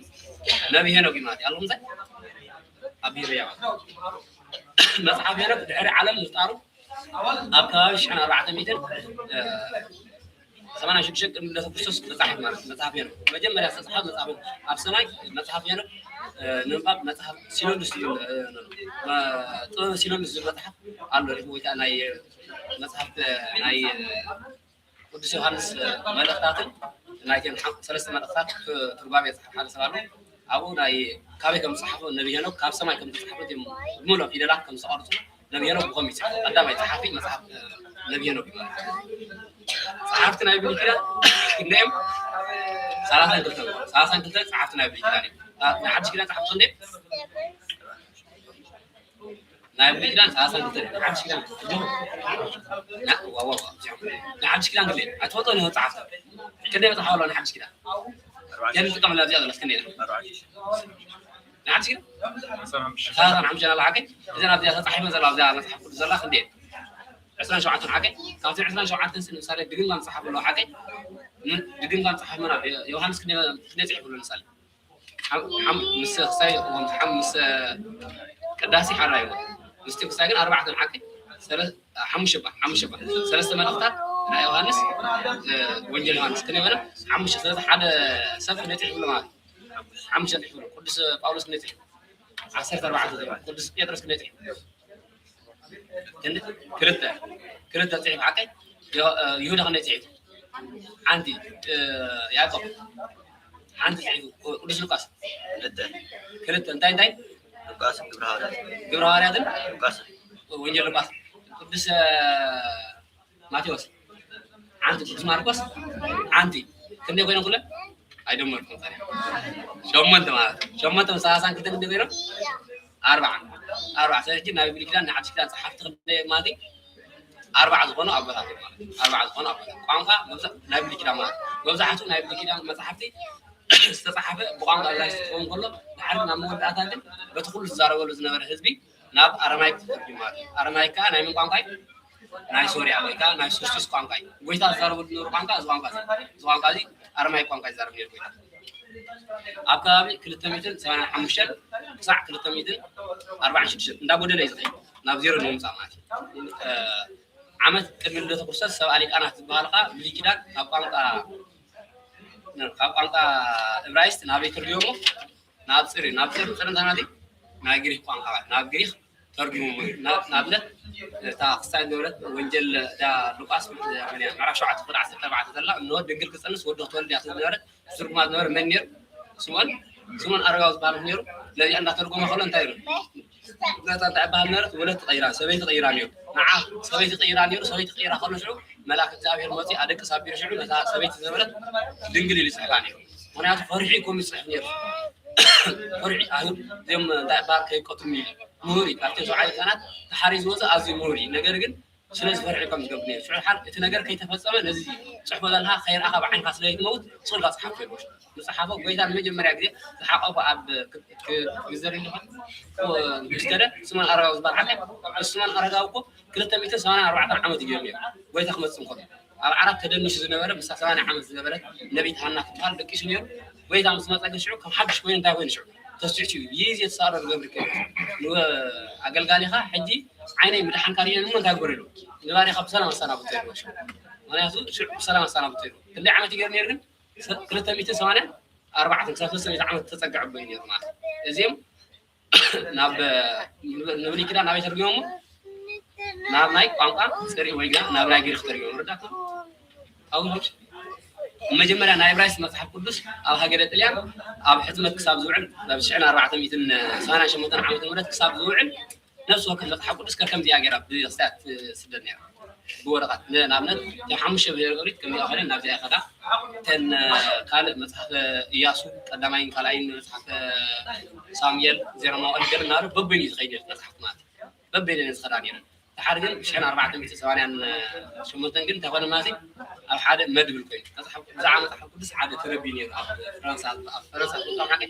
ነቢ ሄኖክ እዩ ማለት እዩ። ኣለኹም እንታይ? ኣብ ብሔረ ሕያዋን። መጽሓፍ ሄኖክ ድሕሪ ዓለም ምፍጣሩ ኣብ ከባቢ ሽሕን ኣርባዕተ ሚእትን፣ እ፣ ሰማንያ ሽዱሽተ ቅድሚ ልደተ ክርስቶስ ዝተጻሕፈ ማለት እዩ። መጽሓፍ ሄኖክ መጀመርያ ዝተጻሕፈ መጽሓፍ ሄኖክ። ኣብ ሰማይ መጽሓፍ ሄኖክ፣ እ፣ ንምንባብ መጽሓፍ ሲኖዶስ ዝብል፣ እ፣ እ፣ ጥበበ ሲኖዶስ ዝብል መጽሓፍ ኣሎ። ሪኹም ወይ ከዓ ናይ መጽሓፍ ናይ ቅዱስ ዮሃንስ መልእኽታትን ናይተን ሓ-፣ ሰለስተ መልእኽታት ት-፣ ትርጓሜ ዝሓ-፣ ሓደ ሰብ ኣሎ። ኣብኡ ናይ ካበይ ከም ዝጸሓፎ ነቢ ሄኖክ ካብ ሰማይ ከም ዝተጻሕፈ እቶም ብምሉኦም ፊደላት ከም ዝተቐርጹ ነቢ ሄኖክ ብኸምኡ ይጽሕፍ። ቀዳማይ ጸሓፊ መጽሓፍ ነቢ ሄኖክ እዩ ማለት እዩ። ጸሓፍቲ ናይ ብሉይ ኪዳን ክንደይ እዮም? ሰላሳን ክልተን። ሰላሳን ክልተን ጸሓፍቲ ናይ ብሉይ ኪዳን እዮም። ናይ ሓድሽ ኪዳን ጸሓፍቲ ክንደይ እዮም? ናይ ብሉይ ኪዳን ሰላሳን ክልተን፣ ናይ ሓድሽ ኪዳን፣ ዋ፣ ዋ፣ ዋ፣ ናይ ሓድሽ ኪዳን ግን ኣይትፈልጦን ኢኹም ጸሓፍቲ። ክንደይ መጽሓፍ ኣለዎ ናይ ሓድሽ ኪዳን? እዚኣ ንጥቀመላ እዚኣ ዘላ ክንደይ እያ? ናይ ሓድሽ ኪዳን? ሰላሳን ሓሙሽተን ኣላ ሓቀይ? እዘን ኣብዚኣ ተጻሒፈን ዘለዋ ኣብዚኣ መጽሓፍ ቅዱስ ዘላ ክንደይ እየን? ዕስራን ሸውዓተን ሓቀይ? ካብተን ዕስራን ሸውዓተን ስእሊ ምሳሌ ድግምጋም ጸሓፍ ኣለዋ ሓቀይ? ን-፣ ድግምጋም ጸሓፍ መን ኣሎ? ዮሃንስ ክንደይ፣ ክንደይ ጽሒፉ ኣሎ ምሳሌ? ሓም-፣ ሓም-፣ ምስ ክሳይ እዎም ሓም-፣ ምስ ቅዳሴ ሓራይ እዎም። ምስቲ ክሳይ ግን ኣርባዕተን ሓቂ ሰለ-፣ ሓሙሽተ እባ፣ ሓሙሽተ እባ። ሰለስተ መልእኽታት ናይ ዮሃንስ፣ እ፣ ወንጌል ዮሃንስ ክንደይ በለ? ሓሙሽተ። ስለዚ ሓደ ሰብ ክንደይ ጽሒፉ ኣሎ ማለት እዩ? ሓሙሽተ ጽሒፉ ኣሎ። ቅዱስ ጳውሎስ ክንደይ ጽሒፉ? ዓሰርተ ኣርባዕተ ጽሒፉ። ቅዱስ ጴጥሮስ ክንደይ ጽሒፉ? ክንደይ? ክልተ። ክልተ ጽሒፉ ሓቀይ? ዮ-፣ እ፣ ይሁዳ ክንደይ ጽሒፉ? ሓንቲ። እ፣ ያዕቆብ ሓንቲ ጽሒፉ። ቅዱስ ሉቃስ ክልተ። ክልተ። እንታይ እንታይ? ሉቃስን ግብረ ሃዋርያትን። ግብረ ሃዋርያትን? ሉቃስን። ወንጌል ሉቃስ። ቅዱስ፣ እ፣ ማቴዎስ ሓንቲ፣ ቅዱስ ማርቆስ ሓንቲ። ክንደይ ኮይኖም ኩለን? ኣይደመርኩም ታዲያ። ሸሞንተ ማለት እዩ። ሸሞንተ ምስ ሰላሳን ክልተን ክንደይ ኮይኖም? ኣርብዓ። ኣርብዓ። ስለዚ ናይ ብሉይ ኪዳን ናይ ሓድሽ ኪዳን ጸሓፍቲ ክንደይ ማለት እዩ? ኣርብዓ ዝኾኑ ኣቦታት እዮም ማለት እዩ። ኣርብዓ ዝኾኑ ኣቦታት። ቋንቋ መብዛ-፣ ናይ ብሉይ ኪዳን ማለት እዩ። መብዛሕትኡ ናይ ብሉይ ኪዳን መጻሕፍቲ ዝተጻሕፈ ብቋንቋ ዕብራይስጥ ክኸውን ከሎ፣ ድሓር ናብ መወዳእታ ግን በቲ ኩሉ ዝዛረበሉ ዝነበረ ህዝቢ ናብ ኣረማይክ ተተርጒሙ ማለት እዩ። ኣረማይክ ከኣ ናይ መን ቋንቋ እዩ? ናይ ሶርያ ወይ ከኣ ናይ ሱስቱስ ቋንቋ እዩ። ጎይታ ዝዛረበሉ ዝነበሩ ቋንቋ እዚ ቋንቋ እዚ። እዚ ቋንቋ እዚ ኣረማይክ ቋንቋ ይዛረብ ነይሩ ጎይታ። ኣብ ከባቢ ክልተ ሚእትን ሰማንያን ሓሙሽተን ክሳዕ ክልተ ሚእትን ኣርባዓን ሽዱሽተን እንዳጎደለ እዩ ዝኸይድ። ናብ ዜሮ ንምምጻእ ማለት እዩ። እ፣ ዓመት ቅድሚ ልደተ ክርስቶስ ሰብኣ ሊቃናት ዝበሃሉ ከኣ ብሉይ ኪዳን ካብ ቋንቋ፣ ካብ ቋንቋ እብራይስጥ ናበይ ተርጉሞሞ? ናብ ጽሪ፣ ናብ ጽሪ፣ ጽሪ እንታይ ማለት እዩ? ናይ ግሪክ ቋንቋ፣ ናብ ግሪክ ተርጉሞሞ እዩ። ናብ፣ ንኣብነት እታ ክስታይ ዝነበረት ወንጌል እታ ሉቃስ፣ ምዕራፍ ሸውዓተ ቁጽሪ ዓሰርተ ኣርባዕተ ዘላ፣ እንሆ ድንግል ክትጸንስ ወዲ ክትወልድ እያ ዝነበረት፣ ትርጉማ ዝነበረ መን ነይሩ? ስምኦን፣ ስምኦን ኣረጋዊ ዝበሃል ነይሩ። ነዚኣ እንዳተርጎመ ከሎ እንታይ ኢሉ? እዛ እንታይ እበሃል ነበረት? ወለድ ትቐይራ፣ ሰበይቲ ቀይራ ነይሩ። ንዓ ሰበይቲ ቀይራ ነይሩ። ሰበይቲ ቀይራ ከሎ ሽዑ መልኣክ እግዚኣብሔር መፂኡ ኣደቅስ ኣቢሉ ሽዑ ነታ ሰበይቲ ዝነበረት ድንግል ኢሉ ይፅሕፋ ነይሩ። ምክንያቱ ፈሪሑ እዩ ከምኡ ዝፅሕፍ ነይሩ። ፈሪሑ። ኣይሁድ እዚኦም እንታይ እበሃል ከይቀትሉኒ ኢሉ። ምሁር እዩ። ካብቲ ሸውዓተ ሊቃናት ተሓሪዩ ዝወፅእ ኣዝዩ ምሁር እዩ። ነገር ግን ስለ ዝፈርሑ ከም ዝገብር ነይሩ። ሽዑ ድሓር እቲ ነገር ከይተፈጸመ ነዚ ጽሕፎ ዘለኻ ከይረኣኻ ብዓይንኻ ስለ ዘይትመውት ስቕ ኢልካ ጽሓፎ ኢልዎ። ዝጸሓፎ ጎይታ ንመጀመርያ ግዜ ዝሓቆፎ ኣብ ክ-፣ ክ-፣ ክግዘር ኢሉ ንጉስ ከደ ስምኦን ኣረጋዊ ዝበሃል ሓቀ። ስምኦን ኣረጋዊ እኮ ክልተ ሚእትን ሰማንያን ኣርባዕተን ዓመት እዩ ገይሩ ነይሩ። ጎይታ ክመጽእ እንከሎ ኣብ ዓራት ተደኒሱ ዝነበረ፣ ምስታ ሰማንያ ዓመት ዝነበረት ነቢት ሃና ትበሃል ደቂሱ ነይሩ። ጎይታ ምስ መጸ ግን ሽዑ ከም ሓድሽ ኮይኑ እንታይ ኮይኑ ሽዑ ተስዕቱ እዩ። ይህ የተሳረር ገብር ከ ንወ-፣ ኣገልጋሊኻ ሕጂ ዓይነይ ምድሓንካ ርእየ እሞ እንታይ ግበር ኢሉ ንባሪኻ ብሰላም ኣሰናብቶ ኢልዎ። ምክንያቱ ሽዑ ብሰላም ኣሰናብቶ ኢልዎ። ክንደይ ዓመት ይገር ነይሩ ግን? ሰ-፣ ክልተ ሚእትን ሰማንያን ኣርባዕተን ክሳብ ሰለስተ ሚእቲ ዓመት ተጸግዐ ኣቦ እዩ ነይሩ ማለት እዩ። እዚኦም ናብ፣ ንብሉይ ኪዳን ናበይ ተርጉሞሞ? ናብ ናይ ቋንቋ ጽሪ ወይ ግና ናብ ናይ ግሪክ ተርጉሞሞ። ረዳእኩም? ኣብኡ መጀመርያ ናይ ዕብራይስጥ መጽሓፍ ቅዱስ ኣብ ሃገረ ጥልያን ኣብ ሕትመት ክሳብ ዝውዕል፣ ናብ ሽሕን ኣርባዕተ ሚእትን ሰማንያን ሸሞንተን ዓመተ ምህረት ክሳብ ዝውዕል፣ ነፍሲ ወከፍ መጽሓፍ ቅዱስ ከከምዚኣ ገይራ ብክስታያት ትስደድ ነይራ። ብወረቐት፣ ን-፣ ንኣብነት፣ እተን ሓሙሽተ ብሄር ኦሪት ከምዚኣ ኮይነን ናብዚኣ ይኸዳ። እተን፣ እ፣ ካልእ መጽሓፈ ኢያሱ ቀዳማይን ካልኣይን፣ መጽሓፈ ሳሙኤል፣ ዜና መዋዕል ገለ እናበለ በበይኑ እዩ ዝኸይድ ነይሩ መጽሓፍቲ ማለት እዩ። በበይነን እየን ዝኸዳ ነይረን። ደሓር ግን ብሽሕን ኣርባዕተ ሚእትን ሰማንያን ሸሞንተን ግን እንታይ ኮነ ማለት እዩ? ኣብ ሓደ መድብል ኮይኑ። መጽሓፍ፣ ብዛዕባ መጽሓፍ ቅዱስ ሓደ ተነብዩ ነይሩ። ኣብ ፈረንሳ፣ ኣብ ፈረንሳ፣ ትፈልጦ ሓቂ?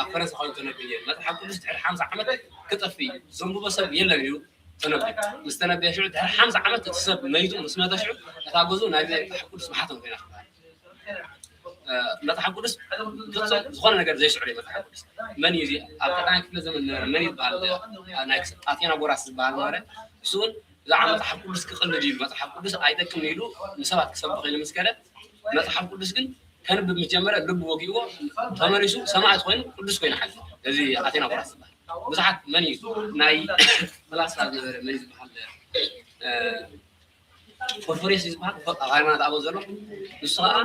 ኣብ ፈረንሳ ኮይኑ ተነብዩ ነይሩ። መጽሓፍ ቅዱስ ድሕሪ ሓምሳ ዓመት ክጠፍእ እዩ። ዘንብቦ ሰብ የለን ኢሉ ተነብዩ። ምስ ተነብየ ሽዑ ድሕሪ ሓምሳ ዓመት እቲ ሰብ መይቱ ምስ መተ ሽዑ እታ ገዝኡ ናይ መጽሓፍ ቅዱስ ማሕተም ኮይና ትበሃል። እ፣ መጽሓፍ ቅዱስ ፍጹም ዝኾነ ነገር ዘይስዕሮ እዩ መጽሓፍ ቅዱስ። መን እዩ እዚ ኣብ ቀዳማይ ክፍለ ዘመን ዝነበረ መን እዩ ዝበሃል? እ፣ ናይ ኣቴናጎራስ ዝበሃል ነበረ። እሱ እውን ብዛዕባ መጽሓፍ ቅዱስ ክቕልድ ኢሉ መጽሓፍ ቅዱስ ኣይጠቅምን ኢሉ ንሰባት ክሰብኽ ኢሉ ምስ ከደ፣ መጽሓፍ ቅዱስ ግን ከንብብ ምስ ጀመረ ልቡ ወጊእዎ ተመሊሱ ሰማዕት ኮይኑ ቅዱስ ኮይኑ ሓሊፉ። እዚ ኣቴናጎራስ ዝበሃል ብዙሓት መን እዩ ናይ ፈላስፋ ዝነበረ መን እዩ ዝበሃል? እ፣ ፎርፎሬስ እዩ ዝበሃል፣ ኣብ ሃይማኖት ኣበው ዘሎ። ንሱ ከዓ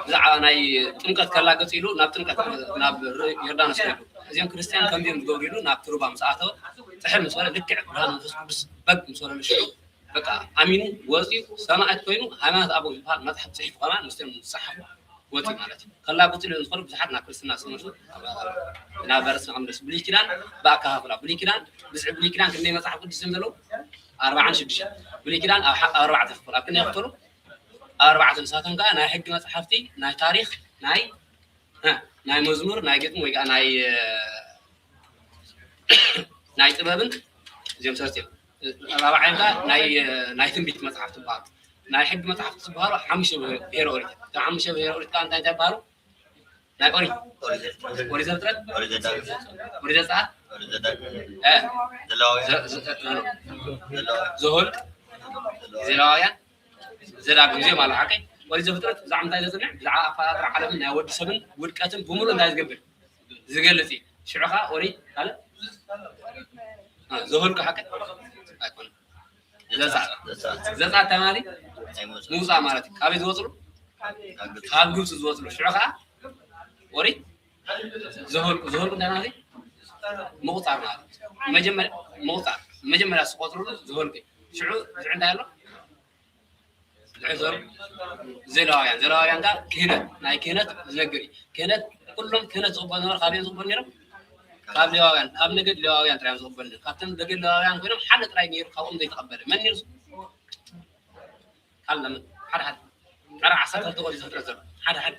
ብዛዕባ ናይ ጥምቀት ከላግጽ ኢሉ ናብ ጥምቀት፣ ናብ ር-፣ ዮርዳኖስ ከይዱ። እዚኦም ክርስትያን ከምዚኦም ዝገብሩ ኢሉ ናብ ትሩባ ምስ ኣተወ፣ ጥሕል ምስ በለ፣ ልክዕ ብርሃን መንፈስ ቅዱስ በግ ምስ በለሉ ሽዑ፣ በቃ፣ ኣሚኑ ወፂኡ ሰማዕት ኮይኑ፣ ሃይማኖት ኣበው ዝበሃል መፅሓፍ ፅሒፉ ከማን ምስቶም ዝፀሓፉ ወፂኡ ማለት እዩ። ከላግጹ ኢሉ ዝኸዱ ብዙሓት ናብ ክርስትና ዝተመልሱ ኣብ፣ ኣብ፣ ናብ ርእስና ክንመልስ። ብሉይ ኪዳን ብኣከፋፍላ፣ ብሉይ ኪዳን፣ ብዝሒ ብሉይ ኪዳን ክንደይ መፅሓፍ ቅዱስ እዮም ዘለዉ? ኣርባዓን ሽዱሽተን። ብሉይ ኪዳን ኣብ ሓ-፣ ኣብ ኣርባዕተ ክፈል። ኣብ ክንደይ ክፈሉ? ኣብ ኣርባዕተ። ንሳቶም ከኣ ናይ ሕጊ መጽሓፍቲ፣ ናይ ታሪኽ፣ ናይ፣ እ፣ ናይ መዝሙር፣ ናይ ግጥሚ ወይ ከኣ ናይ፣ እ፣ ናይ ጥበብን፣ እዚኦም ሰለስተ እዮም። ራብዓዮም ከኣ ናይ፣ እ፣ ናይ ትንቢት መጽሓፍቲ ይበሃሉ። ናይ ሕጊ መጽሓፍቲ ዝበሃሉ ሓሙሽተ ብሄረ ኦሪት እዮም። እቶም ሓሙሽተ ብሄረ ኦሪት ከኣ እንታይ እንታይ ይበሃሉ? ናይ ኦሪት። ኦሪት ዘፍጥረት፣ ኦሪት ዘጸአት፣ ኦሪት ዘጸአት፣ ኦሪት ዘዳግም፣ እ፣ ዘሌዋውያን፣ ዘ-፣ ዘ-፣ እ፣ ዘሌዋውያን፣ ዘኍልቍ፣ ዘሌዋውያን፣ ዘዳግም እዚኦም ኣሎ ሓቀይ። ኦሪት ዘፍጥረት ብዛዕባ እንታይ ዘፅንዕ? ብዛዕባ ኣፈጣጥራ ዓለምን ናይ ወዲ ሰብን ውድቀትን ብምሉእ እንታይ ዝገብር? ዝገልጽ እዩ። ሽዑ ኸዓ ኦሪት ካልእ አ፣ ዘኍልቁ ሓቀይ ኣይኮነን። ዘጸኣት። ዘጸኣት። ዘጸኣት እንታይ ማለት እዩ? ምውጻእ ማለት እዩ። ካበይ ዝወጽሉ? ካብ ግብጺ ዝወጽሉ። ሽዑ ኸዓ ኦሪት ዘኍልቁ። ዘኍልቁ እንታይ ማለት እዩ? ምቑጻር ማለት እዩ። መጀመርያ ምቑጻር። መጀመርያ ዝቆጽርሉ ዘኍልቁ እዩ። ሽዑ ሽዑ እንታይ ኣሎ? ዝሕዞም ዘሌዋውያን። ዘሌዋውያን ጋር ክህነት፣ ናይ ክህነት ዝነግር እዩ። ክህነት፣ ኩሎም ክህነት ዝቕበሉ ነበሩ። ካበይ ዝቕበሉ ነይሮም? ካብ ሌዋውያን፣ ካብ ነገድ ሌዋውያን ጥራይ እዮም ዝቕበሉ ነይሮም። ካብቶም ነገድ ሌዋውያን ኮይኖም ሓደ ጥራይ ነይሩ ካብኦም ዘይተቐበለ። መን ነይሩ? ካለ መን? ሓደ ሓደ። ዕረ ዓሰርተ ክልተ ቆሪ ዝፍጥረት ዘሎ። ሓደ ሓደ።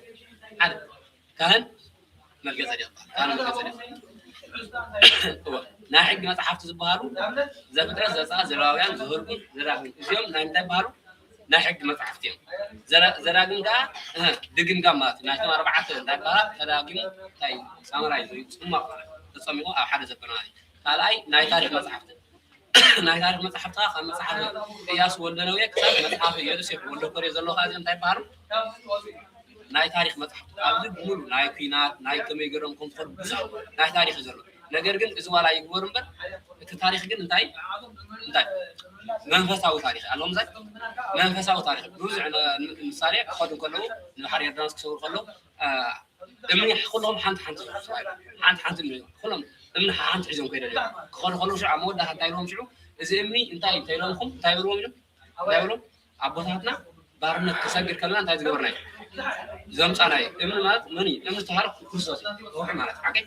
ሓደ። ካህን መልከ ጸዴቅ ይበሃል። ካህን መልከ ጸዴቅ። እወ። ናይ ሕጊ መጽሓፍቲ ዝበሃሉ ዘፍጥረት፣ ዘጸኣት፣ ዘሌዋውያን፣ ዘኍልቁን ዘዳግምን። እዚኦም ናይ ምንታይ ይበሃሉ? ናይ ሕጊ መጽሓፍቲ እዮም። ዘዳ-፣ ዘዳግም ከኣ፣ እህ፣ ድግምጋም ማለት እዩ። ናይቶም ኣርባዕተ እንታይ ይበሃላ? ተዳጊሙ፣ እንታይ ሳምራይ እዩ? ጽሟቕ ማለት እዩ። ተጸሚቑ ኣብ ሓደ ዘበለ ማለት እዩ። ካልኣይ ናይ ታሪኽ መጽሓፍቲ። ናይ ታሪኽ መጽሓፍቲ ከኣ ካብ መጽሓፍ ኢያሱ ወልደ ነውየ ክሳብ መጽሓፍ ዮሴፍ ወልደ ኮርየ ዘለዉ ከኣ እዚኦም እንታይ ይበሃሉ? ናይ ታሪኽ መጽሓፍቲ። ኣብዚ ብምሉእ ናይ ኲናት፣ ናይ ከመይ ገይሮም ከም ዝኸዱ ብዙሕ ናይ ታሪኽ እዩ ዘሎ። ነገር ግን እዚ ዋላ ይግበር እምበር እቲ ታሪኽ ግን እንታይ? እንታይ? መንፈሳዊ ታሪኽ ኣለዎም። እንታይ? መንፈሳዊ ታሪኽ። ብዙሕ ን-፣ ን-፣ ምሳሌ ክኸዱ እንከለዉ፣ ንባሕሪ ዮርዳኖስ ክሰግሩ ከለዉ፣ አ፣ እምኒ ኩሎም ሓንቲ ሓንቲ ሒዞም ተባሂሉ። ሓንቲ ሓንቲ እምኒ ኩሎም እምኒ ሓንቲ ሒዞም ከይዶም እዮም። ክኸዱ ከለዉ ሽዑ ኣብ መወዳእታ እንታይ ኢልዎም ሽዑ? እዚ እምኒ እንታይ እንተ ኢሎምኹም እንታይ በልዎም ኢሎም? እንታይ በልዎም? ኣቦታትና ባርነት ክሰግር ከለና እንታይ ዝገበርናዮ? ዘምጻናዮ። እምኒ ማለት መን እዩ? እምኒ ዝተባህለ ክርስቶስ እዩ። ከውሒ ማለት ሓቀይ?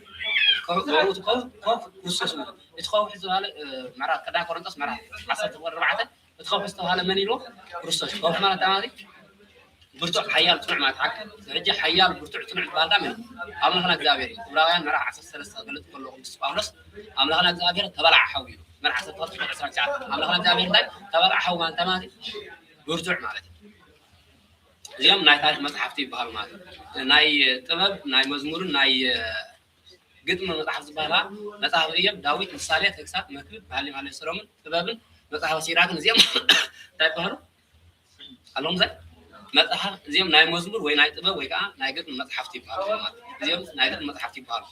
ከው-፣ ከውሒ፣ ከውሒ፣ ከውሒ ክርስቶስ እዩ። እቲ ከውሒ ዝተባህለ፣ እ፣ ምዕራፍ ቀዳማይ ቆሮንቶስ ምዕራፍ ዓሰርተ ቁጽሪ ኣርባዕተ፣ እቲ ከውሒ ዝተባህለ መን ኢልዎ? ክርስቶስ። ከውሒ ማለት እንታይ ማለት እዩ? ብርቱዕ ሓያል ጽኑዕ ማለት ሓቂ። ሕጂ ሓያል ብርቱዕ ጽኑዕ ዝበሃል ዳኣ መን እዩ? ኣምላኽና እግዚኣብሔር እዩ። ዕብራውያን ምዕራፍ ዓሰርተ ሰለስተ ክገልጽ ከሎ ቅዱስ ጳውሎስ ኣምላኽና እግዚኣብሔር ተበላዓ ሓዊ እዩ። ምዕራፍ ዓሰርተ ክልተ ቁጽሪ ዕስራን ትሽዓተን። ኣምላኽና እግዚኣብሔር እንታይ? ተበላዓ ሓዊ ማለት እንታይ ማለት እዩ? ብርቱዕ ማለት እዩ። እዚኦም ናይ ታሪኽ መጽሓፍቲ ይበሃሉ ማለት እዩ። ናይ ጥበብ፣ ናይ መዝሙርን ናይ ግጥሚ መጽሓፍ ዝበሃላ መጽሓፍ እዮብ፣ ዳዊት፣ ምሳሌ፣ ተግሳጽ፣ መክብብ፣ መኃልየ መኃልይ ሰሎሞን፣ ጥበብን መጽሓፈ ሲራክን እዚኦም እንታይ ይበሃሉ? ኣለዎም ዘ-፣ መጽሓፍ እዚኦም ናይ መዝሙር ወይ ናይ ጥበብ ወይ ከዓ ናይ ግጥሚ መጽሓፍቲ ይበሃሉ ማለት እዩ። እዚኦም ናይ ግጥሚ መጽሓፍቲ ይበሃሉ።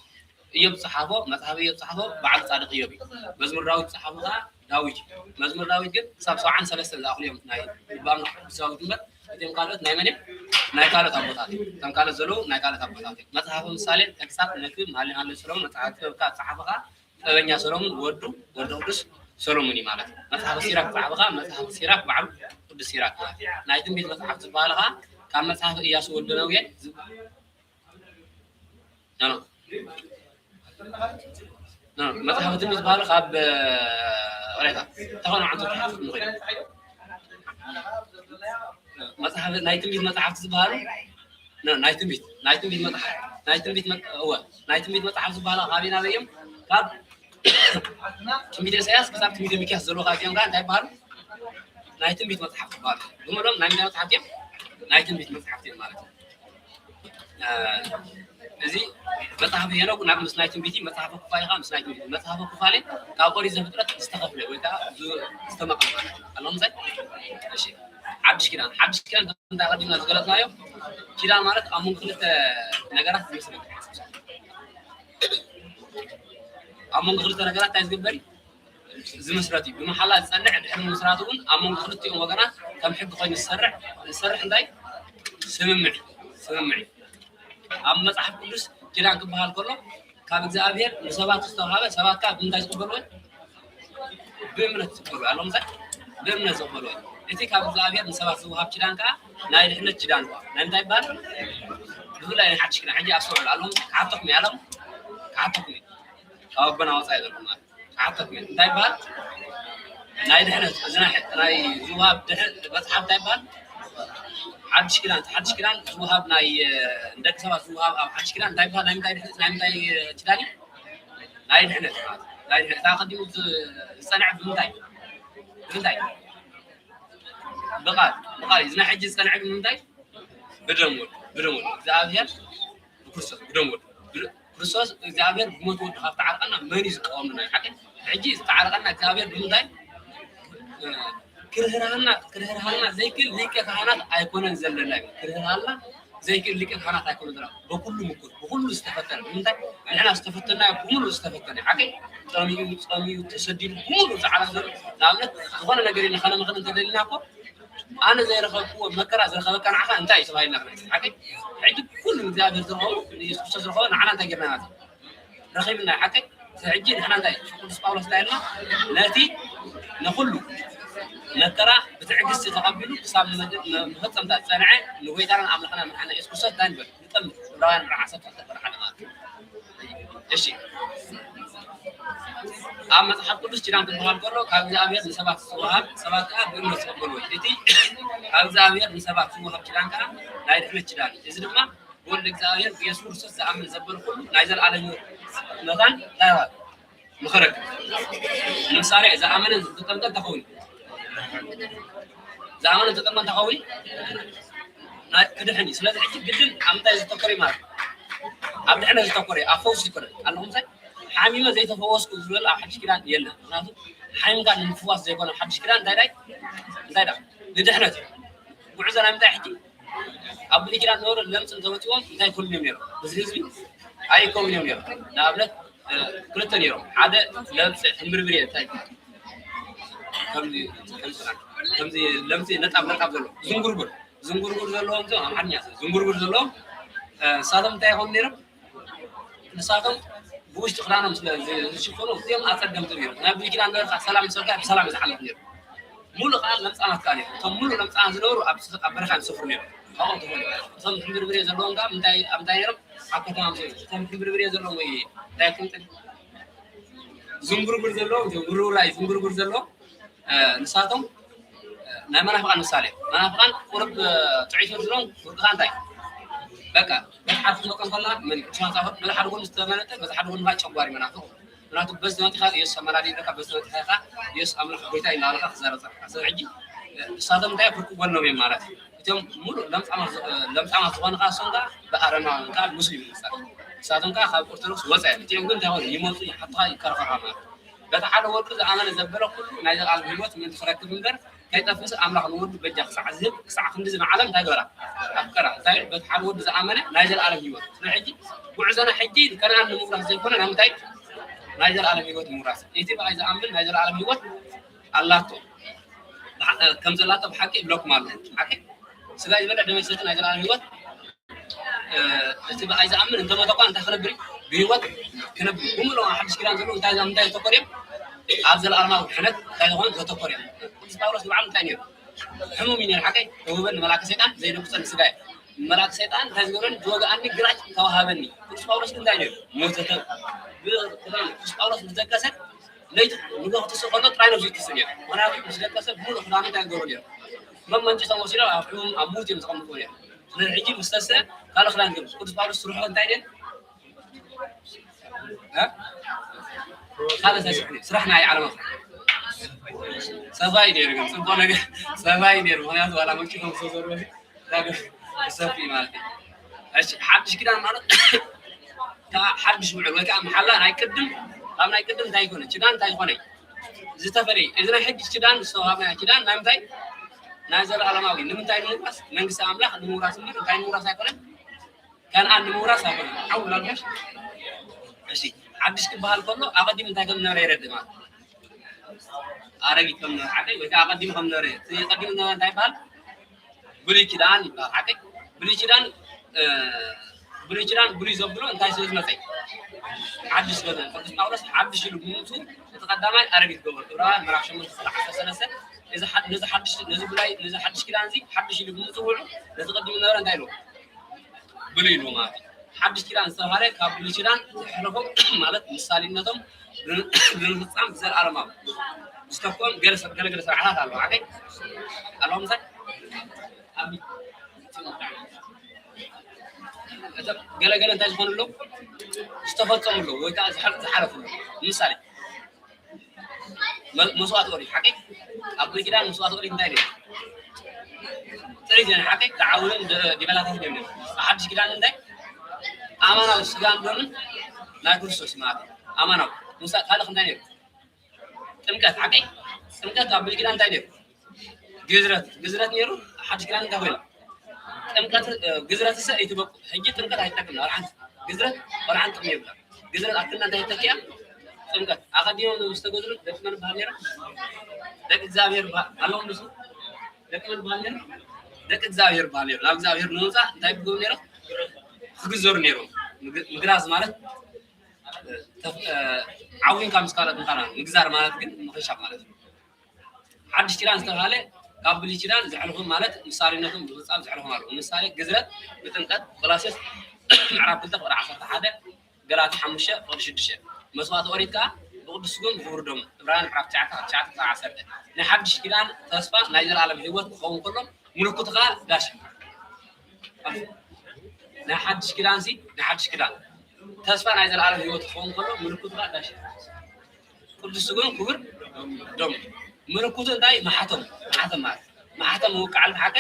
እዮብ ዝጸሓፎ፣ መጽሓፍ እዮብ ዝጸሓፎ በዓል ጻድቕ እዮብ እዩ። መዝሙር ዳዊት ዝጸሓፎ ከዓ ዳዊት እዩ። መዝሙር ዳዊት ግን ክሳብ ሰብዓን ሰለስተን ዝኣኽሉ እዮም ናይ ልበ ኣምላኽ ቅዱስ ዳዊት እምበር፣ እቶም ካልኦት ናይ መን እዮም? ናይ ካልኦት ኣቦታት እዮም። እቶም ካልኦት ዘለዉ ናይ ካልኦት ኣቦታት እዮም። መጽሓፈ ምሳሌ፣ ተግሳጽ፣ መክብብ፣ መኃልየ መኃልይ ሰሎሞን፣ መጽሓፈ ጥበብ ከዓ ዝጸሓፈ ከዓ ጥበበኛ ሰሎሞን ወዱ ወልደ ቅዱስ ሰሎሞን እዩ ማለት እዩ። መጽሓፈ ሲራክ ዝጸሓፈ ከዓ መጽሓፈ ሲራክ በዓሉ ቅዱስ ሲራክ ማለት እዩ። ናይ ትንቢት መጽሓፍ ዝበሃሉ ከዓ ካብ መጽሓፈ ኢያሱ ወልደ ነውየ ዝ-፣ ኖ፣ ኖ። ኖ፣ መጽሓፈ ትንቢት ዝበሃሉ ካብ፣ እ፣ ወሬታ ተኾነ ዓንቶ ተሓፍፍ ንኽእል። መጽሓፍ፣ ናይ ትንቢት መጽሓፍቲ ዝበሃሉ፣ ና-፣ ናይ ትንቢት፣ ናይ ትንቢት መጽሓፍ፣ ናይ ትንቢት መ-፣ እወ፣ ናይ ትንቢት መጽሓፍ ዝበሃሉ ካበይ ናበይ እዮም? ካብ ትንቢት ኢሳያስ ክሳብ ትንቢት ሚክያስ ዘለዉ ካብ እዚኦም ጋር እንታይ ይበሃሉ? ናይ ትንቢት መጽሓፍ ይበሃሉ። ብምሎም ናይ ምንታይ መጽሓፍቲ እዮም? ናይ ትንቢት መጽሓፍቲ እዮም ማለት እዩ። እ፣ እዚ መጽሓፍ ሄኖክ ናብ ምስ ናይ ትንቢት እዩ፣ መጽሓፈ ኩፋሌ ከዓ ምስ ናይ ትንቢት እዩ። መጽሓፈ ኩፋሌ ካብ ኦሪት ዘፍጥረት ዝተኸፍለ ወይ ከዓ ዝ-፣ ዝተመቕለ ማለት እዩ። ኣለዎም እንታይ? እሺ። ሓድሽ ኪዳን፣ ሓድሽ ኪዳን ከምቲ ኣቐዲምና ዝገለጽናዮ፣ ኪዳን ማለት ኣብ መንጎ ክልተ ነገራት ዝምስረት። ኣብ መንጎ ክልተ ነገራት እንታይ ዝግበር እዩ? ዝምስረት እዩ። ብመሓላ ዝጸንዕ፣ ድሕሪ ምምስራቱ እውን ኣብ መንጎ ክልቲኦም ወገናት ከም ሕጊ ኮይኑ ዝሰርሕ፣ ዝሰርሕ እንታይ? ስምምዕ፣ ስምምዕ እዩ። ኣብ መጽሓፍ ቅዱስ ኪዳን ክበሃል ከሎ ካብ እግዚኣብሔር ንሰባት ዝተዋሃበ፣ ሰባት ከኣ ብምንታይ ዝቕበልዎ? ብእምነት ዝቕበልዎ። ኣለዎም እንታይ? ብእምነት ዝቕበልዎ። እቲ ካብ እግዚኣብሔር ንሰባት ዝወሃብ ኪዳን ከኣ ናይ ድሕነት ኪዳን እዩ። ናይ እንታይ ይበሃል? ብፍላይ ናይ ሓድሽ ኪዳን። ሕጂ ኣስተውዕሉ። ኣለዎም ክሓተኩም እየ፣ ኣለዎም ክሓተኩም እየ። ካብ ኣቦና ወጻኢ ዘለኩም ማለት እዩ። ክሓተኩም እየ። እንታይ ይበሃል? ናይ ድሕነት፣ እዚ ናይ፣ ናይ ዝወሃብ ድሕ-፣ መጽሓፍ እንታይ ይበሃል? ሓድሽ ኪዳን፣ ሓድሽ ኪዳን ዝወሃብ ናይ፣ እ፣ ንደቂ ሰባት ዝወሃብ ኣብ ሓድሽ ኪዳን እንታይ ይበሃል? ናይ ምንታይ ድሕነት? ናይ ምንታይ፣ እ፣ ኪዳን እዩ? ናይ ድሕነት ማለት እዩ። ናይ ድሕነት። እቲ ኣቐዲሙ ዝ-፣ ዝጸንዐ ብምንታይ? ብምንታይ? ብቓል፣ ብቓል እዩ። እዚ ናይ ሕጂ ዝጸንዐ ግን ብምንታይ? ብደም ወዱ፣ ብደም ወዱ። እግዚኣብሔር ብክርስቶስ፣ ብደም ወዱ። ብደ-፣ ክርስቶስ እግዚኣብሔር ብሞት ወዱ ካብ ተዓርቀና መን እዩ ዝቃወመና? ሓቂ? ሕጂ ዝተዓርቀና እግዚኣብሔር ብምንታይ? እ፣ ክርህርሃና ክርህርሃና ዘይክል ሊቀ ካህናት ኣይኮነን ዘለና እዩ። ክርህርሃና ዘይክል ሊቀ ካህናት ኣይኮነን ዘለና። በኩሉ ምኩር፣ ብኩሉ ዝተፈተነ። ንምንታይ? ንሕና ዝተፈተና ብሙሉ ዝተፈተነ። ሓቂ ጸሚኡ፣ ጸሚኡ፣ ተሰዲዱ፣ ብሙሉ ጻዕራ ዘሎ። ንኣብነት፣ ዝኾነ ነገር ኢልና ከነመኽን እንተደሊና እኮ፣ ኣነ ዘይረኸብክዎ መከራ ዝረኸበካ ንዓኻ እንታይ እዩ ተባሂልና ክነግር? ሓቂ ሕጂ ኩሉ እግዚኣብሔር ዝረኸቡ፣ ንየሱስ ክርስቶስ ዝረኸበ ንዓና እንታይ ጌርና ማለት እዩ? ረኺብና ሓቂ። ሕጂ ንሕና እንታይ ቅዱስ ጳውሎስ እንታይ ኢልና? ነቲ ንኹሉ መከራ ብትዕግስቲ ተቐቢሉ ክሳብ መፈጸምታ ዝጸንዐ ንጎይታናን ኣምላኽና መድሓና የሱስ ክርስቶስ እንታይ ንበል? ንጠምት። ዕብራውያን ምዕራፍ ዓሰርተ ክልተ ቁጥሪ ሓደ ማለት እዩ። እሺ፣ ኣብ መጽሓፍ ቅዱስ ኪዳን ክበሃል ከሎ ካብ እግዚኣብሔር ንሰባት ዝወሃብ፣ ሰባት ከዓ ብእምነት ዝቕበልዎ እዩ። እቲ ካብ እግዚኣብሔር ንሰባት ዝወሃብ ኪዳን ከዓ ናይ ድሕነት ኪዳን እዩ። እዚ ድማ ብወልድ እግዚኣብሔር ብየሱስ ክርስቶስ ዝኣምን ዘበለ ኩሉ ናይ ዘለኣለም ህይወት መታን እንታይ ይበሃል? ንኽረክብ። ንምሳሌ፣ ዝኣመነ ዝተጠምቀ እንታይ ኸውን? ዝኣመነ ዝተጠምቀ እንታይ ኸውን? ናይ ክድሕን እዩ። ስለዚ ሕጂ ግድን ኣብ ምንታይ ዘተኮረ እዩ ማለት እዩ? ኣብ ድሕነት ዘተኮረ እዩ። ኣብ ፈውሲ ይኮነ። ኣለኹም እንታይ? ሓሚመ ዘይተፈወስኩ ዝብል ኣብ ሓድሽ ኪዳን የለን። ምክንያቱ ሓሚምካ ንምፍዋስ ዘይኮነ ሓድሽ ኪዳን እንታይ ዳይ? እንታይ ዳ? ንድሕነት እዩ። ጉዕዞ ናይ ምንታይ ሕጂ? ኣብ ብሉይ ኪዳን ዝነበሩ ለምጽ እንተወጺዎም እንታይ ይኮኑ እዮም ነይሮም? እዚ ህዝቢ ኣይከውን እዮም ነይሮም። ንኣብነት፣ እ፣ ክልተ ነይሮም። ሓደ ለምጽ ሕምብርብር እዩ። እንታይ? ከምዚ፣ ከምዚ፣ ከምዚ ለምጽ ነጣብ ነጣብ ዘለዎ። ዝንጉርጉር። ዝንጉርጉር ዘለዎም፣ እዞም ኣምሓርኛ ዝንጉርጉር ዘለዎም፣ እ፣ ንሳቶም እንታይ ይኾኑ ነይሮም? ንሳቶም ብውሽጢ ክዳኖም ስለ ዝ-፣ ዝሽፈኑ፣ እዚኦም ኣጸገምቲ ነይሮም። ናብ ብሉይ ኪዳን ነበርካ ሰላም ዝሰብካ ብሰላም እዩ ዝሓልፍ ነይሩ። ሙሉ ከዓ ለምጻማት ከዓ ነይሮም። እቶም ሙሉ ለምጻማት ዝነበሩ ኣብ ስ-፣ ኣብ በረኻ ዝሰፍሩ ነይሮም። ካብኦም ትኾኑ። እቶም ሕምብርብሬ ዘለዎም ከዓ ምንታይ፣ ኣብ ምንታይ ነይሮም? ኣብ ከተማ ምስ፣ እቶም ሕምብርብሬ ዘለዎም ወይ እንታይ ክምጥል? ዝንጉርጉር ዘለዎም፣ እቶም ውርውራይ ዝንጉርጉር ዘለዎም፣ እ፣ ንሳቶም፣ እ፣ ናይ መናፍቃን ምሳሌ እዮም። መናፍቃን ቁሩብ፣ እ፣ ጥዑይ ስለ ዘለዎም፣ ውርቅኻ እንታይ? በቃ፣ በቲ ሓደ ክንወቀም ከለና፣ መን ቅዱሳን ጻፎት፣ በቲ ሓደ ጎኑ ዝተመረጠ፣ በቲ ሓደ ጎኑ ከዓ ጨጓሪ መናፍቅ። ምክንያቱ በዚ መጢኻ ኢየሱስ ኣመላዲ ይብለካ፣ በዚ መጢኻ ኢኻ ኢየሱስ ኣምላኽ ጎይታ እዩ እናበለካ ክዛረብ ጸኒሕካ። ስለዚ ሕጂ፣ እ፣ ንሳቶም እንታይ ፍርቂ ጎኖም እዮም ማለት እዩ። እቶም ሙሉእ ለምጻማት ዝ-፣ እ፣ ለምጻማት ዝኾኑ ከዓ እሶም ከዓ ብኣረማውያን ከዓ ሙስሊም ይመሳል። ንሳቶም ከዓ ካብ ኦርቶዶክስ ወጻኢ እዮም። እቲኦም ግን እንታይ ይኾኑ? ይመጹ፣ ሓትኻ ይከራኸሩኻ ማለት እዩ። በቲ ሓደ ወዱ ዝኣመነ ዘበለ ኩሉ ናይ ዘለኣለም ህይወት ምእንቲ ክረክብ እምበር ከይጠፍእስ ኣምላኽ ንወዱ በጃ ክሳዕ ዝህብ ክሳዕ ክንድዚ ንዓለም እንታይ ገበራ? ኣፍቀራ። እንታይ በቲ ሓደ ወዱ ዝኣመነ ናይ ዘለኣለም ህይወት። ስለዚ ሕጂ ጉዕዞና ሕጂ ከነኣን ንምውራስ ዘይኮነ ናብ ምንታይ? ናይ ዘለኣለም ህይወት ንምውራስ። እቲ ብኣይ ዝኣምን ናይ ዘለኣለም ህይወት ኣላቶ። ብሓ-፣ ከም ዘላቶ ብሓቂ ይብለኩም ኣሎ። ሓቂ ስጋ ይበልዕ ደመ ይሰቲ ናይ ዘለኣለም ህይወት እ፣ እቲ ብኣይ ዝኣምን እንተሞተ እኳ እንታይ ክነብር እዩ? ብህይወት ክነብር እዩ። ብምልኦም ኣብ ሓድሽ ኪዳን ዘለዉ እንታይ፣ ኣብ እንታይ ዘተኮር እዮም? ኣብ ዘለኣለማዊ ድሕነት እንታይ ዝኾነ ዘተኮር እዮም። ቅዱስ ጳውሎስ ንባዕሉ እንታይ ነይሩ? ሕሙም እዩ ነይሩ። ሓቀይ ተውህበኒ መልኣከ ሰይጣን ዘይደቁፀኒ ስጋ እዩ። መልኣከ ሰይጣን እንታይ ዝገብረኒ? ዝወግኣኒ ግራጭ ተዋሃበኒ። ቅዱስ ጳውሎስ ግን እንታይ ነይሩ? ሞተ። ተ-፣ ብ-፣ ቅዱስ ጳውሎስ ምስ ደቀሰ ለይቲ ንግሆ ክትስእ ከሎ ጥራይ ነብሱ ይትስእ ነይሩ። ምክንያቱ ምስ ደቀሰ ብምሉእ ክዳኑ እንታይ ይገብሩ ነይሩ? መመንጭቶም ወሲዶም ኣብ ሕሙም ኣብ ምዉት እዮም ዘቐምጥዎ ነይሮም። ስለዚ ሕጂ ምስ ተስአ ካልእ ክዳን ይገብር። ቅዱስ ጳውሎስ ስርሑ እንታይ ድየን? እ? ካልእ እንታይ ስርሑ ነይሩ? ስራሕ ናይ ዓለማት ሰፋይ ነይሩ፣ ግን ጽቡቕ ነገር ሰፋይ ነይሩ። ምክንያቱ ዋላ መንጭቶም ዝተዘርበ ዳግም ሰፊ ማለት እዩ። እሺ፣ ሓድሽ ኪዳን ማለት ከዓ ሓድሽ ውዕል ወይ ከዓ መሓላ ናይ ቅድም፣ ካብ ናይ ቅድም እንታይ ይኮነ? ኪዳን እንታይ ይኮነ? ዝተፈለየ። እዚ ናይ ሕጂ ኪዳን ዝተዋሃብና ኪዳን ናይ ምንታይ? ናይ ዘለኣለማዊ። ንምንታይ ንምውራስ? መንግስቲ ኣምላኽ ንምውራስ እምበር እንታይ ንምውራስ ኣይኮነን? ከነኣን ንምውራስ ኣይኮነን። ሓው ላልካሽ? እሺ፣ ሓድሽ ክበሃል ከሎ ኣቐዲም እንታይ ከም ዝነበረ የረድእ ማለት እዩ። ኣረጊት ከም ዝነበረ፣ ሓቀይ ወይ ከዓ ኣቐዲሙ ከም ዝነበረ፣ እቲ ኣቐዲሙ ዝነበረ እንታይ ይበሃል? ብሉይ ኪዳን ይበሃል። ሓቀይ ብሉይ ኪዳን፣ እ፣ ብሉይ ኪዳን ብሉይ ዘብሎ እንታይ ስለ ዝመጸ እዩ? ሓድሽ ስለ ዝመጸ። ቅዱስ ጳውሎስ ሓድሽ ኢሉ ብምምጽኡ እቲ ቀዳማይ ኣረጊት ገበሮ። ዕብራውያን ምዕራፍ ሸሞንተ ቁጽሪ ዓሰርተ ሰለስተ፣ እዚ ሓ-፣ ነዚ ሓድሽ፣ ነዚ ብሉይ፣ ነዚ ሓድሽ ኪዳን እዚ ሓድሽ ኢሉ ብምጽውዑ ነቲ ቅድም ዝነበረ እንታይ ኢልዎ? ብሉይ ኢልዎ ማለት እዩ። ሓድሽ ኪዳን ዝተባህለ ካብ ብሉይ ኪዳን ዝሕለፎም ማለት ምሳሌነቶም ልን-፣ ንምፍጻም ብዘለኣለማዊ ዝተኮም ገለ ሰብ፣ ገለ ገለ ስርዓታት ኣለዉ። ሓቀይ ኣለዎም እንታይ? ኣብ እቶም ገለ ገለ እንታይ ዝኾኑ ኣለዉ? ዝተፈጸሙ ኣለዉ ወይ ከዓ ዝሓ-፣ ዝሓለፉ ኣለዉ። ንምሳሌ መ-፣ መስዋእቲ ኦሪት ሓቀይ ኣብ ብሉይ ኪዳን መስዋእቲ ኦሪት እንታይ ነይሩ? ጥሪት ነይሩ ሓቀይ፣ ተዓውርን ደ-፣ ዲበላታት ነይሩ። ኣብ ሓድሽ ኪዳን እንታይ? ኣማናዊ ስጋን ደምን ናይ ክርስቶስ ማለት እዩ። ኣማናዊ። ምሳ-፣ ካልእ እንታይ ነይሩ? ጥምቀት ሓቀይ። ጥምቀት ኣብ ብሉይ ኪዳን እንታይ ነይሩ? ግዝረት ግዝረት ነይሩ። ሓድሽ ኪዳን እንታይ ኮይኑ? ጥምቀት ግዝረት ሰ ይትበቁ። ሕጂ ጥምቀት ኣይጠቅም። ወልሓንቲ ግዝረት ወልሓንቲ ጥቅሚ የብላ። ግዝረት ኣክልና እንታይ ተኪያ? ጥምቀት ኣኸዲኖም ዝተገዝሩ ደቂ መን በሃል ነይሮም? ደቂ እግዚኣብሔር ኣለዎም። ንሱ ደቂ መን በሃል ነይሮም? ደቂ እግዚኣብሔር በሃል ነይሮም። ናብ እግዚኣብሔር ንምምፃእ እንታይ ብግብሩ ነይሮም? ክግዘሩ ነይሮም። ምግዛር ማለት ዓዊንካ ምስ ካልኦት ምኻና፣ ምግዛር ማለት ግን ምኽንሻብ ማለት እዩ። ሓድሽ ኪዳን ዝተባሃለ ካብ ብሉይ ኪዳን ዘሕልፉ ማለት ምሳሌነቶም ብምጻም ዘሕልፉ ኣለዉ። ምሳሌ ግዝረት ብጥምቀት ቆላስዮስ ምዕራፍ ክልተ ቁጥሪ ዓሰርተ ሓደ፣ ገላትያ ሓሙሽተ ቁጥሪ ሽዱሽተ። መስዋዕቲ ኦሪት ከኣ ብቅዱስ ስግኡን ብክቡር ደሙ። ዕብራውያን ምዕራፍ ትሽዓተ ካብ ትሽዓተ ክሳብ ዓሰርተ። ናይ ሓድሽ ኪዳን ተስፋ ናይ ዘለኣለም ህይወት ክኸውን ከሎ ምልክቱ ከኣ ዳሽ ናይ ሓድሽ ኪዳን ሲ ናይ ሓድሽ ኪዳን ተስፋ ናይ ዘለኣለም ህይወት ክኸውን ከሎ ምልክቱ ከኣ ዳሽ ቅዱስ ስግኡን ክቡር ደሙ። ምልክቱ እንታይ? ማሕተም። ማሕተም ማለት ማሕተም ምውቃዕ ብሓቂ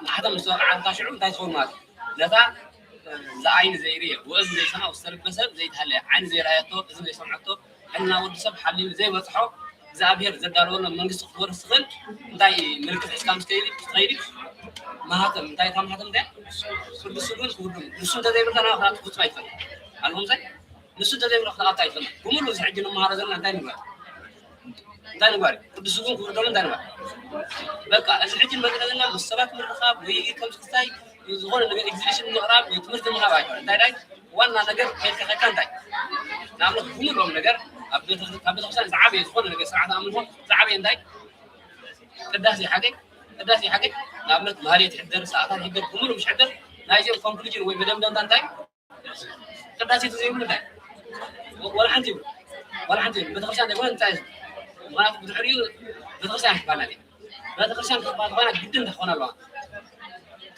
ማሕተም ምስ ተወቅዓ ሽዑ እንታይ ትኸውን ማለት እዩ? ነታ ዝኣይኒ ዘይርእየ ወእዝኒ ዘይሰምዓ ውስተ ልበ ሰብ ዘይተሃለየ ዓይኒ ዘይረኣየቶ እዝኒ ዘይሰምዐቶ ሕልና ወዲ ሰብ ሓሊሉ ዘይበፅሖ እግዚኣብሔር ዘዳለወሎም መንግስቲ ክትወርስ ትኽእል እንታይ ምልክት ሒዝካ ምስ ከይዲ ትኸይዲ ማህተም እንታይ እታ ማህተም እንታይ ቅዱስ ስግኡን ክቡር ደሙ ንሱ እንተዘይብልካ ናባኻ ክትፍፁም ኣይትኽእል ኣለኹም እንታይ ንሱ እንተዘይብልካ ክትኣቱ ኣይትኽእል ብምሉ እዚ ሕጂ ንመሃሮ ዘለና እንታይ ንግበር እንታይ ንግበር ቅዱስ ስግኡን ክቡር ደሙ እንታይ ንግበር በቃ እዚ ሕጂ ንመግረ ዘለና ምስ ሰባት ምርኻብ ወይ ከምዚ ክስታይ ዝኾነ ነገር ኤግዚቢሽን ምቕራብ ወይ ትምህርቲ ምሃብ ኣይኮነ እንታይ ዳይ ዋና ነገር ከይድካ ከይድካ እንታይ ንኣብነት ብምልኦም ነገር ኣብ ቤተክርስትያን ዝዓበየ ዝኾነ ነገር ስርዓት ኣምልኾ ዝዓበየ እንታይ ቅዳሴ ሓቂ ቅዳሴ ሓቂ ንኣብነት ማህሌት ይሕደር ሰዓታት ይሕደር ብምሉ ምሽ ሕደር ናይዚኦም ኮንክሉዥን ወይ መደምደምታ እንታይ ቅዳሴ ተዘይብሉ እንታይ ወላ ሓንቲ ይብሉ ወላ ሓንቲ ይብሉ ቤተክርስትያን ዘይኮነ እንታይ ምክንያቱ ብድሕሪኡ ቤተክርስትያን ይባላል ቤተክርስትያን ክትባል ኮይና ግድን ትኾን ኣለዋ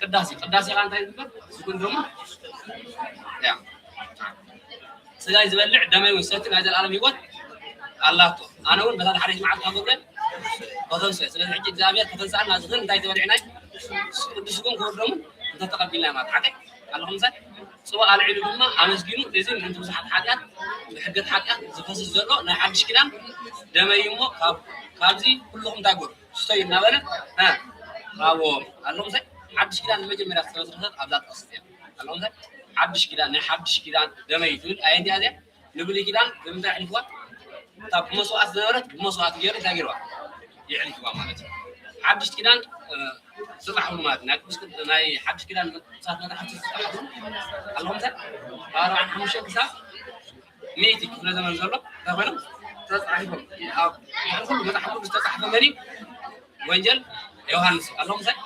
ቅዳሴ ቅዳሴ ካ እንታይ ዝግበር ዝኩን ደሞ ያ ስጋይ ዝበልዕ ደመይ እውን ሰቲ ናይ ዘለኣለም ህይወት ኣላቶ ኣነ እውን በታ ሓደሽ መዓልቲ ካብ ገብረ ከተንስኦ ስለዚ ሕጂ እግዚኣብሔር ከተንስኣና ዝኽእል እንታይ ተበሊዕናይ ቅዱስ ስግኡን ክቡር ደሙን እንተተቐቢልና ማለት ሓቀ ኣለኹም ሰብ ጽዋ ኣልዒሉ ድማ ኣመስጊኑ እዚ ምእንቲ ብዙሓት ሓጢኣት ብሕገት ሓጢኣት ዝፈስስ ዘሎ ናይ ሓድሽ ኪዳን ደመይ እሞ ካብዚ ኩልኹም እንታይ ግበሩ ስተዩ እናበለ ሃቦም ኣለኹም ሰብ ሓድሽ ኪዳን ንመጀመርያ ዝተመስረተት ኣብዛ ጥቕሲ እያ ኣለኹም ሰብ ሓድሽ ኪዳን ናይ ሓድሽ ኪዳን ደመይ ትብል ኣየንቲያ እዚያ ንብሉይ ኪዳን ብምንታይ ኣሕሊፍዋ? እታ ብመስዋእቲ ዝነበረት ብመስዋእቲ ገይሩ እንታይ ገይርዋ? የሕሊፍዋ ማለት እዩ። ሓድሽ ኪዳን ዝተፃሕፉ ማለት ናይ ቅዱስ ናይ ሓድሽ ኪዳን ቅዱሳት መፅሓፍቲ ዝተፃሕፉ ኣለኹም እንታይ ኣርባዓን ሓሙሽተን ክሳብ ሚእቲ ክፍለ ዘመን ዘሎ እንታይ ኮይኖም ተፃሒፎም ኣብ ድሕሪ ኩሉ መፅሓፍ ቅዱስ ዝተፃሕፈ መን እዩ? ወንጀል ዮሃንስ ኣለኹም እንታይ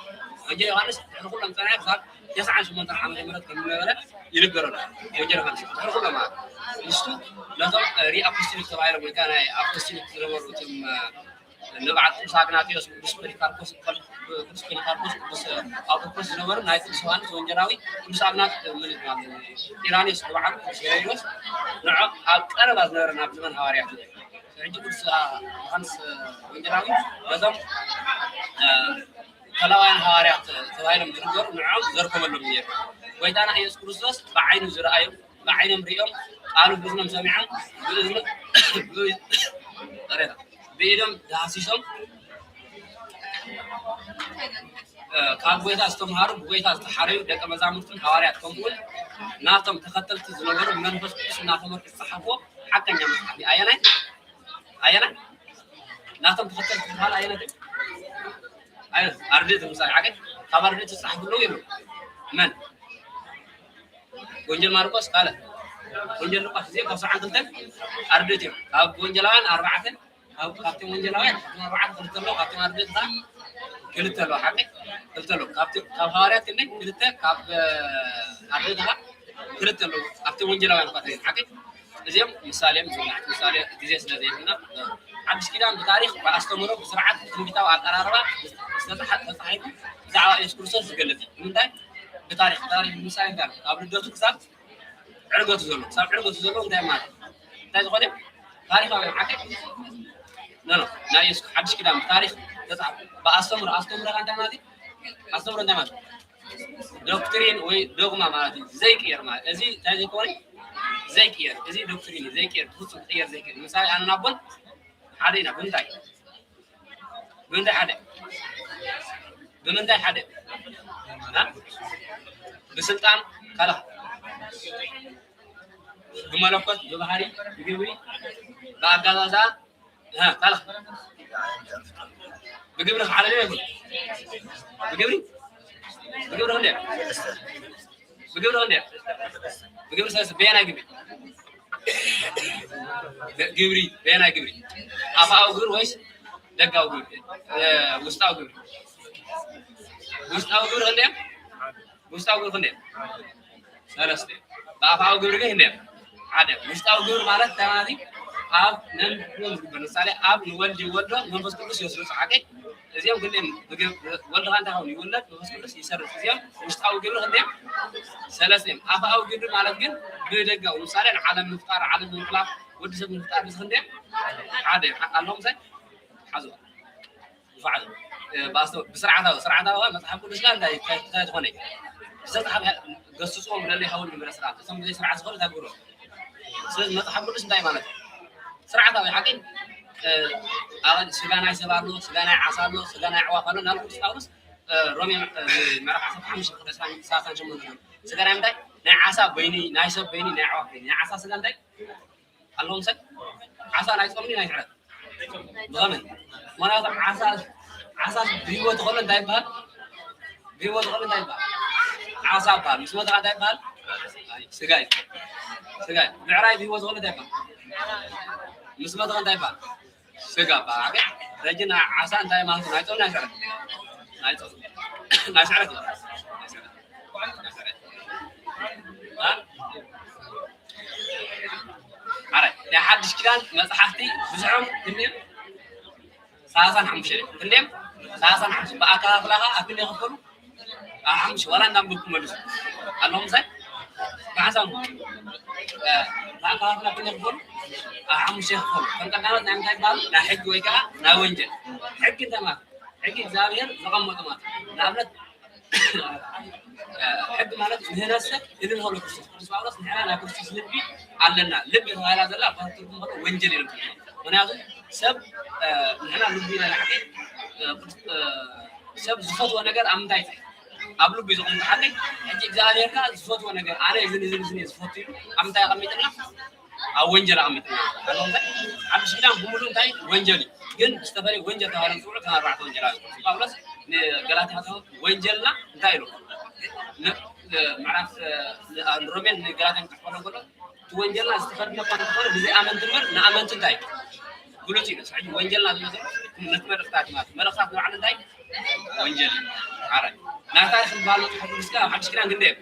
ወንጀል ዮሃንስ ድሕሪ ኩሎም ፀናሒ ክሳብ ተስዓን ሸሞንተን ዓመተ ምህረት ከም ዝነበረ ይንገረሉ። ወንጀል ዮሃንስ ድሕሪ ኩሎም ማለት ንሱ ነቶም ሪኣፖስቶሊክ ተባሂሎም ወይ ከዓ ናይ ኣፖስቶሊክ ዝነበሩ እቶም ንብዓት ቅዱስ ኣግናጢዮስ ቅዱስ ፖሊካርፖስ ቅዱስ ፖሊካርፖስ ቅዱስ ኣውሮኮስ ዝነበሩ ናይ ቅዱስ ዮሃንስ ወንጀላዊ ቅዱስ ኣግናጢ ኢራኒዮስ ንብዓት ቅዱስ ሄሬኒዮስ ንዖ ኣብ ቀረባ ዝነበረ ናብ ዘመን ሃዋርያት ሕጂ ቅዱስ ዮሃንስ ወንጌላዊ ነዞም ከላውያን ሃዋርያት ተባሂሎም ዝንገሩ ንዖም ዘርከበሎም ነይሩ። ጎይታና ኢየሱስ ክርስቶስ ብዓይኑ ዝረኣዮም ብዓይኖም ሪኦም ቃሉ ብእዝኖም ሰሚዖም ብኢዶም ዳህሲሶም ካብ ጎይታ ዝተምሃሩ ብጎይታ ዝተሓረዩ ደቀ መዛሙርትን ሃዋርያት ከምኡውን ናቶም ተኸተልቲ ዝነበሩ መንፈስ ቅዱስ እናተመርሑ ዝፀሓፍዎ ሓቀኛ መፅሓፍ እዩ። ኣየናይ ኣየናይ ናቶም ተኸተልቲ ዝበሃል ኣየነት ኣርድእቲ ምሳሌ ሓቂ ካብ ኣርድእቲ ዝፀሓፉ ኣለዉ ይብሉ። መን ወንጀል ማርቆስ ካልእ ወንጀል ሉቃስ እዚኦም ካብ ሰብዓን ክልተን ኣርድእቲ እዮም። ካብ ወንጀላውያን ኣርባዕተ ካብቶም ወንጀላውያን ካብቶም ኣርባዕተ ክልተ ኣለዉ። ካብቶም ኣርድእቲ ከዓ ክልተ ኣለዉ። ሓቂ ክልተ ኣለዉ። ካብ ሃዋርያት ክንደይ ክልተ ካብ ኣርድእቲ ከዓ ክልተ ኣለዉ። ካብቶም ወንጀላውያን እኳ ተሪፍ ሓቂ እዚኦም ምሳሌ እዮም ዝብሉ ምሳሌ ግዜ ስለ ዘይብልና ሓድሽ ኪዳን ብታሪክ ብኣስተምህሮ ብስርዓት ብትንቢታዊ ኣቀራርባ ዝተፃሓፈ ተፃሒፉ ብዛዕባ የሱስ ክርስቶስ ዝገልፅ እዩ ንምንታይ ብታሪክ ታሪክ ምሳሌ እንታይ ካብ ልደቱ ክሳብ ዕርገቱ ዘሎ ክሳብ ዕርገቱ ዘሎ እንታይ ማለት እንታይ ዝኾነ ታሪካዊ ሓቂ ኖ ኖ ናይ የሱስ ሓድሽ ኪዳን ብታሪክ ተፃሓፈ ብኣስተምህሮ ኣስተምህሮ እንታይ ማለት እዩ ኣስተምህሮ እንታይ ማለት ዶክትሪን ወይ ዶግማ ማለት እዩ ዘይቅየር ማለት እዚ እንታይ ዘይኮነ ዘይቅየር እዚ ዶክትሪን እዩ ዘይቅየር ብፍፁም ክቅየር ዘይክእል ምሳሌ ኣነ ናቦን ሓደ ኢና ብምንታይ ብምንታይ ሓደ ብምንታይ ሓደ? እ? ብስልጣን ካልእ፣ ብመለኮት፣ ብባህሪ፣ ብግብሪ፣ ብኣገዛዝኣ፣ እ፣ ካልእ፣ ብግብሪ ክዓለል ይብል። ብግብሪ፣ ብግብሪ ክንደይ? ብግብሪ ክንደይ? ብግብሪ ሰለስተ። በየናይ ግብሪ? ግብሪ፣ በየናይ ግብሪ? ኣፋዊ ግብሪ ወይስ ደጋዊ ግብሪ? እ፣ ውሽጣዊ ግብሪ። ውሽጣዊ ግብሪ ክንደይ? ውሽጣዊ ግብሪ ክንደይ? ሰለስተ። ብኣፋዊ ግብሪ ግን ክንደይ? ሓደ። ውሽጣዊ ግብሪ ማለት እንታይ ማለት እዩ? ኣብ ነንሕድሕዶም ዝግበር። ምሳሌ፣ ኣብ ንወልድ ይወልዶ፣ መንፈስ ቅዱስ የስርጾ። ሓቀይ? እዚኦም ክንደይ? ብግብ-፣ ወልድ ኸኣ እንታይ ይኸውን? ይውለድ፣ መንፈስ ቅዱስ ይሰርጽ። እዚኦም ውሽጣዊ ግብሪ ክንደይ? ሰለስተ እዮም። ኣፋዊ ግብሪ ማለት ግን ብደጋዊ፣ ምሳሌ፣ ንዓለም ምፍጣር፣ ዓለም ምፍጣር፣ ወዲ ሰብ ምፍጣር፣ እዚ ክንደይ? ሓደ። ኣለዎም ሳይ? ሓዙ። ንፉዓት። እ፣ ብኣስተ-፣ ብስርዓታዊ፣ ስርዓታዊ መጽሓፍ ቅዱስና እንታይ፣ እንታይ፣ እንታይ ዝኾነ? ዝተጻሕፈ ገስጽዎም ለለይ ሃውን ንብረ ስርዓት። እቶም ብዘይ ስርዓት ዝኾነ እንታይ ግብሮ? ስለዚ መጽሓፍ ቅዱስ እንታይ ማለት እዩ? ስርዓታዊ ሓቂ፣ እ፣ ኣብ ስጋ ናይ ሰብ ኣሎ፣ ስጋ ናይ ዓሳ ኣሎ፣ ስጋ ናይ ኣዕዋፍ ኣሎ። ናብ ቅዱስ ጳውሎስ፣ እ፣ ሮሜ፣ እ፣ ምዕራፍ ዓሰርተ ሓሙሽተ ቁጽሪ ዕስራን ሰላሳን ሸሞንተ ዘሎ። ስጋ ናይ ምንታይ? ናይ ዓሳ በይኑ፣ ናይ ሰብ በይኑ፣ ናይ ኣዕዋፍ በይኑ። ናይ ዓሳ ስጋ እንታይ? ኣለዎም ሰብ? ዓሳ ናይ ጾም ድዩ ናይ ስዕረት? ብኸመይ? ምኽንያቱ ዓሳ፣ ዓሳ ብህይወት ከሎ እንታይ ይበሃል? ብህይወት ከሎ እንታይ ይበሃል? ዓሳ ይበሃል። ምስ ሞተ እንታይ ይበሃል? ኣይ፣ ስጋ እዩ። ስጋ እዩ። ብዕራይ ብህይወት ከሎ እንታይ ይበሃል? ምስ ሞተ እንታይ ይበሃል? ስጋ ይበሃል። ረጂ ናይ ዓሳ እንታይ ማለት እዩ? ናይ ጾም ናይ ስዕረት? ናይ ጾም። ናይ ስዕረት እዩ። ናይ ስዕረት። ናይ ስዕረት። እ? ኣረ፣ ናይ ሓድሽ ኪዳን መጽሓፍቲ ብዙሖም ክንደዮም? ሰላሳን ሓሙሽተን እዮም። ክንደዮም? ሰላሳን ሓሙሽተን። ብኣከፋፍላ ኸዓ ኣብ ክንደይ ይኽፈሉ? ኣብ ሓሙሽተ። ዋላ እንዳንበብኩ መልሱ። ኣለኹም ምሳይ? ብሓሳብ፣ እ፣ ብኣከፋፍላ ኣብ ክንደይ ይኽፈሉ? ኣብ ሓሙሽተ ይኽፈሉ። ከም ቀዳሞት ናይ ምንታይ ይበሃሉ? ናይ ሕጊ ወይ ከዓ ናይ ወንጀል። ሕጊ እንታይ ማለት? ሕጊ እግዚኣብሔር ዘቐመጦ ማለት እዩ። ንኣብነት፣ ሕጊ ማለት ንህነሰ ህልል ሆሎ ክርስቶስ። ቅዱስ ጳውሎስ ንሕና ናይ ክርስቶስ ልቢ ኣለና። ልቢ ተባሂላ ዘላ ኣብ ትርጉም ከሎ ወንጀል ኢሎም ትርጉም። ምክንያቱ ሰብ፣ እ፣ ንሕና ልቡ ኢና ንዓቂ፣ እ፣ ቅዱስ፣ እ፣ ሰብ ዝፈትዎ ነገር ኣብ ምንታይ እዩ? ኣብ ልቡ እዩ ዘቐምጦ። ሓቂ ሕጂ እግዚኣብሔር ከኣ ዝፈትዎ ነገር ኣነ እዝን እዝን እዝን እየ ዝፈቱ ኢሉ ኣብ ምንታይ ኣቐሚጥና? ኣብ ወንጀል ኣቐሚጥና። ኣለኹም እንታይ? ሓድሽ ኪዳን ብምሉእ እንታይ? ወንጀል እዩ። ግን ዝተፈለየ ወንጀል ተባሂሎም ዝውዕሉ እቶም ኣርባዕተ ወንጀላት። ጳውሎስ ንገላትያ ወንጀልና እንታይ ኢሉ? ን-፣ ምዕራፍ፣ ን-፣ ንሮሜን ንገላትያን ክጽሕፈሎም ከሎ፣ እቲ ወንጀልና ዝተፈርደ እኳ እንተኾነ፣ ብዘይኣመንቲ እምበር ንኣመንቲ እንታይ? ግሉጽ እዩ። ሕጂ ወንጀልና ዝመሰሉ ነቲ መልእኽታት ማለት እዩ። መልእኽታት ንባዕሉ እንታይ? ወንጀል እዩ። ሓራይ። ናይ ታሪኽ ዝበሃል መጽሓፍ ቅዱስ ከኣ ኣብ ሓድሽ ኪዳን ክንደይ እዮም?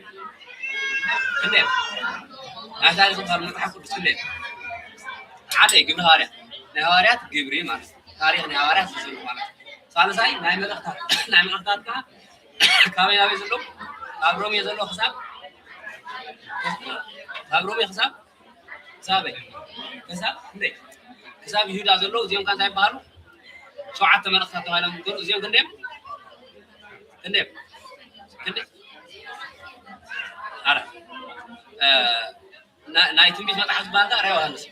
ክንደይ እዮም? ናይ ታሪኽ ዝበሃል መጽሓፍ ቅዱስ ክንደይ እዮም? ሓደ እዩ፣ ግብሪ ሃዋርያት። ናይ ሃዋርያት ግብሪ ማለት እዩ። ታሪኽ ናይ ሃዋርያት ዝዝርግ ማለት እዩ። ሳልሳይ ናይ መልእኽታት፣ ናይ መልእኽታት ከኣ ካበይ ናበይ ዘሎ? ካብ ሮሜ ዘሎ ክሳብ፣ ካብ ሮሜ ክሳብ፣ ክሳበይ? ክሳብ ክንደይ? ክሳብ ይሁዳ ዘለዉ እዚኦም ከ እንታይ ይበሃሉ? ሸውዓተ መልእኽታት ተባሂሎም ይንገሩ። እዚኦም ክንደይ እዮም? ክንደይ እዮም? ክንደይ? ኣረ፣ እ፣ ና-፣ ናይ ትንቢት መጽሓፍ ዝበሃል ከኣ ራእይ ዮሃንስ እዩ።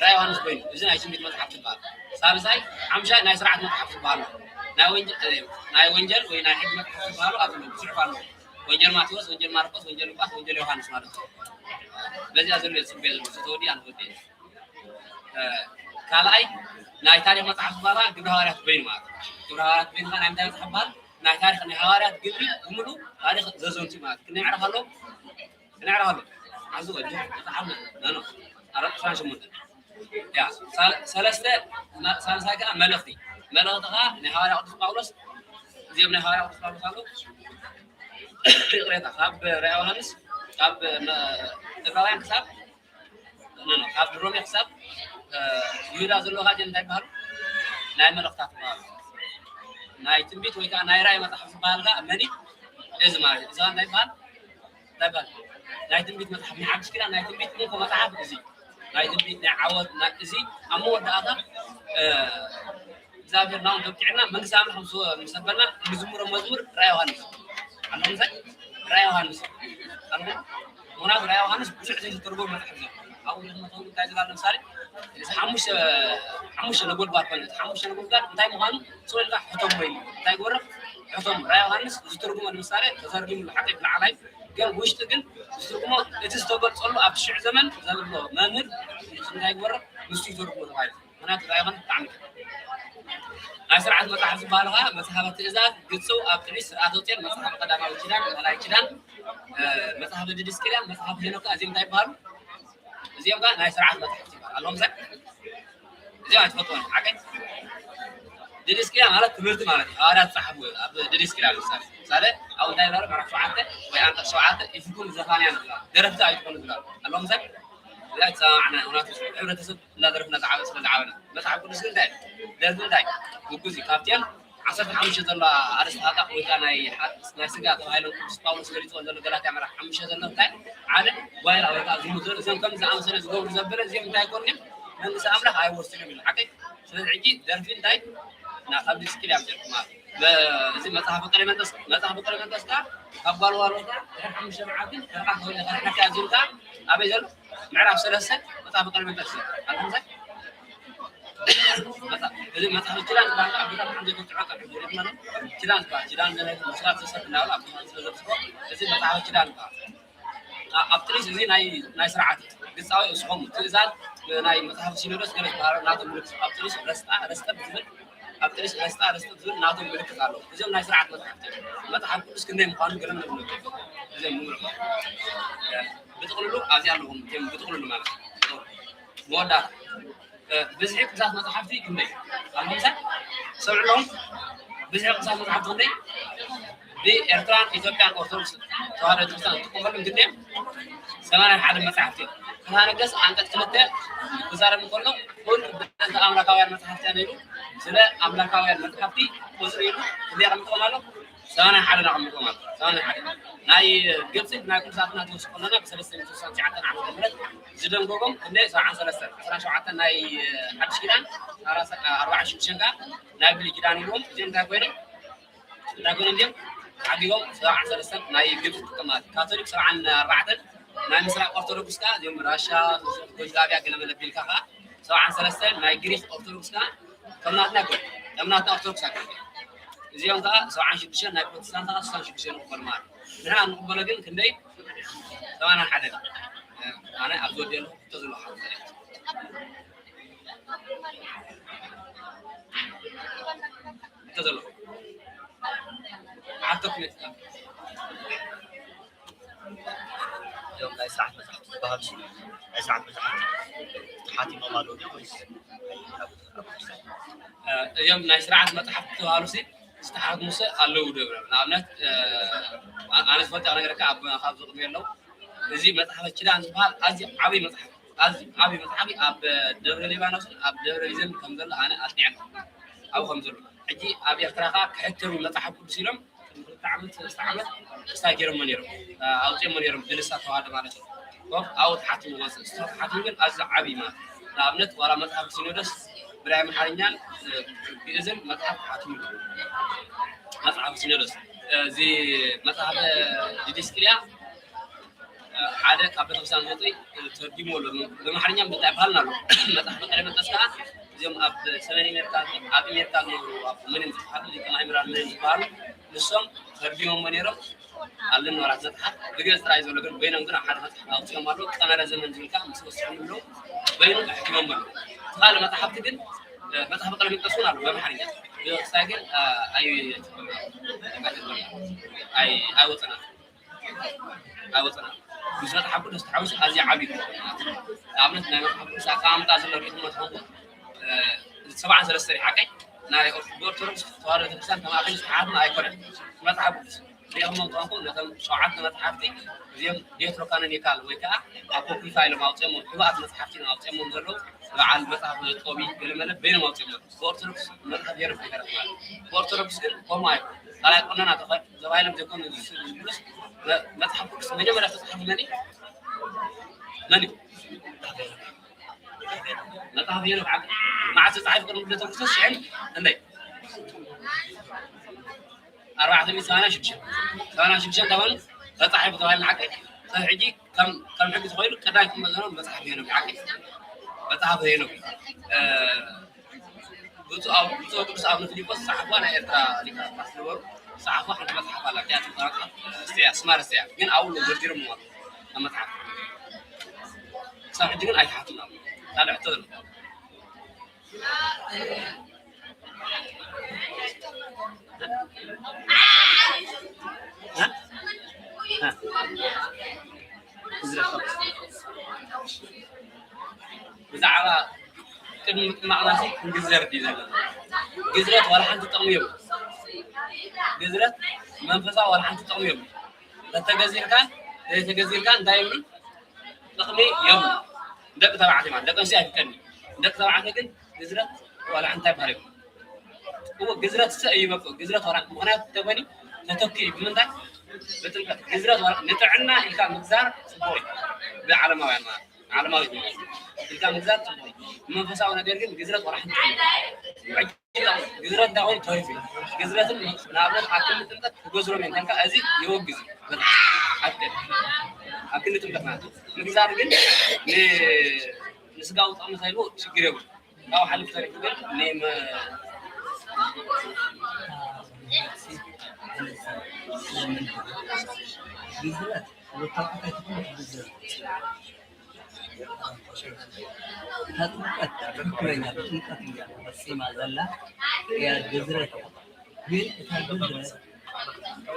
ራእይ ዮሃንስ ኮይኑ፣ እዚ ናይ ትንቢት መጽሓፍ ዝበሃል። ሳልሳይ፣ ሓምሻይ ናይ ስርዓት መጽሓፍ ዝበሃል። ናይ ወንጀል፣ እ፣ ናይ ወንጀል ወይ ናይ ሕጊ መጽሓፍ ዝበሃሉ ኣብ ጽሑፍ ኣሎ። ወንጀል ማቴዎስ፣ ወንጀል ማርቆስ፣ ወንጀል ሉቃስ፣ ወንጀል ዮሃንስ ማለት እዩ። በዚኣ ዘሎ እየ ዝጽበዮ ዘለኹ። ዝተወዲኣ ንወዲ እየ። እ፣ ካልኣይ ናይ ታሪኽ መጽሓፍ ዝበሃላ ግብረ ሃዋርያት በይኑ ማለት እዩ። ግብረ ሃዋርያት በይኑ ከኣ ናይ ምንታይ መጽሓፍ ይበሃል? ናይ ታሪኽ ናይ ሃዋርያት ግብሪ ብምሉእ ታሪኽ ዘዘንቱ ማለት እዩ። ክንደይ ምዕራፍ ኣለዎ? ክንደይ ምዕራፍ ኣለዎ? ኣብዚ ወዲ መጽሓፍ ኖ፣ ኖ፣ ኖ። ኣረ፣ ዕስራን ሸሞንተን። ያ፣ ሳል-፣ ሰለስተ፣ መ-፣ ሳልሳይ ከኣ መልእኽቲ። መልእኽቲ ከኣ ናይ ሃዋርያ ቅዱስ ጳውሎስ፣ እዚኦም ናይ ሃዋርያ ቅዱስ ጳውሎስ ኣለዉ። ይቕሬታ፣ ካብ ራእየ ዮሃንስ፣ ካብ መ-፣ ዕብራውያን ክሳብ፣ ኖ፣ ኖ፣ ካብ ሮሜ ክሳብ፣ እ፣ ይሁዳ ዘለዉ ካዓ እንታይ ይበሃሉ? ናይ መልእኽታት ይበሃሉ። ናይ ትንቢት ወይ ከዓ ናይ ራእይ መጽሓፍ ዝበሃል ከኣ መን እዩ? እዚ ማለት እዩ። እዚ ከኣ እንታይ ይበሃል? እንታይ ይበሃል? ናይ ትንቢት መጽሓፍ፣ ናይ ሓድሽ ኪዳን ናይ ትንቢት እንኮ መጽሓፍ እዚ። ናይ ትንቢት፣ ናይ ዓወት፣ ናይ እዚ ኣብ መወዳእታ፣ እ፣ እግዚኣብሔር ናብኡ ከብቅዐና፣ መንግስቲ ኣምላኽ ምስ፣ ምስ ኣበና እንዝምሮ መዝሙር ራእይ ዮሃንስ። ኣለኹም እንታይ? ራእይ ዮሃንስ። ኣለኹም? ምኽንያቱ ራእይ ዮሃንስ ብዙሕ ዘይተተርጎመ መጽሓፍ እዩ። ኣብኡ ኢኹም እንታይ ዝብላ ለምሳሌ፣ እዚ ሓሙሽተ፣ ሓሙሽተ ነጎድጓድ ኮነ። እቲ ሓሙሽተ ነጎድጓድ እንታይ ምዃኑ ስቕ ኢልካ ሕተሞ ኢሉ። እንታይ ግበሮ? እቶም ራእይ ዮሃንስ ዝትርጉሞ ንምሳሌ ተተርጉሙ ሓቂ ብላዕላይ ግን ውሽጢ ግን ዝትርጉሞ እቲ ዝተገልጸሉ ኣብ ሽዕ ዘመን ዘሎ መምህር እንታይ ይግበሮ ንሱ ይተርጉሞ ተባሂሉ። ምክንያቱ ራእይ ዮሃንስ ብጣዕሚ ናይ ስርዓት መጽሓፍ ዝበሃሉ ከዓ መጽሓፈ ትእዛዝ፣ ግጽው፣ ኣብ ጥሪስ፣ ስርዓተ ወንጌል፣ መጽሓፈ ቀዳማዊ ኪዳን፣ ካልኣይ ኪዳን፣ መጽሓፈ ዲድስቅልያ፣ መጽሓፈ ሄኖካ እዚኦም እንታይ ይበሃሉ? እዚኦም ከዓ ናይ ስርዓት መጽሓፍቲ ይበሃሉ። ኣለዎም ዘ እዚኦም ኣይትፈትዎም ሓቀይ ዲድስቅልያ ማለት ትምህርቲ ማለት እዩ። ሃዋርያት ዝጸሓፍዎ እዩ። ኣብ ዲድስቅልያ ንምሳሌ ምሳሌ ኣብ እንታይ ይበሃሉ ምዕራፍ ሸውዓተ ወይ ኣንቀጽ ሸውዓተ ኢፍኩም ዘፋንያን ይበሃሉ። ደረፍቲ ኣይትኾኑ ይበሃሉ። ኣለዎም ዘ እዚኣ ኣይተሰማማዕና ምክንያቱ ሕብረተሰብ እንዳደረፍና ዝዓበ ስለ ዝዓበና መጽሓፍ ቅዱስ ግን እንታይ ደርፊ እንታይ ውጉዝ እዩ ካብቲኣን ዓሰርተ ሓሙሽተ ዘሎ ኣርእስቲ ሓጣቕ ወይ ከዓ ናይ ሓ- ናይ ስጋ ተባሂሎም ቅዱስ ጳውሎስ ገሊፅዎ ዘሎ ገላትያ ምዕራፍ ሓሙሽተ ዘሎ እንታይ ሓደ ጓይላ ወይ ከዓ ዝሙት ዘሎ እዚኦም ከም ዝኣመሰለ ዝገብሩ ዘበለ እዚኦም እንታይ ይኮኑ እዮም መንግስቲ ኣምላኽ ኣይወርስን እዮም ሓቀይ ስለዚ ሕጂ ደርፊ እንታይ ናብ ካብ ዲስክል ያምፅልኩም ማለት እዚ መፅሓፍ ቀለመንጠስ መፅሓፍ ቀለመንጠስ ከዓ ካብ ጓልዋሎ ጋር ድሕሪ ሓሙሽተ መዓልቲ ተረካ ከወለ ከረካ ዝምታ ኣበይ ዘሎ ምዕራፍ ሰለስተ መፅሓፍ ቀለመንጠስ ኣሎ እዚ መጽሓፍ ኪዳን ዝበሃል ኣቦታት ከም ዘይፈልጥዖ ጸርሑ ዝብለና ኪዳን ዝበሃል ኪዳን ዘለ መስዋዕት ዘሰብ እናበሉ ኣቦታት ስለ ዘብፅሖ እዚ መጽሓፍ ኪዳን ዝበሃል ኣብ ጥሪስ እዚ ናይ ናይ ስርዓት ግጻዊ እስኹም ትእዛዝ ናይ መጽሓፍ ሲኖዶስ ገለ ዝበሃሉ ናቶም ምልክት ኣብ ጥሪስ ረስጣ ረስጠ ብዝብል ኣብ ጥሪስ ረስጣ ረስጠ ብዝብል ናቶም ምልክት ኣለዉ እዚኦም ናይ ስርዓት መጽሓፍቲ መጽሓፍ ቅዱስ ክንደይ ምዃኑ ገለ ምልክት እዚኦም ምምልኮ ብጥቕልሉ ኣብዚ ኣለኹም ብጥቕልሉ ማለት መወዳእታ ብዝሒ ቅዱሳት መፅሓፍቲ ክንደይ? ኣብ ምምሳል ሰብዕሎም ብዝሒ ቅዱሳት መፅሓፍቲ ክንደይ? ብኤርትራን ኢትዮጵያን ኦርቶዶክስ ተዋህዶ ቤተክርስትያን ዝጥቀመሎም ግዴም ሰማንያ ሓደ መፅሓፍቲ እዮም። ፍትሐ ነገስት ኣንቀፅ ክልተ ክዛረብ እንከሎ ኩን ብእንተ ኣምላካውያን መፅሓፍቲ ኢሉ ስለ ኣምላካውያን መፅሓፍቲ ቁፅሪ ኢሉ ክንደይ ከምጥቆም ኣሎ ሰማንያ ሓደ ናቐምጦም ኣሎ። ሰማንያ ሓደ ናይ ግብፂ ናይ ቅዱሳትና ትወስድ ከለና ብሰለስተ ሚእቲ ስሳን ትሽዓተን ዓመተ ምህረት ዝደንገጎም ክንደይ ሰብዓን ሰለስተን ዓሰርተ ሸውዓተ ናይ ሓድሽ ኪዳን ኣርባዓ ሽዱሽተ ከዓ ናይ ብሉይ ኪዳን ኢልዎም እዚኦም እንታይ ኮይኖም እንታይ ኮይኖም እዚኦም ሓዲጎም ሰብዓን ሰለስተን ናይ ግብፂ ትጥቀማት ካቶሊክ ሰብዓን ኣርባዕተን ናይ ምስራቅ ኦርቶዶክስ ከዓ እዚኦም ራሻ ዩጎዝላቪያ ገለመለ ቢልካ ከዓ ሰብዓን ሰለስተን ናይ ግሪክ ኦርቶዶክስ ከዓ ከም ናትና ይኮኑ ከም ናትና ኦርቶዶክስ ኣይኮኑ እዚኦም ከዓ ሰብዓን ሽዱሽተን ናይ ፕሮቴስታንት ከዓ ስሳን ሽዱሽተን ንቕበል ማለት ንሕና እንቕበሎ ግን ክንደይ ሰብዓን ሓደ ኣነ ኣብ ዝወዲ ኣለኹ ክልተ ዘለዎ ሓንቲ ክልተ ዘለዎ ሓንቲ ኩነት እዞም ናይ ስርዓት መፅሓፍቲ ዝበሃሉ ሲ ናይ ስርዓት መፅሓፍቲ ተሓቲሞም ኣለዉ ድዮም ወይስ ኣብ- ኣብ- እዮም ናይ ስርዓት መፅሓፍቲ ዝተባሃሉ ሲ ዝተሓትሙሰ ኣለዉ ዶ ይብሎም ንኣብነት እ፣ ኣ- ኣነ ዝፈልጦ ነገር ካብ ካብዚ ቅድሚ ኣለዉ እዚ መፅሓፈ ኪዳን ዝበሃል ኣዝዩ ዓብዪ መፅሓፍ ኣዝዩ ዓብዪ መፅሓፍ ኣብ ደብረ ሊባኖስን ኣብ ደብረ ሊዘን ከም ዘሎ ኣነ ኣፅኒዐ ኣብ ከም ዘሎ ሕጂ ኣብ ኤርትራ ከዓ ክሕተም መፅሓፍ ቅዱስ ኢሎም ክልተ ዓመት ሰለስተ ዓመት ክስታይ ገይሮሞ ነይሮም ኣውፅኦሞ ነይሮም ብልሳ ተዋህዶ ማለት እዩ ኣብኡ ተሓቲሙ ወፅእ ተሓቲሙ ግን ኣዚ ዓብዪ ማለት ንኣብነት ዋላ መፅሓፍ ሲኖዶስ ብናይ ኣምሓርኛን ግእዝን መፅሓፍ ተሓቲሙ መፅሓፍ ሲኖዶስ እዚ መፅሓፍ ዲዲስቅልያ ሓደ ካብ ቤተክርስትያን ዝወፅእ ተርዲሞ ኣሎ ብኣምሓርኛ እንታይ ይበሃል ኣሎ መፅሓፍ ቀለመንጠስ ከዓ እዚኦም ኣብ ሰሜን ኣሜሪካ ኣብ ኣሜሪካ ዝነብሩ ኣቦ መንን ዝበሃሉ ሊቀ ማእምራን መንን ዝበሃሉ ንሶም ተርዲሞሞ ነይሮም ኣለኒ ወራት መፅሓፍ ብግእዝ ጥራይ ዘሎ ግን በይኖም ግን ኣብ ሓደ መፅሓፍ ኣውፅኦም ኣለዉ ቀመረ ዘመን ዝብል ከዓ ምስ ወስዖም ኣለዉ በይኖም ኣሕቲሞሞ ኣለዉ እቲ ካልእ መፅሓፍቲ ግን መፅሓፍ ቀለመንጠስ እውን ኣሎ ብኣምሓርኛ ብክስታይ ግን ኣይወፅና ኣይወፅና ምስ መፅሓፍ ቅዱስ ተሓዊሱ ኣዝዩ ዓብዩ ንኣብነት ናይ መፅሓፍ ቅዱስ ኣቀማምጣ ዘሎ ርኢኹሞ ትኸውን ሰብዓን ሰለስተ ሓቀይ ናይ ብኦርቶዶክስ ተዋህዶ ቤተክርስትያን ተማእኪሉ ዝተሓትመ ኣይኮነን መፅሓፍ ቅዱስ ርኢኹሞ ትኾንኩ ነቶም ሸውዓተ መፅሓፍቲ እዚኦም ዴትሮካኖኒካል ወይ ከዓ ኣፖክሪፋ ኢሎም ኣውፅኦሞ ሕቡኣት መፅሓፍቲ እዮም ኣውፅኦሞም ዘለዉ በዓል መፅሓፍ ጦቢ ገለመለ በይኖም ኣውፅኦሞ ብኦርቶዶክስ መፅሓፍ ገይሮም ከይተረፍ ማለት ብኦርቶዶክስ ግን ከምኡ ኣይኮን ካልኣይ ቆነና ተባሂሎም ዘይኮኑ ዝብሉስ መፅሓፍ ቅዱስ መጀመርያ ተፅሓፉ መን መን እዩ መፅሓፍ ሄኖክ ዓቢ መዓስ ተፃሒፉ ቅድሚ ልደተ ክርስቶስ ሽሕን እንደ ኣርባዕተ ሚእቲ ሰማንያ ሽዱሽተ ሰማንያ ሽዱሽተ ተባሂሉ ተፃሒፉ ተባሂሉ ንሓቂ ካብ ሕጂ ከም ከም ሕጊ ተኮይኑ ቀዳይ ክመዘኖ መፅሓፍ ሄኖክ ሓቂ መፅሓፍ ሄኖክ ብፁዕ ቅዱስ ኣቡነ ፊሊጶስ ዝፀሓፍዋ ናይ ኤርትራ ሊቀ ጳጳስ ነበሩ ጸሓፉ ሓንቲ መጽሓፍ ኣላ፣ እቲኣ ትበሃል፣ እስቲያ፣ ስማር እስቲያ። ግን ኣብኡ ዘርዚሮም ኣለዉ ኣብ መጽሓፍ። ክሳብ ሕጂ ግን ኣይተሓቱን ኣለዉ። ካልእ ሕቶ ዘለኩም? እ? እ? ብዛዕባ ቅድሚ ምጥማቕናሲ ክንግዘር ድዩ ዘለና? ግዝረት ዋላ ሓንቲ ጥቕሚ የብሉ። ግዝረት መንፈሳዊ ዋላ ሓንቲ ጥቕሚ የብሉ። ተተገዚርካ ዘይተገዚርካ እንታይ የብሉ? ጥቕሚ የብሉ። ደቂ ተባዕትዮ ማለት ደቂ ኣንስትዮ ኣይፍቀድን እዩ። ደቂ ተባዕትዮ ግን ግዝረት ዋላ እንታይ ባህሪ የብሉ። እዎ ግዝረት ሰ እዩ በቁ ግዝረት ዋላ ምኽንያት ተበሊ ተተኪ እዩ ብምንታይ ብጥምቀት ግዝረት ዋላ ንጥዕና ኢልካ ምግዛር ጽቡቅ እዩ። ብዓለማውያን ማለት ዓለማዊ ኢልካ ምግዛር ጽቡቅ እዩ። መንፈሳዊ ነገር ግን ግዝረት ዋላ ሓንቲ ግዝረት እንታይ ኮይኑ ተሪፉ እዩ። ግዝረትን ንኣብነት ኣብ ክንዲ ጥምቀት ክገዝሮም እዮም ተልካ እዚ የወግዝ እዩ። ኣትከል ኣብ ክንዲ ጥምቀት ማለት እዩ። ምግዛር ግን ን- ንስጋዊ ጥቕሚ ተልዎ ችግር የብሉ። ካብኡ ሓሊፉ ተሪፉ ግን ንመ- እታ ጥምቀት ትክክለኛ ብጥምቀት እያ ተፈፂማ ዘላ እያ ግዝረት እያ። ግን እታ ግዝረት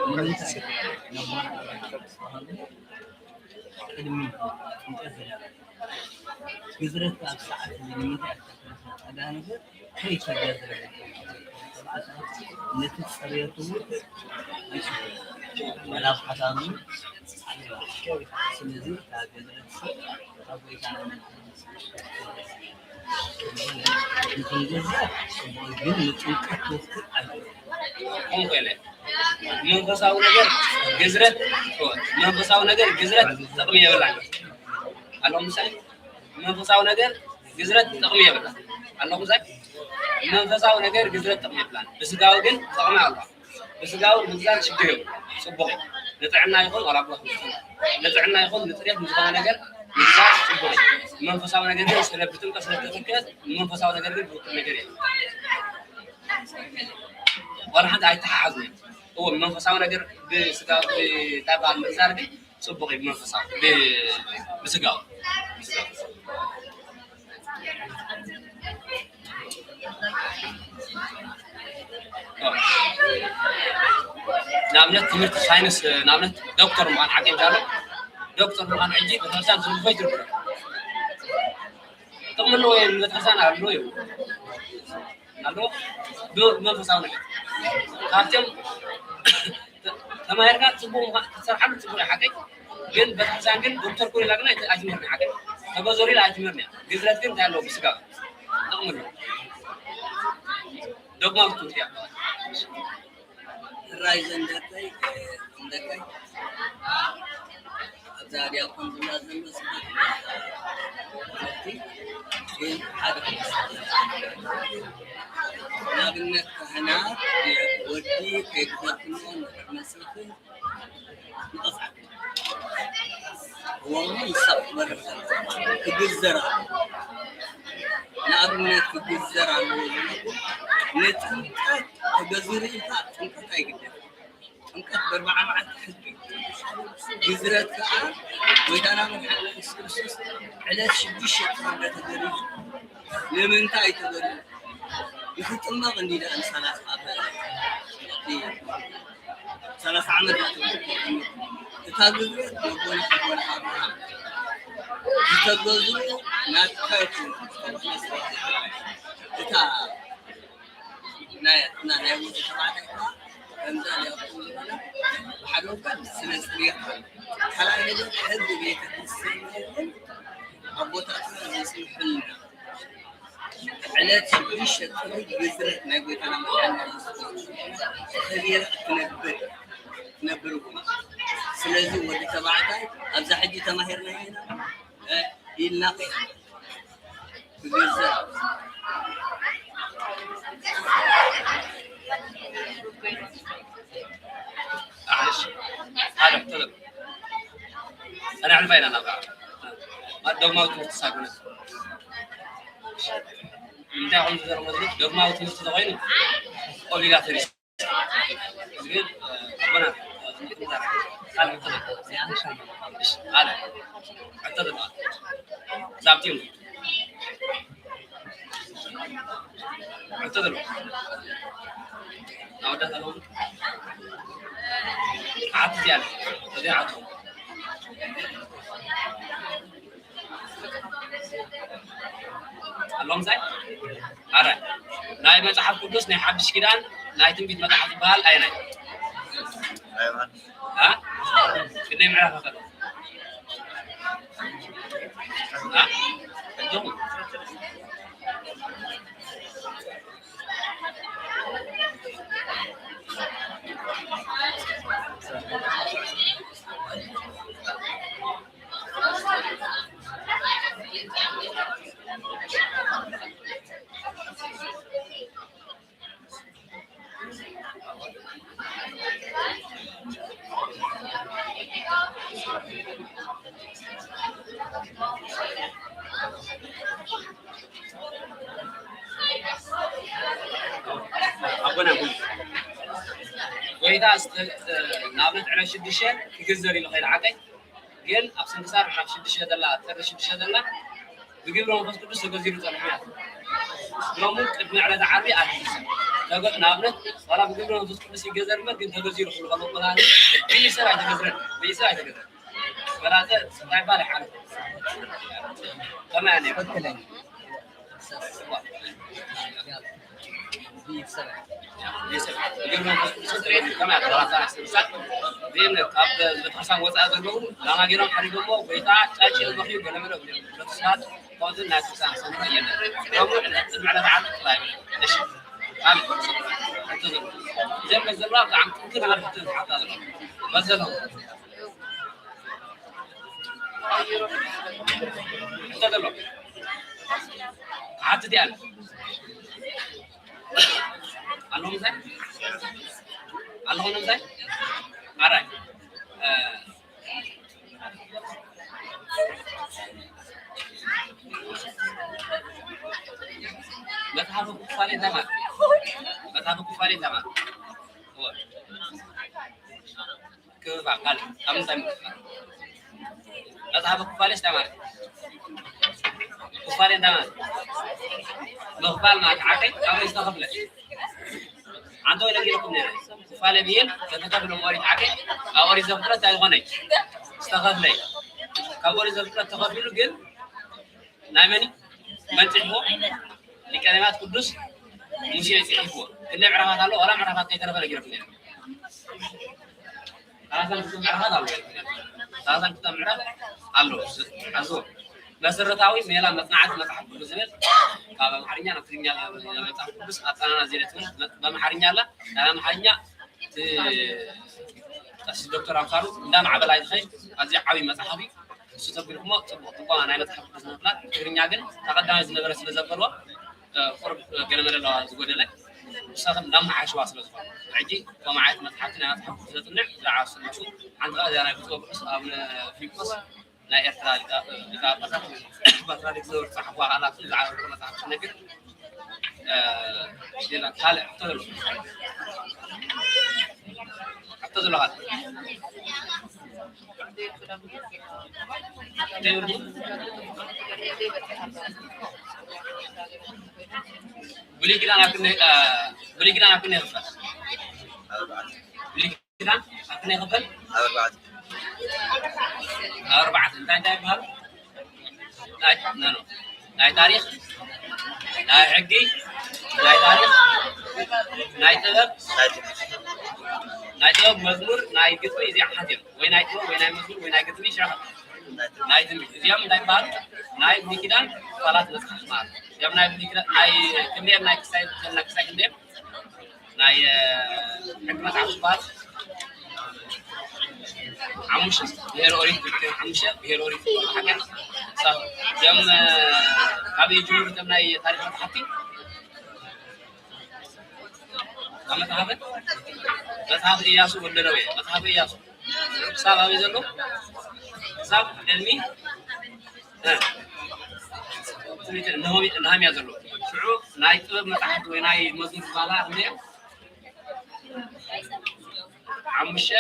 ንምንታይ ነቦና ኣበራክተት ዝተባሃሉ ቅድሚ ጥምቀት ዝነበረ ግዝረት ኣብ ሰዓት እዚ ንምንታይ ኣተፈለፈ ቀዳ ነገር ከይተገዝረ ነቲ ፅርየቱ እውን ኣይስበ መላብሓታሉ ስለዚ እታ ግዝረት ካብ ጎይታና መንፈሳዊ ነገር ግዝረት መንፈሳዊ ነገር ግዝረት ጥቕሚ የብላን ኣለኹም ምሳሌ መንፈሳዊ ነገር ግዝረት ጥቕሚ የብላን ኣለኹም ምሳሌ መንፈሳዊ ነገር ግዝረት ጥቕሚ የብላን ብስጋዊ ግን ጥቕሚ ኣሎ ብስጋዊ ምግዛር ሽግር የብሉ። ፅቡቕ እዩ። ንጥዕና ይኹን ዋላ ብሎት ንጥዕና ይኹን ንጥሬት ንዝኾነ ነገር ምግዛር ፅቡቕ እዩ። መንፈሳዊ ነገር ግን ስለ ብጥምቀት ስለተተክአት መንፈሳዊ ነገር ግን ዝውክል ነገር የለን። ዋላ ሓንቲ ኣይተሓሓዝን። እዎ መንፈሳዊ ነገር ብስጋ ብታባል ምግዛር ግን ፅቡቕ እዩ ብመንፈሳዊ ብስጋዊ ንኣብነት ትምህርቲ ሳይንስ ንኣብነት ዶክተር ምዃን ሓቂ እንተሎ ዶክተር ምዃን ሕጂ ቤተክርስትያን ዝልፎ ይትርጉ ጥቕሚ ኣለዎ ቤተክርስትያን ኣሎ እዩ ኣሎ ብመንፈሳዊ ነገር ካብቶም ተማሂርካ ፅቡቅ ክትሰርሓሉ ፅቡቅ ሓቀይ ግን ቤተክርስትያን ግን ዶክተር ኩን ኢላ ግን ኣይትምህርን ሓቀይ ተበዘሩ ኢላ ኣይትምህርን እያ ግዝረት ግን እንታይ ኣለዎ ብስጋ ጥቕሚ ኣለዎ ዶግማ ብትምህርቲ እያ ሕራይ ዘንደቀይ ዘንደቀይ ኣብዛ ዲያቆን ዝብላ ዘሎ ስብከት ግን ሓደ ንኣብነት ካህናት ወዲ ከይግዘርክሞ ንድሕር መፅእኽን ንቐፅዓት እዋኑ ንሳ ክትበርር ክግዘር ንኣብነት ክግዘር ኣለዎ ዝነግሩ ንጥምቀት ተገዚሩ ኢልካ ጥምቀት ኣይግደፍ ጥምቀት በርባዓ መዓልቲ ሕጂ ግዝረት ከዓ ጎይታና መድሓኒና የሱስ ክርስቶስ ዕለት ሽዱሽተ ተኸብረ ተገሪዙ ንምንታይ ተገሪዙ ንክጥመቕ እንዲ ደኣ ንሰላሳ ኣብ ሰላሳ ዓመት እታ ግዝረት ነቦና ኣቦና ኣብርሃም ዝተገዝኡ ናትካ ይኹኑ እታ ናይ ኣትና ናይ ወዲ ተባዕታይ ከዓ ከምዛ ዲያቆን ዝበላ ብሓደ ወገን ስለ ፅርየት ኣሎ ካልኣይ ነገር ሕጊ ቤተክርስትያን ግን ኣቦታትና ዘፅንሑልና ዕለት ሽዱሽተ ጥሪ ግዝረት ናይ ጎይታና መድሓኒና የሱስ ክርስቶስ ከቢራ ትነብር ትነብር እውን ስለዚ ወዲ ተባዕታይ ኣብዛ ሕጂ ተማሂርና ኢና ኢልና ክግዘር ኣሕልሽ ሓደ ተለብ ኣነሕልፋ ኢና ናብ ደግማዊ ትምህርቲ ሳግነት እንታይ ኾን ዝዘረመ ዝብል ደግማዊ ትምህርቲ ተኾይኑ ቆሊላ ተሪስ ዝብል፣ እ፣ ኣቦና፣ እ፣ እንዴት እንዛራ? ካልእ ሕቶ ዘሎ? እሺ፣ ካልእ ሕቶ ዘሎ? ዛብቲም። ሕቶ ዘሎ? ኣወዳት ኣለዉ? ዓቲ እዚኣ፣ እዚኣ ዓቲ። ኣሎ ምሳይ? ኣረ፣ ናይ መጽሓፍ ቅዱስ ናይ ሓድሽ ኪዳን ናይ ትንቢት መጽሓፍ ዝበሃል ኣየናይ? ናይ ዮሃንስ። አ? ክንደይ ምዕራፍ ኣኸለ? አ? እንዲሁም ኣቦና፣ ኣቦና። ጎይታ፣ ንኣብነት ዕለት ሽዱሽተ ክግዘር ኢሉ ከይደ ዓቀይ። ግን ኣብ ስንክሳር ምዕራፍ ሽዱሽተ ዘላ፣ ጥሪ ሽዱሽተ ዘላ፣ ብግብረ መንፈስ ቅዱስ ተገዚሩ ጸኒሑ ማለት እዩ። ሎሚ ቅድሚ ዕለተ ዓርቢ ኣትሒዙ ተገ-፣ ንኣብነት፣ ዋላ ብግብረ መንፈስ ቅዱስ ይገዘር እምበር፣ ግን ተገዚሩ ክብሉ ከለዉ፣ ቆልዓ ብኢድ ሰብ ኣይተገዝረን፣ ብኢድ ሰብ ኣይተገዝረን። በላተ፣ እንታይ ይባል ይሓልፍ። ከመይ ኣነ? ትክክለኛ። እዋ። ብኢድ ሰብ። ብኢድ ሰብ። ብግብረ መንፈስ ቅዱስ ተገዚሩ፣ ከመይ ኣነ? በላተ፣ ስንክሳር፣ ብእምነት ካብ ቤተክርስትያን ወፃኢ ዘለዉ ላማ ገይሮም ሓሪጎሞ፣ ጎይታ ጫጭ መኽዩ ገለመለ ብሎም። ብረተስፋት ከምዚ ናይ ክርስቲያን ሰምሮ የለን። ሎሚ ዕለት ቅድሚ ዕለት ዓርቢ ጥራይ። እሺ። ኣሜን። ሕቶ ዘሎ። እዘን መዘምራ ብጣዕሚ ጥንክር ዝበለ ሕቶ ዝሓታ ዘሎ። መዘሎም። ሕቶ ዘሎ። ክሓትት እየ ኣነ። ኣለኹም ምሳይ? ኣለኹም ምሳይ? ኣራይ። እ፣ መጽሓፈ ኩፋሌ እንታይ ማለት? መጽሓፈ ኩፋሌ እንታይ ማለት? እወ። ክፍፋል፣ ካልእ፣ ካብ ምንታይ ምክፋል? መጽሓፈ ኩፋሌ እንታይ ማለት? ኩፋሌ እንታይ ማለት? ምኽፋል ማለት ዓቀይ ካብ ዝተኸፍለ። ኣንተ ወይ ነጊረኩም ነይረ። ኩፋሌ ብሂል ተተከፍለ ኦሪት ዓቀይ፣ ኣብ ኦሪት ዘፍጥረት እንታይ ዝኾነ? ዝተኸፍለ። ካብ ኦሪት ዘፍጥረት ተኸፊሉ ግን ናይ መን እዩ? መን ጽሒፍዎ? ሊቀ ነቢያት ቅዱስ ሙሴ ጽሒፍዎ። ክንደይ ምዕራፋት ኣሎ? ዋላ ምዕራፋት ከይተረፈ ነጊረኩም ነይረ። ሰላሳን ክልተ ምዕራፋት ኣሎ። ሰላሳን ክልተ ምዕራፍ ኣሎ። ሓዝዎ። መሰረታዊ ሜላ መጽናዕቲ መጽሓፍ ቅዱስ ዝብል ካብ ኣምሓርኛ ናብ ትግርኛ መጽሓፍ ቅዱስ ኣጸናንዓ ዜና ትብል ብኣምሓርኛ ኣላ። ናይ ኣምሓርኛ እቲ ቀሲስ ዶክተር ኣምሳሉ እንዳማዕበላ ዝኸይድ ኣዝዩ ዓብዪ መጽሓፍ እዩ። እሱ ተቢልኩሞ ጽቡቕ ጽቡቕ ናይ መጽሓፍ ቅዱስ ምፍላጥ። ትግርኛ ግን እታ ቀዳማይ ዝነበረ ስለ ዘበልዎ፣ እ፣ ቁሩብ ገለ መለ ኣለዋ ዝጎደለ። ንሳቶም እንዳመሓየሽዋ ስለ ዝኾኑ። ሕጂ ከምኡ ዓይነት መጽሓፍቲ ናይ መጽሓፍ ቅዱስ ዘጽንዕ ብዛዕባ እሱ ንሱ ሓንቲ ኸኣ እዚኣ ናይ ብፁዕ ቅዱስ ኣቡነ ፊልጶስ ናይ ኤርትራ ሊቀ፣ ሊቀ ጳጳሳት ፓትርያርክ ዝነበሩ ዝጸሓፍዋ ቃላት ዝዓበርኩ መጽሓፍ ትነግር። እ፣ ሌላ ካልእ ሕቶ ዘሎ? ሕቶ ዘሎ ካልእ? ብሉይ ኪዳን ኣብ ክንደይ፣ እ፣ ብሉይ ኪዳን ኣብ ክንደይ ይኽፈል? ብሉይ ኪዳን ኣብ ክንደይ ይኽፈል? ኣብ ኣርባዕተ። ኣብ ኣርባዕተ። እንታይ እንታይ ይበሃሉ? ናይ፣ ኖ፣ ኖ። ናይ ታሪኽ፣ ናይ ሕጊ፣ ናይ ታሪኽ፣ ናይ ጥበብ፣ ናይ ጥበብ መዝሙር፣ ናይ ግጥሚ እዚኣ ሓት እዮም። ወይ ናይ ጥበብ፣ ወይ ናይ መዝሙር፣ ወይ ናይ ግጥሚ ሽዕኻ። ናይ ትንቢት። እዚኦም እንታይ ይበሃሉ? ናይ ብሉይ ኪዳን ክፋላት መጽሓፍ ማለት እዩ። እዚኦም ናይ ብሉይ ኪዳን፣ ናይ ክንደየም ናይ ክሳይ፣ ናይ ክሳይ ክንደየም? ናይ፣ እ፣ ሕጊ መጽሓፍ ዝበሃል ሓሙሽተ ብሄር ኦሪት፣ ሓሙሽተ ብሄር ኦሪት ሓጢኣት ክሳብ እዚኦም፣ እ፣ ካበይ ይጅምሩ? እቶም ናይ ታሪኽ መጽሓፍቲ ካብ መጽሓፈ፣ መጽሓፍ ኢያሱ ወልደ ነዌ፣ መጽሓፈ ኢያሱ ክሳብ ኣበይ ዘሎ? ክሳብ ቅድሚ፣ እ፣ ትንቢተ ነህሚ-፣ ነህምያ ዘሎ። ሽዑ ናይ ጥበብ መጽሓፍቲ ወይ ናይ መዝሙር ዝበሃላ ክንደየን? ሓሙሽተ፣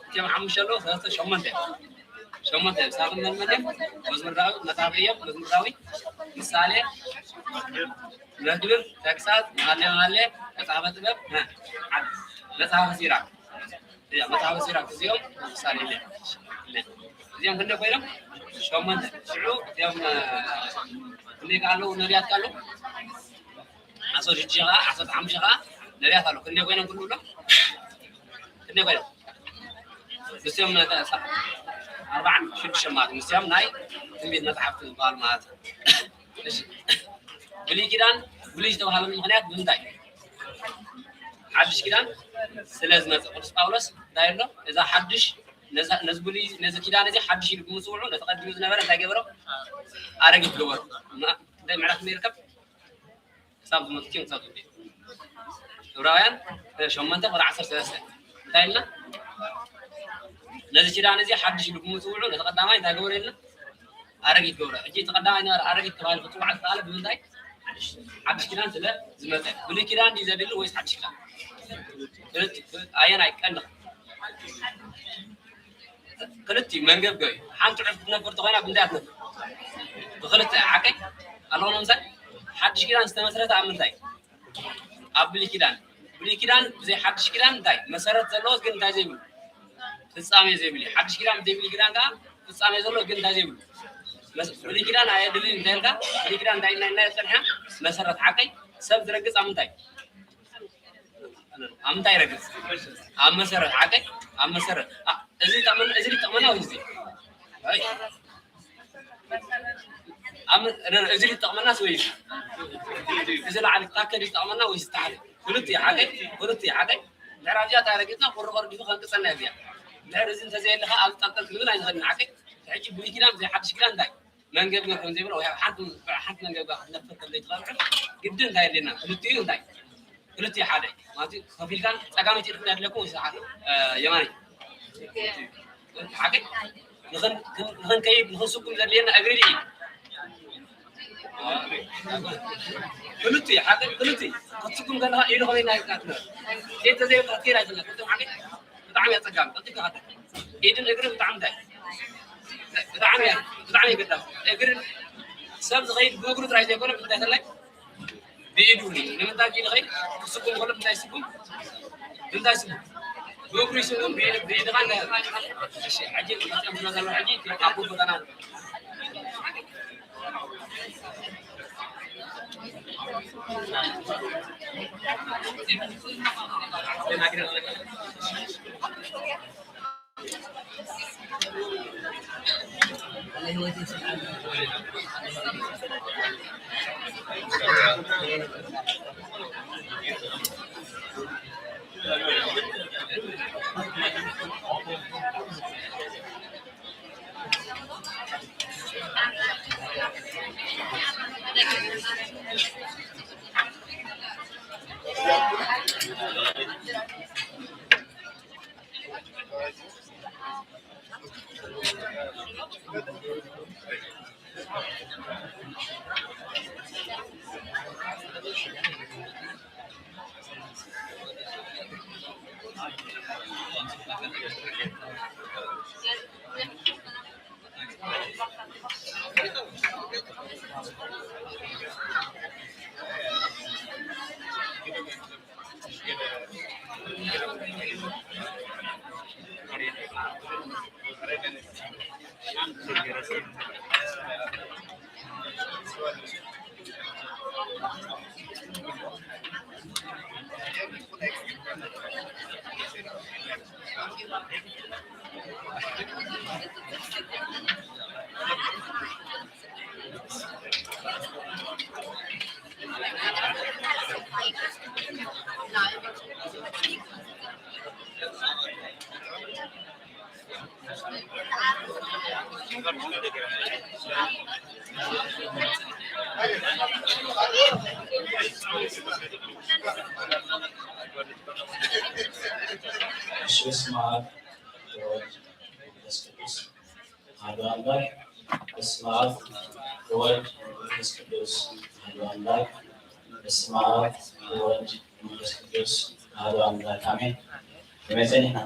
እቲኦም ሓሙሽተ ኣለዉ፣ ሰለስተ፣ ሸሞንተ እዮም። ሸሞንተ እዮም። ንሳቶም መን መን እዮም? መዝሙር ዳዊት፣ መጽሓፍ ኢዮብ፣ መዝሙር ዳዊት፣ ምሳሌ፣ መክብብ፣ ተግሳጽ፣ መሃሌ መሃሌ፣ መጽሓፈ ጥበብ፣ መ-፣ ዓድ-፣ መጽሓፈ ሲራክ። እያ፣ መጽሓፈ ሲራክ እዚኦም ምሳሌ ኢለ። እዚኦም ክንደይ ኮይኖም? ሸሞንተ። ሽዑ እዚኦም፣ እ፣ ክንደይ ከ ኣለዉ? ነቢያት ከ ኣለዉ? ዓሰርተ ሽዱሽተ ከኣ፣ ዓሰርተ ሓሙሽተ ከኣ ነቢያት ኣለዉ። ክንደይ ኮይኖም ክንብሎ? ክንደይ ኮይኖም? ንስዮም ነ-፣ ኣርባዓን ሽዱሽተን ማለት እዩ። ንስዮም ናይ ትንቢት መጽሓፍቲ ዝበሃሉ ማለት እዩ። እሺ። ብሉይ ኪዳን ብሉይ ዝተባህለሉ ምኽንያት ብምንታይ? ሓድሽ ኪዳን ስለ ዝመጸ። ቅዱስ ጳውሎስ እንታይ ኣሎ? እዛ ሓድሽ፣ ነዛ፣ ነዚ ብሉይ፣ ነዚ ኪዳን እዚ ሓድሽ ኢሉ ብምጽውዑ፣ ነቲ ቀዲሙ ዝነበረ እንታይ ገበሮ? ኣረጊት ገበሮ። እና ክንደይ ምዕራፍ ይርከብ? ክሳብ ዝመጽእ ክሳብ ዝውድእ። ዕብራውያን፣ እ፣ ሸሞንተ ቁጥሪ ዓሰርተ ሰለስተ እንታይ ኢልና? ነዚ ኪዳን እዚ ሓድሽ ኢሉ ብምጽውዑ ነቲ ቀዳማይ እንታይ ገበረ ኢልና? ኣረጊት ገበረ። ሕጂ እቲ ቀዳማይ ነበረ ኣረጊት ተባሂሉ ክጽዋዕ ዝተኻእለ ብምንታይ? ሓድሽ ኪዳን ስለ ዝመጸ። ብሉይ ኪዳን ድዩ ዘድሊ ወይስ ሓድሽ ኪዳን? ክልቲ-፣ ክል-፣ ኣየናይ ቀንዲ? ክልቲኡ መንገብገብ እዩ። ሓንቲ ዑፍ ክትነፍር ተኾይና ብምንታይ እያ ትነፍር? ብክልተ። ሓቀይ ኣለኹ። ንምሳሌ ሓድሽ ኪዳን ዝተመስረተ ኣብ ምንታይ? ኣብ ብሉይ ኪዳን። ብሉይ ኪዳን ብዘይ ሓድሽ ኪዳን እንታይ? መሰረት ዘለዎ ግን እንታይ ዘይብሉ? ፍጻሜ ዘይብሉ። ሓድሽ ኪዳን ብዘይ ብሉይ ኪዳን ከኣ ፍጻሜ ዘለዎ ግን እንታይ ዘይብሉ? መስ-፣ ብሉይ ኪዳን ኣየድልን እንታይ ኢልካ? ብሉይ ኪዳን እንታይ ኢልና ኢና ጸኒሕና? መሰረት። ሓቀይ። ሰብ ዝረግጽ ኣብ ምንታይ? ኣብ ምንታይ ይረግጽ? ኣብ መሰረት። ሓቀይ። ኣብ መሰረት። ኣ-፣ እዚ ይጠቕመና፣ እዚ ይጠቕመና ወይ እዚ? ኣይ። ኣብ ም-፣ ረ-፣ እዚ ይጠቕመናስ ወይ እዚ? እዚ ላዕሊ ታከል ይጠቕመና ወይ እዚ ታሕቲ? ክልቲኡ። ሓቀይ። ክልቲኡ። ሓቀይ። ድሕሪ ኣብዚኣ እንታይ ረጊጽና? ቁሪ ቀርዲፉ ከንቅጸና እያ እዚኣ። ድሕሪ እዚ እንተዘየለ ኸኣ ኣብ ጠልጠል ክንብል ኣይንኽእልን። ሓቀይ። ሕጂ ብሉይ ኪዳን ብዘይ ሓድሽ ኪዳን እንታይ? መንገብገብ ከም ዘይብሎ ወይ ሓንቲ፣ ሓንቲ መንገብገብ ክትነፍር ከም ዘይትኽእል ግድን እንታይ ኣድልየና? ክልቲኡ እንታይ? ክልቲኡ ሓደ ማለት እዩ። ከፊልካን ጸጋመይቲ ኢድኩም ኣድለኩም ወይ ሰዓት፣ እ፣ የማነይቲ? ሓደ። ንኽን-፣ ክን-፣ ንኽንከይድ፣ ንኽንስጉም ዘድልየና እግሪ ድዩ? ክልቲኡ ሓደ፣ ክልቲኡ። ክትስጉም ከለኻ ኢዱ ከመይ ናይ ክትነፍር? ኢድ ተዘይብልካ ክትከይድ ኣይትኽእልን። ክልቲኡ ሓደ ብጣዕሚ ኣጸጋሚ። ቀልጢፍካ ከደ። ኢድን እግርን ብጣዕሚ እንታይ? ብጣዕሚ እያ፣ ብጣዕሚ የገዳሲ። እግሪ ሰብ ዝኸይድ ብእግሩ ጥራይ ዘይኮነ፣ ብምንታይ ተላይ? ብኢዱ። ንምንታይ ብኢዱ ኸይድ? ክስጉም ከሎ ብምንታይ ይስጉም? ብምንታይ ይስጉም? ብእግሩ ይስጉም፣ ብኢዱ፣ ብኢድኻ እንዳ-፣ እሺ፣ ሕጂ መጽኦም ስለ ዘለዉ ሕጂ ኣብ ቦታ ናቱ። እሺ፣ በስመ አብ ወወልድ ወመንፈስ ቅዱስ አሐዱ አምላክ። በስመ አብ ወወልድ ወመንፈስ ቅዱስ አሐዱ አምላክ። በስመ አብ ወወልድ ወመንፈስ ቅዱስ ኣዶ ኣምላክ ኣሜን። ከመይ ጸኒሕና?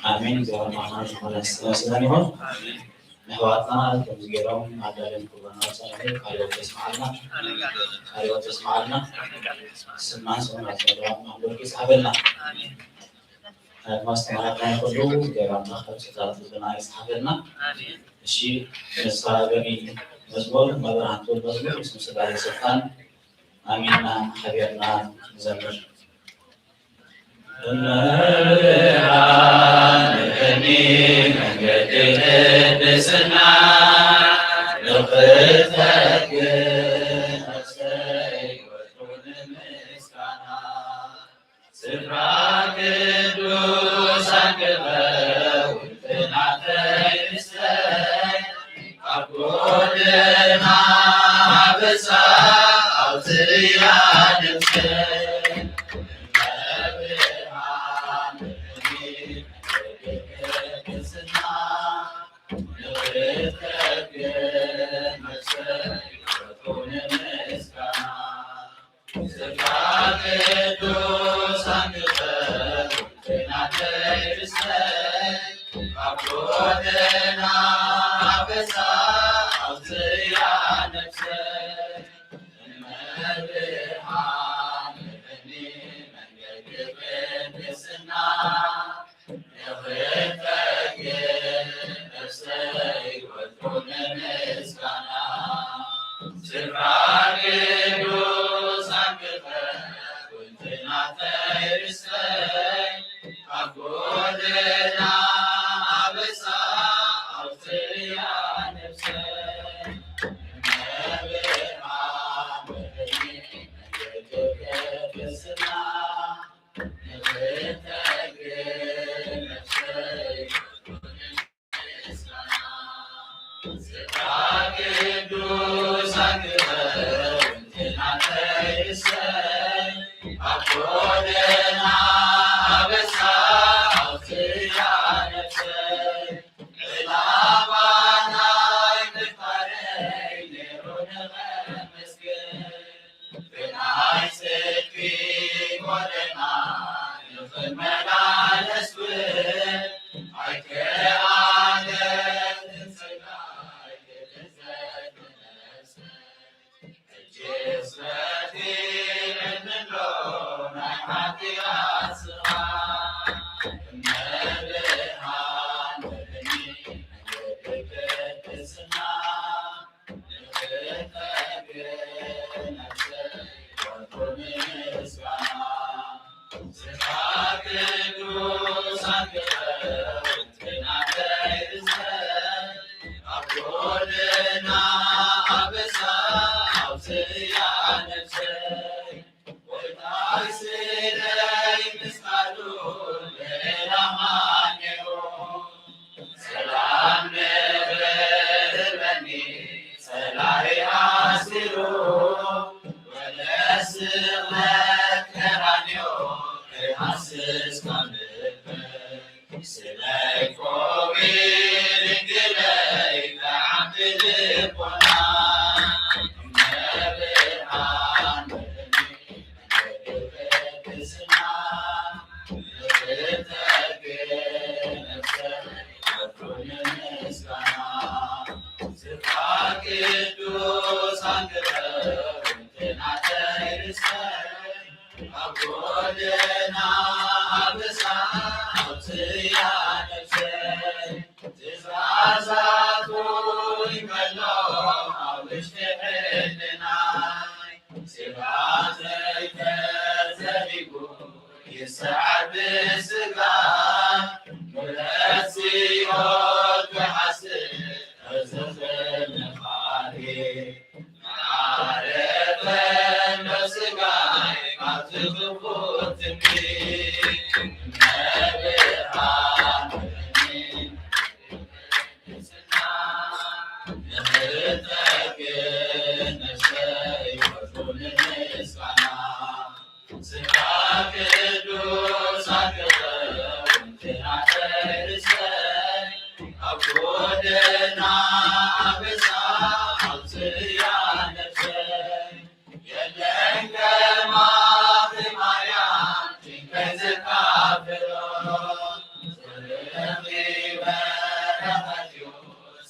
ኣሜን። ገብረ ማርያም ዝኮነ ስለ ይሆን ንሕዋትና ከምዚ ገይሮም ኣዳልን ክቡርና ጸኒሑ ቃልዎት የስማዓልና። ቃልዎት የስማዓልና። ስማን ስምና ዘደዋም ኣምላክ ይስሓበልና። ማስተማራትና ይኩሉ ገብረ ኣምላክ ኣብ ጽላት ልብና ይስሓበልና። እሺ፣ ንሳ ገሚ መዝሙር መብርሃን ትብል መዝሙር ስም ስላሴ ስልጣን ኣሚንና ሓቢርና ንዘምር። እመብርሃን ንእኒ መንገዲ ቅድስና ንኽተግህ ነፍሰይ ወትሩ ንምስጋና። ስፍራ ቅዱሳን ክኸውን ትናተይ ስተይ ካብ ጎደና ኣበሳ ኣውፅእያ ነፍሰይ።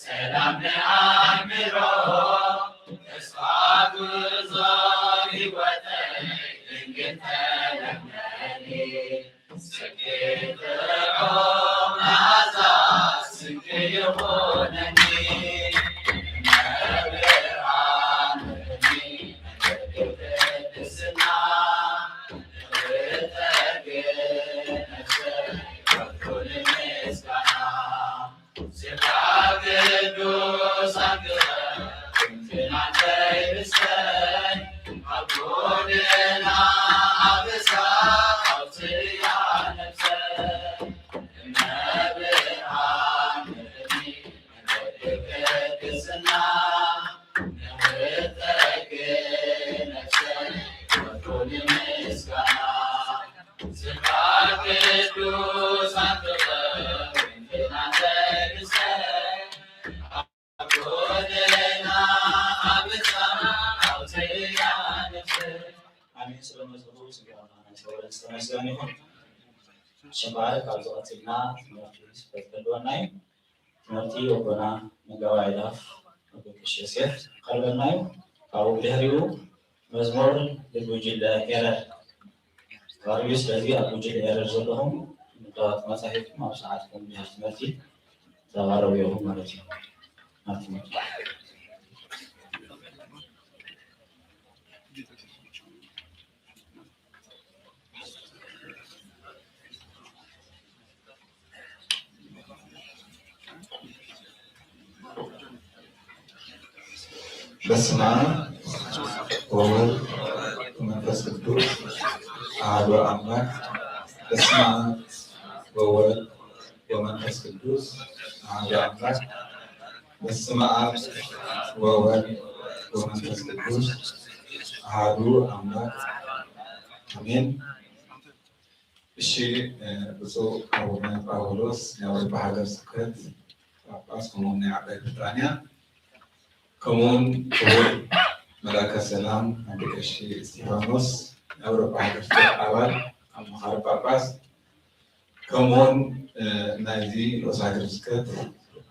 ሰላም ንኣእምሮ፣ ተስፋ ጉዞ ህይወተይ፣ ድንግል ተለመኒ። ስንቂ ጥዑም መዓዛ፣ ስንቂ ይኹነኒ። መብርሃን ቅድስና፣ ንኽተግህ ነፍሰይ፣ ኩሉ ምስጋና። ስፍራ ቅዱሳን ግበር፣ ኩንትናተይ ብሰይ፣ ኣብ ጎደና ኣበሳ ኣውፅእያ ነፍሰይ። እመብርሃን ምርኒ፣ መንገዲ ቅድስና፣ ንኽተግህ ነፍሰይ፣ ኩሉ ምስጋና። ኣሜን። ስለመዝሙሩ ስግዳና ናይ ሰውረን ዝተመስገነ ይኹን። ሽምባር ካብ ዝቐፅልና ትምህርቲ ስብከት ክህልወና እዩ። ትምህርቲ ወቦና መጋቢ ኣእላፍ ኣቦ ቀሺ ዮሴፍ ክቐርበልና እዩ። ካብኡ ብድሕሪኡ መዝሙር ብጉጅለ ኤረር ቀሪቡ። ስለዚ ኣብ ጉጅለ ኤረር ዘለኹም ምድዋት መጻሕፍትኩም ኣብ ሰዓትኩም ድሕሪ ትምህርቲ ተቐረቡ ኢኹም ማለት እዩ። ናብ ትምህርቲ። በስመ አብ ወወልድ ወመንፈስ ቅዱስ አሐዱ አምላክ። በስመ አብ ወወልድ ወመንፈስ ቅዱስ አሐዱ አምላክ። በስመ አብ ወወልድ ወመንፈስ ቅዱስ አሐዱ አምላክ አሜን። እሺ፣ ብፁዕ አቡነ ጳውሎስ ናይ ኣውሮፓ ሃገረ ስብከት ጳጳስ፣ ከምኡውን ናይ ዓባይ ብሪጣንያ፣ ከምኡውን ክቡር መልአከ ሰላም ኣቦ ቀሺ እስጢፋኖስ ናይ ኣውሮፓ ሃገረ ስብከት ኣባል ኣማኻሪ ጳጳስ፣ ከምኡውን ናይዚ ንኡስ ሃገረ ስብከት